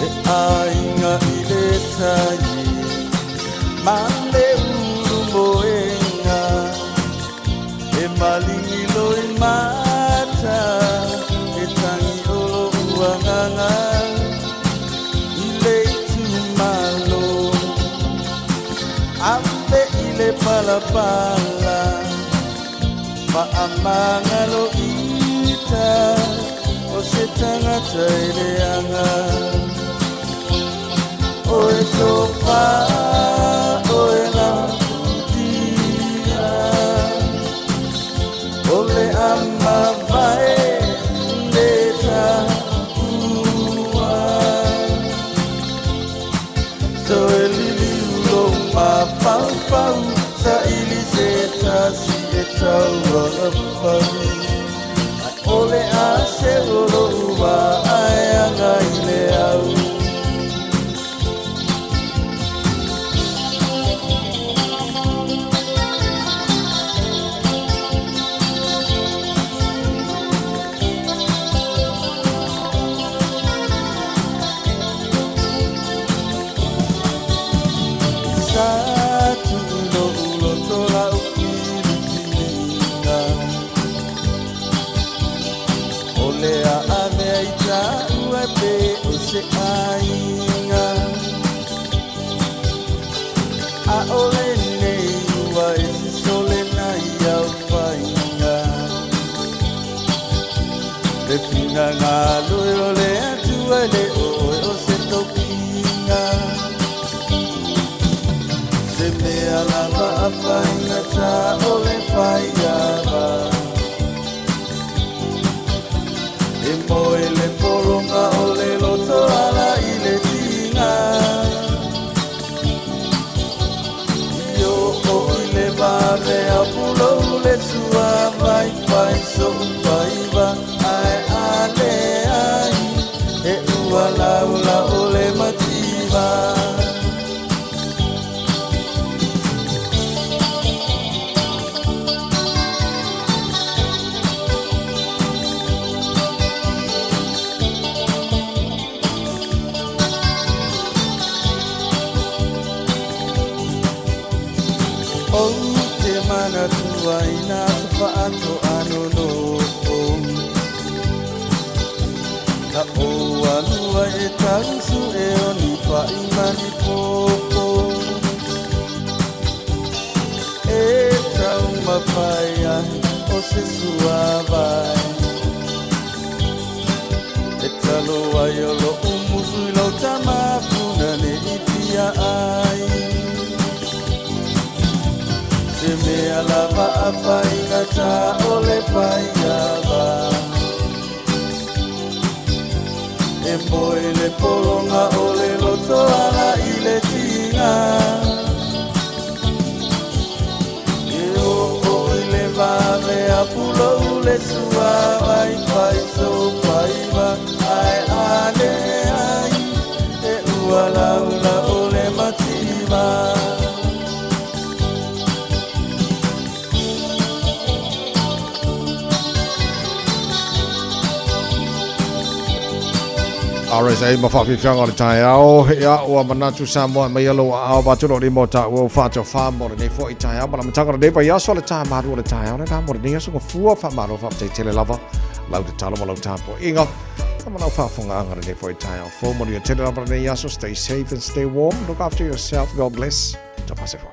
E aiga i le tai ma le ulu moenga E maligi loi mata E tagi o loʻu agaga I le itumalo Ave i le palapala Faamagalo ita O se tagata e leaga O e tofa o e lautia O le amavae le taua Toe liliu lou mafaufau Saili se tasi e tauagafau ʻAʻole a seu o loʻu waa e aga i le au. Sa tuu loʻu loto lau filifiliga O le a avea i taua e pe o se aiga ʻAʻole nei ua e sisole na ia faiga Le finagalo e o le Atua e le o oe o se tofiga Se mea lava a faigata o le faiava E moe le pologa o le loto ala i le tiga I oo i le vaavea pulou le sua vaivai soʻu faiva ae a leai e ua laula o le mativa. Ou te manatua i nā aso faatoa nonofo Na ou alu ai e tausu e o ni paʻi ma ni pōpō E taumafai ai o se suāwai E talo ai o loʻu musu i lou tama puna ne i fia ai Se mea lava a faigata o le faiava E moe le pologa o le loto ala i le tiga E oo i le vave a pulou le sua vaivai sou faiva ae a leai e ua laula o le mativa. RSA ma faafiafiaga o le taeao. Ia, ua manatu Samoa e aumaia lou aao avatu lou lima o taua ua faatofa mo lenei foi taeao ma le amataga o lenei vaiaso le ta malu o le taeao lena mo lenei aso gafua. Faamalo faafetai tele lava lau tatalo ma lau tapuaiga ma lau faafogaaga lenei foi taeao fou. Manuia tele lava lenei aso. Stay safe and stay warm. Look after yourself. God bless. Tafase fo.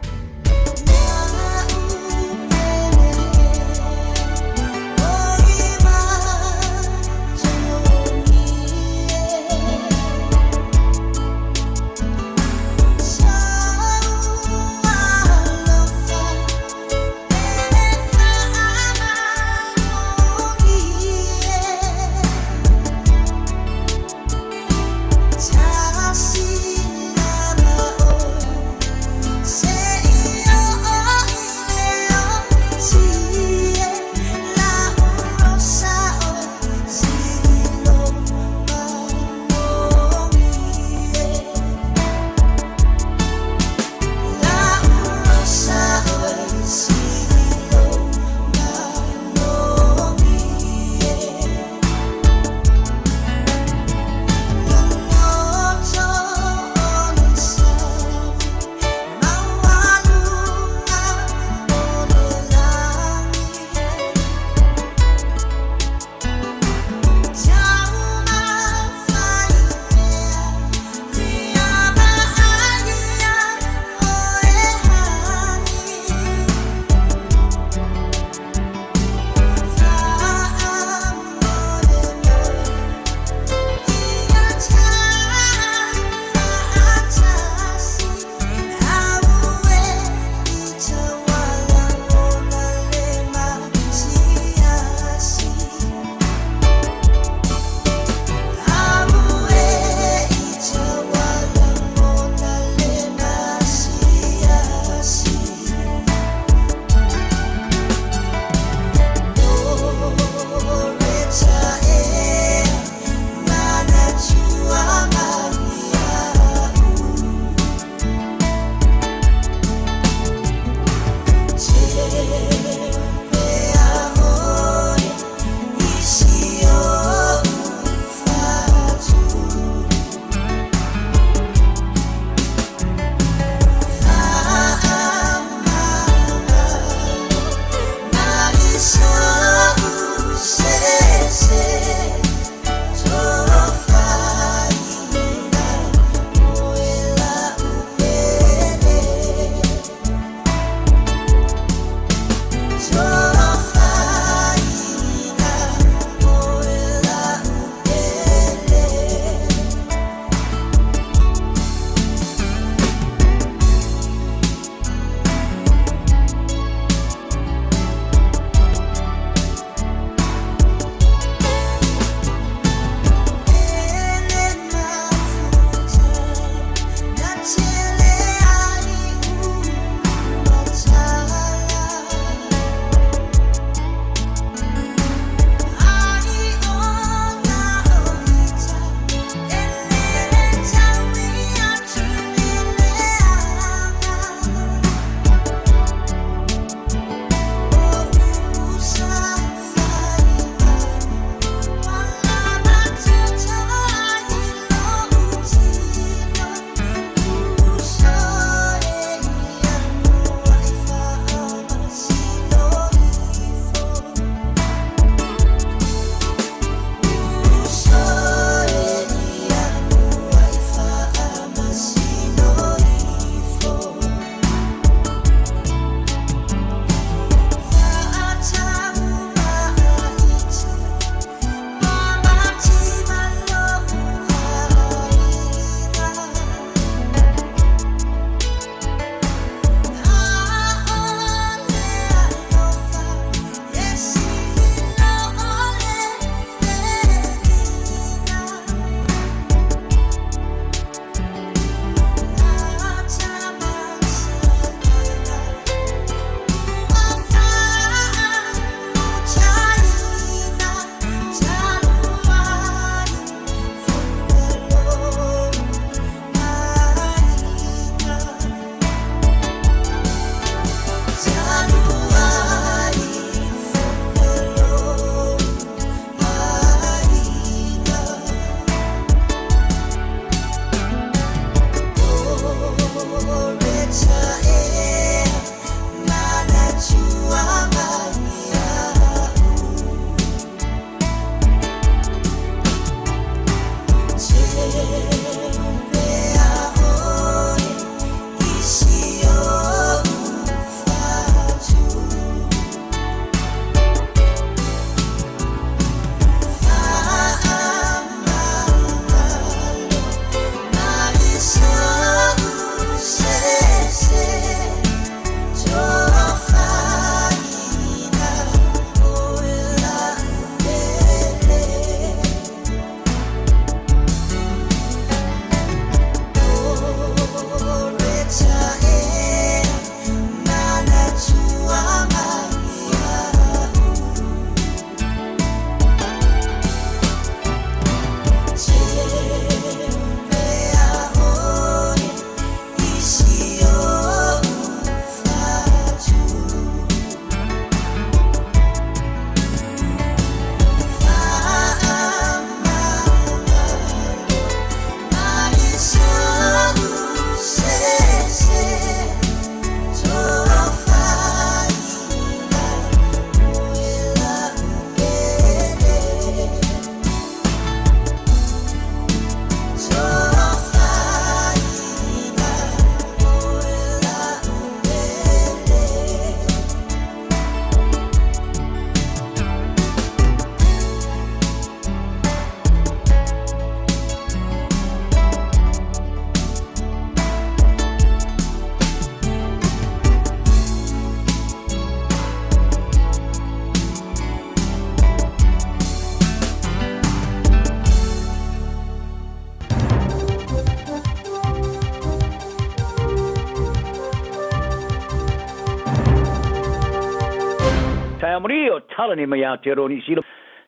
taeao manuia o tala nei mai Aotearoa Niu Sila.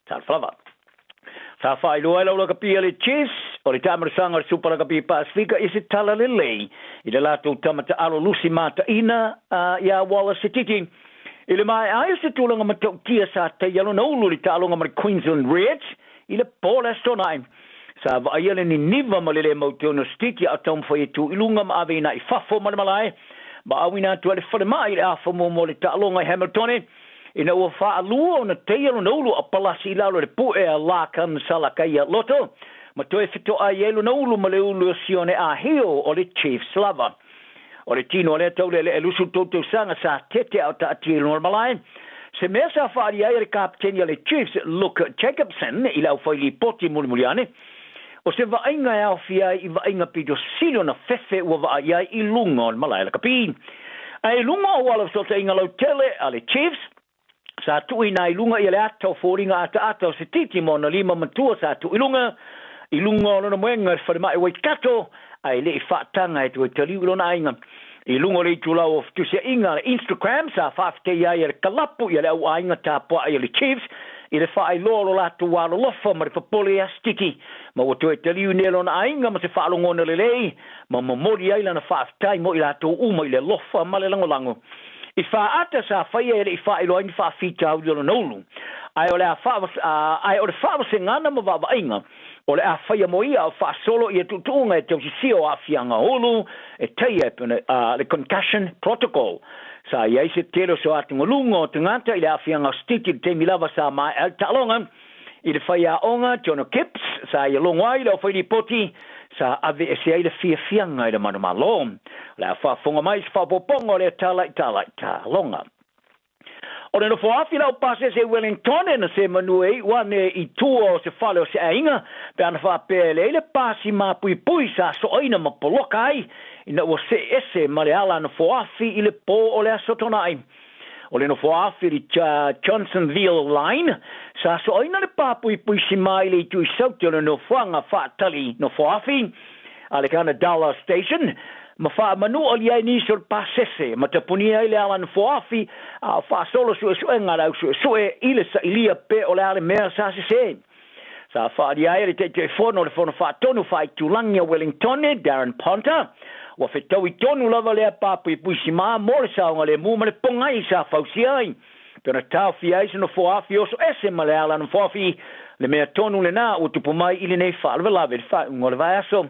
Talofa lava. Sa faailoa ai lau lakapi a le Chiefs, o le taamalosaga o le Supa Lakapi Pasefika i se tala lelei i le latou tama taalo lusi mataina iā Wallace Sititi. I le maea ai o se tulaga matautia sa taia lona ulu i le taaloga ma le Queensland Reds i le po o le Aso Toonai. Sa vaaia le niniva ma le le mautonu o Sititi a o taumafai e tu i luga ma ave ina i fafo ma le malae ma auina atu ai le falemai i le afa muamua o le taaloga i Hamiltone. Ina ua faalua ona teia lona ulu a palasi i lalo i le puʻe a Larkin Salakaia Loto, ma toe fetoai ai lona ulu ma le ulu o Sione Ahio o le Chiefs lava. O le tino o lea tauleelee 23 tausaga sa tete a o taatia i luga o le malae, se mea sa faaalia ai e le kapeteni a le Chiefs, Luke Jacobson, i le aufai lipoti mulimuli ane, o se vaaiga e aofia ai i vaaiga pito sili ona fefe ua vaai ai i luga o le malae lakapi. Ae i luga o auala fesootaiga lautele a le Chiefs, sa tuuina ai i luga ia le ata o foliga ataata o se titi ma ona lima matua sa tuu i luga, i luga o lona moega i le falemai Waikato, ae le i faataga e toe taliu i lona aiga. I luga o le itulau o fetusiaiga a le Instagram sa faafetai ai e le kalapu ia le au aiga tapuai a le Chiefs i le faailoa o lo latou alolofa ma le popole ia Stiki ma ua toe taliu nei lona aiga ma se faalogona lelei ma momoli ai lana faafetai mo i latou uma i le alofa ma le lagolago. I faaata sa faia e le i faailoa ai ni faafitauli o lona ulu ae o le a ae o le faavasegana ma vaavaaiga O le a faia mo ia o faasolo ia tuutuuga e tausisia o aafiaga ulu e taia e pei ona le Concussion Protocol. Sa i ai se tele o se atugaluga o tagata i le aafiaga o Stiti i le taimi lava sa maea ai le taaloga. I le faiaoga Jono Gibbs sa ia logo ai le aufai-lipoti sa aveese ai le fiafiaga i le manumalo. O le a faafofoga mai i se faaopoopoga o lea tala i tala i taaloga. O le nofo afi lau pasese i Wellingtone na se manu e iu ane i tua o se fale o se aiga pe ana faapea e leai le pasi mapuipui sa soaina ma poloka ai ina ua see ese ma le ala nofo afi i le po o le Aso Toonai. O le nofo afi i le Johnsonville Line sa soaina le papuipui sima i le itu i saute o le nofoaga faatali nofo afi a le Gunnedolla Station, ma faamanualia ai nisi o le pasese, ma tapunia ai le ala nofoafi, a o faasolo suesuega a le au suesue i le sailia pe o le a le mea sa sese. Sa faaalia ai e le Taitaifono o le Fono Faatonu Faaitulagi a Wellingtone, Darren Ponter, ua fetaui tonu lava lea papuipui simā mo le saogalemu ma le pogai sa fausia ai. Pe ona taofia ai se nofoafi oso ese ma le ala nofoafi, le mea tonu lenā ua tupu mai i lenei faalavelave i le faaiuga o le vaiaso.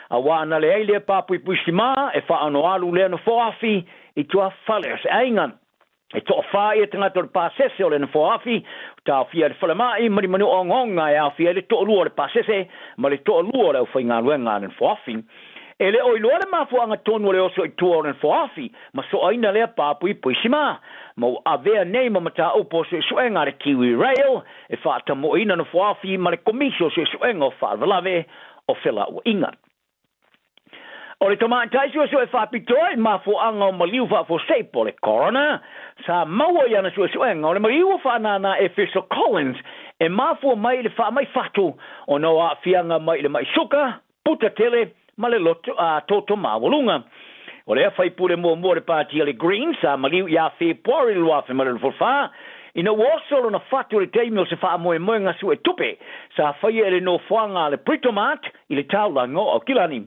Auā ana leai lea papuipui simā e faaonoalu lea nofoafi i tuafale o se aiga. E toafā ia tagata o le pasese o le nofoafi, ua taofia e le falemai ma ni manu ogaoga e aofia ai le toalua o le pasese ma le toalua o le aufaigaluega a le nofoafi. E le o iloa le mafuaaga tonu o le oso i tua o le nofoafi ma soaina lea papuipui simā, ma ua avea nei ma mataupu o suesuega a le Kiwi Rail e faatamoeina nofoafi ma le Komisi o Suesuega o Faalavelave o Felauaiga. O le tamaitai suesue faapitoa i mafuaaga o maliu faafuasei po o le coroner, sa maua i ana suesuega o le maliu ua faanānā e Fessel Collins e mafua mai i le faamai fatu ona o aafiaga mai i le mai suka, puta tele ma le loto a toto maualuga. O lea faipule muamua o le pati a le Greens sa maliu iā Fepuari 2024, ina ua oso lona fatu i le taimi o se faamoemoega suetupe sa faia e le nofoaga a le Britomart i le taulaga o Aukilani.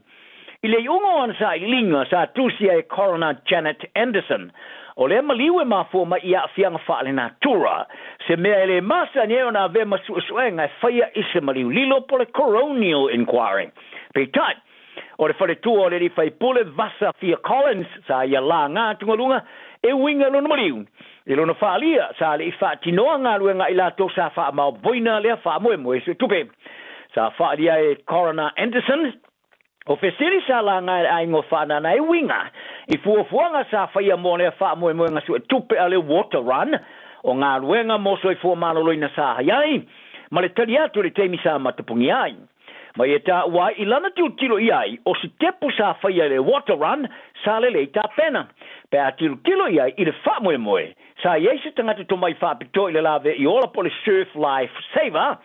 I le iuga o ana sailiiliga sa tusia e Coroner Janet Anderson, o lea maliu e mafua mai i aafiaga faalenatura, se mea e le masani ai ona avea ma suesuega e faia i se maliu lilo po o le coronial inquiry. Peitai, o le faletua o le alii faipule Vasa Fia Collins sa ia laga atugaluga e uiga i lona maliu. I lona faaalia, sa le i faatinoa galuega a i latou sa faamaopoina lea faamoemoe suetupe. Sa faaalia e Coroner Anderson, O fesili sa laga e le aiga o Faanana e uiga i fuafuaga sa faia mo lea faamoemoega suetupe a le Water Run o galuega mo soifua maloloina sa hai ai ma le tali atu i le taimi sa matapugia ai. Ma ia taua ai i lana tilotilo i ai o sitepu sa faia e le Water Run sa lelei tapena pe a tilotilo i ai i le faamoemoe sa i ai se tagata tomai faapitoa i le lave i ola po o le Surf Life Saver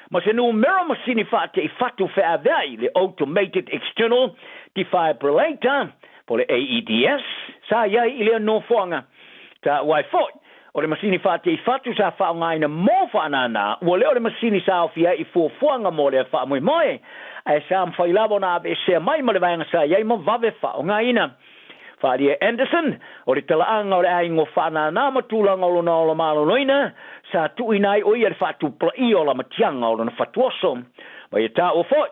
ma se numera masini faate'i fatu feavea'i le Automated External Defibrillator, po o le AEDS, sa i ai i lea nofoaga. Taua ai foi, O le masini faate'i fatu sa faaaogaina mo faanānā, ua le o le masini sa aofia ai i fuafuaga mo lea faamoemoe, ae sa mafai lava ona aveesea mai ma le vaega sa i ai ma vave faaaogaina. Faaalia e Anderson, o le talaaga o le aiga o faanānā ma tulaga o lona ola maloloina, sa tuuina ai o ia le faatupulaia o lamatiaga o lona fatuoso. Ma ia taua foi,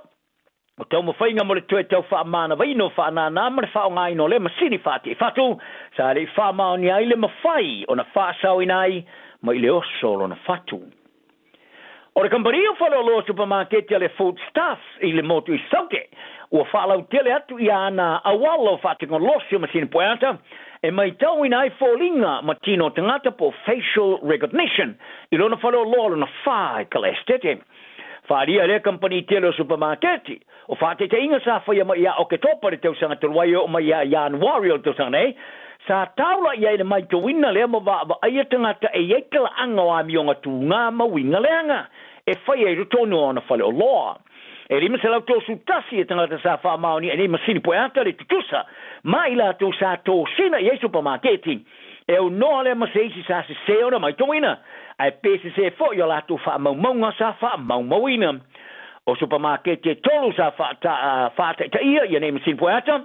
O taumafaiga mo le toe tau faamanavaina o faanānā ma le faaaogaina o lea masini faate'i-fatu, sa le i faamaonia ai le mafai ona faasaoina ai mai le oso o lona fatu. O le kamupani o faleoloa supamaketi a le Foodstuffs i le motu i Saute, ua faalautele atu i ana auala o faatekonolosi o masini pueata e maitauina ai foliga ma tino o tagata po o facial recognition i lona faleoloa lona fa i Kalaesetete. Faaalia e lea kamupani tele o supamaketi, o faataitaiga sa faia mai ia Oketopa i le tausaga talu ai e oo mai ia Ianuari o le tausaga nei, sa taula i ai le maitauina lea ma vaavaaia tagata e i ai talaaga o amioga tuga ma uiga leaga e faia i totonu o ana faleoloa. E 531 e tagata sa faamaonia i nei masini pueata le tutusa ma i latou sa tosina i ai supamaketi. E aunoa lea ma se isi sa sesē ona maitauina, ae pe sesē foi o latou faamaumauga sa faamaumauina. O supamaketi e tolu sa faataitaia ia nei masini pueata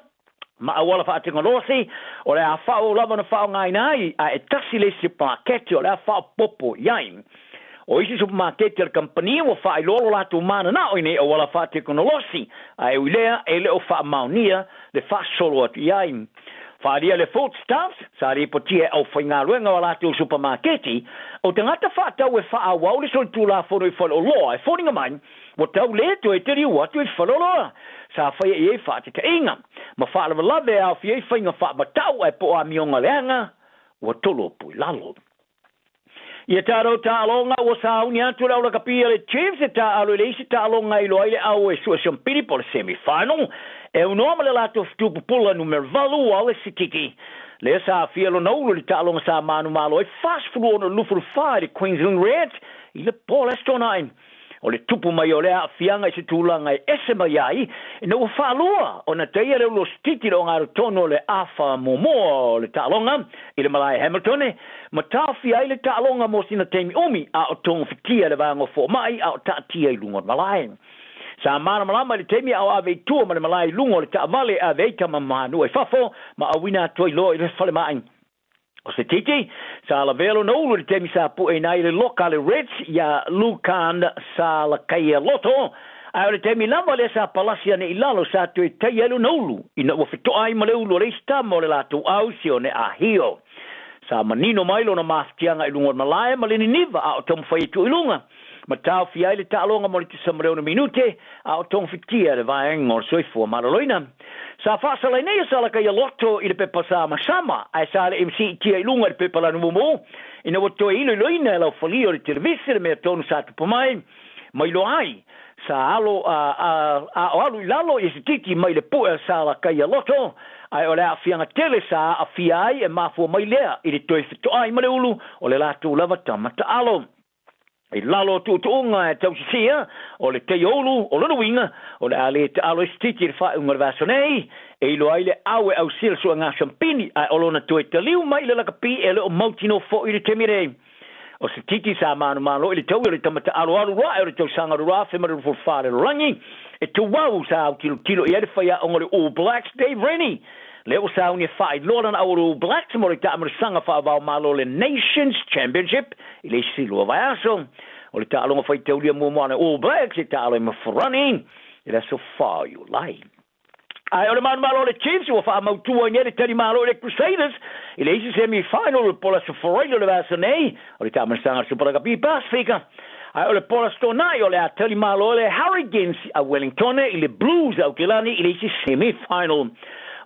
ma auala faatekonolosi, o le a faaauau lava ona faaaogaina ai, ae e tasi le isi supamaketi o le a faaopoopo i ai. O isi supamaketi a le kamupani ua faailoa lo latou mananao i nei auala faatekonolosi, ae ui lea e le o faamaonia le faasolo atu i ai. Faaalia le Foodstuffs, sa lipotia e aufaigaluega o a latou supamaketi, o tagata faatau e faaauau le solitulafono i faleoloa e foliga mai ua tau le toe taliu atu i faleoloa sa faia i ai faatetaiga ma faalavelave e aofia ai faiga faamatau ae po o amioga leaga ua tolopu i lalo. Ia tatou taaloga ua sauni atu le aulakapi a le Chiefs e taaalo i le isi taaloga e iloa ai le au e suesuempili po o le semi final e aunoa ma le latou fetu pupula numera 8 a le Sititi. Lea sa aafia lona ulu i le taaloga sa manumalo ai 46-24 i le Queensland Reds i le po o le Aso Toonai. O le tupu mai o lea aafiaga i se tulaga e ese mai ai, ina ua faalua ona taia le ulu o Sititi i le ogatotonu o le afa muamua o le taaloga i le malae Hamiltone, ma taofia ai le taaloga mo sina taimi umi a o togafitia le vaega o fomai a o taatia i luga o le malae. Sa malamalama i le taimi a o ave i tua ma le malae i luga o le taavale e ave ai tama manua i fafo ma auina atu ai loa i le falemai. O se titi, sa lavea lona ulu i le taimi sa pueina ai le loka a le Reds iā Lukan Salakaia Loto, ae o le taimi lava lea sa palasi ane i lalo sa toe taia ai lona ulu ina ua fetoa ai ma le ulu o le isi tama o le latou au Sione Ahio. Sa manino mai lona mafatiaga i luga o le malae ma le niniva a o taumafai e tuu i luga ma taofia ai le taaloga mo le 16 minute a o togafitia le vaega o le soifua maloloina. Sa faasala nei a Salakaia Loto i le pepa sa masama, ae sa le MC-tia i luga i le pepa lanu mumu, ina ua toe iloiloina e laufalia o le televise le mea tonu sa tupu mai, ma iloa ai, sa alo a, a, a o alu i lalo i se titi mai le pue a Salakaia Loto, ae o le aafiaga tele sa aafia ai e mafua mai lea i le toe fetoai ma le ulu o le latou lava tama taalo. I lalo o tuutuuga e tausisia, o le teioulu, o lona uiga, o le a le taalo ai se titi i le faaiuga o le vaiaso nei, e iloa ai le au e ausia le suega sampini, ae o lona toe taliu mai i le lakapi e le o mautinoa foi i le taimi nei. O se titi sa manumalo i le taui o le tama taaloalo ae o le tausaga 2024 le lalolagi, e tuau sa autilotilo i ai le faiaoga o le All Blacks Dave Rennie, lea ua sauni e faailoa lana au o le All Blacks mo le taamilosaga faava-o-Malo o le Nations Championship i le isi lua vaiaso. O le taaloga faitaulia muamua a le All Blacks e taalo ai ma Farani i le aso 4 o Iulai. Ae o le manumalo o le Chiefs ua faamautu ai nei le tali malo i le Crusaders i le isi semi-final o le Pola Sufurailo i le vaiaso nei o le taamilosaga a le Super Rugby Pasifika. Ae o le Pola Toonai o le a tali malo le Hurricanes a Wellingtone i le Blues a Aukilani i le isi semi-final.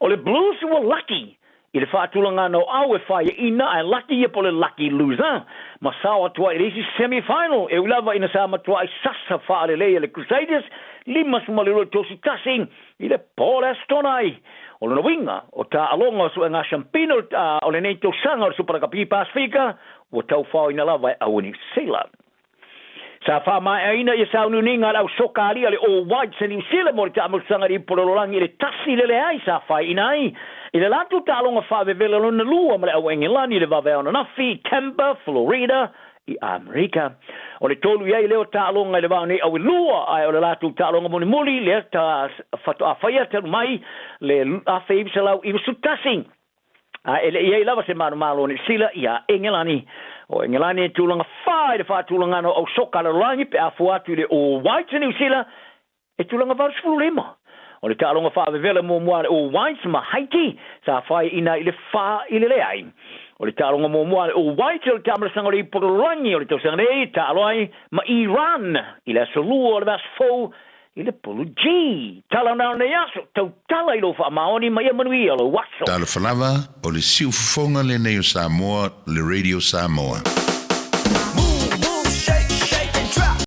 O le Blues ua laki i le faatulagana o au e faiaina ae laki ia po o le lucky loser ma sao atu ai i le isi semi-final e ui lava ina sa matuai sasa faalelei e le Crusaders 52 31 i le po o le Aso Toonai. O lona uiga, o taaloga o suega siampina o lenei tausaga o le Super Rugby Pasifika ua taufaoina lava e au o Niu Sila. Sa faamaeaina ia sauniuniga a le au soka alii a le All Whites a Niu Sila mo le taamausaga i le ipu lalolagi i le tasi le leai sa faeina ai I le latou taaloga faavevela lona lua ma le au Engelani i le vaveao ananafi i Tampa, Florida, i Amerika. O le tolu i ai lea o taaloga i le vao nei au e lua, ae o le latou taaloga mulimuli lea ta faatoa faia talu mai le 1991. A e le i ai lava se manumalo o Niu Sila iā Engelani. O Engelani e tulaga fa i le faatulagana o au soka lalolagi pe a fua atu i le All Whites a Niu Sila e tulaga 85. O le taaloga faavevela muamua a le All Whites ma Haiti sa faiaina i le fa i le leai. O le taaloga muamua a le All Whites o le taamalasaga o le Ipu Lalolagi o le tausaga nei e taalo ai ma Iran i le aso Lua o le vaiaso fou i le Pulu G. Tala na o lenei aso, tautala i lou faamaoni ma ia manuia lou aso. Talofa lava, o le siufofoga lenei o Samoa, le Radio Samoa.